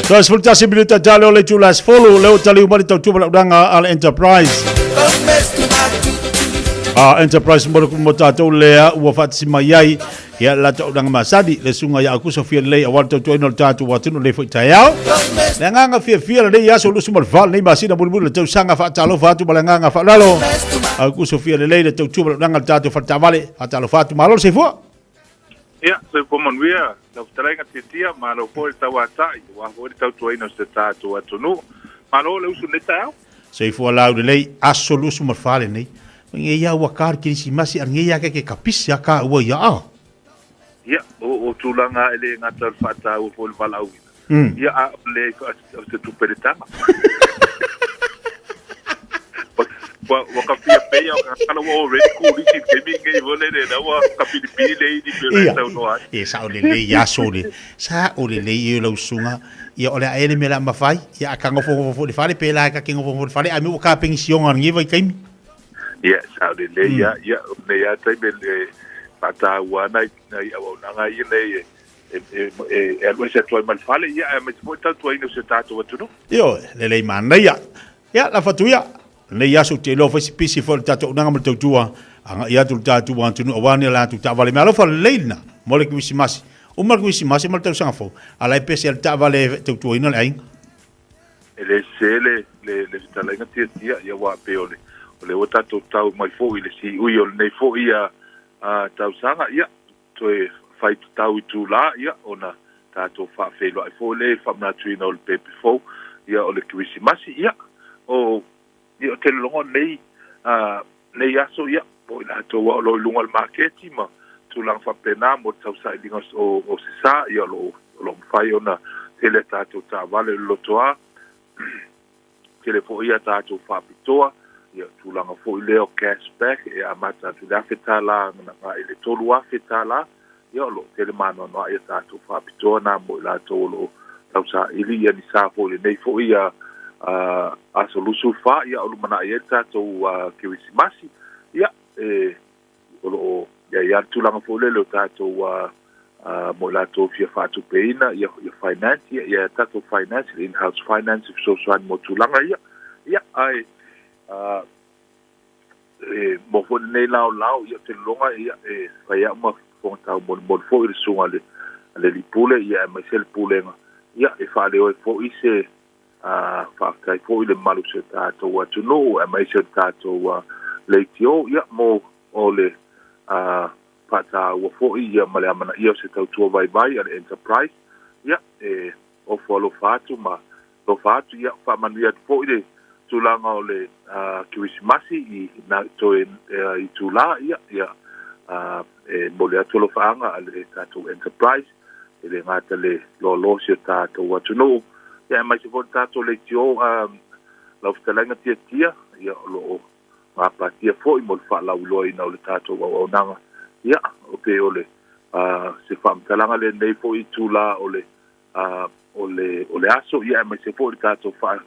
31 minuta tale o le itula e 10, lea ua taliu mai le tautua ma le auaunaga a le Enterprise. A Enterprise mo le mo tatou lea ua faatasi mai ai ia le latou auaunaga masani, le susuga ia Aukuso Fialelei aua le tautuaina o le tatou atunuu lenei foi taeao. Le agaga fiafia lenei aso 28 lenei masina mulimuli o le tausaga faatalofa atu ma le agaga faaaloalo. Aukuso Fialelei le tautua ma le auaunaga a le tatou fale taavale. Faatalofa atu, malo le soifua. Ia, soifua manuia lau fetalaiga Tiatia, malo foi le tauatai aua foi le tautuaina o si o tatou atunuu. Malo le usu i lenei taeao. Soifua laulelei, aso 24 lenei. Nei ia ua ka le kerisimasi a nei ia ke ke kapisi a ka ua ia a. Ia, o tulaga e le gata o le faataua foi o le valaauina. Ia, a o le o se tupe le taga. Ua ka fia pei o ka kala ua already kulisi i le taimi lenei foi lele la ua kapilipili le ini pei ona e saunoa ai. Ia, sao lelei aso le, sao lelei ia lau susuga. Ia o le a ea le mea o le a mafai, ia a ka nofonofo foi i le fale, pe la e ka te nofonofo i le fale, ae mea ua ka penisioga i lenei vaitaimi. Ia, sao lelei lava. Ia, o lenei lava taimi e faataua ana nai auaunaga ia nei e alu ese atu ai ma le fale, ia, aemaise foi le tautuaina o si o tatou atunuu. Ioe, lelei manaia. Ia, lafo atu ia, lenei aso ou te iloa fai si pisi foi o le tatou auaunaga ma le tautua, agai atu le tatou atunuu aua ni a latou taavale. Meaalofa lelei lena mo le Kerisimasi. Uma le Kerisimasi ma le tausaga fou, a la e pese lava le taavale e tautuaina le aiga. E le sese le, le, le fetalaiga tiatia, ia aua pei o le, o lea ua tatou tau mai foi i le siui o lenei foi a, a tausaga, ia, toe fai tatau itulā, ia, ona tatou faafeiloai foi lea i le faamanatuina o le pepe fou, ia, o le Kerisimasi, ia, o, ia, ou te lologo nei, a, nei aso, ia, po o i latou lava o lo o i luga o le maketi ma tulaga faapena mo le tausailiga o, o se sa, ia, o lo o, o lo o mafai ona tele a tatou taavale o le lotoa, Tele foi a tatou faapitoa, ia tulaga foi lea o cash back e amata atu i le $1,000 agai i le $3,000, ia o lo o tele ma anoanoai a tatou faapitoa na mo i latou o lo o tausaili ia ni sa foi i lenei foi aso 24, ia o lumanai ai le tatou Kerisimasi, ia e o lo o i ai lava le tulaga foi lele o tatou mo i latou e fia faatupeina ia, ia finance, ia, ia tatou finance, le in-house finance e fesoasoani mo tulaga ia. Ia, ae e, mo foi lenei laolao, ia, ou te lologa, ia, e fai au ma fofoga taumolimoli foi i le susuga a le, a le Alii Pule, ia, aemaise le Pulega, ia, e faaleo ai foi se faafetai foi i le mamalu o si o tatou atunuu aemaise o le tatou leitio ia mo o le faataua foi ia ma le amanaia o se tautua vaivai a le Enterprise ia e ofo alofa atu ma alofa atu ia faamanuia atu foi le tulaga o le Kerisimasi i na toe itula ia ia e momoli atu alofaaga a le tatou Enterprise e le gata le loaloa o si o tatou atunuu, ia aemaise foi le tatou leitio lau fetalaiga Tiatia, ia o lo o gapatia foi mo le faalauiloaina o le tatou auaunaga. Ia, o pei o le se faamatalaga lenei foi itula o le o le o le aso, ia aemaise foi le tatou faa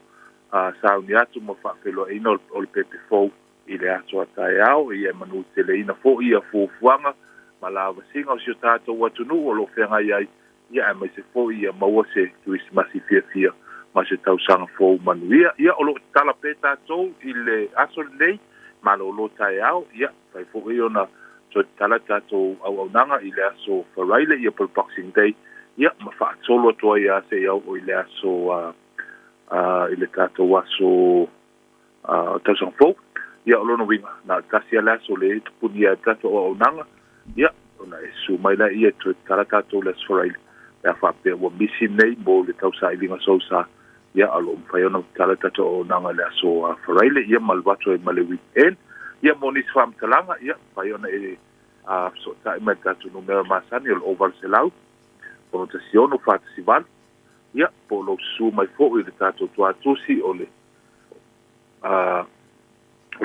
sauni atu ma faafeiloaiina o le pepe fou i le aso a taeao, ia e manuteleina foi ia fuafuaga ma lavasiga o si o tatou atunuu o lo o feagai ai, ia aemaise foi ia maua se Kerisimasi fiafia ma se tausaga fou manuia. Ia o lo o tatala pea tatou i le aso lenei, malolo taeao, ia mafai foi ona toe tatala tatou auaunaga i le aso Faraile, ia po o le Boxing Day, ia ma faasolo atu ai lava seia oo i le aso i le tatou aso tausaga fou. Ia, o lona uiga, na o le tasi lava le aso lea e tapunia ai le tatou auaunaga, ia, ona e susu mai lea e toe tatala tatou i le Aso Faraile, pe a faapea ua misi nei mo le tausailiga sousa, ia, o lo o mafai ona tatala le tatou auaunaga i le Aso Faraile, ia, ma alu atu ai ma le weekend. Ia, mo nisi faamatalaga, ia, mafai ona e fesootai mai i le tatou numera masani o le 0800 616 418, ia, po o lou susu mai foi i le tatou tuatusi o le o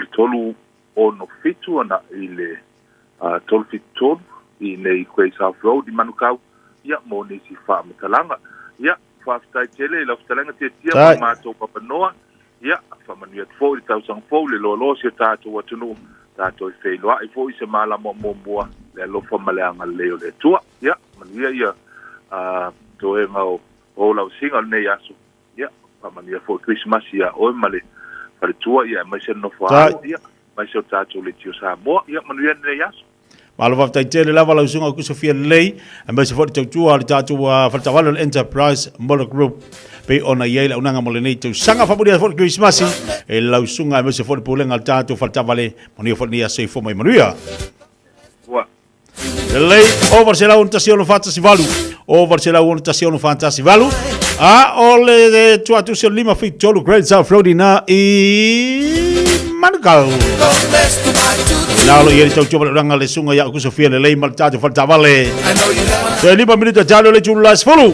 le 367 ana i le 373 i inei i Grey South Road i Manukau, ia, mo nisi faamatalaga. Ia, faafetai tele i lau fetalaiga Tiatia mo le matou avanoa. Ia, faamanuia atu foi le tausaga fou, le loaloa o si o tatou atunuu, tatou e feiloai foi i se malama muamua, le alofa ma le agalelei o le Atua. Ia, manuia ia toega o O ou lausiga o lenei aso, ia, faamanuia foi Kerisimasi iā oe ma le faletua, ia, aemaise le nofo a alo, ia, aemaise o tatou Leitio Samoa, ia, manuia lenei aso. Malo faafetai tele lava lau susuga Kusofia Lelei, aemaise foi le tautua a le tatou faletaavale o le Enterprise Motor Group pei ona i ai le auaunaga mo lenei tausaga. Faamanuia foi le Kerisimasi e lau susuga aemaise foi le pulega a le tatou faletaavale. Manuia foi lenei aso soifua mai manuia. Ua. Lelei, over 116 418, over 116 418. A o le tuatusi o le 573 Great South Road ina i Manukau. Na o lo i ai le tautua ma le ulaga le susuga ia Kusofia Lelei ma le tatou faletaavale. Toe 5 minute talo le itula e 10.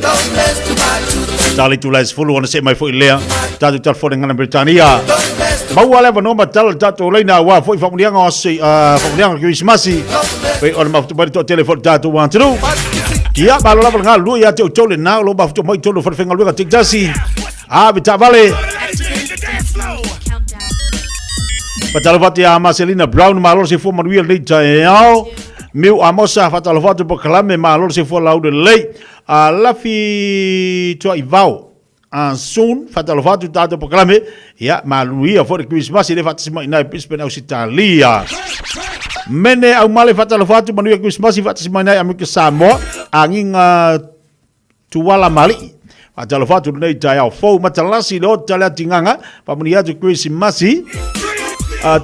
Talo itula e 10 ona see mai foi lea. Tatou telefoni ngana Britania. Maua le avanoa ma tala le tatou laina aua foi faamanuiaga o aso faamanuiaga o Kerisimasi. Pei ona mafuta mai le toatele foi le tatou atunuu. Ia, malo lava le galulue ia te outou lena o lo o mafuta mai i totonu o falefaigaluega taitasi. Ave taavale. Faatalofa atu ia Marcelina Brown, malo le soifua manuia lenei taeao. Miu Amosa, faatalofa atu polokalame, malo le soifua laulu lelei. Lafi Tuaivao, Soon, faatalofa atu tatou polokalame. Ia, maluia foi le Kerisimasi le faatasi mai i Brisbane, Ausitalia. Mene Aumale, faatalofa atu, manuia Kerisimasi faatasi mai i Amerika Samoa. Agiga Tuala Malii. Faatalofa atu lenei taeao fou matalasi le ota le atigaga faamanuia atu Kerisimasi.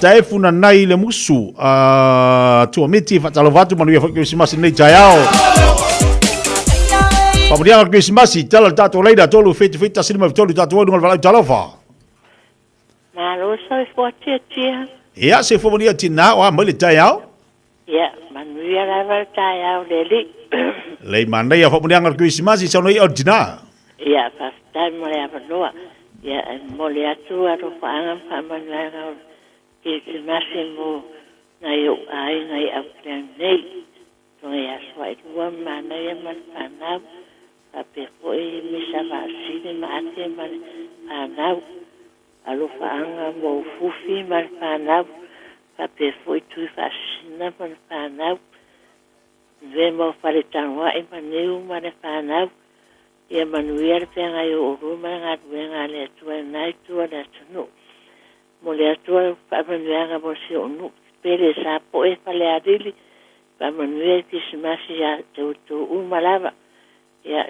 Taefu nanai le musu Tuamiti faatalofa atu manuia foi Kerisimasi lenei taeao. Faamanuiaga Kerisimasi tala le tatou leina 3 7 7 1 5 3 tatou ai luga o le valaau talofa. Malo soifua tiatia. Ia soifua manuia tina o a mai le taeao. Ia, manuia lava le taeao le alii. Lei manaia faamanuiaga o le Kerisimasi saunoa ia o le tina. Ia, faafetai mo le avanoa. Ia, e momoli atu alofaaga ma faamanuiaga o le Kerisimasi mo nai ou aiga i Auckland nei. Tonga ia Suailua ma Manaia ma le fanau, faapea foi Misa Vaasili ma Ate ma le fanau. Alofaaga mo Fufi ma le fanau, faapea foi Tui Faasisina ma le fanau, Nue mo Faletagoai ma Niu ma le fanau, ia manuia le feagai o oulua ma le galuega a le Atua i lena itu o le atunuu. Momoli atu au faamanuiaga mo si ou nuu pele Sapoe Falealili, faamanuia i Kerisimasi ia te outou uma lava. Ia,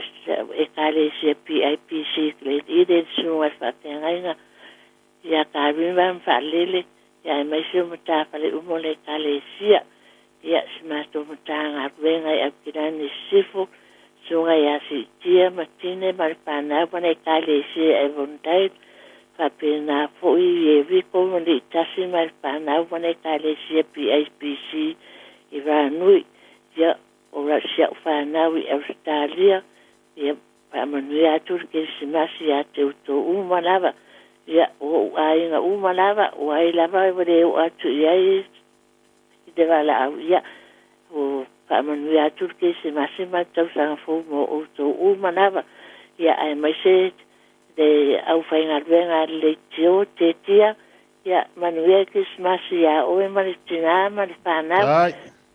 Ekalesia PIPC Glen Eden, Susuga i le Faafeagaiga ia Karima ma Faalele, ia aemaise o matafale uma o le Ekalesia. Ia, si matou Matagaluega i Aukilani i Sisifo, Susuga ia Siitia ma Tine ma le fanau ma le Ekalesia i Avondale, faapena foi i Ieriko ma Liitasi ma le fanau ma le Ekalesia PIPC i Ranui. Ia, O si a'u fanau i Ausetalia, ia faamanuia atu le Kerisimasi ia te outou uma lava, ia, o o'u aiga uma lava, o ai lava ua le oo atu i ai i le valaau, ia, ua faamanuia atu le Kerisimasi ma le tausaga fou mo outou uma lava, ia, aemaise le aufaigaluega a le leitio, Tetia, ia, manuia le Kerisimasi iā oe ma le tinā ma le fanau.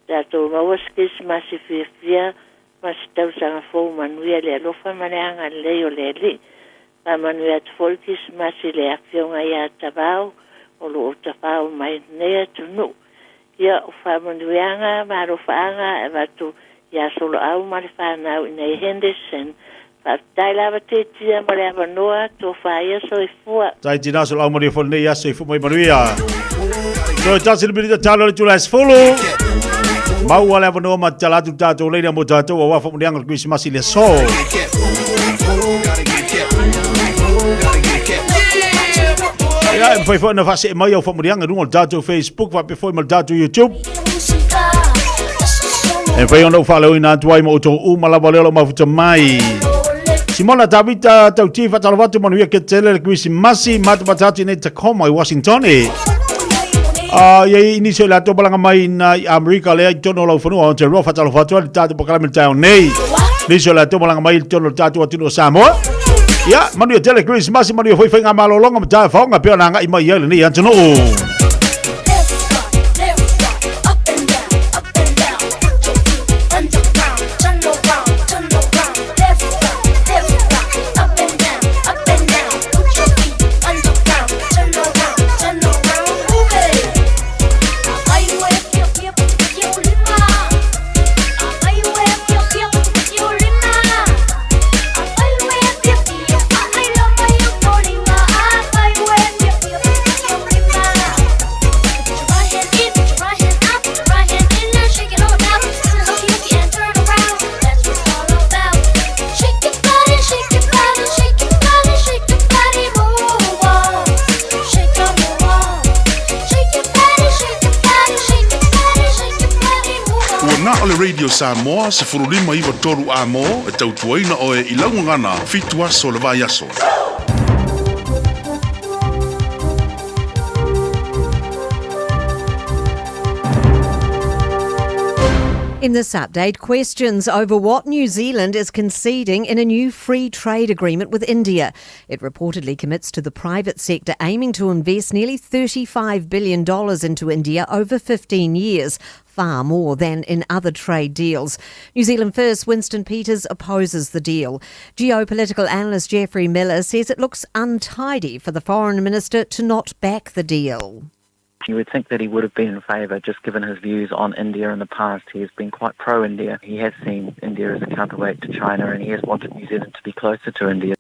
Tatou maua se Kerisimasi fiafia ma se tausaga fou manuia i le alofa ma le agalelei o le Alii. Faamanuia atu foi le Kerisimasi i le Afioga ia Tavao o lo o tafao mai i lenei atunuu. Ia, o faamanuiaga ma alofaaga e avatu ia Soloau ma le fanau i nei Henderson. Faafetai lava Tetia mo le avanoa, tofa ia soifua. Tai tina Soloau manuia foi lenei aso soifua mai manuia. Toe tasi le minita talo le itula e 10. Maua le avanoa ma tatala atu le tatou leina mo tatou aua faamanuiaga o le Kerisimasi i le aso. Ia, e mafai foi ona faasee mai au faamanuiaga i luga o le tatou Facebook faapea foi ma le tatou YouTube. E mafai ona ou faaleoina atu ai ma outou uma lava lea o lo o mafuta mai. Simona Tavita Tauti faatalofa atu manuia ke tele le Kerisimasi matamata atu i nei Tacoma i Washington e. Ia i nisi o i latou malaga mai na i Amerika lea i totonu o lau fanua Aotearoa faatalofa atu ai le tatou polokalame i le taeao nei. Nisi o i latou malaga mai i totonu o le tatou atunuu o Samoa. Ia, manuia tele Kerisimasi, manuia foi faigamalologa ma taefaoga pei ona agai mai ai lenei atunuu. Radio Samoa 1593 amo e tautuaina oe i laugagana 7 aso o le vaiaso. In this update, questions over what New Zealand is conceding in a new free trade agreement with India. It reportedly commits to the private sector aiming to invest nearly $35 billion into India over 15 years, far more than in other trade deals. New Zealand First Winston Peters opposes the deal. Geopolitical analyst Geoffrey Miller says it looks untidy for the foreign minister to not back the deal. You would think that he would have been in favour, just given his views on India in the past. He has been quite pro-India. He has seen India as a counterweight to China, and he has wanted New Zealand to be closer to India.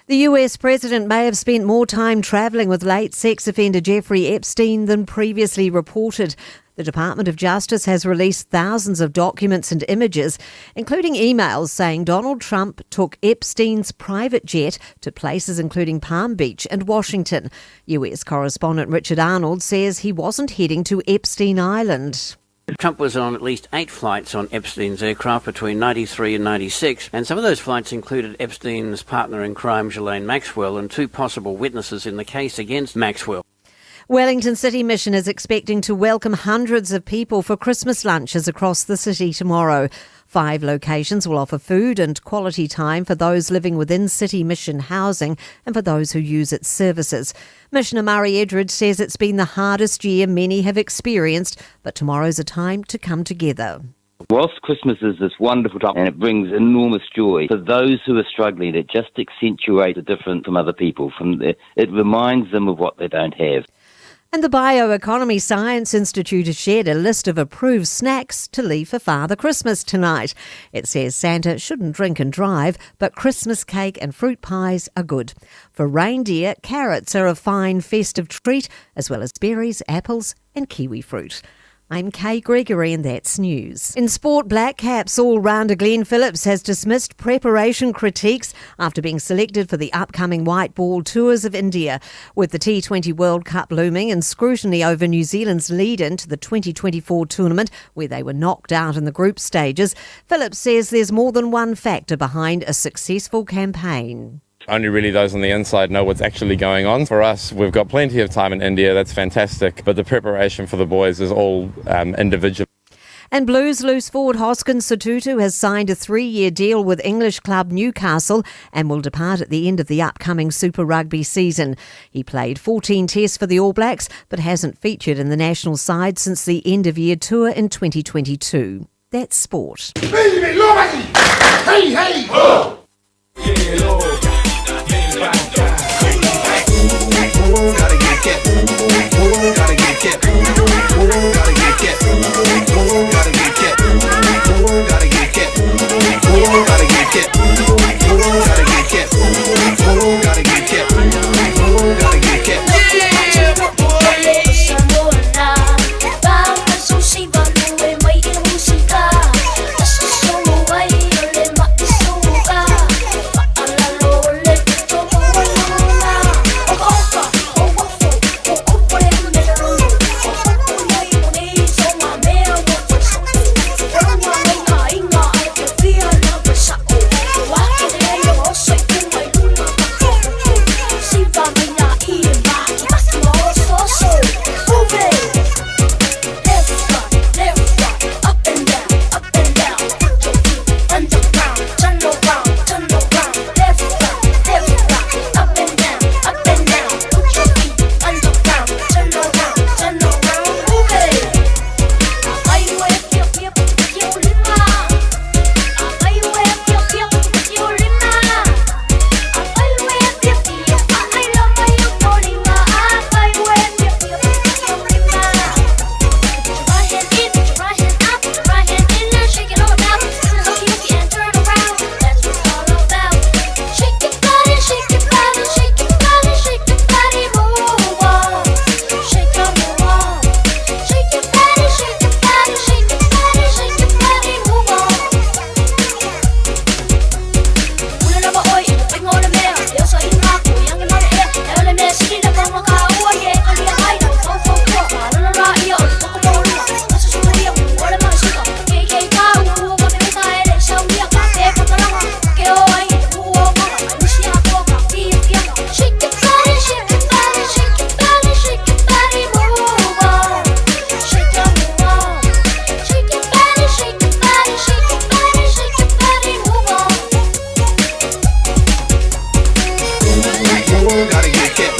The US president may have spent more time travelling with late sex offender Jeffrey Epstein than previously reported. The Department of Justice has released thousands of documents and images, including emails saying Donald Trump took Epstein's private jet to places including Palm Beach and Washington. US correspondent Richard Arnold says he wasn't heading to Epstein Island. Trump was on at least 8 flights on Epstein's aircraft between 93 and 96, and some of those flights included Epstein's partner in crime, Ghislaine Maxwell, and 2 possible witnesses in the case against Maxwell. Wellington City Mission is expecting to welcome hundreds of people for Christmas lunches across the city tomorrow. 5 locations will offer food and quality time for those living within City Mission housing and for those who use its services. Missioner Murray Edridge says it's been the hardest year many have experienced, but tomorrow's a time to come together. Whilst Christmas is this wonderful time and it brings enormous joy, for those who are struggling, it just accentuates the difference from other people. It reminds them of what they don't have. And the Bioeconomy Science Institute has shared a list of approved snacks to leave for Father Christmas tonight. It says Santa shouldn't drink and drive, but Christmas cake and fruit pies are good. For reindeer, carrots are a fine festive treat, as well as berries, apples and kiwi fruit. I'm Kay Gregory and that's news. In sport, Black Caps all-rounder Glenn Phillips has dismissed preparation critiques after being selected for the upcoming white ball tours of India. With the T20 World Cup looming and scrutiny over New Zealand's lead-in to the 2024 tournament, where they were knocked out in the group stages, Phillips says there's more than one factor behind a successful campaign. Only really those on the inside know what's actually going on. For us, we've got plenty of time in India, that's fantastic, but the preparation for the boys is all individual. And Blues loose forward Hoskins Sotutu has signed a 3-year deal with English club Newcastle and will depart at the end of the upcoming Super Rugby season. He played 14 tests for the All Blacks but hasn't featured in the national side since the end-of-year tour in 2022. That's sport. Hey, hey! Oh! Gotta get that. Gotta get that. Gotta get that. Gotta get that. Gotta get that. Gotta get that. Gotta get that. Gotta get that. Gotta get that. Gotta get that.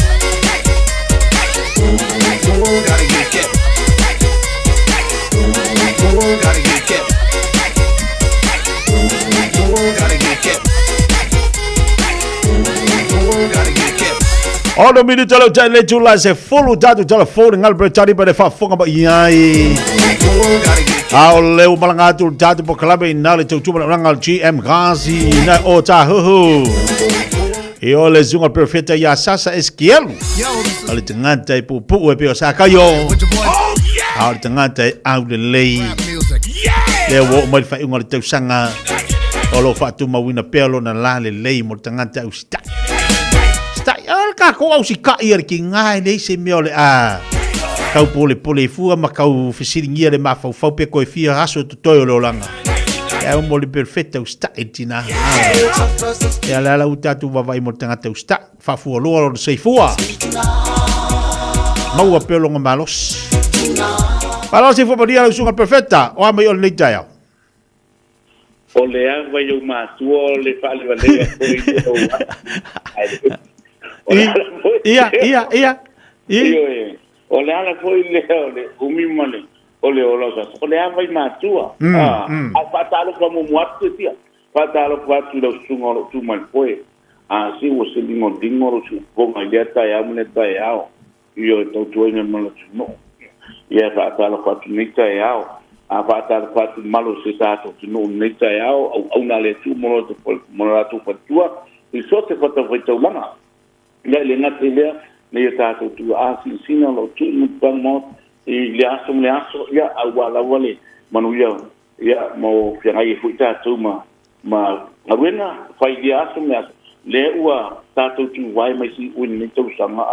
Gotta get that. Gotta get that. Gotta get that. Gotta get that. Ono minuta le utai le tula se fulu tatu tala fulu ngal bretani pa le faafofoga mai ai. A o le umalaga atu le tatou polokalame i na le tautua malaga le GM Ghazi na o Tāhuhu. I o le susuga perfeta ia Sasa Eskielu. O le tagata e puupuu e pei o Sakaio. A o le tagata e aulelei. Lea ua oo mai le faaiuga o le tausaga o lo o faatumauina pea lona lalelei mo le tagata ausitai. Sitai, a le tatou ausitai a le tiga e leai se mea o le a tau polepole ai fua ma tau fesiligia le mafaufau pe toe fia aso totoe o le olaga. E au mo le perfeta usitai le tina. Ia le ala u tatou vaavaai mo le tagata usitai, faafualoa lona soifua. Maua pea lona malosi. Malosi fua manuia lau susuga perfeta, o a mai o lenei taeao. O le ava i ou matua o le faalevaleva foi i ou Ia, ia, ia. Ioe, o le ala foi lea o le umi ma le o le ola o sasa. O le ava i matua. A faatalofa muamua atu te tia. Faatalofa atu i lau susuga o lo o tu mai foe. A se ua se ligoligo lou siufofoga i lea taeao ma lea taeao. Ioe, tautuaina ma le atunuu. Ia, e faatalofa atu i lenei taeao. A faatalofa atu i malo o se tatou atunuu i lenei taeao, auauna a le Atua mo lo latou faletua i so o se fatafaitaulaga. Ia, e le gata i lea, nei o tatou tuaa sinasina o lo o tuu i Mulipaga Maota i lea aso ma lea aso, ia, aua lava le manuia Ia, mo feagai ai foi tatou ma, ma galuega fai i lea aso ma lea aso, lea ua tatou tuvae mai siui i lenei tausaga a,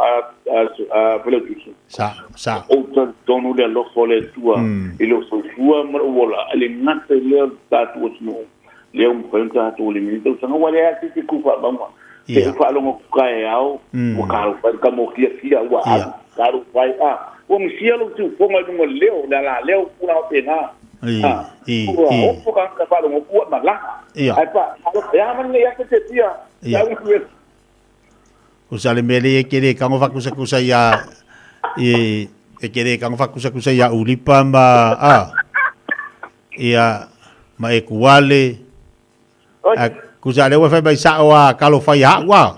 a, a Failautusi. Sa, sa. Ou talitonu le alofa o le Atua i lou soifua ma lou ola, e le gata i lea o le tatou atunuu, lea ua mafai ona tatou i lenei tausaga, ua leai lava se isi e tu faamauga. Te u faalogo atu taeao, ua talofa e le tama o Tiatia, ua alu, talofa e, a, ua misia lou siufofoga i luga o le leo, le alaleo, tulaga faapena. A, ua ofo tagata faalogo atu ua malaga. Ae pa, talofa e, a mai lenei aso Tiatia, Kusa le mea lea e ke le tago faakusakusa ia i e ke le tago faakusakusa ia Ulipa ma a ia ma Ekuale. A kusa le ua fai mai sa'o a talofa ia a'u a.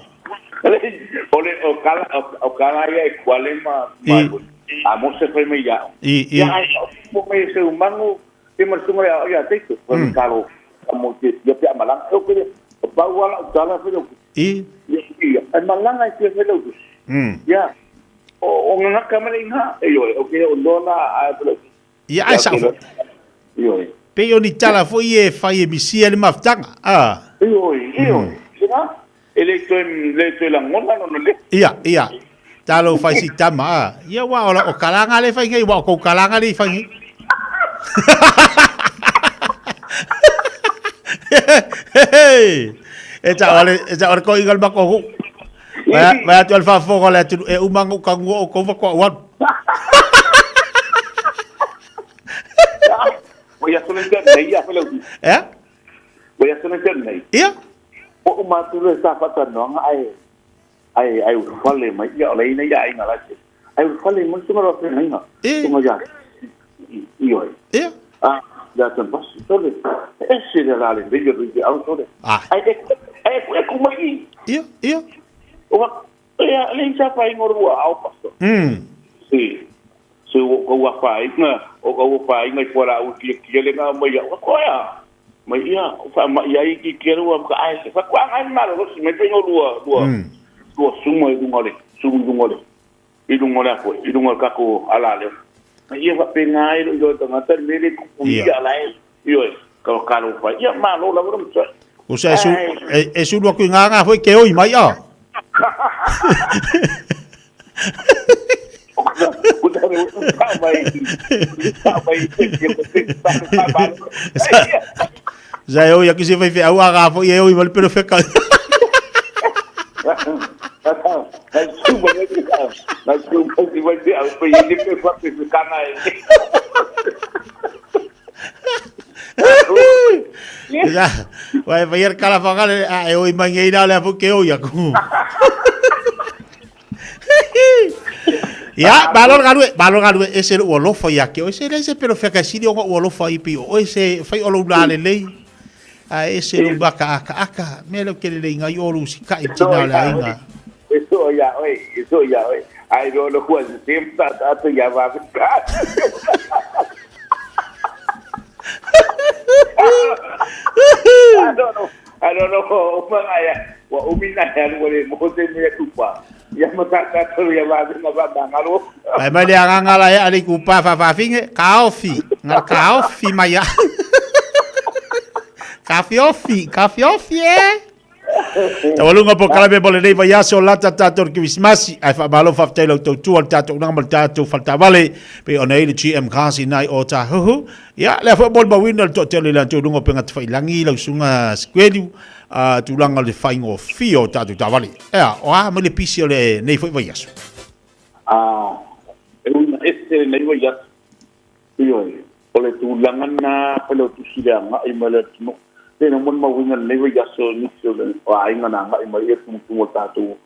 O le o kala o kala ia Ekuale ma ma a Mose fai mai ia a'u. Ia ai o mai se umangu te ma sunga ia ia te tu. Fai kalo mo te ia pe malaga. O ke o pau ala o tala fai o. Ia ia ai malaga e te fai o. Ia o o ngaka mai inga e yo o ke o lona a fai. Ia ai sa'o foi. Ioe. Pei o ni tala foi e fai e misia le mafutaga, a. Ioe, ioe. Sina, e le toe, le toe lagona lona leo. Ia, ia. Talo fai si tama, a. Ia ua o, o kalanga le fai nei, ua o kou kalanga le i fai nei. E ta ole, e ta ole ko ingal makohu. Vai, vai atu al faafofoga o le atunuu, e uma anga uka ngua o kou faatoa ou alu. Ua ia tonu te nei ia whele utu. Ea? Ua ia tonu te nei. Ia? O o māturu e sa whatanoanga ai ai ai ulufale mai ia o leina ia ainga la te. Ai ulufale mai tunga roa whengainga. Tunga ia i oi. Ia? Ah, ia tan basi tole. E se le la le veio le au tole. Ah. Ai e e e ku mai i. Ia, ia. O ia le isa whai ngorua au pasto. Si. Se o kou afaina, o kou afaina i fualaau i kiakia le nga mai au koea. Mai ia, o wha mai ai ki kia rua mka ai se wha kua ngai malolosi mai pengo lua, lua, lua suma i lunga le, sumu i lunga le, i lunga le apo, i lunga le kako ala leo. Mai ia wha penga ai lo i loa tangata le mele kupu ia ala e, ioe, ka kalo whai, ia malo la wala mtua. Usa e, su, e, e sulu aku i ngā ngā foi ke oi mai a. Sa e oi aku se fai wheau a ngā foi e oi ma le pero wheka. Ia, vai vai ar kala whakale, a e oi mai ngei rā le afu ke oi aku. Ia, malo le galue, malo le galue, ese lou alofa ia te oe, se leai se pelofea sili ona ou alofa ai pei o oe, se fai o lou lalelei, ae ese lou makaakaaka, mea lea ou te lelei ai o lou sika'i i le tina o le aiga. E so'o iā oe, e so'o iā oe, ae loa lou asese ma taataata iā vave. I don't know, o whangaia, ua umi na he alu le mo te mea kupa. Ia ma tātou ia vave na va mangalo. Mai mai le agaga la e ale kupa faafaafine, kaofi, nga kaofi mai a. Kafiofi, kafiofi e. Taualuga polokalame mo lenei vaiaso lata tatou le Kerisimasi ae faamalo faafetai lau tautua le tatou unaga ma le tatou faletaavale pei ona i le GM Cars i nai o Tāhuhu. Ia, lea foi molimauina le toatele i latou luga o upega tafailagi lau susuga Sikueliu tulaga o le faigofie o tatou taavale. Ea, o a mai le pisi o lenei foi vaiaso? E uiga ese lenei vaiaso. Ioe, o le tulaga lena Failautusi i le agai mai le atunuu. Pei ona molimauina i lenei vaiaso nisi o aiga na agai mai i tumutumu o le tatou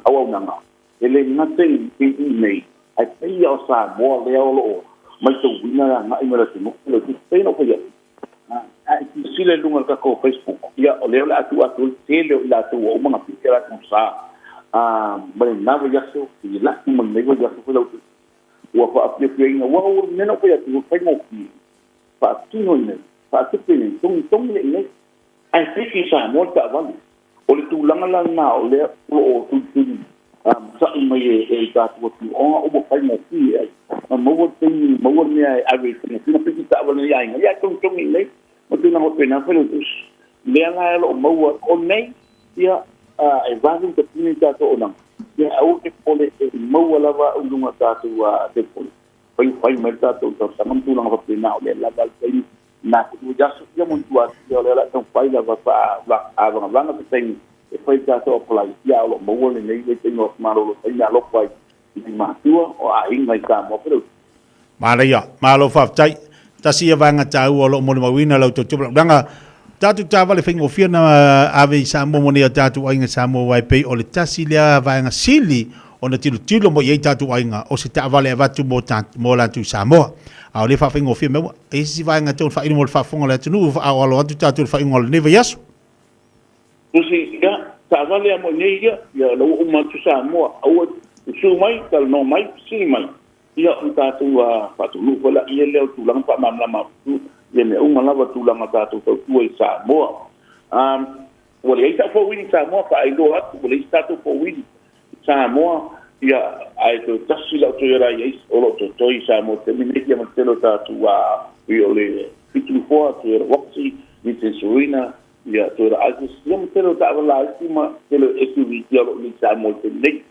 auaunaga. E le gata i i nei, ae pei lava o Samoa lea o lo o matauina le agai mai le atunuu. Failautusi, pei ona ou fai atu, a e silasila i luga o le tatou Facebook, ia o lea o le a tuu atu ai le tele o i latou ua uma ona piki a latou sa ma lena vaiaso, i laki ma lenei vaiaso Failautusi. Ua faafiafiaina, aua o le mea na ou fai atu, ua faigofie, faatino i inei, faatupe i inei, togitogi i inei, ae piki i Samoa le taavale. O le tulaga la lena o lea o lo o tulituli masa'i mai e i tatou atunuu, ona ua faigofie ai. Na maua le taimi, maua le mea e ave i faigofie, na piki taavale i aiga, ia ae togitogi i inei, ma tulaga faapena. Failautusi, lea la o lo o maua o nei, ia, e vave ona tapuni le tatou auaunaga, ia aua te popole e maua lava au i luga o tatou telefoni. Fai fai mai le tatou talosaga ma tulaga faapena, o lea lava le taimi na ku i aso ia mo tua ia o lea la taumafai lava faaavagavaga se taimi e fai le tatou apply, ia o lo o maua lenei vaitaimi o malolo taimi alofa ai i matua o aiga i Samoa Failautusi. Manaia, malo faafetai. Tasi ia vaega taua o lo o molimauina lau tautua laulaga. Tatou taavale faigofie na ave i Samoa mo nei o tatou aiga i Samoa aua e pei o le tasi lea vaega sili ona tilotilo mai i ai tatou aiga o se taavale e avatu mo mo latou i Samoa. A o lea faafaigofie mai ua e i ai se isi vaega e tatau ona faailo mo le faafofoga a le atunuu a o alo atu tatou i le faaiuga o lenei vaiaso. Tusi, ia, taavale a mo nei ia, ia la ua uma atu Samoa, aua usu mai, talanoa mai, fesili mai. Ia, ona tatou faataunuu foi laia lea o tulaga faamalamalama atu ia mea uma lava tulaga tatou tautua i Samoa. Ua leai sau four-wheel i Samoa, faailoa atu, ua leai se tatou four-wheel i Samoa, ia, ae toe tasi lau Toyota Yaris o lo o totoe i Samoa i le taimi nei, ia ma le tele o tatou, pei o le fitu nofoa, Toyota Voxy, Nissan Serena, ia, Toyota Altis, ia ma tele o taavale laiti ma tele o SUV ia o lo o i Samoa i le taimi nei.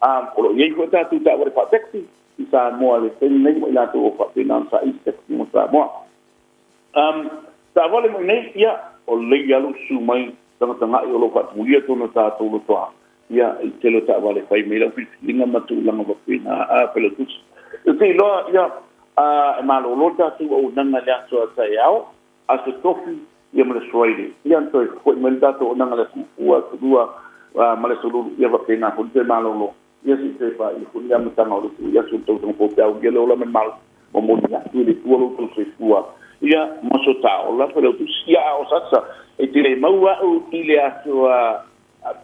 Ā, o lo o i ai foi tatou taavale faa-taxi i Samoa i le taimi nei ma i latou o faapena ona saili taxi mo Samoa. Ā, taavale mai nei, ia, o lelei lava lou susu mai tagatagai o lo o faatumulia tonu o tatou lotoa, ia, i le tele o taavale e fai mai lau filifiliga ma tulaga faapena, ā, Failautusi. Ou te iloa, ia, ā, e malolo le tatou auaunaga i le aso a taeao, Aso Tofi, ia ma le Aso Faraile, ia ona toe foi mai le tatou auaunaga i le Aso Gafua, Aso Lua, ma le Aso Lulu, ia faapena foi le toe malolo, ia se i toe paia foi le amataga o le isi aso o le tausaga fou pe a ulia le ola ma le malosi, momoli atu e le Atua lo outou soifua, ia ma so ta ola Failautusi. Ia a o sasa, e te le maua au i le aso a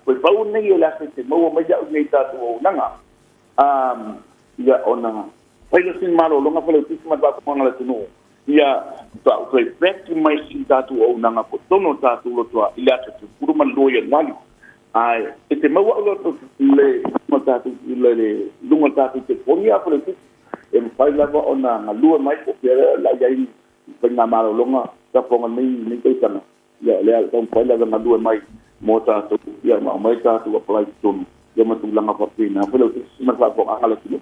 pau nei o le aso e te maua mai au i nei tatou auaunaga, ia ona fai lea o sina malologa Failautusi ma le faafofoga a le atunuu. Ia faatoa toe back mai i tatou auaunaga po totonu o tatou lotoa i le aso 12 Ianuari. Ae e te maua au le tatou le luga o le tatou telefoni a Failautusi e mafai lava ona galue mai po o fea la i ai faigamalologa tafoga nei tausaga. Ia o lea o le taumafai lava e galue mai mo tatou ia ma aumai tatou apply i totonu ia ma tulaga faapena. Failautusi ma le faafofogaaga a le atunuu.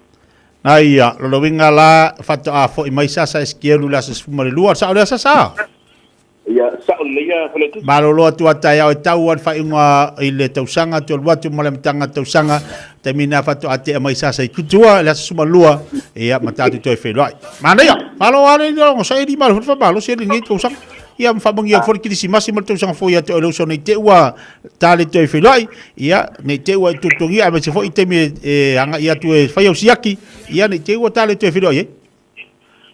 Aia, lona uiga la, faatoa foi mai Sasa Esikielu i le aso 12, sao lea Sasa? Ia, sao lelei ia Failautusi. Malolo atu a taeao e tau a le faaiuga i le tausaga, toe alu atu ma le amataga tausaga, taimi na faatoa tea mai Sasa i Kutua i le aso 12, ia ma tatou toe feiloai. Manaia, malo lava le onosai alii malo foi le faamalosi alii lenei tausaga. Ia ma faamanuia foi le Kerisimasi ma le tausaga fou ia te oe le uso nei te ua ta le toe feiloai. Ia, nei te ua e tutugia aemaise foi i taimi e agai atu e fai au siaki. Ia, nei te ua ta le toe feiloai ai.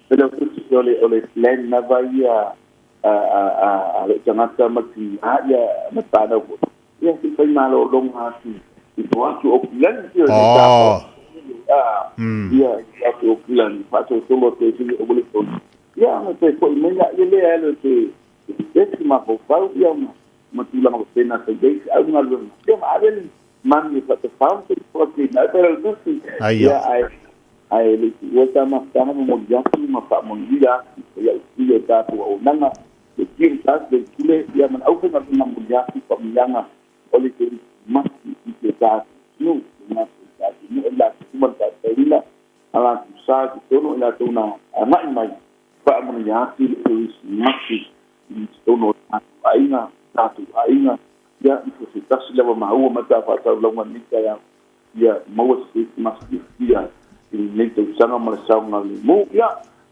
Pele o tusi o le o le plan lava ia a a a a le tagata ma tina ia ma whānau foi. Ia se i fai malologa atu i to atu o Kilani ia i ta Oh. Ah, ia i atu o Kilani faatolotolo atu ai sili o le tonu. Ia ma toe foi mai la ia lea e te te mafaufau ia ma ma tulaga faapena sa i ai se au galuega. Ia ma ave le mami e faatafau se foki na pe le tusi. Ia ai ai le tuua ta mafutaga ma moli atu ma faamanuia atu ia i o tatou auaunaga le tio ta le pule ia ma le aufaigaluega moli atu faamanuiaga o le Kerisimasi i se tatou atunuu le gata i tatou nuu e latou uma le faatauina a latou sa i totonu i latou na agai mai faamanuia atu le Kerisimasi i totonu o tatou aiga tatou aiga ia i so se tasi lava maua ma ta faataulauga i lenei taeao ia maua se Kerisimasi fiafia i lenei tausaga ma le saogalemu. Ia,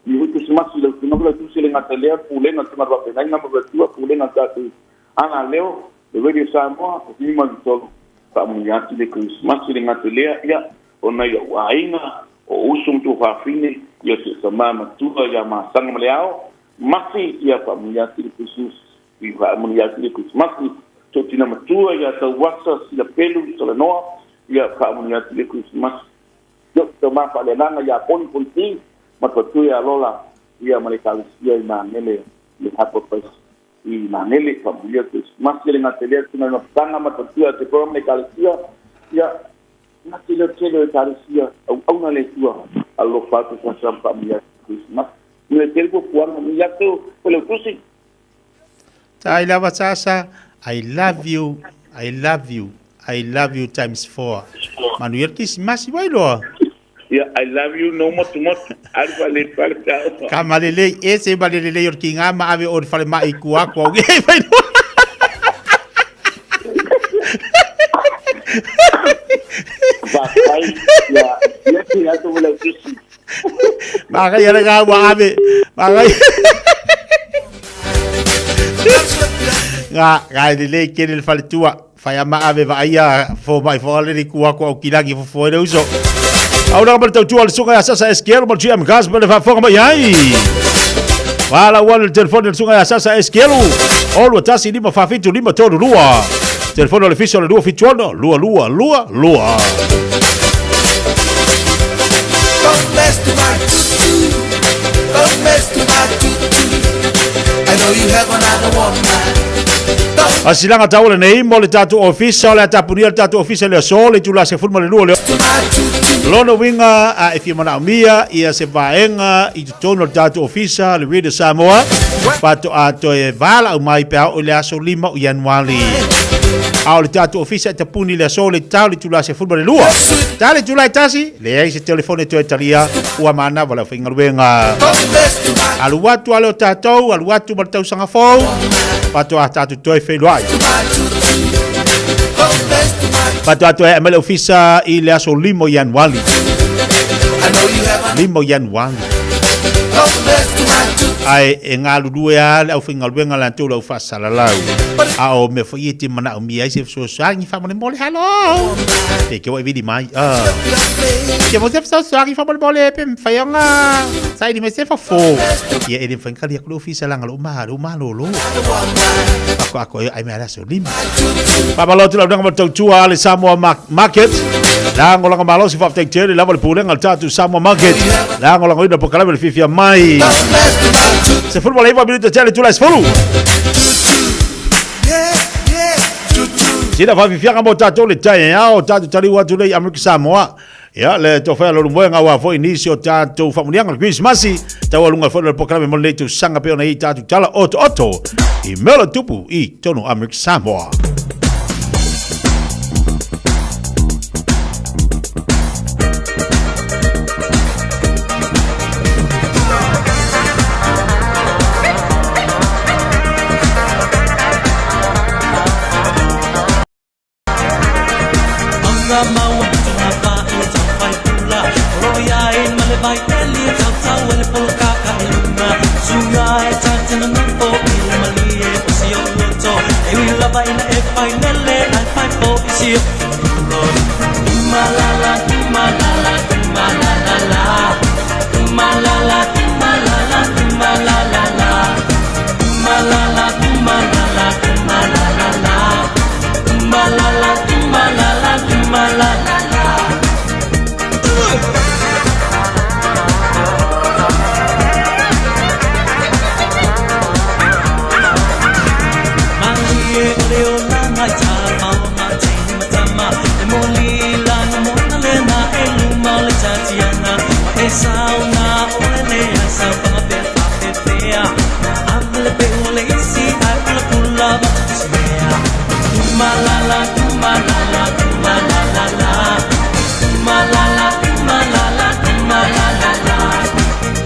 i hui Kerisimasi i lau Susuga ma lau Tusi le gata lea, Pulega Susuga Faafeagaiga ma Fatua, Pulega tatou Ala Leo, le Radio Samoa, o Lima le Tolu, faamanuia atu le Kerisimasi le gata lea, ia, o nai ou aiga, o uso ma tuafafine, ia si ou tama matua ia Masaga ma Leao, Masi, ia faamanuia atu le Kerisimasi, faamanuia atu le Kerisimasi, Totina matua ia Tauasa, Silapelu, Salanoa, ia faamanuia atu le Kerisimasi. Io tama faaleagaga ia Poni Poni ma Tatu ia Lola, ia ma le Ekalesia i Magele, le Hapa Place i Magele, faamanuia le Kerisimasi le gata lea tuna mafutaga ma Tatu ia te ma le Ekalesia, ia gata lea tele o Ekalesia, auauna le Atua, alofa atu sa faamanuia le Kerisimasi. Le tele fuafuaga ia te o le tusi. Tai lava sasa, I love you, I love you, I love you times four. Manuia le Kerisimasi vai loa. Yeah, I love you no motu motu. Alu fale fale tau. Ka malelei, e se malelelei o le kinga ma ave o le fale mai kua kua uge vai loa. Whai, ia, ia te atu mo le tusi. Magai ala ngā ua ave. Magai. Ngā, ngā e lelei kere le faletua. Whai ama ave wa aia fo mai fo ale ni kua kua o kilangi fo fo ele uso. Au nanga ma le tautua le suka ya sasa SKL ma le GM Gas ma le faafofoga mai ai. Wala ua le telefoni le suka ya sasa SKL. O lua tasi lima faafitu lima tolu lua. Telefoni o le fiso le lua fitu ono, lua lua lua lua. Don't mess to my tutu. Don't mess to my tutu. I know you have another one man. Asilaga taua lenei mo le tatou ofisa o le a tapunia le tatou ofisa i le aso le itula 12. Lona uiga a e fia manaomia ia se vaega i totonu o le tatou ofisa le Radio Samoa faatoa toe valaau mai pe a oo i le aso 5 o Ianuari. A o le tatou ofisa e tapuni i le aso le tau le itula 12. Ta le itula e tasi, leai se telefone e toe talia, ua manava le aufaigaluega. Alu atu a le o tatou, alu atu ma le tausaga fou, faatoa tatou toe feiloai. Faatoa toe ae mai le ofisa i le aso 5 o Ianuari. 5 o Ianuari. Ae e galulue lava le aufaigaluega latou le au faasalalau. A o mea foi e te manaomia ai se fesoasoani faamolemole, hello! Pe ke ua e vili mai. Ah. Ke mo se fesoasoani faamolemole pe mafai ona saili mai se fofo. Ia e le mafai ona kali atu le ofisa leaga lou ma lou malolo. Faatoa toe ai mai le aso lima. Faamalo atu lau ma tautua a le Samoa Market. Lagolago malosi faafetai tele lava le pulega o le tatou Samoa Market. Lagolagoina polokalame le fiafia mai. 19 minute tele tula 10. Sina faafiafiaga mo tatou le taeao, tatou taliu atu nei i Amerika Samoa. Ia, le tofea lo lumoenga aua foi nisi o tatou faamanuiaga o le Kerisimasi, taualuga foi le polokalame mo lenei tausaga pei ona i ai tatou tala otooto i mea o lo tupu i totonu o Amerika Samoa. Susuga e tate na nofo i le malie o si o loto. E ui lava ina e pai lele ai pai po i si o Tumalala, tumalala, tumalala la. Tumalala, tumalala, tumalala la. Tumalala, tumalala, tumalala la. Tumalala, tumalala, tumalala la. Malie o le olanga i tāpao ngā teine matama. E moli lana mona le na e luma o le tatiana. Ma e sao ngā ole le ai sao panga pea whapepea. Ave le pe o le isi ai pula pula vatu mea. Tumalala, tumalala, tumalala la. Tumalala, tumalala, tumalala la.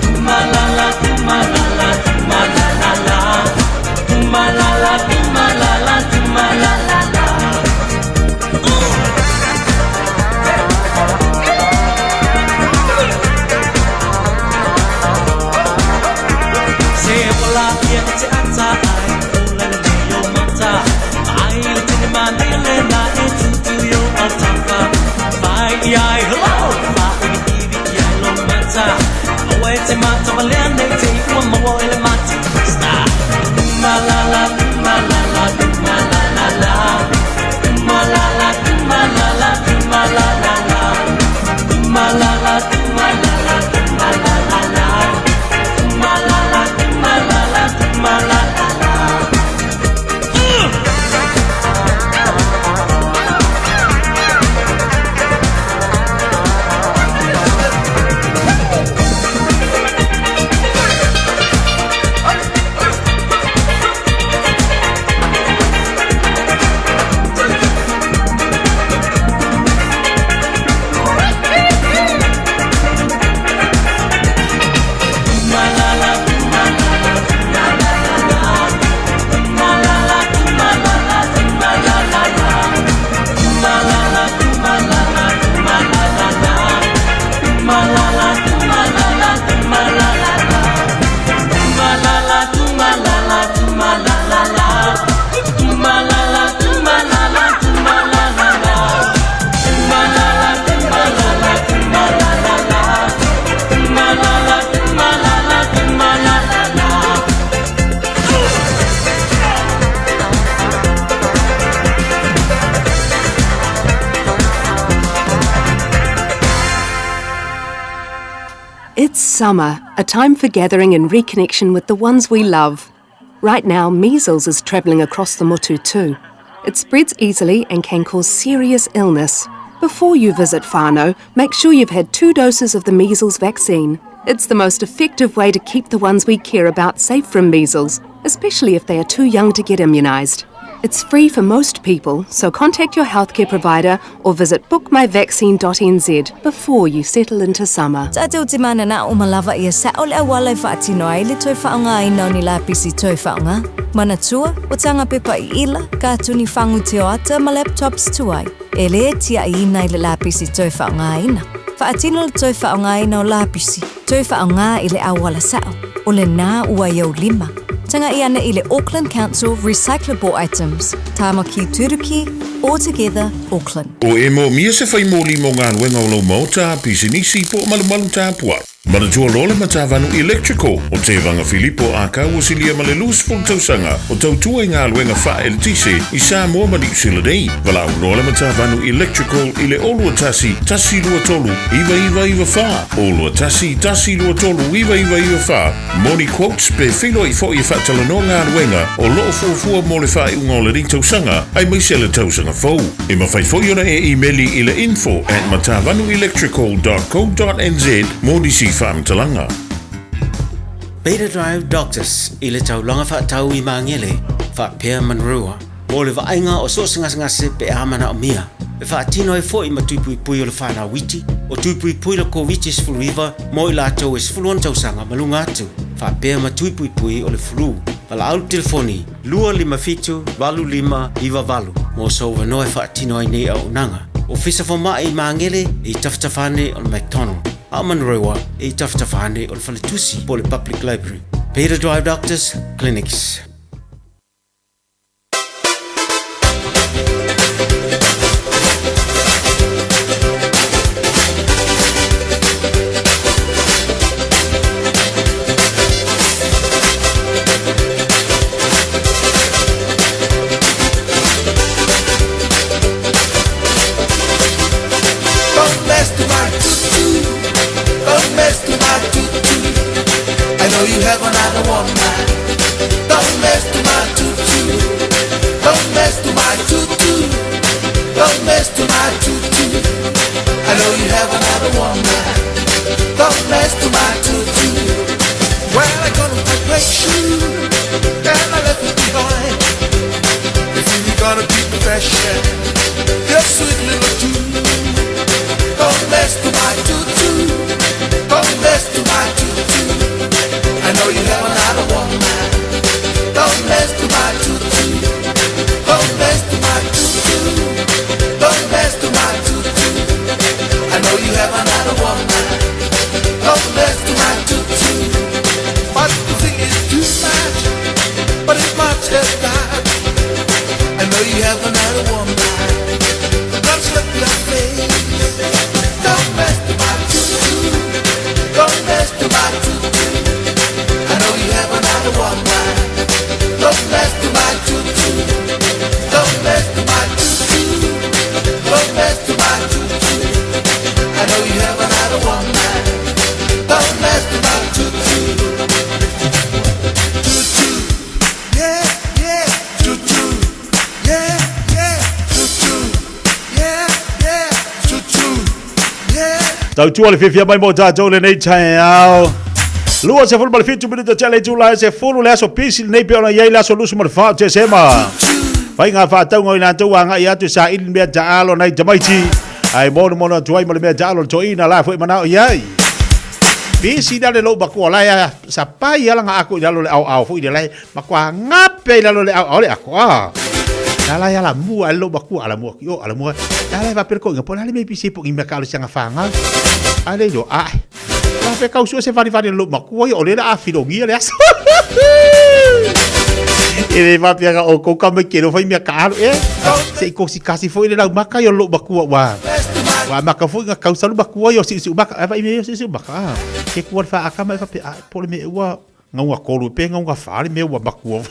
Tumalala, tumalala, tumalala la. Tumalala, tumalala, tumalala la. Se wala ia e te ata ai ula le nei o mata. Ai le tene mane le na e tutu i o autafa. Vai i ai hello, fa iwi iwi i ai lo mata. Aua e te mata walea nei te ua maua e le mati. Star. Tumalala, tumalala, tumalala la. Tumalala, tumalala, tumalala la. Tumalala, tumalala, tumalala la. Tumalala, tumalala, tumalala la. It's summer, a time for gathering and reconnection with the ones we love. Right now, measles is travelling across the motu too. It spreads easily and can cause serious illness. Before you visit whānau, make sure you've had 2 doses of the measles vaccine. It's the most effective way to keep the ones we care about safe from measles, especially if they are too young to get immunised. It's free for most people, so contact your healthcare provider or visit bookmyvaccine.nz before you settle into summer. Tātou te mana nā o malava ia sa o le awala e whaatino ai le toi whaonga ai nau ni lapisi toi whaonga. Mana tua, o tanga pepa i ila, ka tuni whangu te o ata ma laptops tuai. E le tia i ina i le lapisi toi whaonga aina. Whaatino le toi whaonga aina o lapisi, toi whaonga i le awala sao, o le nā ua iau lima. Tanga i ana i le Auckland Council Recyclable Items. Tāmaki Turuki, all together, Auckland. O e mō mia se whai mōli mō ngā ruenga o lau maota, pisinisi, po malumalu tāpua. Manatua loa le Matavanu Electrical o Tevaga Filipo a kau o silia ma le 20 tausaga o tautua i galuega faaeletise i Samoa ma Niu Sila nei. Valaau loa le Matavanu Electrical i le 021 123 9994, 021 123 9994 mo ni quotes pe feiloai foi e faatalanoa galuega o loo fuafua mo le faaiuga o lenei tausaga aemaise le tausaga fou. E mafai foi ona e imeli i le info@matavanuelectrical.co.nz mo nisi faamatalaga. Beta Drive Doctors i le taulaga faatau i Magele, faapea Manurewa, mo le vaaiga o so o se gasegase pe a manaomia. E faatino ai foi ma tui puipui o le fanau iti, o tui puipui le Koviti-19 mo i latou e 16 tausaga ma luga atu, faapea ma tui puipui o le flu. Valaau le telefoni 257 8598 mo sou avanoa e faatino ai nei auaunaga. Ofisa Fomai i Magele e i tafatafa ane o le McDonald, a o Manurewa e i tafatafa ane o le Faletusi po o le Public Library. Beta Drive Doctors Clinics. Don't mess to my tutu. Don't mess to my tutu. I know you have another woman. Don't mess to my tutu. Don't mess to my tutu. Don't mess to my tutu. I know you have another woman. Don't mess to my tutu. Well, I got my great shoe and I left it behind. If you gonna keep the fashion, your sweet little tune. Don't mess to my tutu. Don't mess to my tutu. I know you have another woman. Don't mess to my tutu. Don't mess to my tutu. Don't mess to my tutu. I know you have another woman. Don't mess to my tutu. But the thing is too much. But it's much as that. I know you have another woman. Don't slip your face. Don't mess to my tutu. Don't mess to my tutu. I know you have another woman. Don't mess to my tutu. Don't mess to my tutu. Don't mess to my tutu. I know you have another woman. Don't mess to my tutu. Tutu. Yeah, yeah. Tutu. Yeah, yeah. Tutu. Yeah, yeah. Tutu. Yeah. Tautua le fiafia mai mo tatou lenei taeao. 27 minuta tea le itula e 10 le aso pisi lenei pei ona i ai le aso 24 o Tesema. Faiga faatauga o i latou agai atu e saili le mea taalo nai tamaiti. Ae monomono atu ai ma le mea taalo le toeaina la foi manao i ai. Pisi la le lou makua la e sapai ala nga ako i lalo le aoao foi le lae makuā gape i lalo le aoao le ako a. La la ala mua le lou makua ala mua ki o ala mua. La la e faapea le koiga po o le a le mea i pisi ai po o ni mea kaalo i siaga fagau. Ae le iloa ae. La faapea kau sue se valivali a le lou makua ia o lea o le a filogia le aso. E le faapea na outou tamaiti e le o fai mea taalo ea. Se i kosikasi foi le laumaka ia o lou matua ua ua amata foi ona tausalu matua ia o siusiumaka. Ae vaai mea ia o siusiumaka a. Ke kua le faaata ma e faapea ae po o le mea ua gauga tolu pe gauga fa le mea ua matua.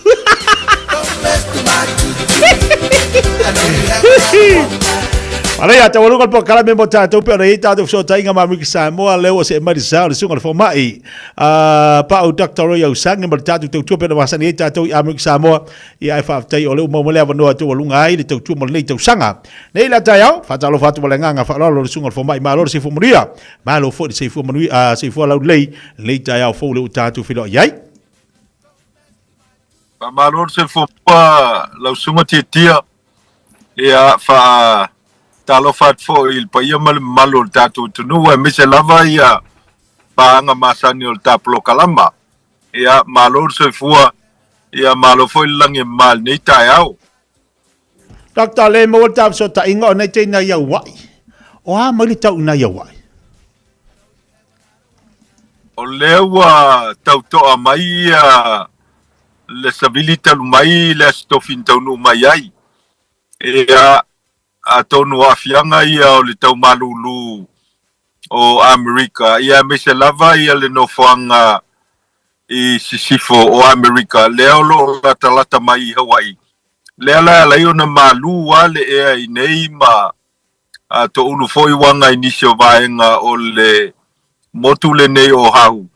Manaia, taualuga le polokalame mo tatou pe ona i ai tatou fesootaiga ma Amerika Samoa, lea ua see mai le sa o le susuga i le fomai a Pau Dr. Roy Ausangi ma le tatou tautua pe ona masani ai tatou i Amerika Samoa. Ia ae faafetai o lea ua maua mai le avanoa e taualuga ai le tautua mo lenei tausaga. Nei la taeao, faatalofa atu ma le agaga faaaloalo i le susuga i le fomai, malo le soifua manuia, malo foi le soifua manuia, soifua laulelei lenei taeao fou lea ua tatou feiloai ai. Faamalo le soifua lau susuga Tiatia. Ia, faatalofa atu foi i le paia ma le mamalu o le tatou atunuu, aemaise lava ia paaga masani o le ta polokalama. Ia, malo le soifua, ia malo foi le lagi e mama i lenei taeao. Doctor, le maua le ta fesootaiga o nei teina i Aua'i. O a mai le tau i nai Aua'i? O lea ua tauto'a mai ia le savili talu mai le Aso Tofi na taunuu mai ai. Ia, atonu o aafiaga ia o le tau malūlū o Amerika, ia aemaise lava ia le nofoaga i sisifo o Amerika, lea o lo o latalata mai i Hawaii. Lea la e ala ai ona malū lava le ea i nei ma toulu foi uaga i nisi o vaega o le motu lenei o Oahu,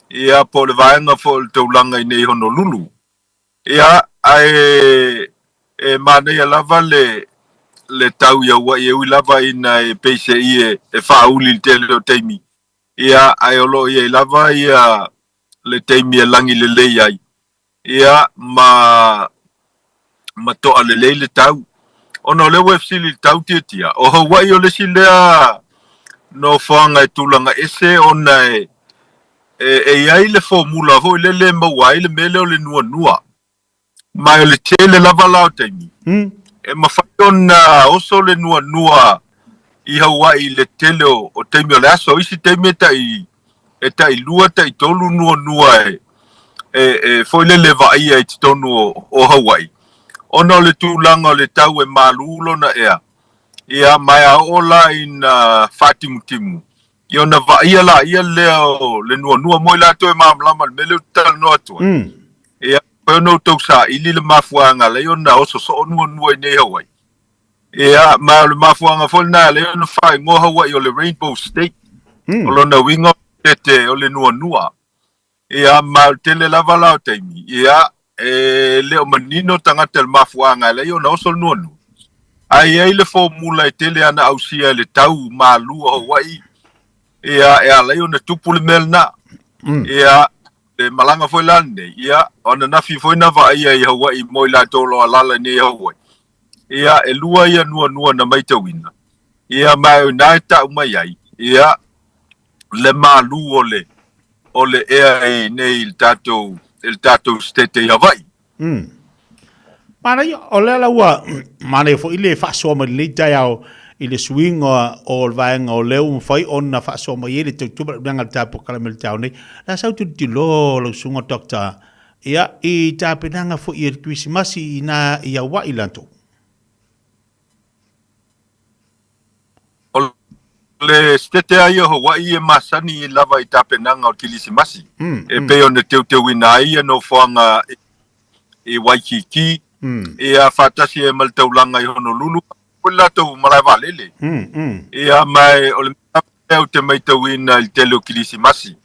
ia, po o le vaega foi o le taulaga i nei Honolulu. Ia, ae e manaia lava le le tau i Auaʻi e ui lava ina e peiseai e, e faauli i le tele o taimi. Ia, ae o lo o i ai lava ia le taimi e lagi lelei ai. Ia, ma, ma toa lelei le tau. Ona o lea ua e fesili i le tau tiatia, o Hawaii o le isi lea nofoaga e tulaga ese ona e, e, e i ai le formula foi lele e maua ai le mea lea o le nuanua. Ma o le tele lava la o taimi, e mafai ona oso le nuanua i Hawaii i le tele o, o taimi o le aso. Isi taimi e tai, e tai lua, tai tolu nuanua e, e, e foi lele vaaia i totonu o, o Hawaii. Ona o le tulaga o le tau e malū lona ea, ia ma e a oo la ina faatimutimu, ia ona vaaia laia lea o le nuanua mo i latou e malamalama i le mea lea ou te talanoa atu ai. Ia, pei ona outou saili le mafuaaga lea ona oso soo nuanua i nei Hawaii. Ia, ma o le mafuaaga foi lena lea ona faaigoa Hawaii o le Rainbow State. O lona uiga o le tete o le nuanua. Ia, ma o le tele lava la o taimi, ia, e le o manino tagata i le mafuaaga e alai ona oso le nuanua. Ae i ai le fomula e tele ana ausia e le tau malū o Hawaii, ia, e alai ona tupu le mea lena. Ia, le malaga foi la lenei, ia, o ananafi foi na vaaia i Hawaii mo i latou o lo o alaala i nei Hawaii. Ia, e lua ia nuanua na maitauina, ia, ma o i ina e tau mai ai, ia, le malū o le, o le ea i nei i le tatou, i le tatou sitete i Hawaii. Manaia, o lea la ua manaia foi le faasoa mai lenei taeao i le suiga o le vaega o lea ua mafai ona faasoa mai ai le tautua ma le tatou polokalame i le taeao nei. La sau tilotilo lau susuga Doctor, ia, i tapenaga foi e le Kerisimasi i na i Hawaii latou. O le sitete lava ia o Hawaii e masani lava i tapenaga o le Kilisimasi, e pei ona teuteuina ai ia nofoaga i Waikiki, ia faatasi ai ma le taulaga i Honolulu, foi le latou malae vaalele. Ia ma o le mea lea ou te maitauina i le tele o Kilisimasi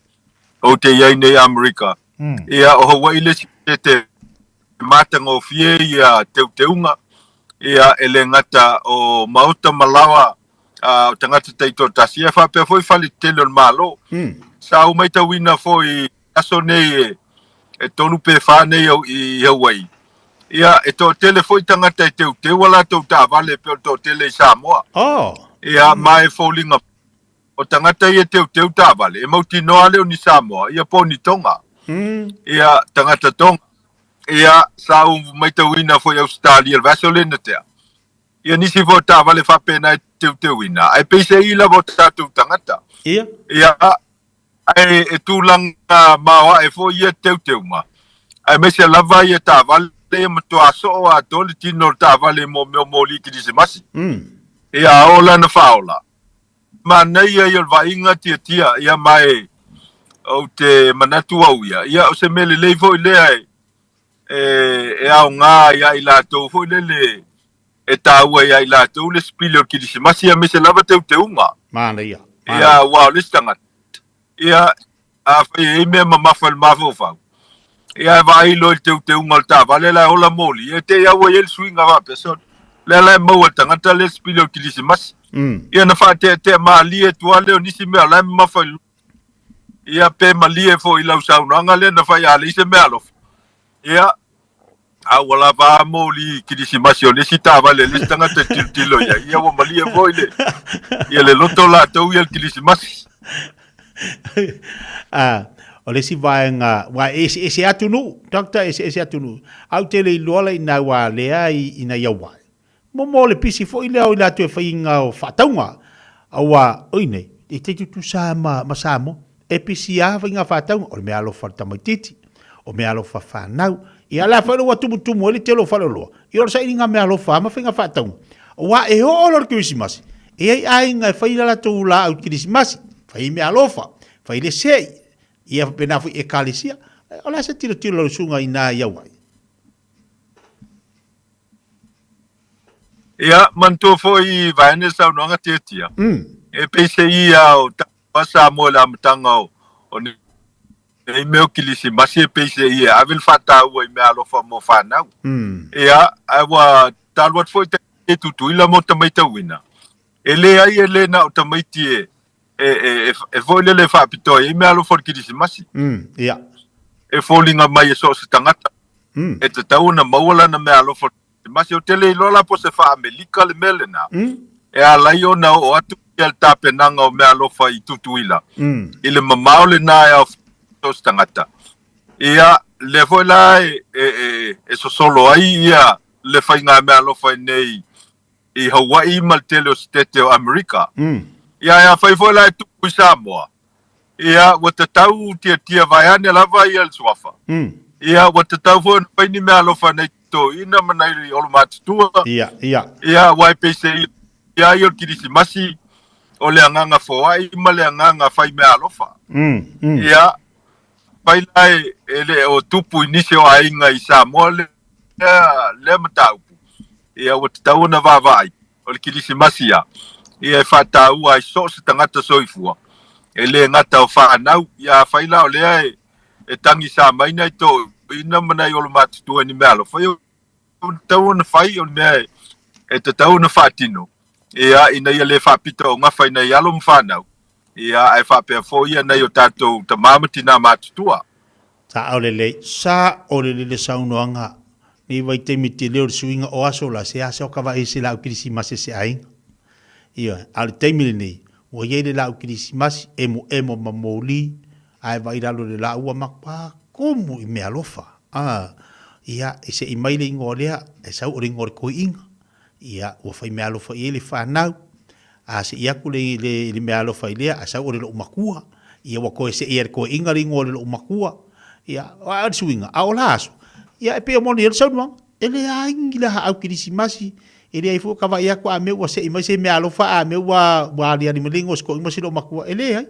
ou te i ai nei i Amerika, ia o Hawaii le isi sitete matagofie ia teuteuga, ia e le gata o maota ma laoa o tagata taitoatasi, ae faapea foi fale tetele o le Malo. Sa ou maitauina foi i aso nei e, e tolu pe fa nei au i Hawaii, ia e toatele foi tagata e teuteu a latou taavale e pei o le toatele i Samoa. Oh. Ia ma e foliga o tagata ia e teuteu taavale, e mautinoa lea o ni Samoa, ia po o ni Tonga. Ia, tagata Tonga. Ia, sa ou maitauina foi i Ausetalia i le vaiaso lea na tea. Ia, nisi foi o taavale faapena e teuteuina, ae peiseai lava o tatou tagata. Ia. Ia, ae e tulaga maoae foi ia teuteuga, aemaise lava ia taavale ia matua soo atoa le tino o le taavale mo mea o moli kerisimasi. Ia, a oo la ina faaola, Manaia ia o le vaaiga tiatia, ia ma e ou te manatu au ia, ia o se mea lelei foi lea e, e, e aoga ia i latou foi lele e taua ia i latou le sipili o le Kirisimasi aemaise lava teuteuga. Manaia. Ia, aua o le isi tagata, ia, afai e i ai mea mamafa i le mafaufau, ia e vaai loa i le teuteuga o le taavale la e ola moli, ia e te i lava ua i ai le suiga faapea, sole, lea la e maua e le tagata lea le sipili o le Kirisimasi. Ia na faateatea malie atu lava lea o nisi mea o la e mamafa i Ia pe malie foi i lau saunoaga lea na fai a leai se meaalofa. Ia, a ua lava a moli Kirisimasi o le isi taavale a le isi tagata e tilotilo i ai, ia ua malie foi le, ia le loto o latou ia le Kirisimasi. Ah, o le isi vaega, ua eseese atunuu, doctor, eseese atunuu. Ae ou te le iloa la ina ua lea i ina i Hawaii. Mo mo le pisi foi lea o i latou e faiga o faatauga. Aua, oi nei, e te tutusa ma, ma Samoa. E pisi a faiga faatauga, o le mea alofa le tamaititi, o mea alofa fanau. Ia la foi ua tumutumu ai le tele o faleoloa, ia o le sailiga mea alofa ma faiga faatauga. Aua e oo loa le Kerisimasi, e i ai aiga e fai le latou laau Kerisimasi, fai mea alofa, fai le sei, ia faapena foi ekalesia. O le a se tilotilo a lau susuga i ina i Hawaii? Ia, manatua foi i vaega saunoaga tiatia, e peiseai ia o a Samoa i le amataga o, o nei mea o Kilisimasi e peiseai e ave le faataua i meaalofa mo fanau. Ia, ae ua talu atu foi e Tutuila mo tamaitauina, e leai e le na o tamaiti e, e, e, e, e foi lele e faapitoa i ai meaalofa o le Kilisimasi. Ia. E foliga mai e so o se tagata. E tatau ona maua lana meaalofa o le Kilisimasi. Ou te le iloa la po o se faa-Amerika le mea lena. E ala ai ona oo atu ia le tapenaga o meaalofa i Tutuila i le mamao lena e aofia ai so o se tagata. Ia, lea foi la e, e, e, e sosolo ai ia le faiga meaalofa i nei i Hawaii ma le tele o sitete o Amerika. Ia, e afai foi la e tupu i Samoa, Ia, ua tatau tiatia vaeane lava ia le suafa. Ia, ua tatau foi ona fai ni meaalofa nai toeaiina ma nai olomatutua. Ia, ia. Ia, aua e peiseai ia o le Kirisimasi, o le agaga foai ma le agaga fai meaalofa. Ia, fai la e, e le o tupu i nisi o aiga i Samoa lea, lea mataupu. Ia, ua tatau ona vaavaai. O le Kirisimasi ia, ia e faataua ai so o se tagata soifua, e le gata o fanau, ia afai la o lea e, e tagisa mai nai toeaiina ma nai olomatutua i ni meaalofa, ia ua tatau ona fai, o le mea e, e tatau ona faatino, ia, ina ia le faapito augafa i nai alo ma fanau, ia, ae faapea foi ia nai o tatou tama ma tina matutua. Sao lelei, sao lelei le saunoaga. Nei vaitaimi tele o le suiga o aso la, se asa o ka vaai se laau kirisimasi a se aiga. Ioe, a o le taimi lenei, ua i ai le laau kirisimasi, emoemo ma moli, ae vaai lalo i le laau ua matua komu i meaalofa. A, ia, e se'i mai le igoa lea, e sau o le igoa o le koi'iga. Ia, ua fai meaalofa i ai le fanau. A se'i atu le, le, le meaalofa i lea, a sau o le loomatua. Ia, ua toe se'i e le toeaina le igoa o le loomatua. Ia, a o le suiga, a o la aso, ia, e pei o moni ai le saunoaga, e leai ni lahaau kerisimasi, e leai foi ka vaai atu a mea ua se'i mai se meaalofa a mea ua, ua aliali mai le igoa o si toeaina ma si loomatua. E leai.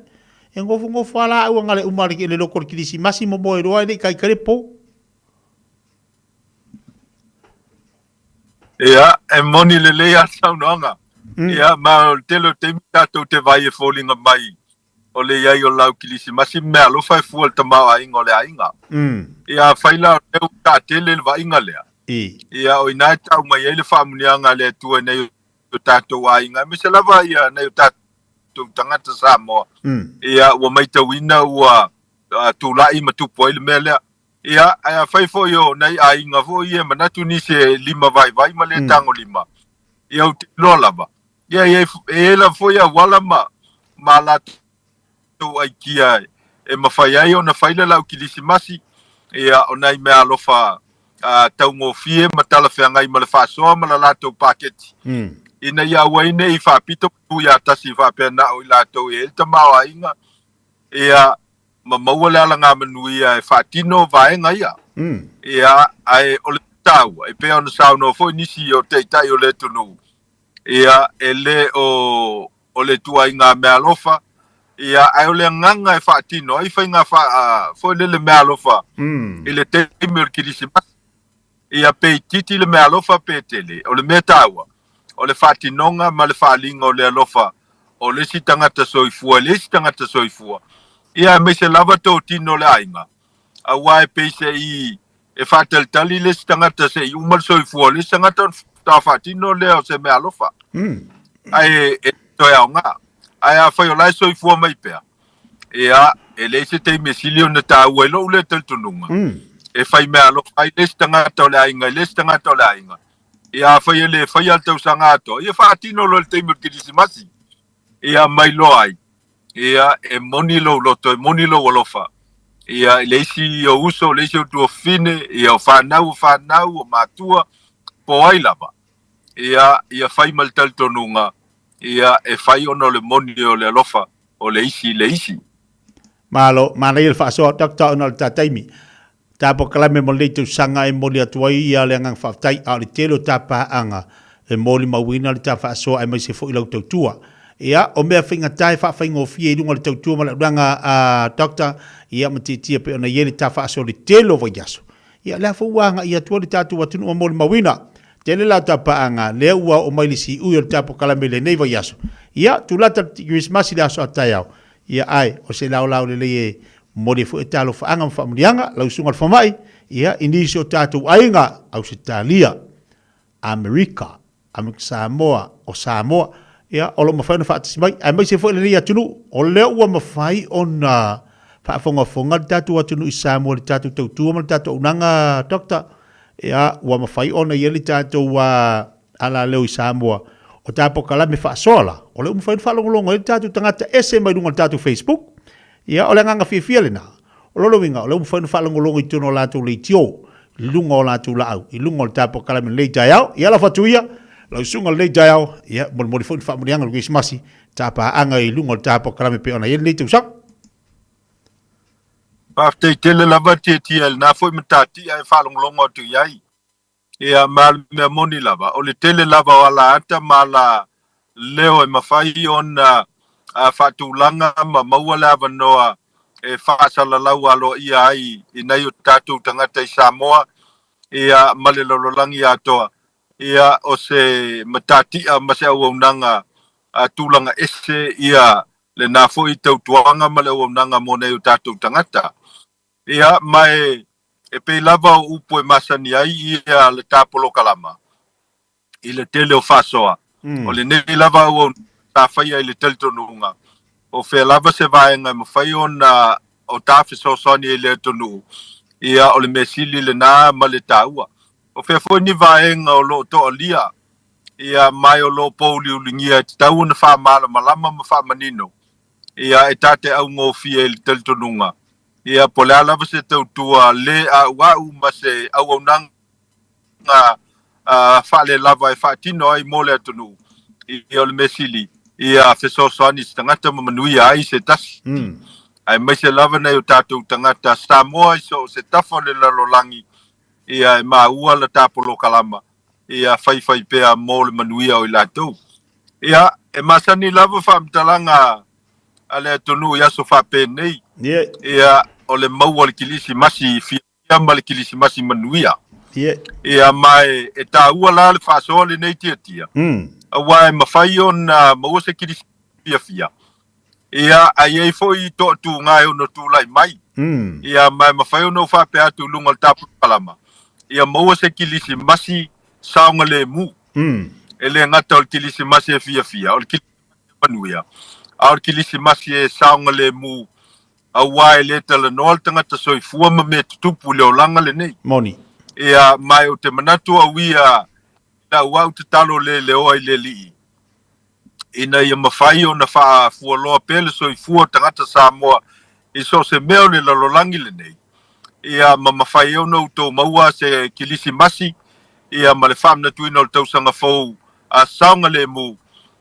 E nofonofo lava laau aga le uma le loko o le kerisimasi momoe loa e le i taitai le po. Ia, e moni lelei a saunoaga. Ia, ma o le tele o taimi tatou te vaai e foliga mai o le i ai o lau kilisimasi ma meaalofa e fua le tamaoaiga o le aiga. Ia, afai la o lea ua taatele le vaaiga lea, ia, o i ina e tau mai ai le faamuniaga a le Atua i nai o tatou aiga, aemaise lava ia nai o tatou tagata Samoa. Ia, ua maitauina ua tulai ma tupu ai le mea lea. Ia, ae afai foi o nai aiga foi ia e manatu nisi e lima vaivai ma le tagolima, ia ou te iloa lava, ia e i ai lava foi auala ma ma latou aikia e mafai ai ona fai le lau kilisimasi, ia o nai meaalofa taugofie ma talafeagai ma le faasoa ma la latou paketi, ina ia aua ai ne i faapito ma tu ia tasi faapea na o i latou e i ai le tamaoaiga, ia ma maua le alagamanuia e faatino vaega ia. Ia, ae o le taua, e pei ona saunoa foi nisi o taitai o le atunuu, ia, e le o, o le ituaiga meaalofa, ia, ae o le agaga e faatino ai faiga faa, foi lele meaalofa i le taimi o le Kerisimasi. Ia, pe itiiti le meaalofa pe tele, o le mea taua, o le faatinoga ma le faaaliga o le alofa o le isi tagata soifua i le isi tagata soifua, ia aemaise lava totino o le aiga, aua e pei se i e faatalitali le isi tagata se i uma le soifua o le isi tagata ona faatoa faatino lea o se meaalofa, ae e toe aoga. Ae afai o la e soifua mai pea, Ia, e leai se taimi e sili ona taua i lou lea talitonuga, e fai meaalofa ai le isi tagata o le aiga i le isi tagata o le aiga. Ia, afai e le faia le tausaga atoa, ia faatino loa i le taimi o le Kerisimasi. Ia, mai loa ai, ia, e moni lou loto, e moni lou alofa, ia, i le isi ou uso, le isi ou tuafafine, ia, o fanau o fanau, o matua, po o ai lava. Ia, ia fai ma le talitonuga, ia, e fai ona o le moni o le alofa o le isi i le isi. Malo, manaia le faasoa Doctor ona o le ta taimi. Ta polokalame mo lenei tausaga e momoli atu ai ia le agaga faafetai a o le tele o ta paaga e molimauina le ta faasoa aemaise foi lau tautua. Ia, o mea faigata e faafaigofie i luga o le tautua ma le auaunaga a Doctor, ia ma tietie pei ona i ai le ta faasoa i le tele o vaiaso. Ia, lea foi ua agai atu ai le tatou atunuu ma molimauina. Tele la ta paaga, lea ua oo mai le siui o le ta polokalame i lenei vaiaso. Ia, tulata le Kerisimasi i le aso a taeao. Ia, ae, o se laolao lelei e momoli ai foi talofaaga ma faamuniaga, lau susuga i le fomai, ia, i nisi o tatou aiga, Ausetalia, Amerika, Amerika Samoa, o Samoa, ia, o lo o mafai ona faatasi mai, aemaise foi lenei atunuu, o lea ua mafai ona faafogafoga le tatou atunuu i Samoa i le tatou tautua ma le tatou auaunaga, Doctor, ia, ua mafai ona i ai le tatou alaleo i Samoa, o ta polokalame faasoa la, o lea ua mafai ona faalogologo ai le tatou tagata ese mai luga o le tatou Facebook, ia, o le agaga fiafia lena. O lona uiga, o lea ua mafai ona faalogologo i totonu o latou leitio, i luga o latou laau, i luga o le ta polokalame i lenei taeao. Ia lafo atu ia, lau susuga i lenei taeao, ia, molimoli foi ni faamanuiaga o le Kerisimasi, ta paaga i luga o le ta polokalame e pei ona i ai lenei tausaga. Faafetai tele lava Tiatia i lena foi matatia e faalogologo atu i ai. Ia, ma le mea moni lava, o le tele lava o alaata ma ala leo e mafai ona faatulaga ma maua le avanoa e faasalalau aloaia ai i nai o tatou tagata i Samoa, ia, ma le lalolagi atoa. Ia, o se matatia ma se auaunaga tulaga ese ia lena foi tautuaga ma le auaunaga mo nai o tatou tagata. Ia, ma e, e pei lava o upu e masani ai ia le ta polokalama i le tele o faasoa. O lenei lava auaunaga sa faia i le talitonuga, o fea lava se vaega e mafai ona o ta fesoasoani ai i le atunuu, ia, o le mea sili lena ma le taua. O fea foi ni vaega o lo o toalia, ia, ma e o lo o pouliuligia e tatau ona faamalamalama ma faamanino, ia, e ta te augofie i le talitonuga, ia, po o le a lava se tautua le a'ua'u ma se auaunaga faalelava e faatino ai mo le atunuu, ia, o le mea sili, ia fesoasoani i se tagata ma manuia ai se tasi, aemaise lava nai o tatou tagata Samoa i so o se tafa o le lalolagi, ia e maua la ta polokalama, ia faifai pea mo le manuia o i latou. Ia, e masani lava faamatalaga a le atunuu i aso faapenei, ia, o le maua o le Kilisimasi fiafia ma le Kilisimasi manuia. Ia, ma e, e taua la le faasoa lenei tiatia, auā e mafai ona maua se Kilisimasi fiafia, Ia, a i ai foi toatuga e ono tulai mai, ia, ma e mafai ona ou faapea atu i luga o le tapulapalama, ia maua se Kilisimasi saogalemu. E le gata o le Kilisimasi e fiafia, o le Kilisimasi e manuia, a o le Kilisimasi e saogalemu, auā e le talanoa le tagata soifua ma mea tutupu i le olaga lenei. Moni. Ia, ma ou te manatu au ia, i lau au tatalo leleoa i le Alii, ina ia mafai ona faafualoa pea le soifua o tagata Samoa i so o se mea o le lalolagi lenei, ia ma mafai ai ona outou maua se Kilisimasi, ia ma le faamanatuina o le tausaga fou a saogalemu,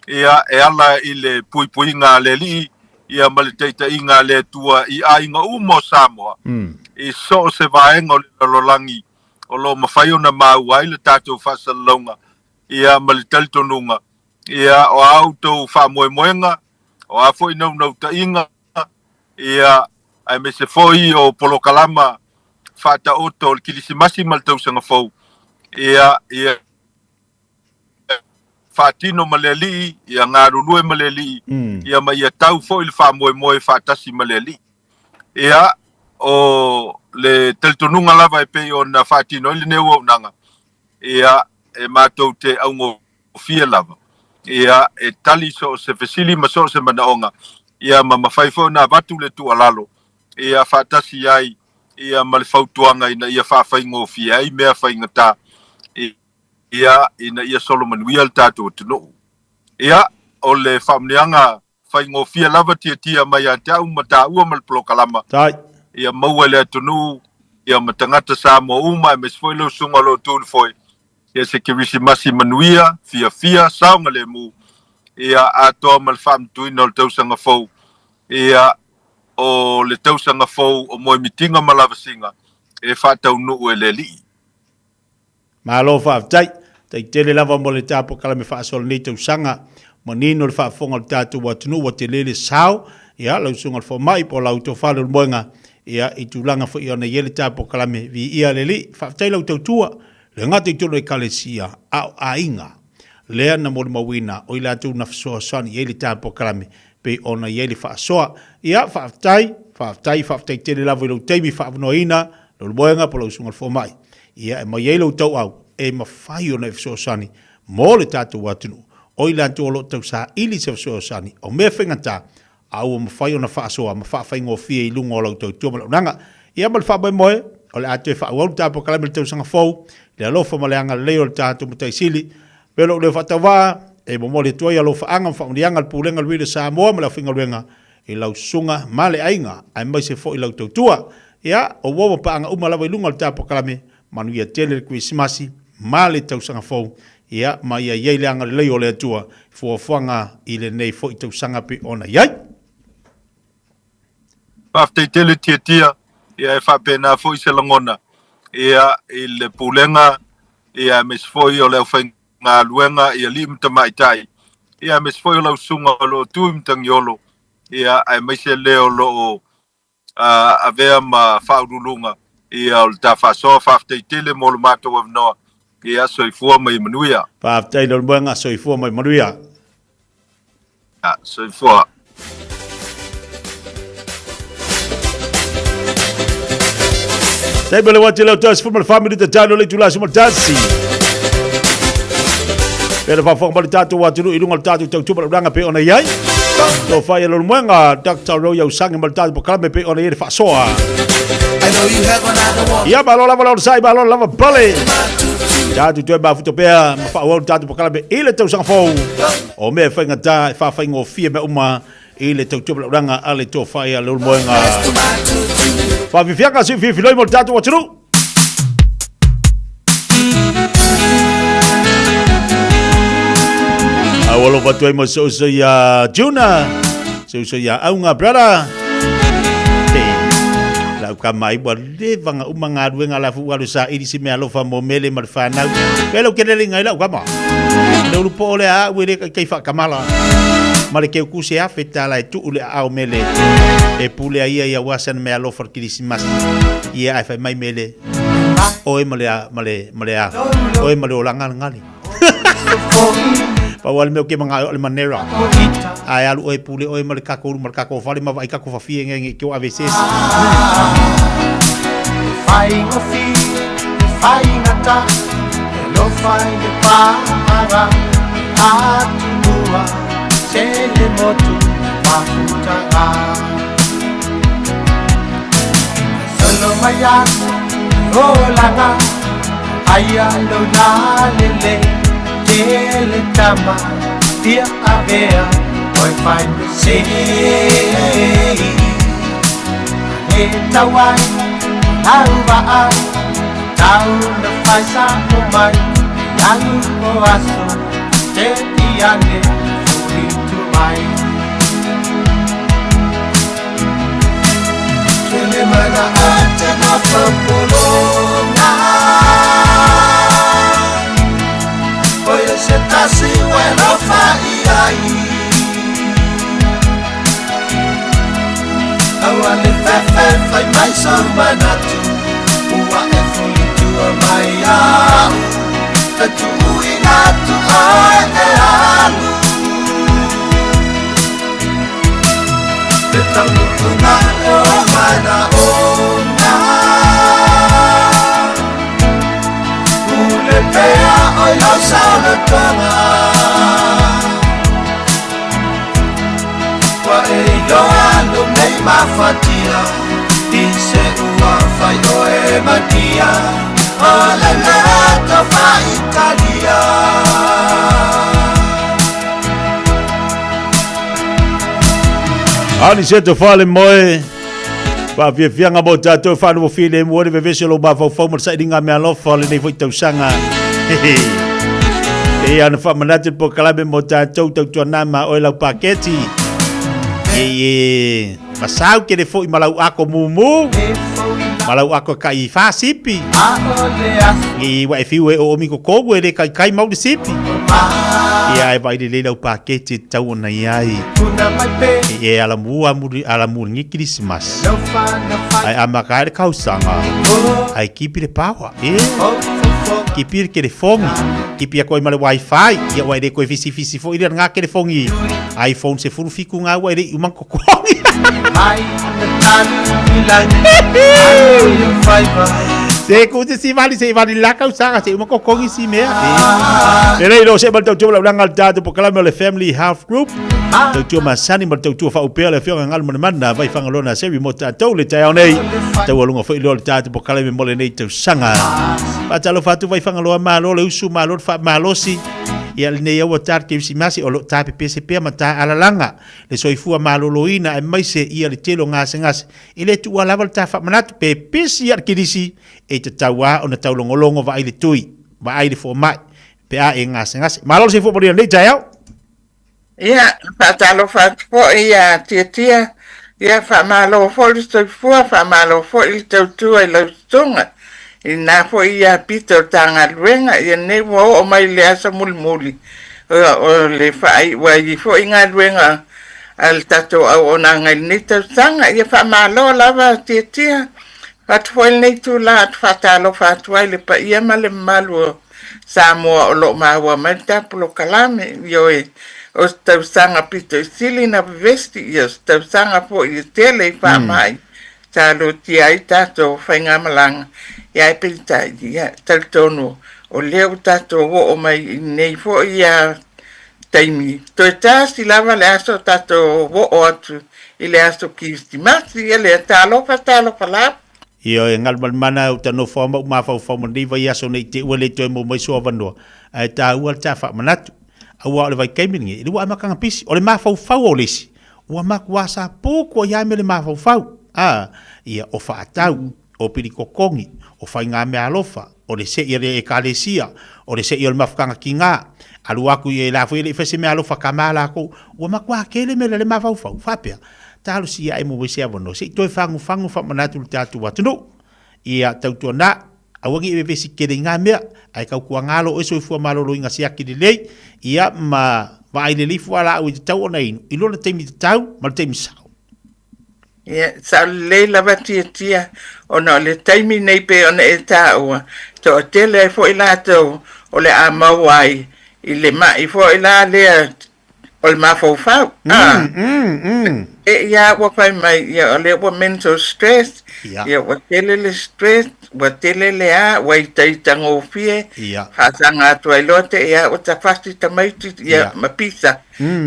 ia e ala i le puipuiga a le Alii, ia ma le taitaiga a le Atua i aiga uma o Samoa, i so o se vaega o le lalolagi o lo o mafai ona maua ai le tatou faasalalauga, ia ma le talitonuga, ia o a outou faamoemoega, o a foi naunautaiga, ia aemaise foi o polokalama faataoto o le Kilisimasi ma le Tausaga Fou, ia ia faatino ma le Alii, ia galulue ma le Alii, ia ma ia tau foi le faamoemoe faatasi ma le Alii. Ia, o le talitonuga lava e pei ona faatino ai lenei auaunaga, ia, e matou te augofie lava, ia, e tali so o se fesili ma so o se manaoga, ia, ma mafai foi ona avatu le tuualalo, ia, faatasi ai, ia, ma le fautuaga ina ia faafaigofie ai mea faigata, ia, ina ia solomanuia le tatou atunuu. Ia, o le faamanuiaga faigofie lava tiatia mai ia te au ma taua ma le polokalama, ia maua e le atunuu, ia ma tagata Samoa uma aemaise foi lau susuga o lo o tu i le foe, ia se Kerisimasi manuia, fiafia, saogalemu, ia atoa ma le faamatuina o le tausaga fou, ia o le tausaga fou o moemitiga ma lavasiga e faataunuu e le Alii. Malo faafetai. Tai tele lava mo le tapokala me faasoa lenei tausaga. Manino le faafofoga o le tatou atunuu ua tele le sao, ia, lau susuga i le fomai po o lau tofa Leulumoega, ia, i tulaga foi ona i ai le tapokalame. Viia le Alii. Faafetai lau tautua, le gata i totonu o Ekalesia, a o aiga. Lea na molimauina o i latou na fesoasoani i ai le tapokalame pei ona i ai le faasoa. Ia, faafetai, faafetai, faafetai tele lava i lou taimi faavanoaina, Leulumoega po o lau susuga i le fomai. Ia e mai ai lou tauau e mafai ona e fesoasoani mo le tatou atunuu. O i latou o lo o tausaili se fesoasoani, o mea faigata, a ua mafai ona faasoa ma faafaigofie i luga o lau tautua ma le auaunaga. Ia ma le faamoemoe, o le a toe faaauau le ta polokalame i le tausaga fou, i le alofa ma le agalelei o le tatou Matai Sili. Pei o lou leo faatauvaa, e momoli atu ai alofaaga ma faamanuiaga a le Pulega o le Radio Samoa ma le aufaigaluega i lau susuga ma le aiga, aemaise foi lau tautua. Ia, o uo ma paaga uma lava i luga o le ta polokalame, manuia tele le Kerisimasi ma le tausaga fou, ia, ma ia i ai le agalelei o le Atua i fuafuaga i lenei foi tausaga pei ona i ai. Faafetai tele Tiatia. Ia e faapena foi se lagona ia i le pulega ia aemaise foi o le aufaigaluega i alii ma tamaitai ia aemaise foi o lau susuga o lo o tu i Matagiolo ia aemaise le o lo o avea ma faauluuluga ia o le ta faasoa. Faafetai tele mo le matou avanoa. Ia soifua ma ia manuia. Faafetai Leulumoega, soifua ma ia manuia. Ia, soifua. Taimi o le uati leo toe 14 minute talo le itula 11. Pea le faafofoga mai le tatou atunuu i luga o le tatou tautua ma le ulaga pei ona i ai. Tofa ia Leulumoega, Dr. Roy Ausangi ma le tatou polokalame pei ona i ai le faasoa. Ia malo lava le onosai, malo lava pale. Tatou toe mafuta pea ma faaauau le tatou polokalame i le tausaga fou. O mea e faigata e faafaigofie mea uma i le tautua ma le ulaga a le tofa ia Leulumoega. Faafiafiaga si fiafiloi mo le tatou atunuu. Au alofa atu ai mo se uso ia Juna, se uso ia Aunga brother. Hey, lau ka mai ua leva nga uma galuega la fu alu sa ili si mea alofa mo mele ma le whanau. Pelo ke lele ngai lau kama. Le ulu po ole a ue le kai whakamala. Ma le keu kuse afe tala e tuu le ao mele. E pule a ia ia wasan mea alofa le kirisimasi. Ia ai whai mai mele. Oe ma le a, ma le, ma le a. Oe ma le olanga ngali. Pau ale mea o ke manga o le manera. Ai alu oe pule oe ma le kako ulu ma le kako fale ma vai kako fafie nge nge kio ave sesi. Whainga fi, whainga ta, e lo whainga pāra, atu mua, se le motu, mafutanga. Solo mai aso, o langa, aia lo la lele, tele tama, fia avea, oi whai me sei. E tauai, lau vaai, tau na whai sa o mai, alu o aso, te iane, furi tu mai. Tele mana ate na whapolonga, Oia se tasi wena whai ai. Aua le fefe whai mai so manatu, ua e fulitua mai au, Te tuuina atu ai e alu. Te taunuunga o mana ona, Ule pea o lau saolotoga, Ua e iloa lo nei mafatia, I se ua fai oe matia, O le loto faitalia. Ani se te fale moe. Faafiafiaga mo tatou faanofofia le mua le vevesi o lou mafaufau ma le sailiga meaalofa o lenei foi tausaga. E ana faamanatu le polokalame mo tatou tautuana ma oe lau paketi. E e masau kele foi ma lau ako mumu. Ma lau ako kai wha sipi. I wa e whiu e o omi ko kogu e le kai kai mau le sipi. Ia e vai le le lau paketi tau ona iai. E ala mua muri ala muri ngi Christmas. Ai ama ka le kausanga. Ai kipi le pawa. E. Kipi le telefongi. Kipi a koe ma le wifi. Ia wai le koe fisi fisi fo ile ngā telefongi. iPhone se furu fiku ngā wai le umang kokongi. Se ku se si vali se vali la kausanga se umang kokongi si mea. E lei lo se mal tau tua la ulanga al tatou polokalame o le Family Health Group. Tautua masani ma le tautua faaupea le afioga Galu Manamana vai Fagaloa Seri mo tatou le taeao nei. Taualuga foi lea o le tatou polokalame mo lenei tausaga. Faatalofa atu vai Fagaloa malo le usu malo le faamalosi. Ia lenei aua ta le Kerisimasi o lo o tapepese pea ma ta alalaga le soifua maloloina aemaise ia le tele o gasegase. E le tuua lava le ta faamanatu pe pesi ia le Kirisi e tatau lava ona taulogologo vaai le tui, vaai le fomai pe a e gasegase. Malo le soifua manuia i lenei taeao. Ia, faatalofa atu foi ia Tiatia Ia, faamalo foi le soifua, faamalo foi le tautua i lau susuga. I lena foi ia pito o le ta galuega, ia lenei ua oo mai i le aso mulimuli o le faaiu ai foi galuega a le tatou auaunaga i lenei tausaga. Ia faamalo lava Tiatia. Avatu foi lenei itula ou te faatalofa atu ai i le paia ma le mamalu o Samoa o lo o maua mai le ta polokalame. Ioe, o se tausaga pito i sili na vevesi, ia o se tausaga foi e tele i faamai sa lutia ai tatou faigamalaga, ia ae peitai, ia talitonu o lea ua tatou oo mai i lenei foi taimi, toe tasi lava le aso tatou oo atu i le aso Kirisimasi. Ia lea, talofa, talofa lava. Ioe, galumalemana au ta nofo ama u mafaufau ma lenei vaiaso nei te ua le toe maua mai sou avanoa, ae taua le ta faamanatu. Aua o le vaitaimi lenei, le ua amataga pisi, o le mafaufau o le isi, ua matua sapuku ai lava mea le mafaufau. A, ia, o faatau, o pilikokogi, o faigameaalofa, o le se'i a le Ekalesia, o le se'i o le mafutaga kigā, alu atu i e la foi e le i fai se meaalofa kama a lakou, ua matua tele mea le mafaufau, faapea, talosia ae maua ai se avanoa se i toe fagufagu faamanatu i le tatou atunuu. Ia tautuana, aua ne i vevesi tele i na mea, ae tautuana lo oe soifua maloloina siaki lelei, ia ma vaai lelei fualaau e tatau ona inu i lona taimi tatau ma le taimi sao. Ia, sao lelei lava Tiatia, ona o le taimi nei pei ona e taua, toatele ai foi latou o le a maua ai i le ma'i foi la lea o le mafaufau. Mm, mm, mm. E ia ua fai mai, ia o lea ua mental stress, ia, ia ua tele le stress, ua tele le a, ua itaitagofie, ia. faasaga atu ai loa te ia ua tafasi tamaiti, ia, ia. ma pisa.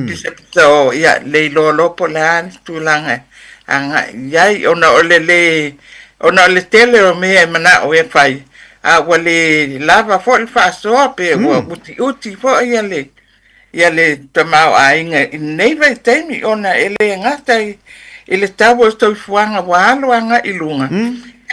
Pisa pisa o, ia, le iloa loa po o le a le tulaga e agai i ai, ona o le lē, ona o le tele o mea e manao e fai, a ua le lava foi le faasoa pe ua utiuti foi ia le, ia le tamaoaiga i lenei vaitaimi, ona e le gata i, i le tau o le soifuaga ua alu agai i luga,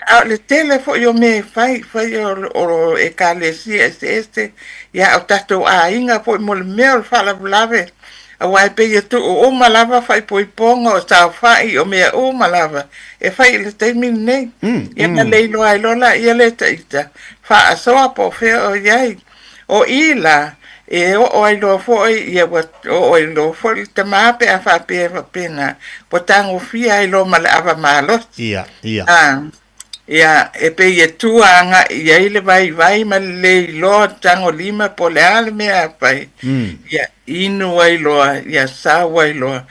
a o le tele foi o mea e fai, fai o, o ekalesia eseese, ia o tatou aiga foi mo le mea o le faalavelave, aua e pei e tuu uma lava faaipoipoga o saofai o mea uma lava e fai i le taimi lenei. Ia na le iloa ai loa laia le ita faasoa po o fea o i ai. O i la, e oo ai loa foi, ia ua oo ai loa foi le tama pe a faapea e faapena, ua tagofia ai loa ma le ava malosi. Ia, ia. A, ia, e pei e tua agai i ai le vaivai ma le le iloa tagolima po o le a le mea a fai, ia inu ai loa, ia sau ai loa,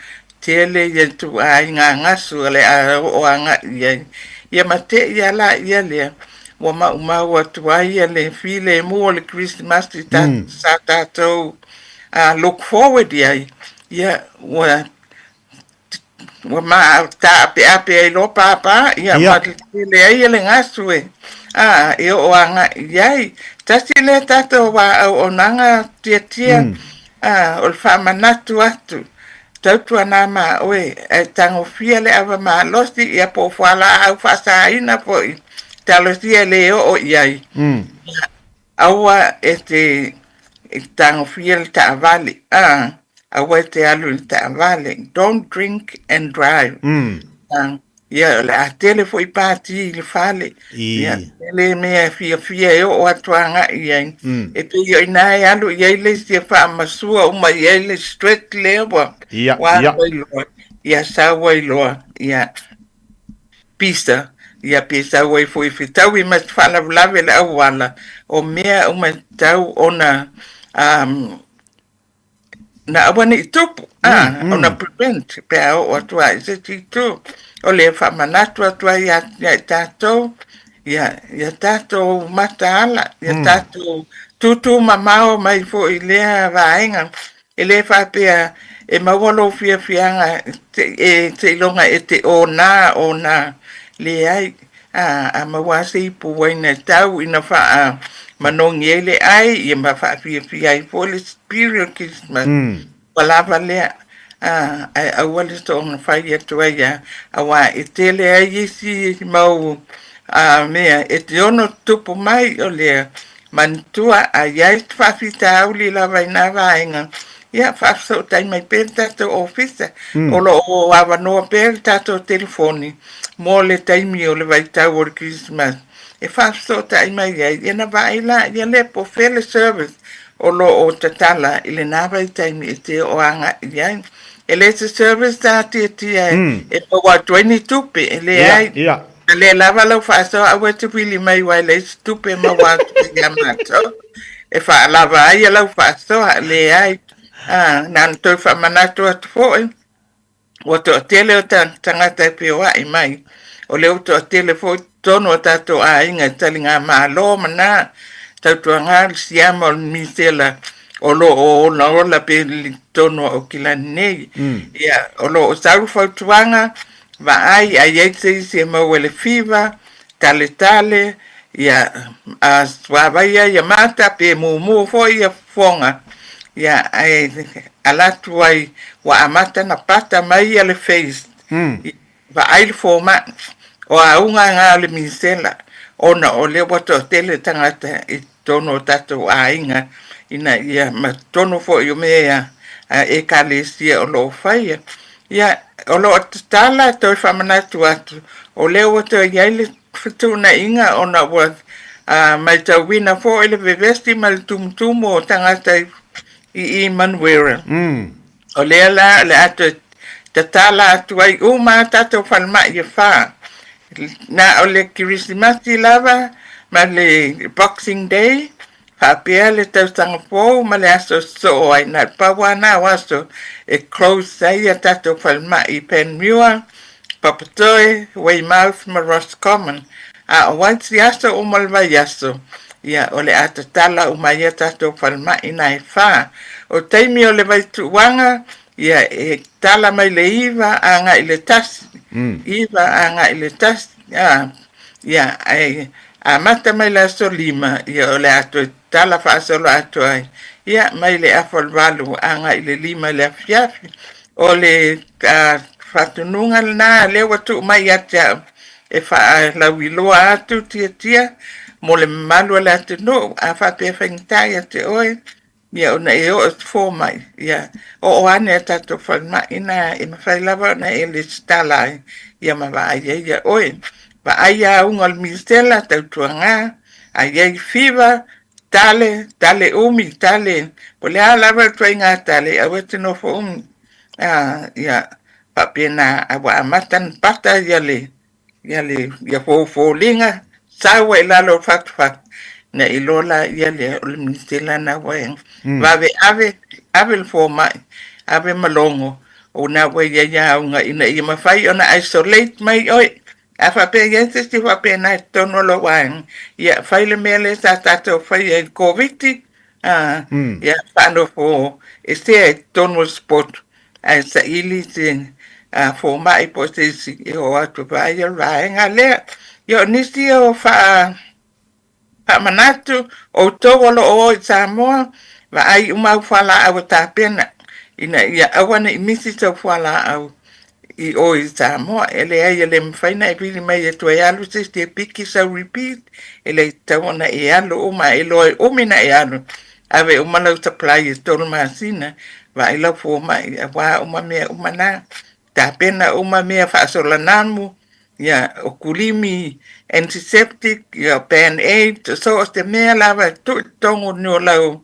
tele ia ituaiga gasu o le a oo agai i ai. Ia ma te i a laia lea, ua maumau atu ai ia le filemu o le Kerisimasi ta, sa tatou look forward i ai, ia ua ua ma taapeape ai loa pāpā, ia ma tele ai ia le gasu e, a, e oo agai i ai. Tasi lea tatou wā auaunaga tiatia, a, o le faamanatu atu, tautuana ma oe, ae tagofia le ava malosi, ia po o fualaau faasaina foi, talosia e le oo i ai. Aua e te tagofia le taavale, a, aua e te alu i le taavale. Don't drink and drive. A, ia, o le a tele foi pati i le fale. Ia, tele mea e fiafia e oo atu agai i ai. E pei o i ina e alu i ai le isi e faamasua uma i ai le stress lea ua, ua alu ai loa. Ia, sau ai loa. Ia. Pisa, ia pe sau ai foi fetaui ma se faalavelave le auala, o mea uma e tatau ona um, na aua ne i tupu, a, ona prevent pe a oo atu ai i se isi itu. O le faamanatu atu ai ia, ia i tatou, ia, ia tatou mataala, ia tatou tūtū mamao mai foi i lea vaega. E le faapea e maua lou fiafiaga e seiloga e te onā onā. Leai, a, a maua lava se ipu uaina e tau ina faamanogi ai le ai ia ma faafiafia ai foi le spirit o Christmas. Ua lava lea, a, ae aua le soona fai atu ai a, aua e tele ai isi mau a, mea e te ono tutupu mai o lea Manatua, a i ai se faafitauli lava i nā vaega, Ia, faafesootai mai pea le tatou ofisa. O lo o avanoa pea le tatou telefoni mo le taimi o le vaitau o le Kerisimasi e faafesootai mai ai, ia ona vaai laia lea po o fea le service o lo o tatala i lena vaitaimi e te oo agai i ai. E le se service ta tiatia e maua atu ai ni tupe, e leai. A le lava lau faasoa aua e te vili mai aua e leai se tupe e maua atu ai ia matou e faalava ai lau faasoa, leai. A, na ona toe faamanatu atu foi, ua toatele o tagata e feoai mai, o lea ua toatele foi totonu o tatou aiga i taligamalo ma na tautuaga le siama o le misela o lo o olaola pea i totonu o Aukilani nei. Ia, o lo o sau le fautuaga, vaai a i ai se isi e maua i le fiva, taletale, ia, a suavaia ia mata pe mumu foi ia fofoga, ia, ae ala atu ai ua amata ona pata mai ia le face, vaai le fomai, o auga na o le misela, ona o lea ua toatele tagata i totonu o tatou aiga, ina ia ma totonu foi o mea a ekalesia o lo o faia. Ia, o lo o tatala toe faamanatu atu, o lea ua toe i ai le fetuunaiga ona ua matauina foi le vevesi ma le tumutumu o tagata i i Manuera. O lea la o le a toe tatala atu ai uma a tatou falemai e fa. Na o le Kerisimasi lava ma le Boxing Day, faapea le tausaga fou ma le aso sosoo ai. Na o le pau lava na o aso e close ai a tatou falemai i Panmure, Papatoe, Weymouth ma Roscommon. A o ai isi aso uma o le vaiaso, ia o le a tatala uma ai a tatou falemai na e fa. O taimi o le vaituuaga, ia e tala mai le 9 agai i le 1, 9 agai i le 1, a, ia ae amata mai le aso 5, ia o le a toe tala faasolo atu ai, ia mai le afa o le 8 agai i le 5 i le afiafi. O le faatonuga lena lea ua tuu mai ia te au e faalauiloa atu tiatia mo le mamalu o le atunuu. A faapea e faigata ia te oe, ia ona e oo i se fomai, ia oo ane a tatou falemai na e mafai lava ona e lesitala ai, ia ma vaai ai ia oe. Vaai auga o le misela, tautuaga, a i ai fiva, tale, tale umi, tale, po o le a lava le ituaiga tale, aua e te nofo umi. A, ia, faapena, a ua amata ona pata ia le, ia le, ia fofoliga, sau ai i lalo o le fatufatu, ona e iloa laia lea o le misela lena ua e vave ave, ave le fomai, ave ma logo, o lena ua i ai auga ina ia mafai ona isolate mai oe. A faapea e i ai se isi faapena i totonu o lou aiga, ia fai le mea lea sa tatou faia i le Koviti, a, ia faanofo esea i totonu o le sapotu, ae saili se fomai po o se isi e oo atu e vaai le vaega lea. Ia o nisi o faa Faamanatu, outou o lo o o i Samoa, vaai uma au fualaau e tapena, ina ia aua ne i misi sou fualaau i o i Samoa. E leai, e le mafai ona e vili mai e toe alu se isi e piki sau repeat, e le tatau ona e alu uma, e iloa e umi ona e alu, ave uma lau supply e 3 masina, vaai lau fomai, aua uma mea uma na. Tapena uma mea faasolanamu, ia, o kulimi, antiseptic, ia, band-aid, so o se mea lava e tuu i totonu o lau,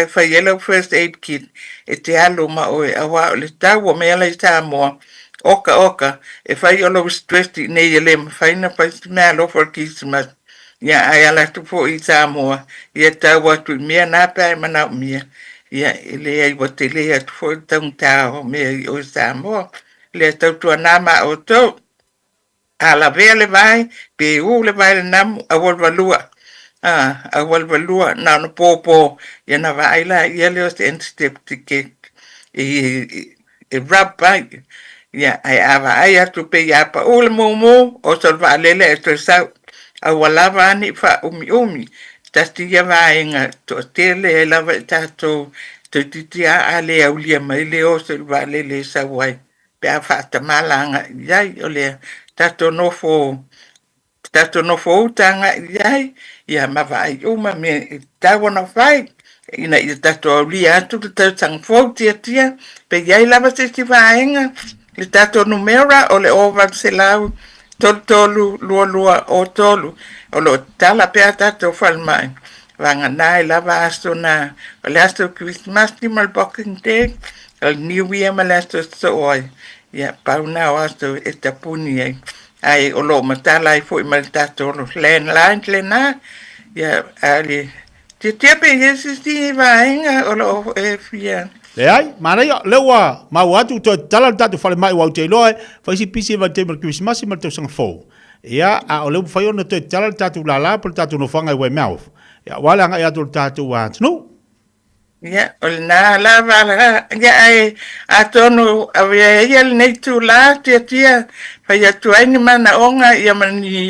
fai ai lau first aid kit e te alu ma oe, aua o le tau o mea la i Samoa, oka oka, e fai o lou stress i inei e le mafai ona fai se meaalofa o le Kerisimasi, ia, ae ala atu foi i Samoa, ia tau atu i mea na pe a e manaomia, Ia, e leai ua tele atu foi le taugata o mea i o i Samoa. Lea tautuana ma outou, a lavea le vae, pe u le vae i le namu, aua le valua. A, aua le valua, na ona pōpō, ia na vaai laia lea o se antiseptic e, e, e rub ai. Ia, ae a vaai atu pei a pau le mumu, oso le vaalele ae toe sau. Aua lava a ni faaumiumi. Tasi ia vaega toatele ai lava i tatou toeitiiti a a le aulia mai le oso i le vaalele e sau ai pe a faatamala agai i ai. O lea tatou nofo tatou nofouta agai i ai, ia ma vaai uma mea e tatau ona fai. ina ia tatou aulia atu le tausaga fou tiatia, pe i ai lava se isi vaega, le tatou numera o le 0800 33 22 03, o lo o tatala pea tatou falemai, vagana ai lava aso na, o le aso Kerisimasi ma le Boxing Day, o le New Year ma le aso e sosoo ai, ia pau na o aso e tapuni ai. Ae o lo o matala ai foi ma le tatou landline lena, ia a le Tiatia pe i ai se isi vaega o lo o e fia. Leai, manaia, lea ua maua atu toe tatala le tatou falemai aua ou te iloa e fai si pisi i vaitaimi o le Kerisimasi ma le tausaga fou. Ia, a o lea ua mafai ona toe tatala le tatou lala po o le tatou nofoaga i Weymouth, ia, aua le agai atu o le tatou atunuu. Ia, o lena lava, ia, ae atonu avea ia lenei itula, Tiatia, fai atu ai ni manaoga ia ma ni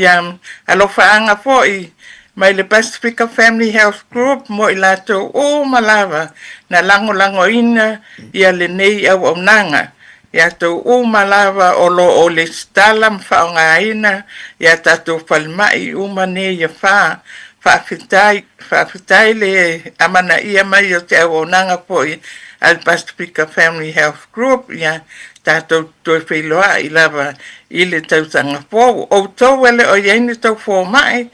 alofaaga foi mai le Pasifika Family Health Group mo i latou uma lava na lagolagoina ia lenei auaunaga, i atou uma lava o lo o lesitala ma faaaogaina i a tatou falemai uma nei e fa. Faafetai, faafetai le amanaia mai o se auaunaga foi a le Pasifika Family Health Group, ia tatou toe feiloai lava i le tausaga fou. Outou e le o i ai ni tou fomai,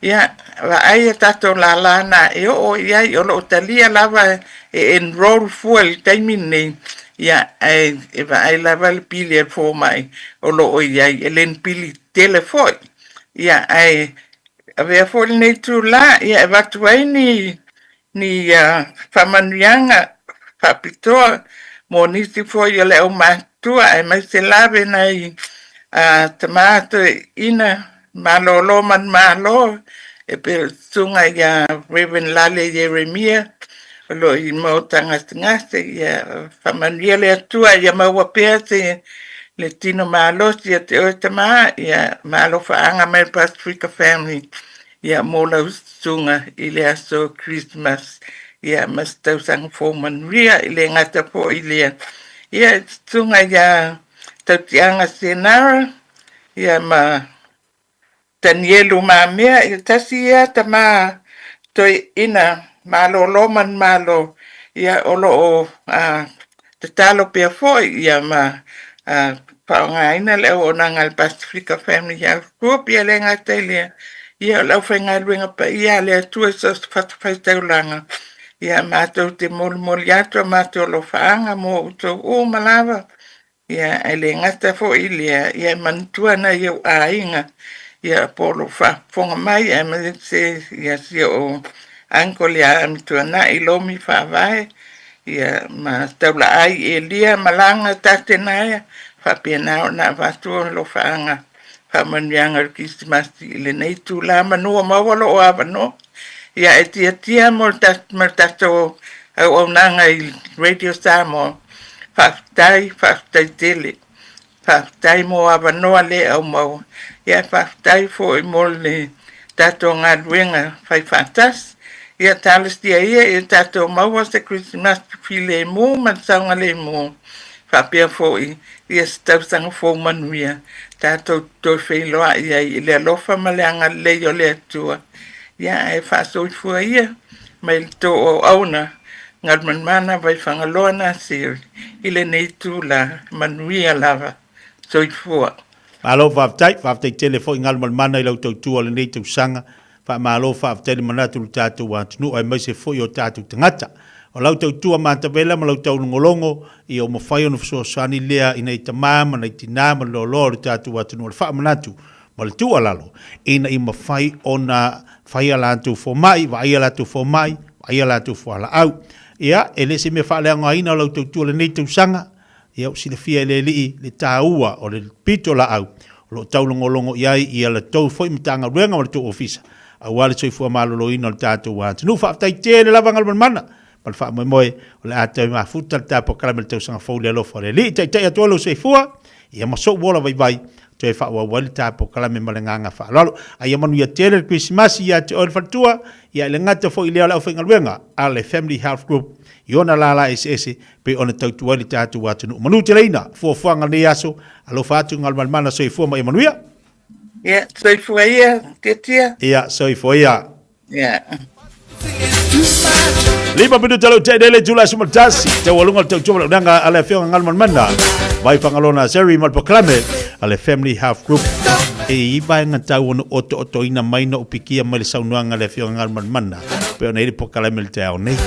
ia, vaai a tatou lala na e oo i ai, o lo o talia lava e enroll fua i le taimi lenei, ia, ae e vaai lava le pili a le fomai o lo o i ai, e le ni pili tele foi. Ia, ae avea foi lenei itula, ia, e avatu ai ni ni faamanuiaga faapitoa mo nisi foi o le aumatutua aemaise lava nai tama toeaiina malolo manumalo e pei o le susuga ia Reverend Lale Ieremia o lo o i Maota Gasegase. Ia faamanuia le Atua ia maua pea se le tino malosi ia te oe tama, ia malofaaga mai le Pasifika Family Ia mo lau susuga i le aso Christmas ia ma se tausaga fou manuia. E le gata foi i lea, ia e susuga ia Tautiaga Senara ia ma Tanielu Mamea, ia tasi ia tama toeaina malolo manumalo ia o lo o tatalo pea foi ia ma faaaogaina le auaunaga a le Pasifika Family Health Group. Ia le gata i lea, ia o le aufaigaluega paia a le Atua i so o se fatafaitaulaga, ia matou te molimoli atu a matou alofaaga mo outou uma lava. Ia, e le gata foi i lea, ia e manatua nai ou aiga, ia po o lo o faafofoga mai aemaise ia si ou uncle ia Amituanai Lomi Faavae, ia ma Taulaai Elia Malaga Tatenaia, faapena ona avatu alofaaga faamanuiaga o le Kerisimasi i lenei itula manu ua maua lou avanoa. Ia e tiatia mo le ma le tatou auaunaga i Radio Samoa. Faafetai, faafetai tele. Faafetai mo avanoa le au maua. Ia faafetai foi mo le tatou galuega fai faatasi. Ia talosia ia ia tatou maua se Kerisimasi filemu ma le saogalemu faapea foi ia se tausaga fou manuia tatou te toe feiloai ai i le alofa ma le agalelei o le Atua. Ia ae faasoifua ia mai le tou auauna Galumalemana Vaifagaloa Naseri i lenei itula manuia lava. Soifua. Malo faafetai, faafetai tele foi Galumalemana i lau tautua o lenei tausaga. Faamalo faafetai le manatu i lo tatou atunuu aemaise foi o tatou tagata. O lau tautua matavela ma lau taulogologo ia ua mafai ona fesoasoani lea i nai tama ma nai tina ma le loaloa o le tatou atunuu. O le faamanatu ma le tuualalo ina ia mafai ona fai a latou fomai, vaai a latou fomai, vaai a latou fualaau. Ia, e le o se mea faaleaogaina o lau tautua i lenei tausaga, ia ua silafia e le Alii le taua o le pitolaau o lo o taulogologo i ai ia la tou foi Matagaluega ma le tou Ofisa aua le soifua maloloina o le tatou atunuu. Faafetai tele lava Galumalemana ma le faamoemoe o le a toe mafuta le ta polokalame i le tausaga fou i le alofa o le Alii. Taitai atu ai lou soifua ia ma sou ola vaivai toe faaauau ai le ta polokalame ma le agaga faaaloalo. A ia manuia tele le Kerisimasi ia te oe le faletua, ia e le gata foi i lea o le aufaigaluega a le Family Health Group i ona lala eseese pei ona tautua ai le tatou atunuu. Manuteleina fuafuaga o lenei aso, alofa atu Galumalemana, soifua ma ia manuia. Ia, soifua ia, Tiatia. Ia, soifua ia. Ia. Lima minuta leu te le tula sumatasi. Te walunga le tautua le ale afioga Galumalemana. Vai Fagaloa Naseri ma le polokalame a le Family Health Group. E i vaega tau ona otootoina mai na upikia mai le saunoaga a le afioga Galumalemana pe ona i le polokalame le taeao nei.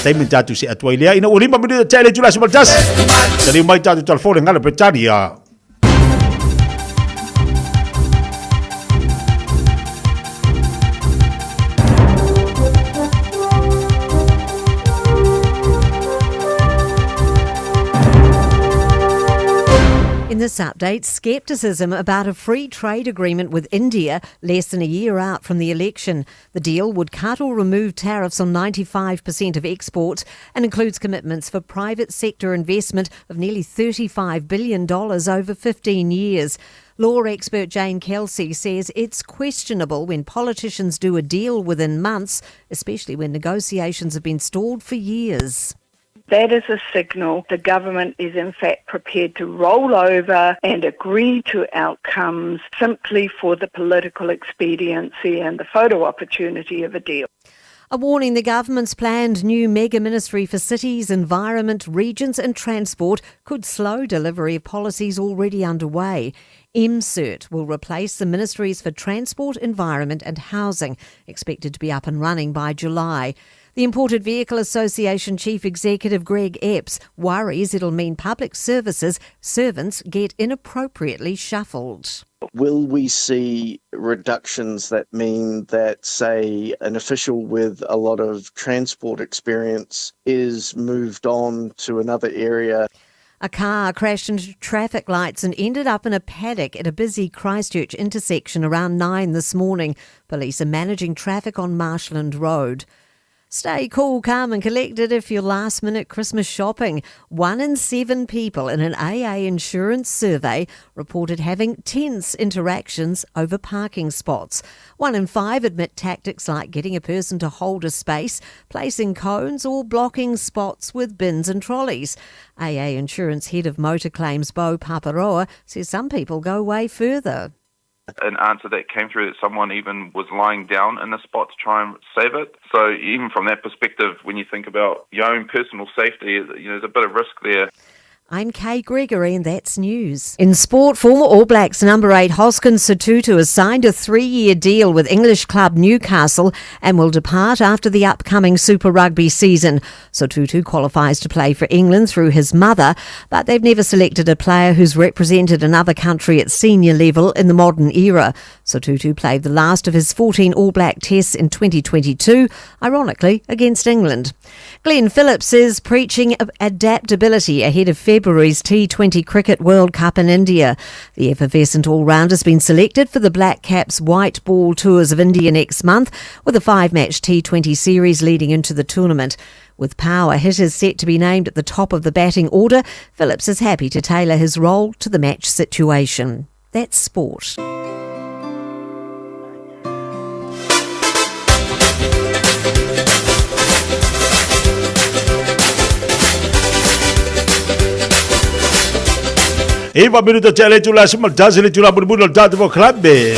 Taimi tātou se atu ai lea ina ua lima minuta te le itula 11. Taliu mai tātou telefone ngala Britannia. In this update, scepticism about a free trade agreement with India less than a year out from the election. The deal would cut or remove tariffs on 95% of exports and includes commitments for private sector investment of nearly $35 billion over 15 years. Law expert Jane Kelsey says it's questionable when politicians do a deal within months, especially when negotiations have been stalled for years. That is a signal the government is in fact prepared to roll over and agree to outcomes simply for the political expediency and the photo opportunity of a deal. A warning the government's planned new mega ministry for cities, environment, regions and transport could slow delivery of policies already underway. MCERT will replace the ministries for transport, environment and housing, expected to be up and running by July. The Imported Vehicle Association Chief Executive Greg Epps worries it'll mean public services servants get inappropriately shuffled. Will we see reductions that mean that, say, an official with a lot of transport experience is moved on to another area? A car crashed into traffic lights and ended up in a paddock at a busy Christchurch intersection around 9 this morning. Police are managing traffic on Marshland Road. Stay cool, calm, and collected if you're last minute Christmas shopping. One in seven people in an AA insurance survey reported having tense interactions over parking spots. One in five admit tactics like getting a person to hold a space, placing cones, or blocking spots with bins and trolleys. AA Insurance Head of Motor Claims Bo Paparoa says some people go way further an answer that came through that someone even was lying down in the spot to try and save it. So even from that perspective, when you think about your own personal safety, you know, there's a bit of risk there. I'm Kay Gregory, and that's news. In sport, former All Blacks number 8 Hoskins Sotutu has signed a three-year deal with English club Newcastle and will depart after the upcoming Super Rugby season. Sotutu qualifies to play for England through his mother, but they've never selected a player who's represented another country at senior level in the modern era. Sotutu played the last of his 14 All Black tests in 2022, ironically against England. Glenn Phillips is preaching adaptability ahead of February's T20 Cricket World Cup in India. The effervescent all-rounder has been selected for the Black Caps white ball tours of India next month, with a five-match T20 series leading into the tournament. With power hitters set to be named at the top of the batting order, Phillips is happy to tailor his role to the match situation. That's sport. Iva minuta te le tula sima tasi le tula bulu bulu tatu mo klabe.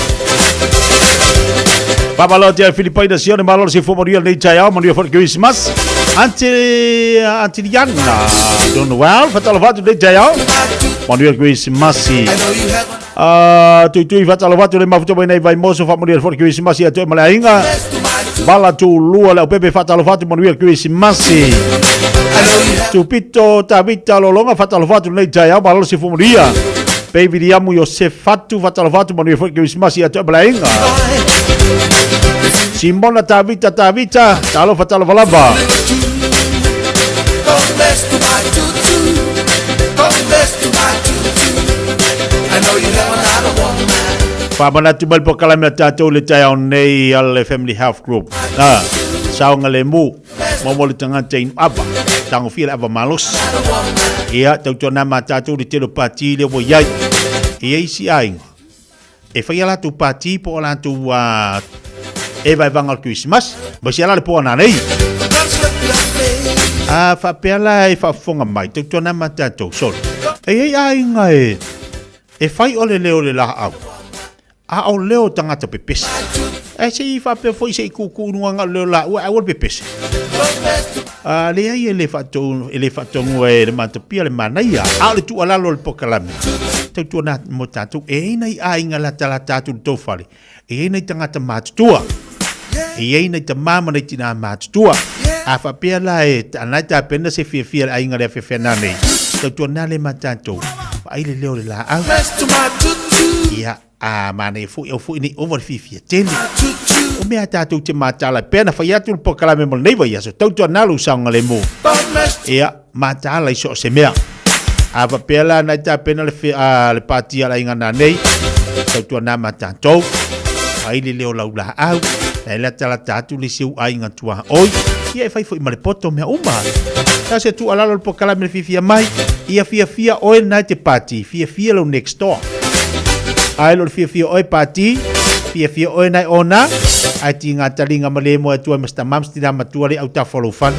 Papa lo te Filipaina sione malo si fo maria nei tai ao maria for Christmas. Ante ante Liana Don well fatalo fatu nei tai ao. Maria Christmas. Uh, tui tui fatalo fatu le mafuta mai nei vai moso fa maria for Christmas ia toe malainga. Bala tu lua le pepe fatalo fatu maria Christmas. Tupito Tavita Lolonga fatalo fatu nei tai ao malo si fo maria. Baby Liamu Iosefatu fatalo fatu maria for Christmas ia toe malainga. Simona Tavita Tavita talofa talofa lava. Faamanatu mai le polokalame a tatou le taeao nei a le Family Health Group. Ah, saoga lemu, momo le tagata inu ava, tagofia le ava malosi. Ia, tautuana ma tatou le tele o pati lea ua i ai. E i ai isi aiga, e fai a latou pati po o latou uh, e vaevaga o le Kerisimasi, ma sia la le po ananei. A faapea la e faafofoga mai, tautuana ma tatou, solo. E i ai aiga e, e fai o le leo o le laau, a o leo o tagata pepesi. Ae se i faapea foi se i tuutuu i luga na o le leo laua ae aua le pepese. A leai e le faatonu, e le faatonua e le matapia le manaia, a o le tuualalo o le pokalame, tautuana mo tatou, e i ai nai aiga latalata atu i le tou fale, e i ai nai tagata matutua, e i ai nai tama ma nai tinā matutua. A faapea la e na e tapena se fiafia le aiga lea feafeana nei, tautuana le ma tatou, vaai le leo o le laau. Ia, a manaia foi au foi nei ova le fiafia tele. O mea tatou te mataala pea na fai atu le pokalame mo lenei vaiaso, tautuana lou saogalemu. Ia, mataala i so o se mea. A faapea la na e tapena le, a, le pati a le aiga nanei, tautuana ma tatou, ai le leo lau laau, na e latalata atu le isi ou aiga tuaoi, ia e fai foi ma le poto mea uma. Ta se tuualalo le pokalame le fiafia mai, ia fiafia oe na e te pati, fiafia lou next door. Ai lo le fiafia oe pati, fiafia oe nai ona, ai ti ngā talinga ma le moe atu ai ma sta mam sti matua le au ta follow fan.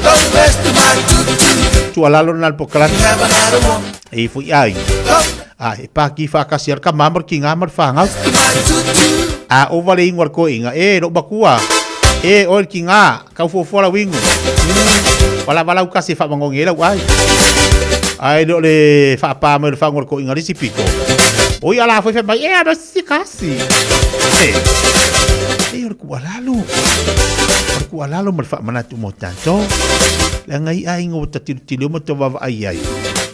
Tuualalo na le pokalame. E fui ai. A e pa ki whakasi ar ka mamar ki ngā mar whangau. A o vale ingoa ko inga e ro makua. E oe ki ngā kau fuafua lau ingo. Wala wala ukasi wha mangongi e lau ai. Ai le o le whaapā mai le whango ko inga risi piko. Oi ala foi mai e ana si kasi. E. E o le kualalo. O le kualalo ma le whaamanatu mo tātou. Le ngai ai ingo ta tilotilo ma to vava ai ai.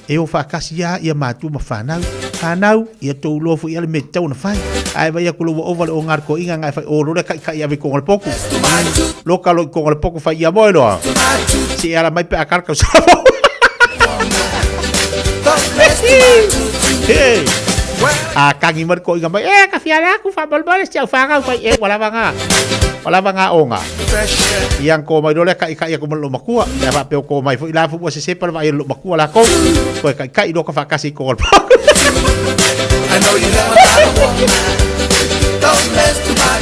E o whaakasi a ia mātua ma whanau. Whanau, ia tou loa foi ale me tau na whai. Ai vai aku lo ova le o ngar ko inga ngai whai o lore kai kai ave konga le poku. Lo ka lo konga le poku whai ia moe loa. Si ala mai pe akar kau sa. Hey. A kangi mar ko inga mai e ka fiala aku fa bol bol si au whangau whai e wala wanga. Wala wanga onga. Iang ko mai lole kai kai aku lo makua. Ya fa pe ko mai foi la fu se se pa vai lo makua la ko. Ko kai kai lo ka fa kasi ko. I know you have another one. Don't mess to my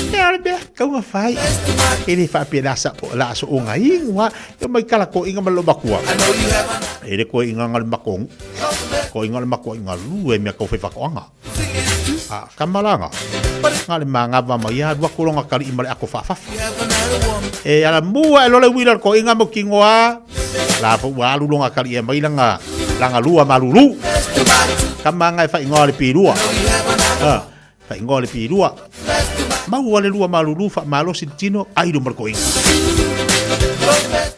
E ora pea, kau nga whai. E le whaapea la sa la so o nga ingoa, e mai kala ko inga ma lo makua. E le ko inga nga le makong. Ko inga le makua inga lu e mea kau whai whakoanga. A kamalanga. Nga le manga va mai a rua kolonga kari i male ako whaafafa. E ala mua e lole wila ko inga mo kingoa. La fo ua alu longa kari e mai langa langa lua malulu. Kamanga e whai ingoa le pirua. Ha, whai ingoa le pirua. Maua le lua malulu wha malosi le tino ai lo marko inga.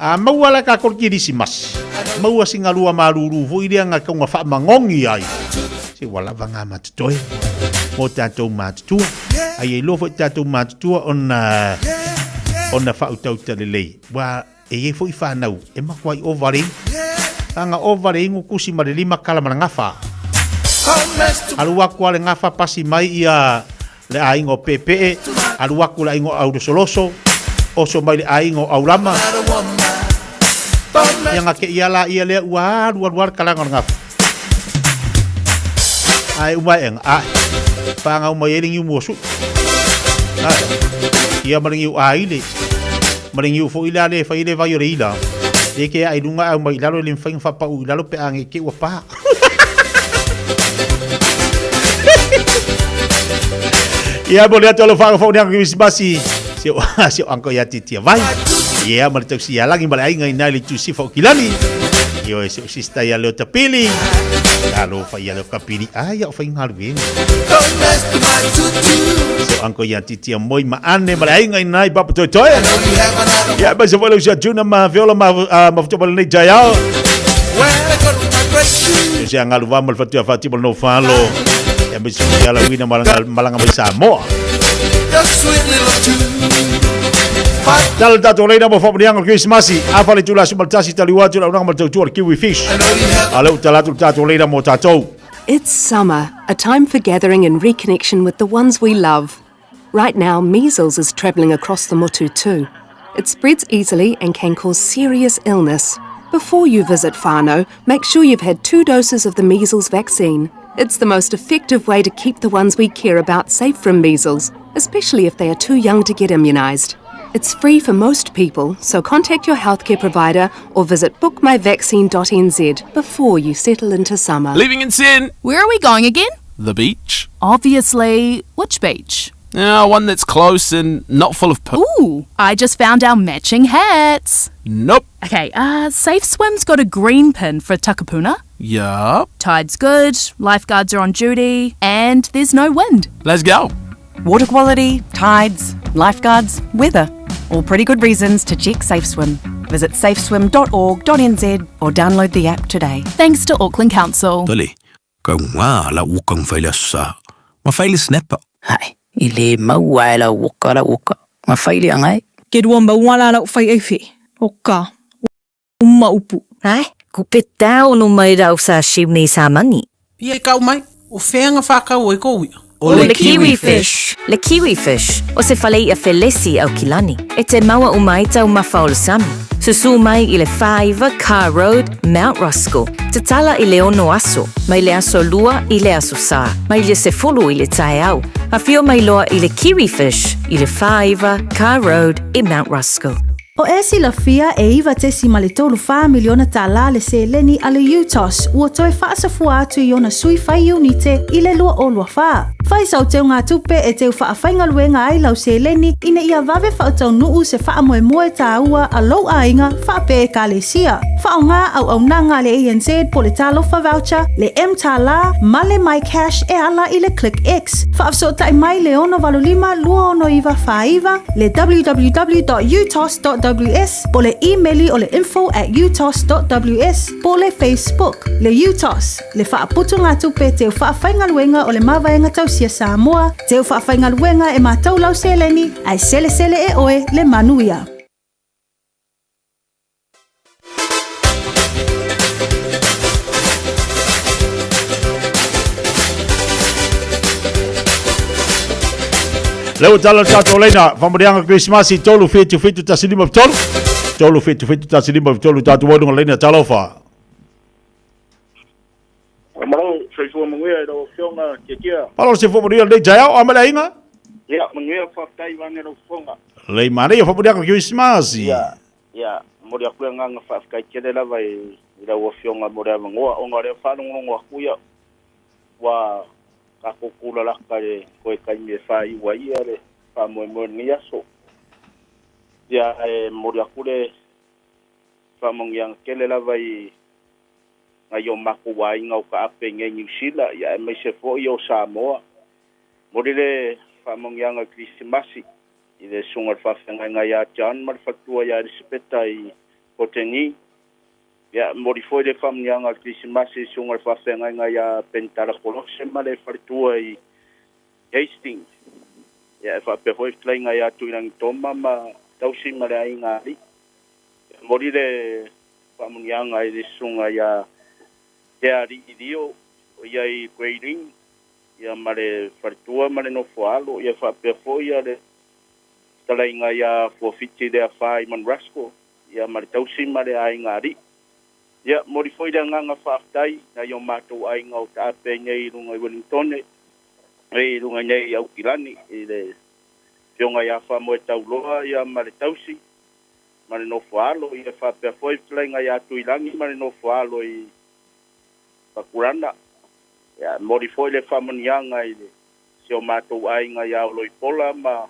A maua la ka korki mas. Maua singa lua malulu fo ilia nga kaunga wha mangongi ai. Se wala vanga matutoe. Mo tātou matutua. Ai e loa foi tātou matutua ona ona whautauta lelei. Wa e iai foi whanau e makuai o vare. Anga o vare ingo kusi ma le lima kala ma le ngafa. Alu aku ale ngafa pasi mai ia le aingo pepe, alu aku le aingo aurosoloso, oso mai le aingo aurama. Ia nga ke ia la ia lea ua alu alu alu kalanga o le ngafa. Ai umai enga, ai. Panga umai e lingi umuasu. Ai. Ia maringi u aile. Maringi u fo ila le fai le vai o le ila. E ke ai lunga au mai lalo le mfainga whapa u lalo pe ange ke ua pā. Ia mo le atu alo whanga whau neanga kirismasi. Se o se o anko ia titia vai. Ia ma le tausi ia langi ma le ainga ina le tusi whau kilani. Ia o se o sista ia leo tapili. Alo whai ia leo kapili. Ai ia o whai ngaru e. Se o anko ia titia moi ma ane ma le ainga ina i papa toi toi. Ia ma se wale usia juna ma viola ma ma futo nei jaiao. Se angalu va ma le fatua whati ma le no whalo. Ia me se ia la wina malanga malanga mai Samoa. Your sweet little tune. Tala tātou leina mo whamunianga o Krismasi. A whale tūla sumaltasi tali watu la unanga ma tautua le kiwi fish. A leu talatu tātou leina mo tātou. It's summer, a time for gathering and reconnection with the ones we love. Right now, measles is travelling across the motu too. It spreads easily and can cause serious illness. Before you visit whānau, make sure you've had 2 doses of the measles vaccine. It's the most effective way to keep the ones we care about safe from measles, especially if they are too young to get immunised. It's free for most people, so contact your healthcare provider or visit bookmyvaccine.nz before you settle into summer. Leaving in 10. Where are we going again? The beach. Obviously, which beach? Yeah, one that's close and not full of poo. Ooh, I just found our matching hats. Nope. Okay, Safe Swim's got a green pin for Takapuna. Yup. Tide's good, lifeguards are on duty, and there's no wind. Let's go. Water quality, tides, lifeguards, weather. All pretty good reasons to check Safe Swim. Visit safeswim.org.nz or download the app today. Thanks to Auckland Council. Tole, kau ngā la uka ngwhaile sa. Ma whaile snapper. Hai, i le maua e la uka la uka. Ma whaile angai. Ke rua maua la lau whai ei whi. O ka. Uma upu. Ai, ku pe tau no mai rau sa shiu nei sa mani. Ia i kau mai, o whenga whakau e kou ia. O le kiwi fish. Le kiwi fish, o se fale ia felesi au kilani. E te maua o mai tau mafa o le sami. Susu mai i le 5 Car Road, Mount Roskill. Te tala i le ono aso, mai le aso lua i le aso sā. Mai le se fulu i le tae au. A fio mai loa i le kiwi fish, i le 5 Car Road i Mount Roskill. O e silafia e 9.34 miliona tālā le seleni a le UTOS ua toe faasafua atu i ona sui fai iunite i le 2024. Fai sau teugatupe e teu faafaigaluega ai lau seleni ina ia vave faataunu'u se faamoemoe tāua a lou aiga faapea ekalesia. Faaaogā auaunaga a le ANZ po le Talofa Voucher, le M-Tālā ma le MyCash e ala i le ClickX. Faafesootai mai le 685 269 49, le www.utos.ws po le imeli o le info@utos.ws po le Facebook. Le UTOS, le faaputugatupe teu faafaigaluega o le Mavaega Tausia Samoa, teu faafaigaluega e matau lau seleni, ae selesele e oe le manuia. Le ua tala le tatou laina, faamanuiaga Kerisimasi, 3 7 7 1 5 3. 3 7 7 1 5 3 tatou ai luga laina, talofa. Malo, soifua manuia i lau Afioga Tiatia. Malo le soifua manuia lenei taeao, a ma le aiga? Ia, manuia, faafetai vaeane lau fofoga. Lei manaia, faamanuiaga Kerisimasi. Ia, ia, momoli atu le agaga faafetai tele lava i lau Afioga mo le avanoa, ona o lea faalogologo atu ia, ua tatou tulalata i le toe taimi e faaiu ai ia le faamoemoe o lenei aso. Ia, e momoli atu le faamanuiaga tele lava i nai o matou aiga o taape i nei Niu Sila, ia aemaise foi o Samoa. Momoli le faamanuiaga o le Kerisimasi i le susuga i le faafeagaiga ia John ma le faletua ia Elisapeta i Oteni. Ia, momoli foi le faamanuiaga o le Kerisimasi i le susuga i le faafeagaiga ia Penitala Kolose ma le faletua i Hastings. Ia, e faapea foi le fetalaiga ia Tuilagi Toma ma Tausi ma le aiga alii. Ia, momoli le faamanuiaga i le susuga ia Tealii Lio o ia i Grayling, ia ma le faletua ma le nofoaalo, ia faapea foi ia le fetalaiga ia Fuafiti Leafa i Manrasco, ia ma le tausi ma le aiga alii. Ia, momoli foi le agaga faafetai nai o matou aiga o taape ai nei i luga i Wellingtone, i luga nei i Aukilani, i le Afioga ia Faamoetauloa ia ma le tausi ma le nofoaalo, ia faapea foi le fetalaiga ia Tuilagi ma le nofoaalo i Pakurana. Ia, momoli foi le faamanuiaga i le si o matou aiga ia Oloipola ma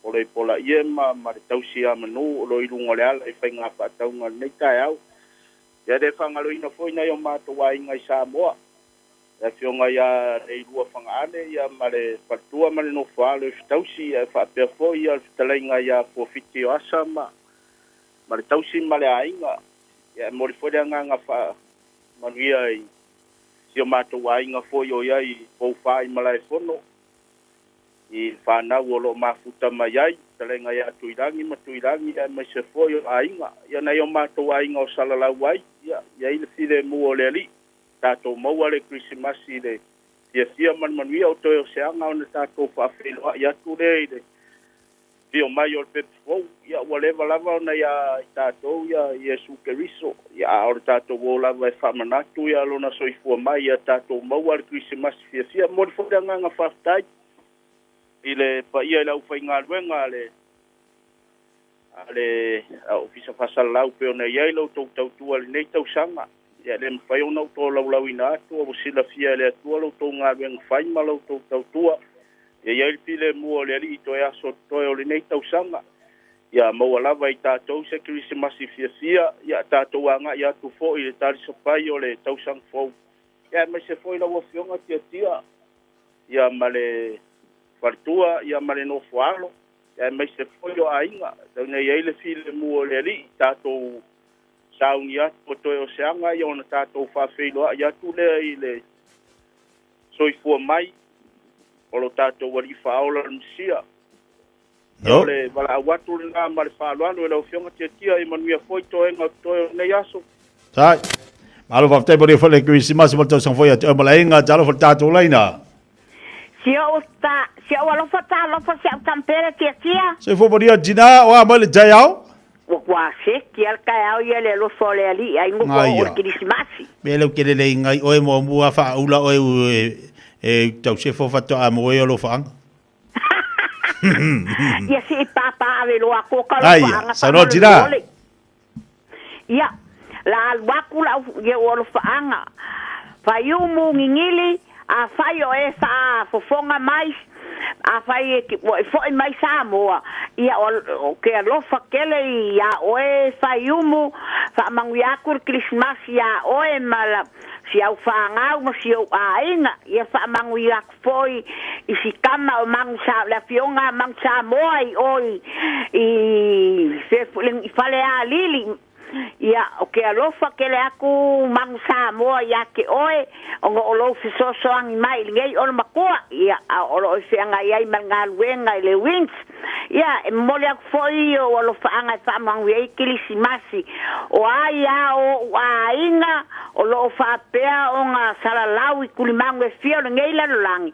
Oloipola ie ma ma le tausi ia Manu o lo o i luga o le ala i faiga faatauga i lenei taeao. Ia le faagaloina foi nai o matou aiga i Samoa, le afioga ia Leilua Fagaale ia ma le faletua ma le nofoaalo i Fetausi, ia e faapea foi ia le fetalaiga ia Fuafiti o Asa ma ma le tausi ma le aiga. Ia e momoli foi le agaga faamanuia i si o matou aiga foi o i ai i Poufa i Malaefono, i fanau o lo o mafuta mai ai, fetalaiga ia Tuilagi ma Tuilagi aemaise foi o aiga. Ia nai o matou aiga o salalau ai, ia i ai le filemu o le Alii. Tatou maua le Kerisimasi i le fiafia ma le manuia o toe o se aga ona tatou faafeiloai atu lea i le afio mai o le pepe fou. Ia ua leva lava ona ia i tatou ia Iesu Keriso, ia a o le tatou o lava e faamanatu ia lona soifua mai ia tatou maua le Kerisimasi fiafia. Momoli foi le agaga faafetai i le paia i le aufaigaluega a le a le Ofisa Faasalalau pei ona i ai la outou tautua i lenei tausaga. Ia e le mafai ona ou tolaulauina atu, ua silafia e le Atua la outou galuega fai ma la outou tautua. Ia i ai le filemu o le Alii i toe aso totoe o lenei tausaga. Ia maua lava e i tatou se Kerisimasi fiafia, ia tatou agai atu foi i le talisapai o le tausaga fou, ia aemaise foi lau Afioga Tiatia, ia ma le faletua, ia ma le nofoaalo, ia aemaise foi o aiga, tau ina i ai le filemu o le Alii, tatou sauni atu o toe o se aga, ia ona tatou faafeiloai atu lea i le soifua mai o lo tatou Alii Faaola le Mesia. O le valaau atu lena ma le faaaloalo i lau Afioga Tiatia, ia manuia foi toega o totoe o lenei aso. Sai. Malo faafetai mo le foi le Kerisimasi ma le tausaga foi ia te oe ma le aiga. Talofa i le tatou laina. Si ou ta, si ou alofa talofa si au tampere tiatia. Soifua manuia Gina, o a mai le taeao? Ua kua seki a le taeao ia le alofa o le Alii ai mo kua oo le Kerisimasi. Mea lea ou te lelei ngai oe muamua faaula oe e tausefo faatoa mo oe alofaaga. Ia se i pāpā ave loa atu o ka alofaaga Saunoa Gina. faamolemole. Ia, la alu atu lau ia o alofaaga. Faiumu gigili, afai o e faafofoga mai, afai e te ua e foi mai Samoa, ia o ke alofa tele iā oe Faiumu, faamanuia atu le Kerisimasi iā oe ma la si au fanau ma si ou aiga, ia faamanuia atu foi i si tama o Manu Sa, le afioga a Manu Samoa i o i, i, i Falealili, ia, o ke alofa tele atu Manu Samoa ia te oe, ona o lou fesoasoani mai i lenei olomatua, ia, a o lo o feagai ai ma le galuega i le Wings. Ia, e momoli atu foi ou alofaaga e faamanuia ai Kilisimasi. O ai a o ou aiga o lo o faapea ona salalau i tulimagu e fia o lenei lalolagi,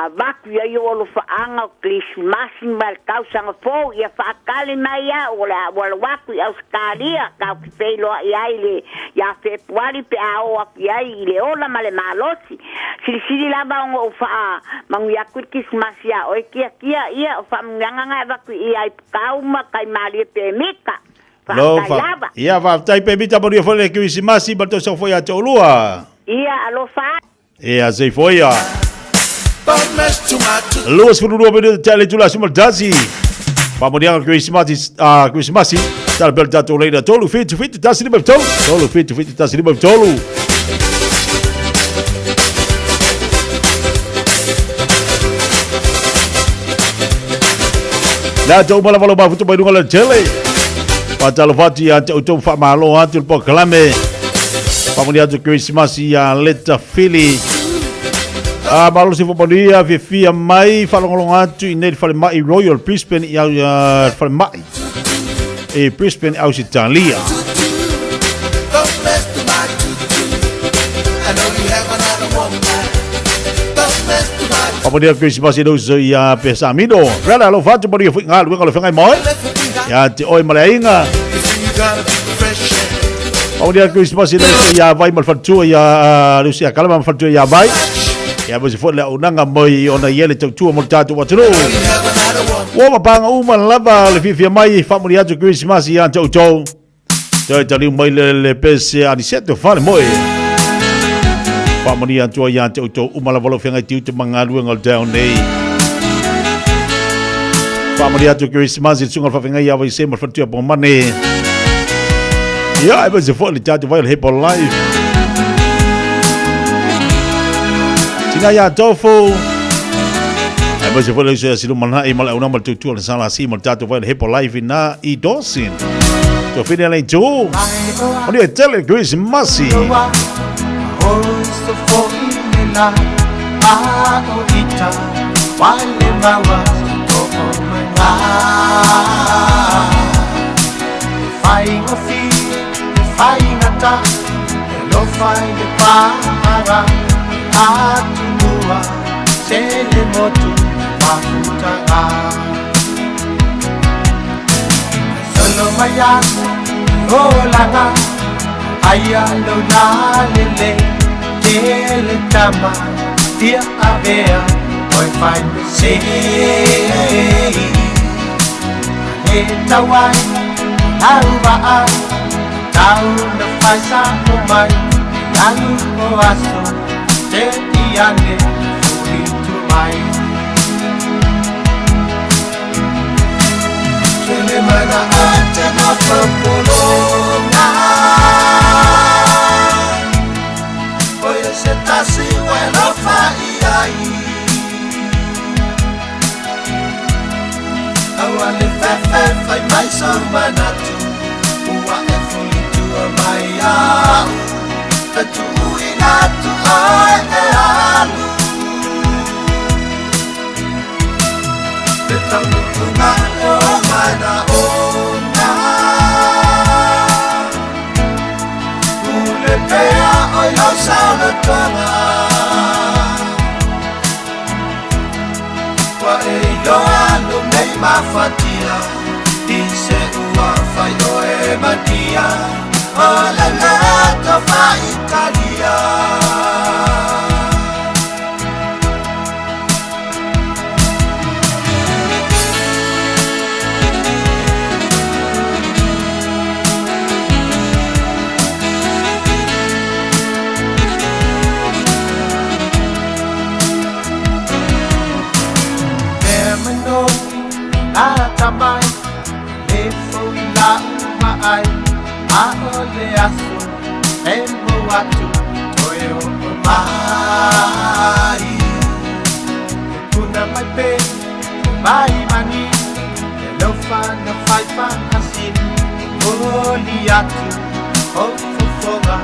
avatu i ai ou alofaaga o Kilisimasi ma le tausaga fou, ia faatali mai au o le a ou alu atu i Ausetalia, tatou te feiloai ai le ia Fepuari pe a oo atu i ai i le ola ma le malosi. Silisili lava ona ou faamanuia atu i le Kerisimasi iā oe Tiatia, ia, o faamanuiaga na e avatu i i Aipukau ma Kaimalie Pemita. Faafetai lava. Ia, faafetai Pemita, manuia foi le Kerisimasi ma le tausaga foi ia te oulua. Ia, alofa. Ia, soifua ia. 22 minute te le tula suma tasi. Faamanuiaga Kerisimasi, Kerisimasi. Tala pea le tatou leina 3 7 7 1 5 3. 3 7 7 1 5 3. La tau mala malo mafutu mai lunga le tele. Faatalofa atu ia te outou faamalo atu le polokalame. Faamanuia atu Kerisimasi ia Leta Fili. A malo se faamanuia fiafia mai faalogologo atu i nei le falemai Royal Brisbane i au falemai e Brisbane Ausitalia. Faamanuia Kerisimasi lau so ia Pesamino. Rela alofa atu manuia foi galuega o le feagai ma oe. Ia te oe ma le aiga. Faamanuia Kerisimasi lau so ia Vai ma le faletua ia Lucia Kalama ma le faletua ia Vai. Ia aemaise foi le auaunaga mai ona i ai le tautua mo le tatou atunuu. Ua mapanga uma lava le fiafia mai faamanuia atu Kerisimasi ia te outou. Toe taliu mai le le pese Aniseto fale moe. Faamanuia atu ai ia te outou uma lava lou feagai tiute ma galuega o le taeao nei. Faamanuia atu Kerisimasi i le susuga o le faafeagai ia Vaise ma le faletua Pomane. Ia, aemaise foi le tatou vai o le Herbalife. Tina ia Tofu. Aemaise foi le uso ia Silumanai ma le auna ma le tautua o le SLC ma le tatou vai o le Herbalife ina i Dawson. Tofine le tu. O le tele Kerisimasi. Mana o te nofo pologa O ia se tasi ua e lofa i ai Aua le fefe fai mai sou manatu Ua e fulitua mai a'u E tuuina atu oe e alu Le taunuuga o manaoga Pule pea oe lau saolotoga Ua e iloa lou nei mafatia I se ua fai oe matia O le loto faaitalia Mea manogi lata mai Le fou i la'u vaai A'ole aso e mou atu Toe o'o mai E puna mai pe Mai mani E lofa na fai fa'asini Momoli atu O fofoga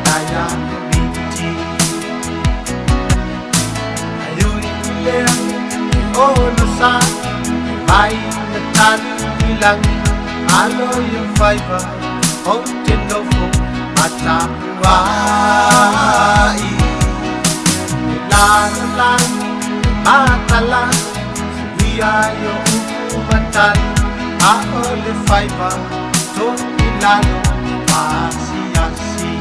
Nai a Komiti Ae ui i lea E ono sa E vai na tanu i lagi Alo i ou faiva Ou te nofo ma tapua'i E lalolagi e matala Suia i o upu ma tali A'ole faiva togi lalo ma asiasi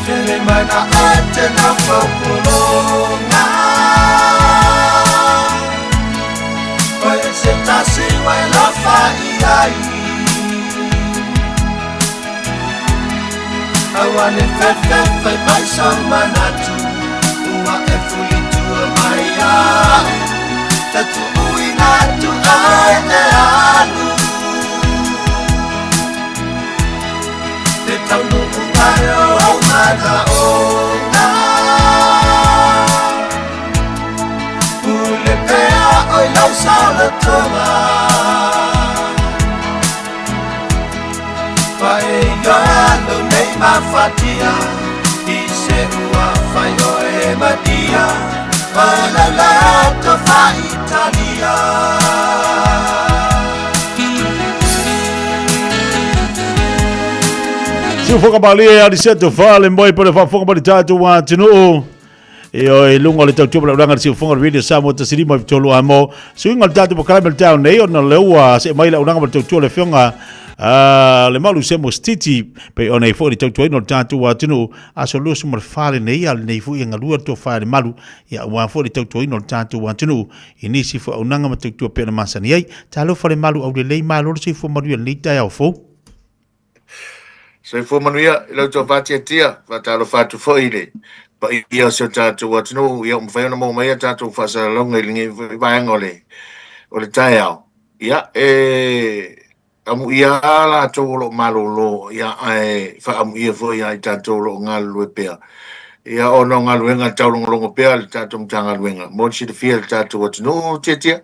Tele mana'o te nofo pologa O ia se tasi ua e alofa i ai Aua le fefe fai mai sou manatu Ua e fulitua mai a'u Ta tuuina atu oe e alu Le taunuuga o ou manaoga Pule pea oe i lau saolotoga Ua e iloa lou nei mafatia I se ua fai oe matia O lau loto faaitalia Siufoga malie ali se atu fale moi po le faafofoga mai le tatou atunuu. E o e lunga o le tautua ma le ulaga le siufoga o le Radio Samoa 15 i tolu a mo. Suiga o le tatou polokalame le taeao nei ona lea ua see mai le auaunaga ma le tautua le afioga a le Malu Semo Stiti pei ona i foi le tautuaina o le tatou atunuu aso 24 lenei a lenei foi e galue le tofa i le malu ia aua foi le tautuaina o le tatou atunuu i nisi foi auaunaga ma tautua pei ona masani ai. Talofa le malu aulelei malo le soifua manuia i lenei taeao fou. Soifua manuia i lau tofa tiatia, faatalofa atu foi i le paia o si o tatou atunuu, ia ua mafai ona maua mai a tatou faasalalauga i lenei foi vaega o le, o le taeao. Ia, e amuia lava latou o lo o malolo, ia, ae faaamuia foi ia i tatou o lo o galulue pea. Ia, ona o galuega taulogologo pea a le tatou Matagaluega mo le silafia e le tatou atunuu, Tiatia.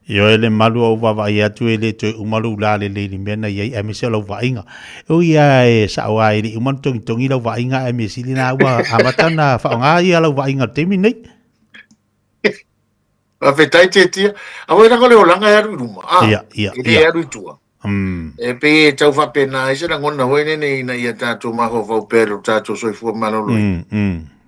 Ioe le malu o ou vaavaai atu e le toe uma lou lalelei i le mea na i ai aemaise o lau vaaiga. E ui lava e sao lava e le i uma ona togitogi lau vaaiga ae mea sili na ua amata ona faaaoga ia lau vaaiga i le taimi lenei. Faafetai Tiatia. Aua e leaga o le olaga e alu i luma, a, Ia, ia, e le ia. alu i tua. Mm. E pei e tau faapena ai se lagona foi lele ina ia tatou mafaufau pea i lo tatou soifua maloloina.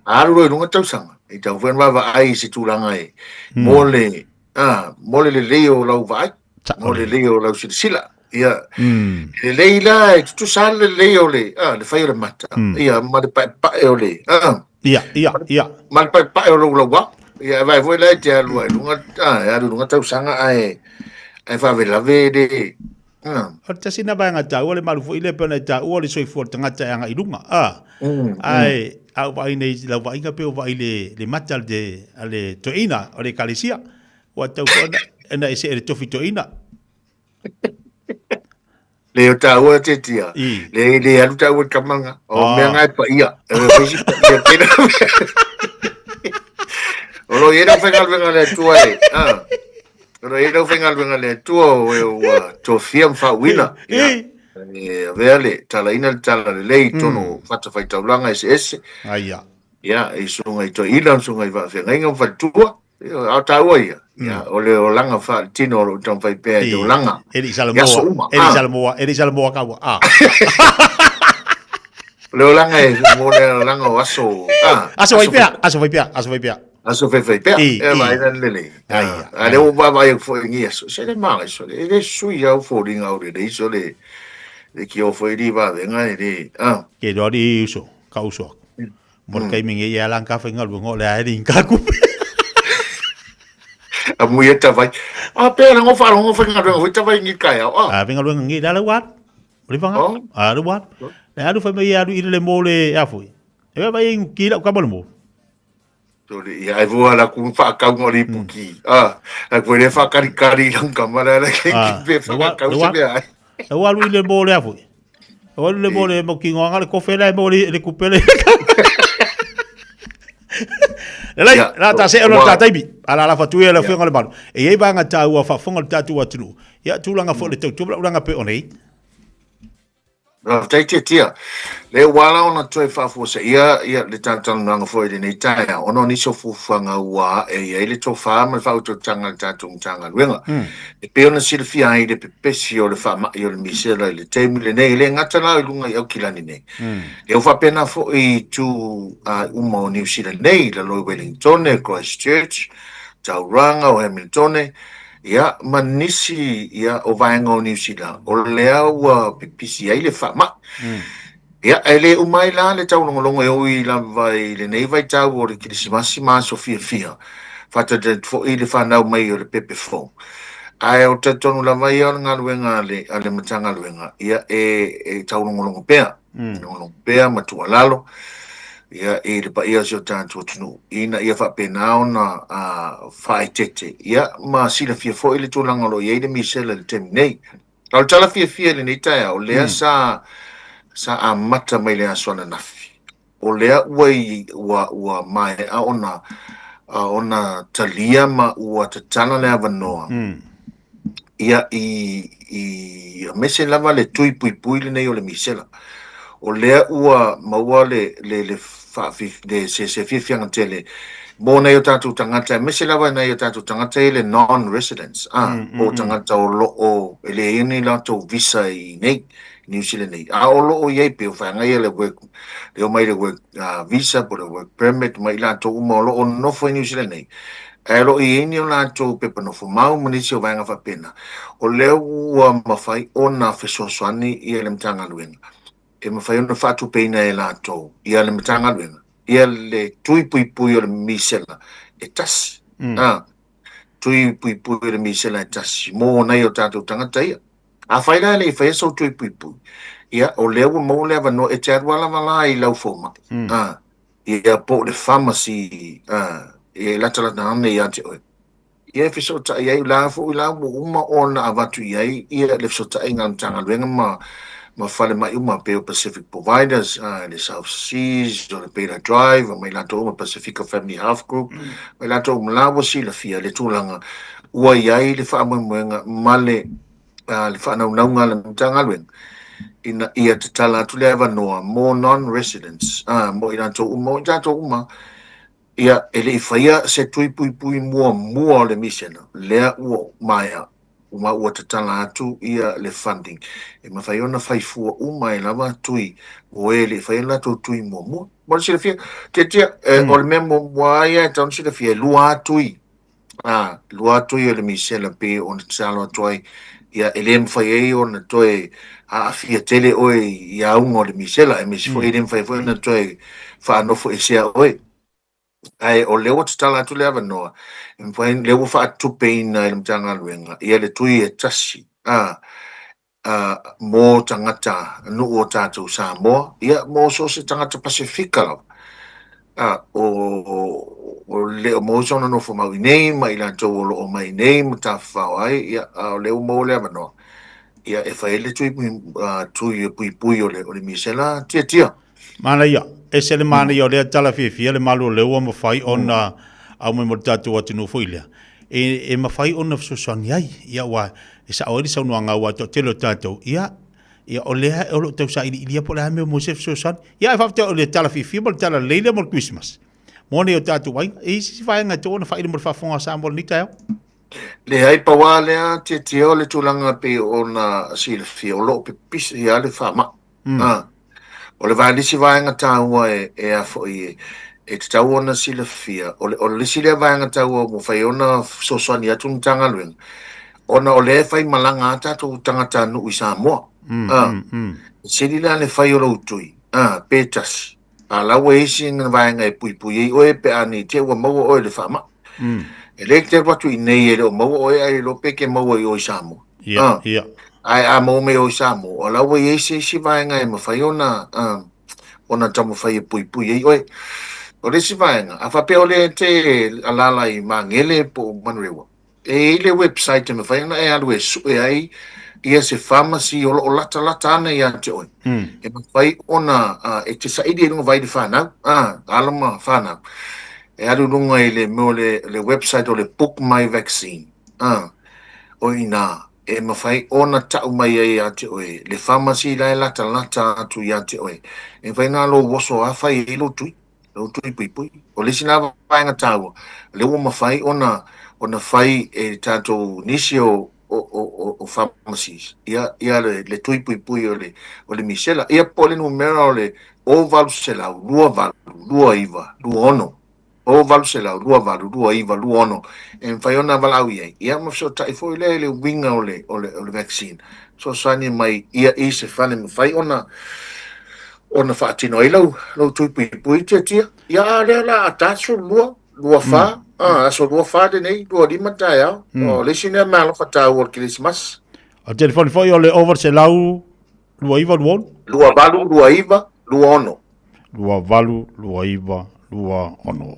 A alu loa i luga tausaga, e tatau foi ona vaavaai i se tulaga e mo le, a, mo le lelei o lau vaai, mo le lelei o lau silasila. Ia, e lelei la, e tutusa lava le lelei o le, a, le fai o le mata, ia, ma le paepae o le, a, Ia, ia, ia. ma le paepae o lou lauao. Ia, e vaai foi la e te alu ai i luga, a, e alu i luga tausaga ae, ae faalavelave le, a. O le tasi lena vaega taua, le malu foi lea pei ona e taua o le soifua o le tagata e agai i luga, a. Ae a ou vaai nei i lau vaaiga pei ua vaai i le mata a le toeaina o le Ekalesia. Ua tatau foi ona. Ena e see le tofi toeaina. Le o tāua te tia. Le le alu tāua i kamanga. O ah. mea ngai pa ia. E me whaisi pa ia tēnā. O lo i rau whaingaluenga le atua e. Ah. O lo i rau whaingaluenga le atua o e ua tofia mwhauina. Ia. E avea le talaina le tala le lei tono mm. whata whaitaulanga ese ese. Aia. Ia, i sunga i toeaina, sunga i faafeagaiga ma faletua. Ioe, a o tāua ia. Ia, o le olaga faaletino o lo o taumafai pea i le olaga. E le i i aso uma. E le i Salamoa, e le i Salamoa kaua. Ah. O le olaga e mo le olaga o aso, ah, Aso fai pea, aso fai pea, aso fai pea. Aso fai fai pea. E vaai la lelei. A lea ua vaavaai atu foi i ni aso. Se le maga sole, e le sui au foliga o lelei sole. Le ki o foi li vavenga e le, ah. Ke loa li uso, ka uso aku. Mo le taimi nge ia lan ka whaingaluenga o le ae ring ka kupe. A mui e tawai. A pea na ngo wharongo whaingaluenga hui tawai ngi kai au. A whaingaluenga ngi la le wat. O le whanga. A le wat. Le alu whai mai alu i le mo le afui. E wai vai ki lau ka mo le mo. Tole ia ai vua la ku whakau ngo li puki. A la ku le whakarikari lang ka mara la ke pe whakau se mea ai. E alu i le mo le afui. E alu le mo le mo ki ngoanga le kofe la e mo le kupe le. Lelei, la ta se ona ta taimi. Ala la fatu ia le fenga le malu. E iai vaega tāua faafofoga le tātou atunuu. Ia tulaga foi le tautua ulaga pe o nei. Faafetai Tiatia. Lea ua ala ona toe faafuaseia ia le talatalanoaga foi i lenei taeao ona o nisi o fuafuaga ua ae i ai le tofa ma le faautautaga a le tatou Matagaluega. E pei ona silafia ai le pepesi o le faamai o le misela i le taimi lenei, e le gata la i luga i Aukilani nei, e ua faapena foi i itu uma o Niu Sila nei, i lalo i Wellingtone, Christchurch, Tauranga, o Hamiltone, Ia, ma nisi ia o vaega o Niu Sila, o lea ua pipisi ai le faamai. Ia, e le uma ai la le taulogologo e ui lava i lenei vaitau o le Kerisimasi ma aso fiafia, faatalitali foi le fanau mai o le pepe fou. Ae o talitonu lava ia o le galuega a le, a le Matagaluega, ia, e, e taulogologo pea. Logologo pea ma tuualalo ia, i le paia o si o tatou atunuu, ina ia faapena ona faaeteete ia, ma silafia foi le tulaga o lo o i ai le misela i le taimi nei. A o le tala fiafia i lenei taeao, lea sa, sa amata mai le aso ananafi, o lea ua, ua, ua maea ona, ona talia ma ua tatala le avanoa Ia, i, i aemaise lava le tui puipui lenei o le misela. O lea ua maua le, le, le, faafi, le se, se fiafiaga tele mō nai o tātou tagata, aemaise lava nai o tātou tagata ia le non-residents, ā, po o tagata o lo o, e leai ai ni latou visa i nei, i Niu Sila nei. A o lo o i ai pei o whainga ia le work, le omai le work visa po le work permit ma i latou uma o lo o nofo i Niu Sila nei. Ae o lo o i ai ni o latou pepa nofo mau ma nisi o vaega faapena, o lea ua mafai ona fesoasoani ia le Matagaluega, e mafai ona faatupeina e latou ia le Matagaluega, ia le tui puipui o le misela e tasi, ā, tui puipui o le misela e tasi mō nai o tatou tagata ia. Afai la e le i faia sou tui puipui, ia, o lea ua maua le avanoa e te alu a lava la i lau fomai, ā, Ia po o le pharmacy e latalata ana ia te oe. Ia e fesootai ai, la foi la ua uma ona avatu i ai ia le fesootaiga a le Matagaluega ma ma falemai uma pei o Pacific Providers, le South Seas, o le Beta Drive, ma i latou uma Pasifika Family Health Group, ma i latou uma la ua silafia le tulaga ua i ai le faamoemoega ma le le faanaunauga a le Matagaluega ina ia tatala atu le avanoa mo non-residents, ā, mo i latou uma, mo i tatou uma, ia, e le i faia se tui puipui muamua o le misena, lea ua maea, ma ua tatala atu ia le funding, e mafai ona fai fua uma ai lava tui mo e le i faia le latou tui muamua. Mo le silafia, tiatia, o le mea muamua lava ia e tatau ona silafia, e lua lava tui Ā, lua atu ia o le misela pei ona tatalo atu ai, ia, e le mafai ai ona toe aafia tele oe i auga o le misela, aemaise foi e le mafai foi ona toe faanofoesea oe. Ae o lea ua tatala atu le avanoa, e mafai, lea ua faatupeina e le Matagaluega ia le tui e tasi, ā, mō tagata nuu o tātou Samoa, ia, mō so o se tagata Pasifika lava. A, o, o le o maua sona nofo mau i nei ma i latou o lo o mai nei ma tafafao ai, ia, a o lea ua maua le avanoa, ia, e fai ai le tui, tui puipui o le, o le misela tiatia. Manaia, ese le manaia o lea tala fiafia le malu o lea ua mafai ona aumai mo le tatou atunuu foi lea, e, e mafai ona fesoasoani ai. Ia, aua e sao ai le saunoaga aua e toatele o tatou, ia, Ia, o lea o lo o tau sailiilia po o le a mea mo se fesoasoani. Ia, ae faafetai o le tala fiafia ma le tala lelei lea mo le Christmas. Mo nei o tatou aiga. E i ai se isi vaega e tatau ona faili mo le faafofoga a Samoa i lenei taeao? Leai, pau lava lea tietie o le tulaga e pei ona silafia, o lo o pipisi lava le faamai. A, o le le isi vaega taua e, e a foi e tatau ona silafia, o le, o le isi lea vaega taua ua mafai ona fesoasoani atu le Matagaluega, Ona o lea e fai malaga a tatou tagatanuu i Samoa. A, e sili la le fai o lou tui, a, pe tasi. A la ua i ai sina vaega e puipui ai oe pe a nei te ua maua oe i le faamai. E le te alu atu i nei e le o maua oe ae le iloa pe ke maua i o i Samoa. Ia, ia. Ae a maua mai o i Samoa, o la ua i ai se isi vaega e mafai ona, a, ona taumafai e puipui ai oe. O le isi vaega, a faapea o lea e te alaala i Magele po o Manurewa, E i ai le website e mafai ona e alu e sue ai ia se pharmacy o lo o latalata ana ia te oe. E mafai ona e te saili ai i luga vaai le whanau, alo ma whanau. E alu i luga i le mea o le, le website o le Book My Vaccine. O i ina, e mafai ona tau mai ai ia te oe le pharmacy la e latalata atu ia te oe. E mafai ona lou oso a fai ai lou tui. Lou tui puipui. O le isi lena vaega taua, o lea ua mafai ona ona fai e tatou nisi o o o o pharmacies ia ia le le tui puipui o le o le misela. Ia po o le numera o le 0800 28 29 26. 0800 28 29 26 e mafai ona valaau i ai ia ma fesootai foi lea i le uiga o le o le o le vaccine. Fesoasoani mai ia i se fale mafai ona ona faatino ai lau, lau tui puipui tiatia. Ia a lea la a ta 12, 24, a aso 24 lenei, 25 taeao. O le isi lea mea alofa taua o le Kerisimasi. O le telefoni foi o le over 100 29 26. 28 29 26. 28 29 26.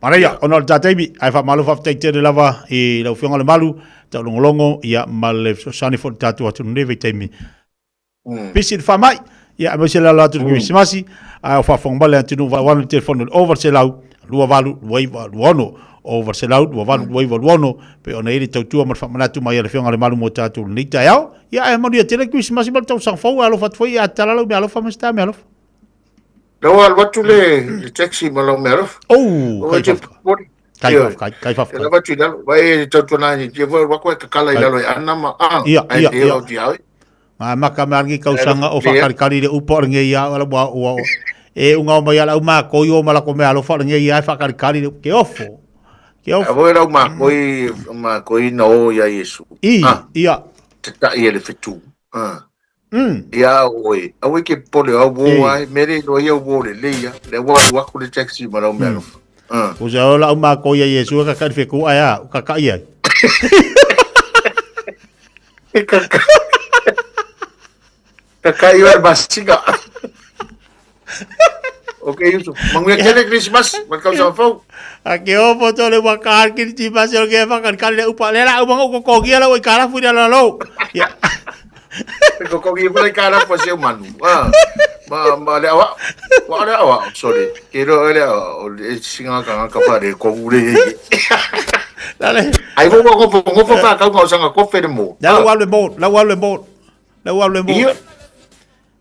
Manaia, ona o le ta taimi, ae faamalo faafetai tele lava i lau Afioga Lemalu, taulogologo, ia ma le fesoasoani foi i le tatou atunuu nei vaitaimi. Pisi le faamai, ia aemaise le alo atu i le Kerisimasi, ae o faafofoga mai le atunuu vaeane le telefoni o le 0800 28 29 26, 0800 28 29 26, pei ona i ai le tautua ma le faamanatu mai a le Afioga i le Malu mo tatou i lenei taeao. Ia ae manuia tele le Kerisimasi ma le tausaga fou, ae alofa atu foi ia tatala lau meaalofa ma se ta meaalofa. Lau ua alu atu le taxi ma lau meaalofa. Oh, kai whawhkai. Kai whawhkai, kai whawhkai. Te lava atu i lalo, vai e tautuana ni tia voi wako e kakala i lalo e ana ma, ah, ia, ai ia, te ia. o te au. Ngā maka me argi kausanga o whakarikari le upo o ngei ia, ala ua, ua, e unga o mai ala uma koi o malako me alofa o ngei ia e whakarikari le, ke ofo. Ke ofo. A voi lau ma koi, ma koi na o ia Iesu. I, ia. Te tai e le whetū. Ah. Ia oe, aua ke popole au wō ai, mere loa ia wō le leia, le ua alu aku le taxi ma lau mea alofa. O se o lau mā ko ia Iesu e kakai wheku ai a, o kakai ai. E kakai. Kakai oe masika. Ok, Yusuf. Manuia tele Christmas, ma le tausaga fou. A ke o poto le waka har kiri ti pasi o ke whakari kari le upa. Le la uma ko kogia la oi karafu i la lo. Ya. Ko kogia pala i karafu a se manu. Ah. Ma ma le awa. Wa le awa, sorry. Ke ro le awa, o le singa ka ka pa le ko ure. La le. Ai mo ko ko ko pa ka ko sanga ko fe mo. La wa le mo, la wa le mo. La wa le mo.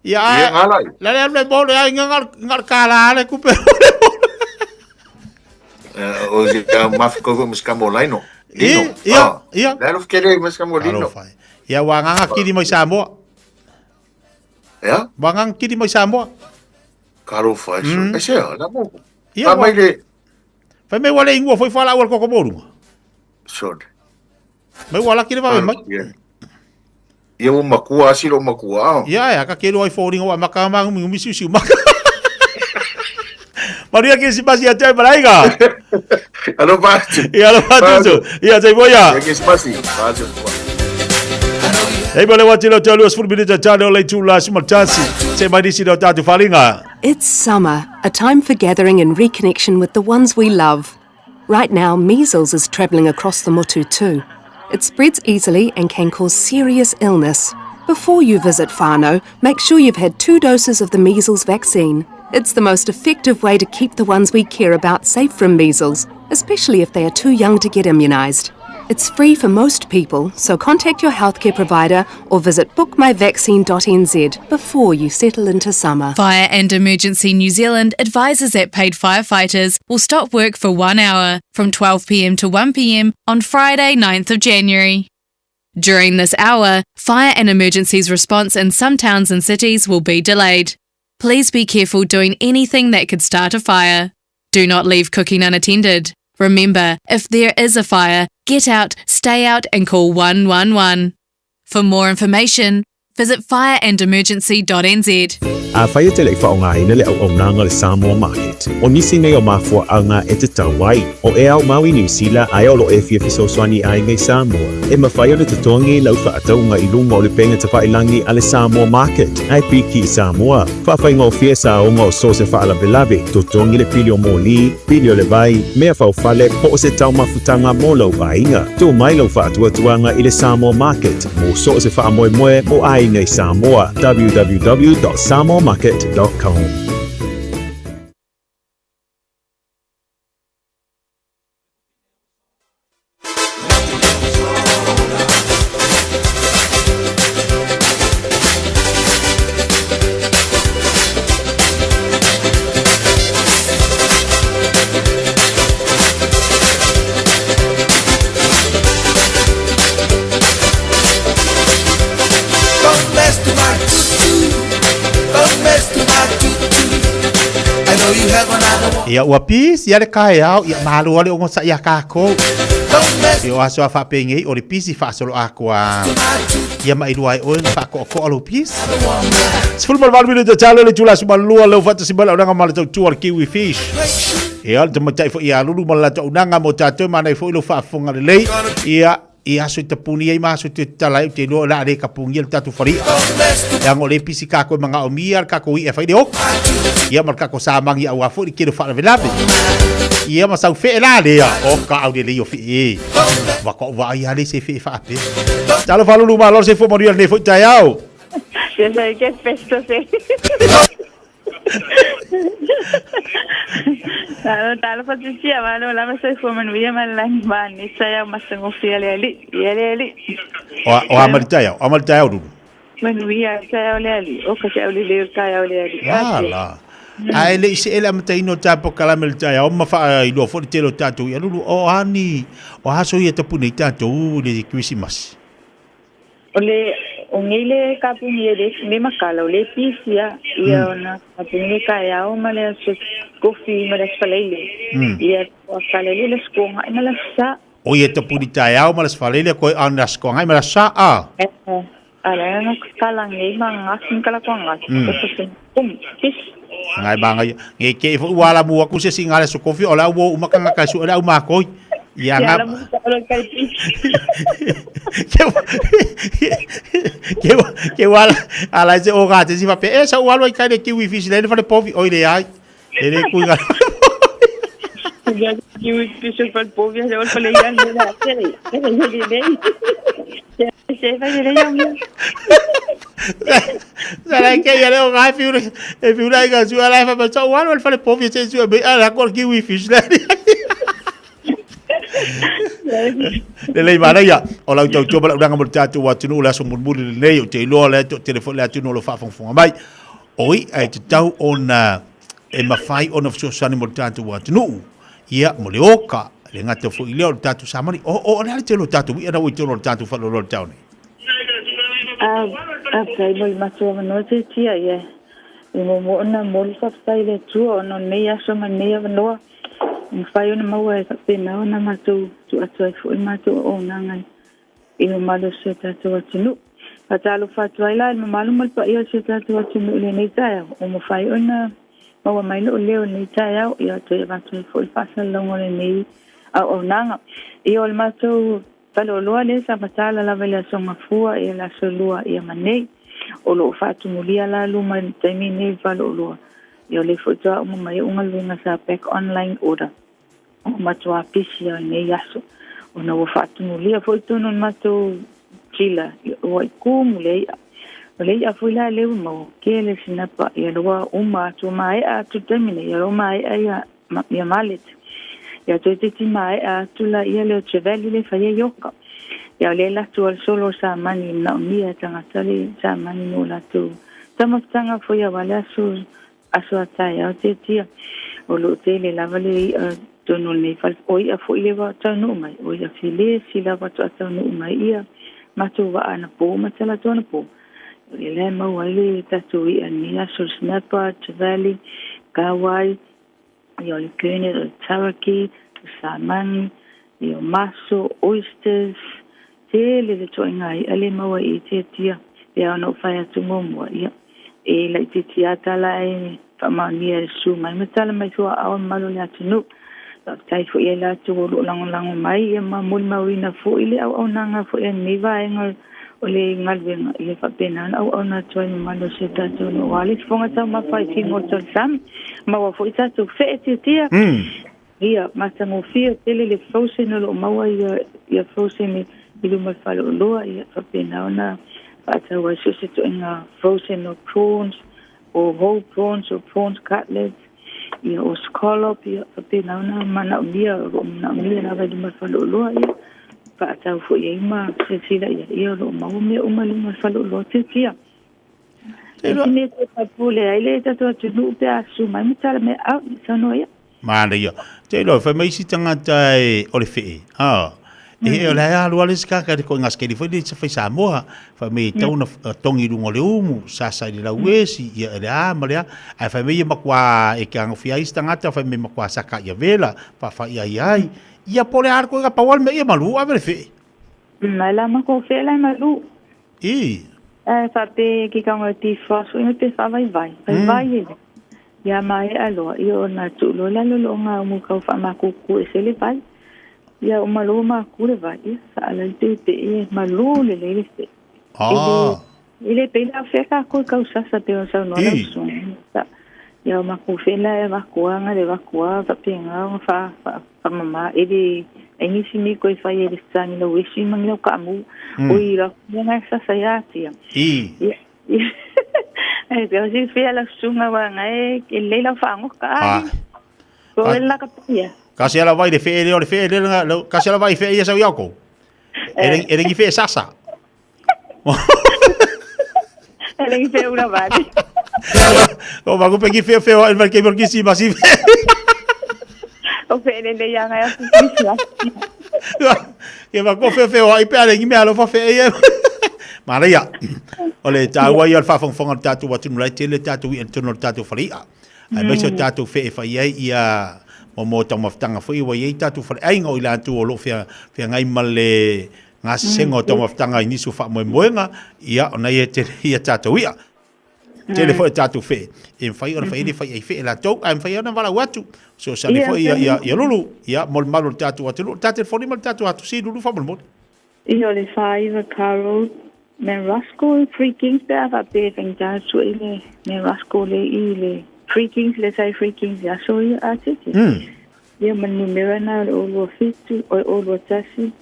Ia, Ia ngala. La le le mo le ai ngal ngal kala le kupe. O se ka maf ko ko muska mo laino. Lino. Ia, ia. La lo kere muska mo lino. Ia wa nganga kiri mai Samoa. Ia? Wa nganga kiri mai Samoa. Karo fai so. E se la mo. Ia mai le. Fai mai wale ingua foi fala ua koko morunga. Sure. Mai ua laki le vave mai. Ia ua makua asi lou makua ao. Ia ea, ka kelo ai fōringa wa maka ma ngumi ngumi siu siu maka. Manuia Kerisimasi ia te ai malaiga. Alofa atu. Ia alofa atu. Ia te moia. Ia Kerisimasi. Atu. Hei ma le wati leo te 20 minute tane o le itula 11. Se mai nisi leo tātou wharinga. It's summer, a time for gathering and reconnection with the ones we love. Right now, measles is travelling across the motu too. It spreads easily and can cause serious illness. Before you visit whānau, make sure you've had two doses of the measles vaccine. It's the most effective way to keep the ones we care about safe from measles, especially if they are too young to get immunised. It's free for most people, so contact your healthcare provider or visit bookmyvaccine.nz before you settle into summer. Fire and Emergency New Zealand advises that paid firefighters will stop work for one hour from 12pm to 1pm on Friday, 9th of January. During this hour, fire and emergencies response in some towns and cities will be delayed. Please be careful doing anything that could start a fire. Do not leave cooking unattended. Remember, if there is a fire, get out, stay out, and call 111. For more information, visit fireandemergency.nz. Afai e te le i faaaogaina le auaunaga o le Samoa Market, o nisi nei o mafuaaga e tatau ai, o e aumau i Niu Sila ae o lo o e fia fesoasoani i aiga i Samoa, e mafai ona totogi lau faatauga i luga o le upega tafailagi a le Samoa Market ae piki i Samoa. Faafaigofie saoga o so o se faalavelave, totogi le pili o moli, pili o le vai, mea faufale po o se taumafutaga mo lou aiga. Tuu mai lau faatuatuaga i le Samoa Market mo so o se faamoemoe mo aiga i Samoa. www.samoamarket.com. Don't mess to my tutu. Don't mess to my tutu. I know you have another one. Ia ua pisi ia le kaeao, ia malo a le ogosaʻi iā kākou. Ia o aso a faapenei o le pisi faasoloakoa. Ia ma iloa ai oe na faakoakoa lou pisi. 18 minute talo le itula 12 leo faatasi mai le auaunaga ma le tautua o le Kiwi Fish. Ia o le tamaitai foi ia Lulu ma le latou auaunaga mo tatou manaia foi lou faafofoga lelei. Ia i aso i tapuni ai ma aso i te tatala ai, ou te iloa o le a le kapugia le tatou fali'a. Leaga o lea e pisi kākou e magaomia le kakou i'a e fai le oka. Ia ma le kakou samagi auā foi le tele o faalavelave. Ia ma sau fee la lea, o ka au lelei o fee e. Ua koʻu vaai a le se fee faapea. Talofa Lulu malo le soifua manuia lenei foi taeao. Ia sai ke festo se. Malo talofa Titi malo lava soifua manuia ma le lagi ma lenei taeao matagofie a le Alii. Ia le Alii. O o a ma le taeao, a ma le taeao Lulu. Manuia le taeao le Alii. O ka te aulelei o le taeao le Alii. Ala. Ae le i see le amataina o ta polokalame i le taeao ma faailoa foi le tele o tatou ia Lulu, o a ni, o a aso ia tapu nei tatou i le Kerisimasi? O le o nei le kapuni e le me makala o le pisia ia ona kapuni le kaeao ma le aso kofi ma le aso faleile ia o kala le le skonga ma le sa. O ia tapuni taeao ma le aso faleile koe ana aso skonga ma le aso sa a. Ala na kala nei ma ngasi kala ko ngasi o se kum pis. Ngai ma ngai nge ke fo wala mu aku se singa le sokofi o la wo umakanga ka su la umakoi. Ia nga ke ke wala ala se o ga te si fa pe e sa walo i kai le kiwi fish le fa le povi oi le ai. E le kui ga. Kiwi fish fa le povi le fa le yan le la le le le le. Se fa le yan. Sa la ke ia le o ga fiu e fiu la ga su ala fa pa sa walo fa le povi se su be ala ko kiwi fish le. Lelei manaia, o lau tautua ma lau ranga mo le tatou atunuu le aso mulimuli lenei, ou te iloa le toatele foi le atunuu o lo o faafogafoga mai. O i'a e tatau ona e mafai ona fesoasoani mo le tatou atunuu, ia, mo le oka, e le gata foi i lea o le tatou samani. O, o, o le a le tele o tatou i'a na ua i totonu o le tatou faleoloa i le taeao nei? A, faafetai mo le matou avanoa Tiatia, ia, e muamua ona momoli le faafetai i le Atua ona o lenei aso ma lenei avanoa. E mafai ona maua e faapena ona matou tuu atu ai foi le matou auaunaga i le mamalu o si o tatou atunuu. Faatalofa atu ai la i le mamalu ma le paia o si o tatou atunuu i lenei taeao, ua mafai ona maua mai lou leo i lenei taeao, ia toe avatu ai foi le faasalalauga o lenei auaunaga. Ia o le matou Faleoloa lea sa matala lava i le Aso Gafua ia le Aso Lua ia ma nei. O lo o faatumulia la luma i le taimi nei i Faleoloa. Ia o lea foi toa uma mai au galuega sa back online order. O matuā pisi au i nei aso. Ona ua faatumulia foi tonu le matou kila ua i kumu le i'a. O le i'a foi la lea ua maua, kele sinapa ia loa uma atu maea atu le taimi nei, ia loa maea ia ia mullet. Ia toeitiiti maea atu la ia lea o trevally le fai ai oka. Ia o lea la atu o le solo o samani manaomia e tagata le samani mo latou taumafataga foi aua le aso aso a taeao tiatia. O lo o tele lava le i'a tonu o lenei fale. O i'a foi lea ua taunuu mai, o i'a filesi lava faatoa taunuu mai ia matou vaa anapo ma talaatu anapo. O lea la e maua ai le tatou i'a i lenei aso, le snapper, trevally, kahawai, ia o le gurnet, o le taraki, o samani, ia o maso, oysters, tele le toaiga i'a le maua i tiatia. Pei ona ou fai atu muamua, ia, e laitiiti lava tala ae faamaonia e le susu mai ma tala mai tuaao i mamalu o le atunuu. Faafetai foi ia i latou o lo o lagolago mai ia ma molimauina foi le auaunaga foi a lenei vaega o le galuega, ia faapena ona auauna atu ai i mamalu o si o tatou nuu. Aua le fofoga taumafa i figota o le sami, maua foi tatou fee tiatia. Ia, matagofie tele le frozen o lo o maua ia, ia frozen i luma o le faleoloa, ia faapena ona faatau ai so o se ituaiga frozen o prawns, o whole prawns, o prawns cutlets, ia o scallop, ia faapena ona manaomia, o lo o manaomia lava i luma o le faleoloa, ia faatau foi ai ma silasila i ai, ia o lo o maua mea uma i luma o le faleoloa tiatia. E si mea te faipule ai le tatou atunuu pe a susu mai ma tala mai au, i saunoa ia. Manaia. Te iloa, fai mai isi tagata e, o le fee. Ah. E he o le alu ale se kaka le ko ngaskeli foi le fai Samoa. Fai mai e tau na tongi i lunga o le umu, sasa i le lauesi, ia e le a ma le a. Ae fai mai ia makua e ke angofia ai isi tagata, fai mai makua saka ia vela, faafai ai ai. Ia po o le a le koe ka pau ale mea ia malu ave le fee. Mai la mako fee la e malu. I. Ae faapea ke kaunga defrost foi pe faavaivai. Vaivai ele. Ia maea loa, ia ona tuu loa i lalo loo gaumu kau faamakuku ese le vai. Ia uma loa maku le vai, ia saala le peepee e malu lelei le fee. Ah. E le pei la fea kākou i kau sasa pei ona saunoa lau susuga. Ia o makou fee la e avakua nga le avakua faapena ona fa fa faamama e le ai nisi mea koe fai ai le fetagi lau esi ma ni lau kaamu. Oi la mea nga e sasa ia tia. Ia e pei o si fea lau susuga aua nga e lelei lau faagoka Ah. Ko e la ka paia. Kasi ala vai le fee le o le fee le kasi ala vai fee ia sau iau kou. E lengi fee sasa. E lengi fee ula vale. O maku pengi fee fee o el ke morkisi masi. O fee le le ia ngai asu kisi. Ke ma ko fee fee o ai pe ale ngi me alofa fee ia. Manaia. O le tāua ia o le faafogafoga o le tatou atunuu lautele, le tatou i'a i totonu o le tatou fale i'a. Aemaise o tatou fee e fai ai ia mo taumafataga foi ua i ai tatou faleaiga o i latou o lo o feagai ma le gasesega o taumafataga i nisi o faamoemoega, ia ona ia tele ia tatou i'a. Tele foi o tatou fee e mafai ona fai ai le fai ai fee latou, ae mafai ona valaau atu. Fesoasoani foi ia, ia, ia Lulu, ia mo le malu o le tatou atunuu, le ta telefoni ma le tatou atu si Lulu faamolemole. Ia o le 49 Car Road, Mount Roskill, Three Kings pe a faapea e faigata atu ai le Mount Roskill le i le Three Kings le sai Three Kings i aso ia a tete. Ia ma le numera na o le 027 oi 021 tasi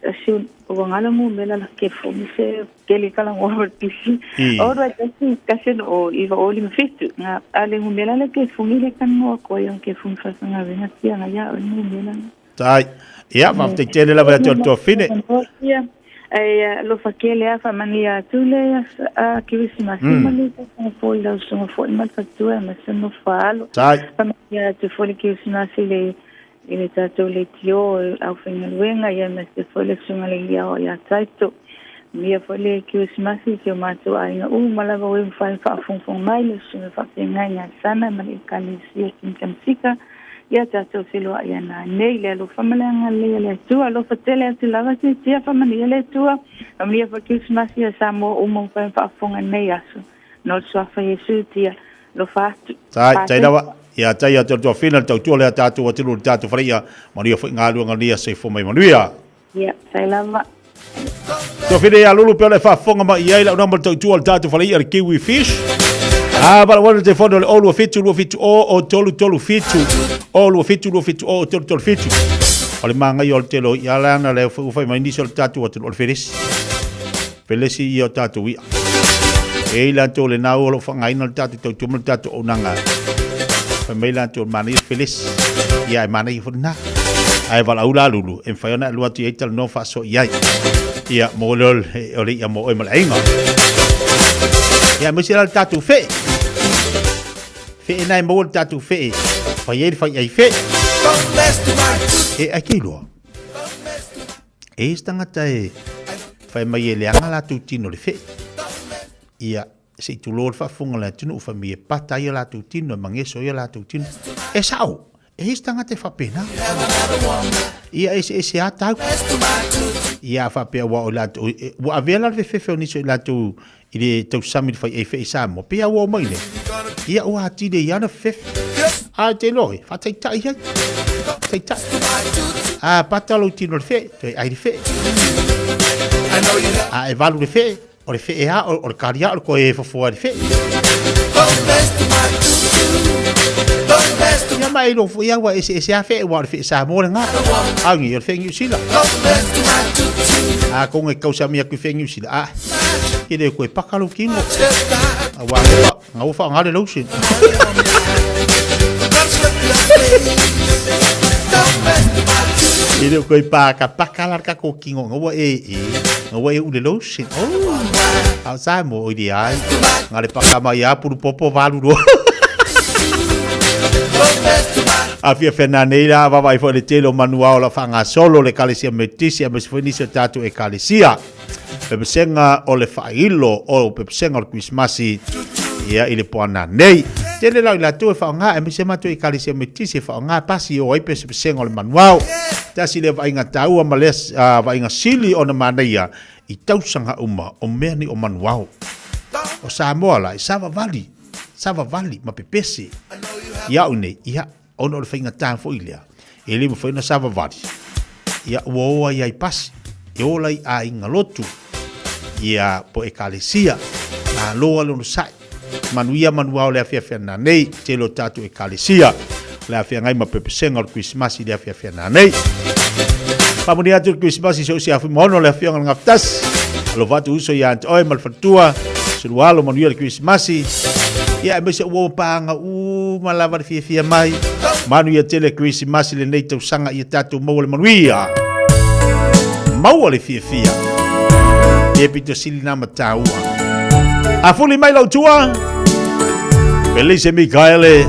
tasi ua ngala ngumela la ke fo se kele kala ngo pisi. O 21 tasi o iva o lima fitu nga ale ngumela la ke fungi le kan ngo ko yang ke fungi fa nga venga tia nga ya o ngumela. Tai. Ia, faafetai tele lava ia te oe le tuafine. Ia, e alofa tele lava faamanuia atu le a Kerisimasi ma le tausaga fou i lau susuga foi ma le faletua ma se nofo faalo. Tai. Faamanuia atu foi le Kerisimasi i le i le tatou leitio e aufaigaluega ia aemaise foi le susuga le Iliao ia Taito. Manuia foi le Kerisimasi i si o matou aiga uma lava o e mafai ona faafogafoga mai le susuga faafeagai Sana ma le Ekalesia Kingdom Seeker. Ia tatou feloai ana nei le alofa ma le agalelei a le Atua. Alofa tele atu lava tiatia faamanuia le Atua. Faamanuia foi Kerisimasi ia Samoa uma ua mafai ona faafofoga i lenei aso. No le suafa Iesu tia alofa atu. Tai, tai lava. Ia tai atu le tuafina le tautua lea tatou atunuu le tatou faleia. Manuia foi galuega nei aso soifua mai manuia. Ia, sai lava. Tofine ia Lulu pe o le faafofoga mai i ai lau nama le tautua o le tatou faleia le Kiwi Fish. A vala wana te fono le 0 27 2 7 0 3 3 7 0 2 7 2 7 0 3 3 7. O le māngai o le tele o i'a lana le ua fai mai nisi o le tatou atunuu o le felesi. Felesi ia o tatou i'a. E i latou le nau o lo o faaaogaina le tatou tautua ma le tatou auaunaga. Fai mai latou o le manaia le felesi. Ia e manaia foi lena. Ae valaau la Lulu e mafai ona e alu atu i ai talanoa faasoa i ai. Ia mo le o le i'a mo oe ma le aiga. Ia aemaise la le tatou fee. Fee na e maua le tatou fee. Fai ai le fai ai fee. E ai ke iloa. E i se tagata e fai mai e leaga latou tino i le fee. Ia, se i tulou le faafofoga a le atunuu, fai mai e pata ai o latou tino, e mageso ai o latou tino. E sao, e i se tagata e faapena. Ia, eseese lava tau. Ia, a faapea ua o latou, ua avea la le fefefe o nisi o i latou i le tausami i le faiʻai feʻe i Samoa, pei a ua omai nei, ia ua atili ai lava ona fefefe. A te iloa e, faataitai ai. Taitai. A pata lou tino i le feʻe, toe ʻai le feʻe. A e valu le feʻe, o le feʻe a, o le kali a o le koe fofoa i le feʻe. Ia ma e iloa foi a ua eseese a feʻe, ua o le feʻe Samoa lena. A o le feʻe Niu Sila. A konga e tausami atu i feʻe Niu Sila, a e le koe paka lou tino. A ua nga ua whaonga le lotion. E le koe paka paka la ka ko kingo nga ua e e nga ua e ule lotion. Oh. A sa mo oi le ai. Nga le paka mai a puru popo valu ro. A fia whena nei la vava i fo le tele o manuao la whangasolo le kalesia metisi a mesi foi nisi o tātou e kalesia. Pepesega o le faailo o pepesega o le Kerisimasi ia i le poana nei. Tele lau i latou e faaaoga aemaise matou Ekalesia Metotisi e faaaoga pasi e o ai pesepesega o le manuao. Tasi lea vaaiga taua ma lea vaaiga sili ona manaia i tausaga uma o mea nei o manuao. O Samoa la e savavali, savavali ma pepese. Ia au nei, ia Ona o le faigata foi lea, e le mafai ona savavali, ia ua o ai ai pasi, e ola i aiga lotu, ia po ekalesia, malo a le onosai, manuia manuao le afiafi ana nei, tele o tatou ekalesia, le afeagai ma pepesega o le Kerisimasi i le afiafi ana nei. Faamanuia atu le Kerisimasi so o se afi ma ono le afioga i le Gafatasi. Alofa atu uso ia te oe ma le faletua, Sulualo manuia le Kerisimasi. Ia aemaise ua paaga uma lava le fiafia mai. Manuia tele Kerisimasi lenei tausaga ia tatou maua le manuia. Maua le fiafia. E pito sili na mataua. A fuli mai lau tua. Felice Mikaele.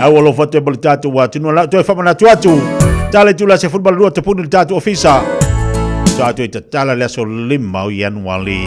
Au alofa atu e ma le tatou atunuu. Lau toe faamanatu atu. Tala i tula se 12 tapuni le tatou ofisa. Tatou i tatala le aso 5 o Ianuari.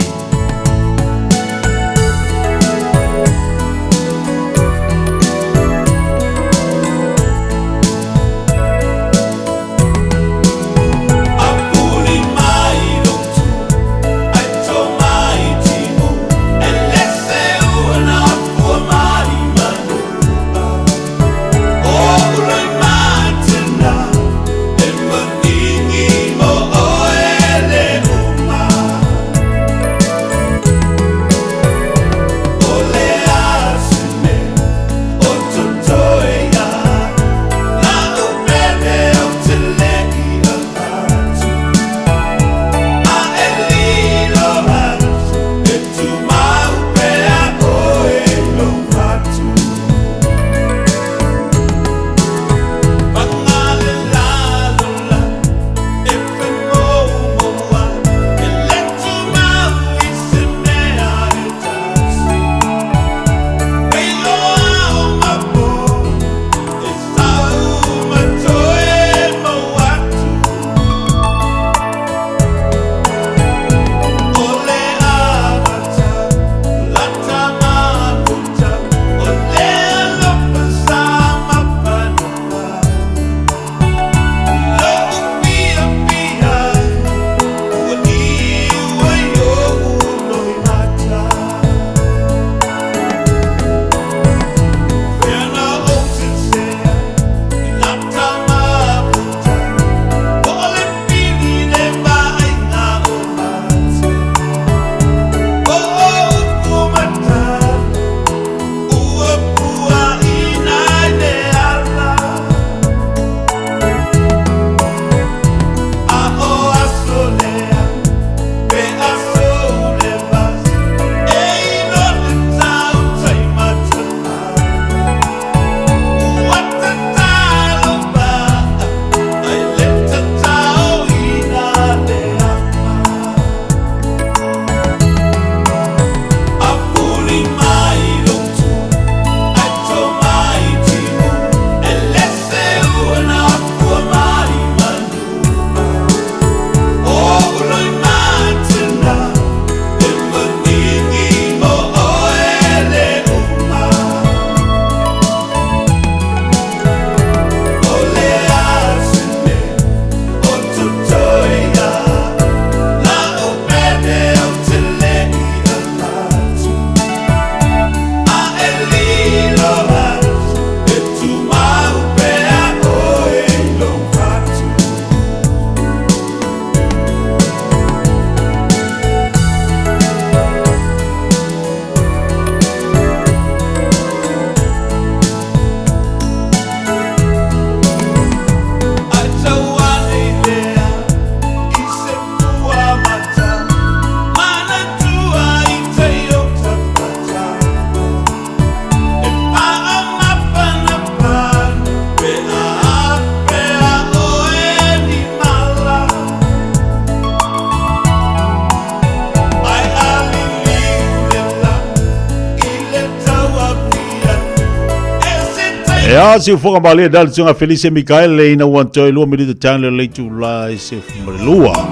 Ia siufoga malie dal tunga Felice Mikaele ina ua toe lua minuta tane le leitu la i se fumalelua.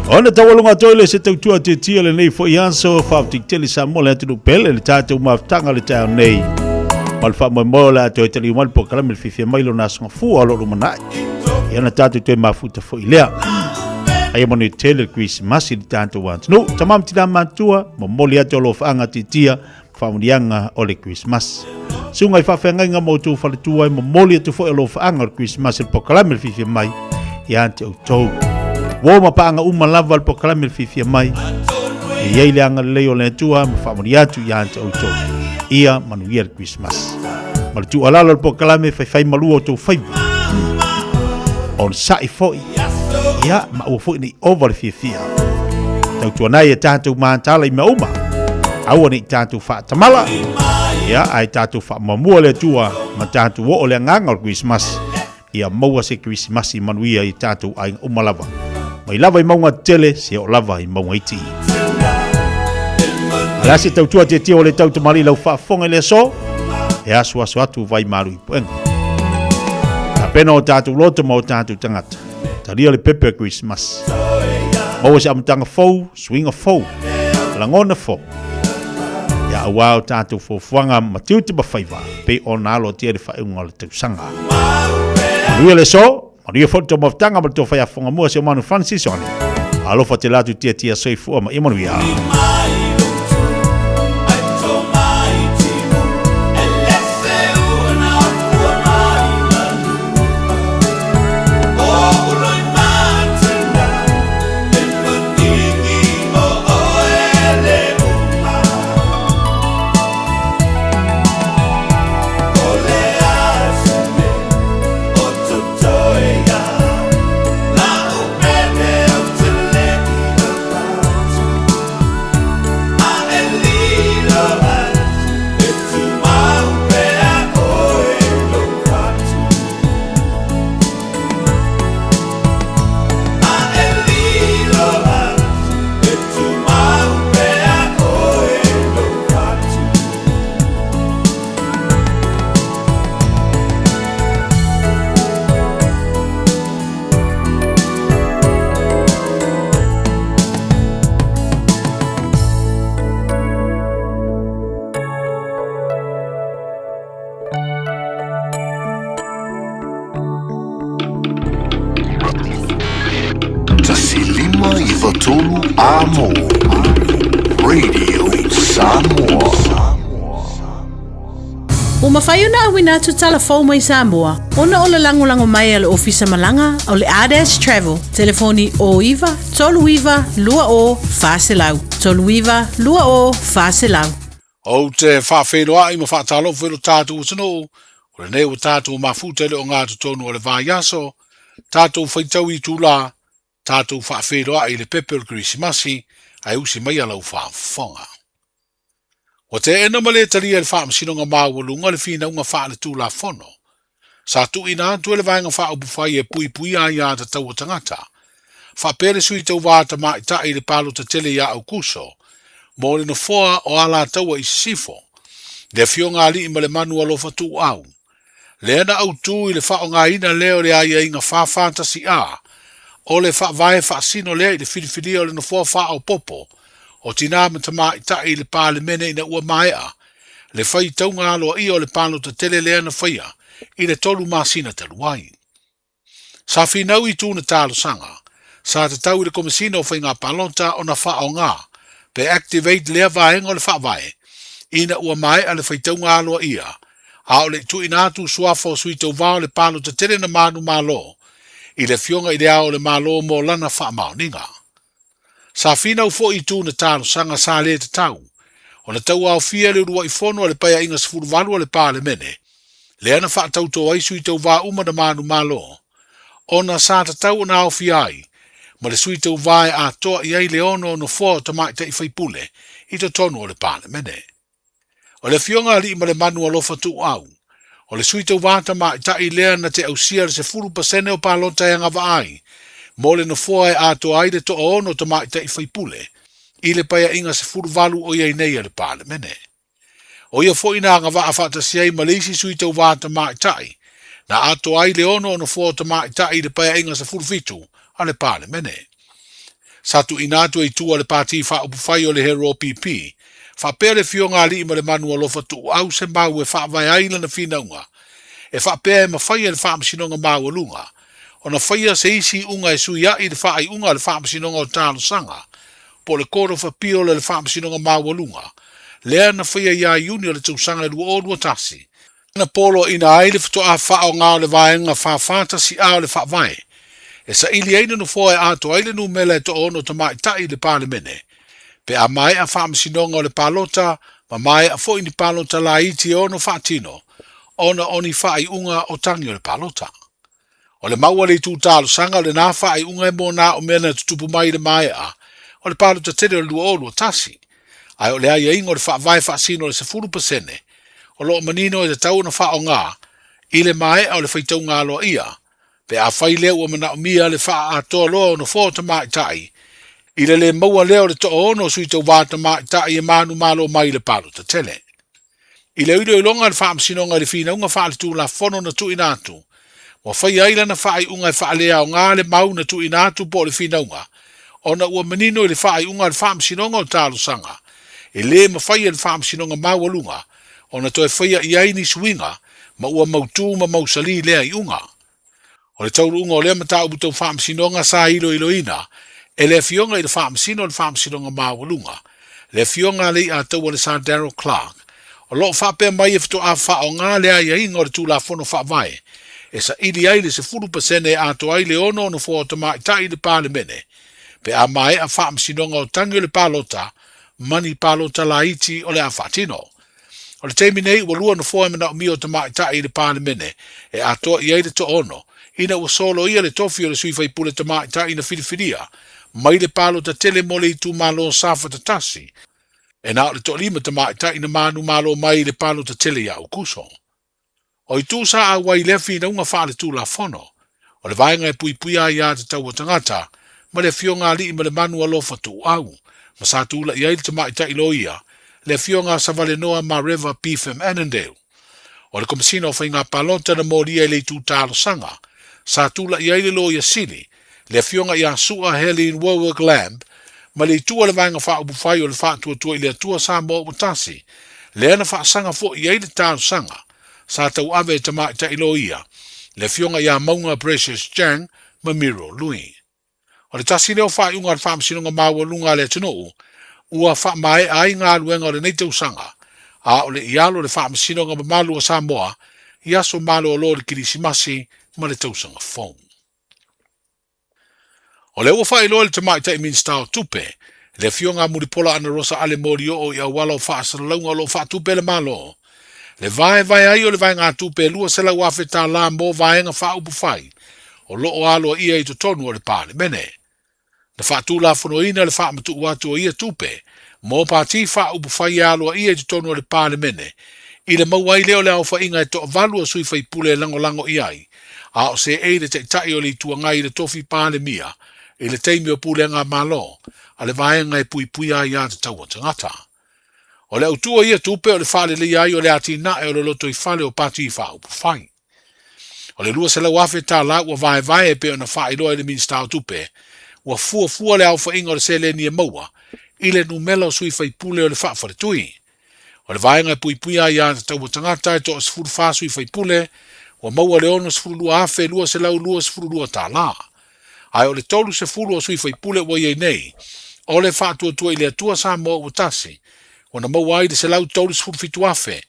Ona taualuga toe le se tautua tiatia lenei foi aso faafetai Samoa le atunuu pele le tatou mafutaga le taeao nei. Ma le faamoemoe o le a toe taliu mai le polokalame le fiafia mai lona aso gafua o lo o lumanai. Ia na tatou toe mafuta foi lea. Aia manuia tele le Kerisimasi i le tatou atunuu. Tama ma tina matua, momoli atu alofaaga tiatia faamanuiaga o le Kerisimasi. Susuga i faafeagaiga ma outou faletua e momoli atu foi alofaaga o le Kerisimasi le polokalame le fiafia mai ia te outou. Uo ma paaga uma lava le polokalame le fiafia mai. E i ai le agalelei o le Atua ma faamanuia atu ia te outou. Ia manuia le Kerisimasi. Ma le tuualalo o le polokalame faifai malua outou faiva. Onosai foi ia ma aua foi ne i ova le fiafia. Tautuanai e tatou matala i mea uma. Aua ne i tatou faatamala. Ia, ae tatou faamuamua le Atua ma tatou oo le agaga o le Kerisimasi. Ia maua se Kerisimasi manuia i tatou aiga uma lava. Mai lava i mauga tetele, seia oo lava i mauga iti. O le a se tautua tiatia o le tau tamalii lau faafofoga i le aso? E asuasu atu vai malu i puega. Tapena o tatou loto ma o tatou tagata. Talia le pepe o Kerisimasi. Maua se amataga fou, suiga fou, lagona fou. Ia auā o tatou fuafuaga ma tiute ma faiva, pei ona aloatia i le faaiuga o le tausaga. Manuia le aso, manuia foi le tou mafutaga ma le tou faiafofoga mua si o Manu Francis One. Alofa tele atu tiatia soifua ma ia manuia. 1 5 9 3 Amo Radio Samoa. Ua mafai ona auina atu tala fou mai Samoa ona o le lagolago mai a le Ofisa Malaga o le Ardash Travel, telefoni 09 39 20 400, 39 20 400. Ou te faafeiloai ma faatalofa i lo tatou atunuu, o lenei ua tatou mafuta i le ogatotonu o le vaiaso, tatou faitau itulā, tatou faafeiloai i le pepe o le Kerisimasi, ae usi maia lau faafofoga. Ua teena ma le talia e le Faamasinoga Maualuga le finauga faaletulafono sa tuuina atu e le Vaega Faaupufai e puipuia aiatatau a tagata, faapea le Sui Tauva Tamaitai i le palota tele ia Aukuso mo le nofoa o Alataua i Sisifo, le Afioga Alii ma le Manu Alofa Tuuau, lea na autu i le faaaogaina lea o le aiaiga 441A o le Faavae faasino lea i le filifilia o le nofoa faaopoopo o tinā ma tamaitai i le Palemene ina ua maea le faitauga aloaia o le palota tele lea na faia i le tolu masina talu ai. Sa finau i tūna talosaga, sa tatau i le Komesina o Faiga Palota ona faaaoga pe activate lea vaega o le Faavae ina ua maea le faitauga aloaia a o le i tuuina atu suafa o sui tauva o le palota tele na manumalo i le Afioga i Le Ao o le Malo mo lana faamaoniga. Sa finau foi i tūna talosaga sa le tatau ona tauaofia le uluai fono a le Paeaiga 18 a le Palemene, lea na faatautō ai sui tauva uma na manumalo, ona sa tatau ona aofia ai ma le sui tauva e atoa i ai le ono nofoa o tamaitai faipule i totonu o le Palemene. O le Afioga Alii ma le Manu Alofa Tuuau, o le sui tauva tamaitai lea na te ausia le 10% o palota e agavaa ai mo le nofoa e atoa ai le toaono tamaitai faipule i le Paeaiga 18 o i ai nei a le Palemene. O ia foi na agavaa faatasi ai ma le isi sui tauvā tamaitai, na atoa ai le ono o nofoa o tamaitai i le Paeaiga 17 a le Palemene. Sa tuuina atu e itu a le Pati Faaupufai o le HROPP, faapea le Afioga Alii ma le Manu Alofa Tuuau se mau e faavae ai lana finauga, e faapea e mafai e le Faamasinoga Maualuga ona faia se isi iuga e suia'i le faaiuga a le Faamasinoga o Talosaga po o le Court of Appeal a le Faamasinoga Maualuga lea na faia ia Iuni o le tausaga e 2021, na poloaiina ai le faatoa faaaoga o le Vaega 441A o le Faavae e saili ai le nofoa e atoa ai le numera e toaono tamaitai i le Palemene pe a maea faamasinoga o le palota ma maea foi ni palota laiti e ono faatino ona o ni faaiuga o tagi o le palota. O le mau a le itu talosaga o lena faaiuga e mo nā o mea na tutupu mai i le maea o le palota tele o le 2021, ae o le aiaiga o le faavae faasino o le 10% o lo o manino e tatau ona faaaoga i le maea o le faitauga aloaia pe afai lea ua manaomia le faaatoa loa o nofoa o tamaitai i le lē maua lea o le toaono o sui tauvā tamaitai e manumalo mai i le palota tele. I le iloiloga a le Faamasinoga i le finauga faaletulafono na tuuina atu, ua faia ai lana faaiuga e faaleaoga le mau na tuuina atu po o le finauga, ona ua manino i le faaiuga a le Faamasinoga o Talosaga, e lē mafai e le Faamasinoga Maualuga ona toe faia i ai ni suiga ma ua mautū ma mausalī lea iuga. O le taunuuga o lea mataupu tau faamasinoga sa iloiloina e le Afioga i le Faamasino o le Faamasinoga Maualuga, le Afioga a Leiataua le Sir Darrell Clarke, o lo o faapea mai e faatoa faaaoga le aiaiga o le Tulafono Faavae e saili ai le 10% e atoa ai le ono o nofoa o tamaitai i le Palemene pe a maea faamasinoga o tagi o le palota ma ni palota laiti o le a faatino. O le taimi nei ua lua nofoa e manaomia o tamaitai i le Palemene e atoa i ai le toaono, ina ua soloia le tofi o le sui faipule tamaitai na filifilia mai le palota tele mo le itumalo Safata 1, e na o le toalima tamaitai na manumalo mai i le palota tele ia Aukuso. O itu sa auai i lea finauga faaletulafono, o le vaega e puipuia ai aiatatau a tagata ma le Afioga Alii ma le Manu Alofa Tuuau, ma sa tulai ai le tamaitai loia, le Afioga a Savalenoa Mareva Beefham Annandale. O le Komesina o Faiga Palota na molia i le itu talosaga, sa tulai ai le Loia Sili, le Afioga ia Sua Helene Warwick Lamb, ma le itu a le Vaega Faaupufai o le Faatuatua i le Atua Samoa Ua Tasi, lea na faasaga foi i ai le talosaga sa tauave e tamaitai loia, le Afioga ia Mauga Precious Chang ma Miro Lui. O le tasi lea o faaiuga a le Faamasinoga Maualuga a le atunuu ua faamaea ai galuega o lenei tausaga, a o le i alo le Faamasinoga Mamalu a Samoa i aso malolo o le Kerisimasi ma le Tausaga Fou. O lea ua faailoa e le Tamaitai Minisita o Tupe, le Afioga a Mulipola Anarosa Ale Molioo i auala o faasalalauga o lo o faatupe e le Malo, le vaevae ai o le vaegatupe e $200,000 mo vaega faaupufai o lo o aloaia i totonu o le Palemene. Na faatulafonoina le faamatuu atu o ia tupe mo pati faaupufai e aloaia i totonu o le Palemene i le maua ai lea o le aofaiga e toavalu o sui faipule e lagolago i ai, a o seei le Taitai o le Itu Agai i le tofi Palemia i le taimi o pulega Malo a le vaega e puipuia ai aiatatau a tagata. O le autu o ia tupe o le faaleleia ai o le atinae o le lotoifale o pati faaupufai. O le $200,000 ua vaevae e pei ona faailoa e le Minisita o Tupe, ua fuafua le aofaiga o le seleni e maua i le numela o sui faipule o le faafaletui. O le vaega e puipuia ai aiatatau a tagata e toa 14 sui faipule, ua maua le $62,222. Ae o le 30 o sui faipule ua i ai nei, o le Faatuatua i le Atua Samoa Ua Tasi, ua na maua ai le $137,000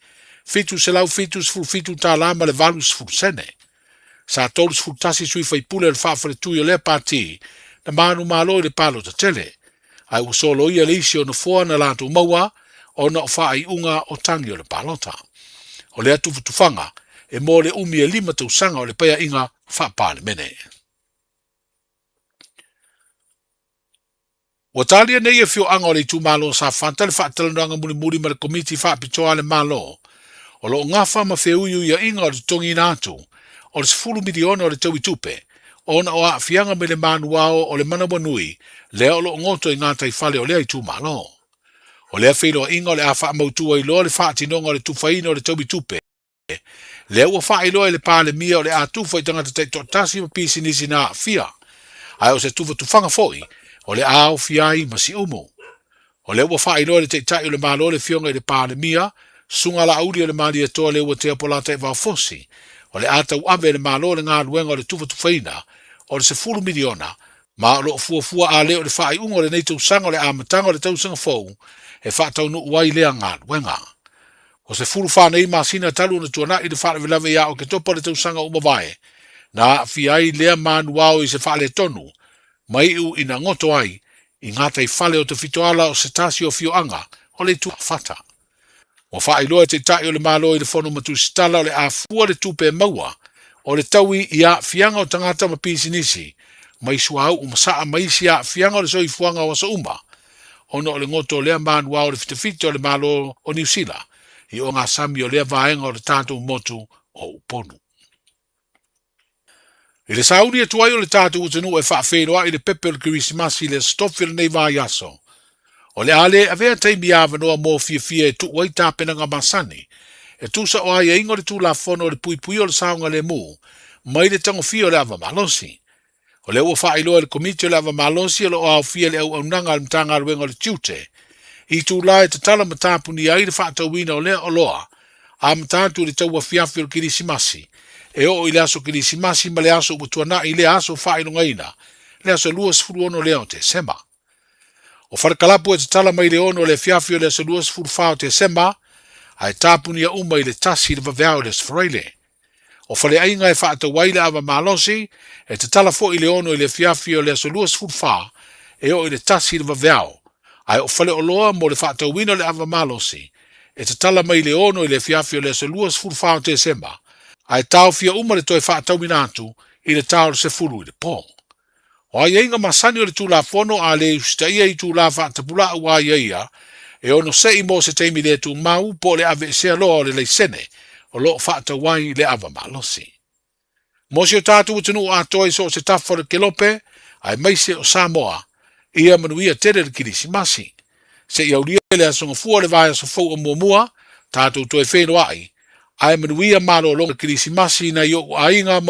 $777 ma le 80 sene. Sa 31 sui faipule o le faafaletui o lea pati na manumalo i le palota tele, ae ua soloia le isi o nofoa na latou maua ona o faaiuga o tagi o le palota. O lea tufatufaga e mo le umi e lima tausaga o le paeaiga faa-Palemene. Ua talia nei e afioaga o le itumalo o Safata le faatalanoaga mulimuli ma le Komiti Faapitoa a le Malo o lo o gafa ma feuiuiaiga o le totogiina atu o le $10 miliona o le taui tupe ona o aafiaga mai le manuao o le manawanui lea o lo o goto i gataifale o lea itumalo. O lea feiloaiga o le a faamautu ai loa le faatinoga o le tufaina o le taui tupe, lea ua faailoa e le Palemia o le a tufa i tagata taitoatasi ma pisinisi na aafia, ae o se tufatufaga foi o le a aofia ai ma siumu. O lea ua faailoa e le Taitai o le Malo le Afioga i le Palemia, Susuga Laauli o le Malietoa Leuatea Polataivao Fosi, o le a tauave e le Malo le galuega o le tufatufaina o le $10 miliona ma o lo o fuafua a le o le faaiuga o lenei tausaga o le amataga o le tausaga fou e faataunuu ai lea galuega. Ua 14 nei masina talu ona tuanai le faalavelave ia Oketopa le tausaga ua mavae, na aafia ai lea manuao i se faaletonu ma iu ina goto ai i gataifale o Tafitoala o se tasi o afioaga o le Itu Fata. Ua faailoa e Taitai o le Malo i le Fono ma Tusitala o le a fua le tupe e maua o le taui i aafiaga o tagata ma pisinisi mai suauu ma saa ma isi aafiaga o le soifuaga o aso uma ona o le goto o lea manuao o le fitafita o le Malo o Niu Sila i ogasami o lea vaega o le tatou motu o Upolu. I le sauni atu ai o le tatou atunuu e faafeiloai le pepe o le Kerisimasi i le Aso Tofi o lenei vaiaso, o le a le avea taimi avanoa mo fiafia e tuu ai tapenaga masani e tusa o aiaiga o le Tulafono o le Puipuia o le Saogalemu mai le tagofia o le ava malosi. O lea ua faailoa e le Komiti o le Ava Malosi o lo o aofia le auaunaga a le Matagaluega o le Tiute i itula e tatala ma tapunia ai le faatauina o lea oloa amata atu i le tauafiafi o le Kerisimasi e oo i le aso Kerisimasi ma le aso ua tuanai i lea aso faailogaina, le aso 26 lea o Tesema. O Falekalapu e tatala mai le 6 o le afiafi o le aso 24 o Tesema, ae tapunia uma i le 1 i le vaveao i le Aso Faraile. O Faleaiga e faatau ai le ava malosi, e tatala foi i le 6 i le afiafi o le aso 24 e oo i le 1 i le vaveao, ae o Faleoloa mo le faatauina o le ava malosi, e tatala mai le 6 i le afiafi o le aso 24 o Tesema, ae taofia uma le toe faatauina atu i le ta o le 10 i le po. O aiaiga masani o le Tulafono a le usitaia itulā faatapulaa ua aiaia e ono se'i mo se taimi le tumau po o le aveesea loa o le laisene o lo o faatau ai le ava malosi. Mo si o tatou atunuu atoa i so o se tafa o le kelope, aemaise o Samoa, ia manuia tele le Kerisimasi. Seia aulia le Aso Gafua o le vaiaso fou o muamua, tatou toe feiloai, ae manuia malologa Kerisimasi nai o'u aiga ma.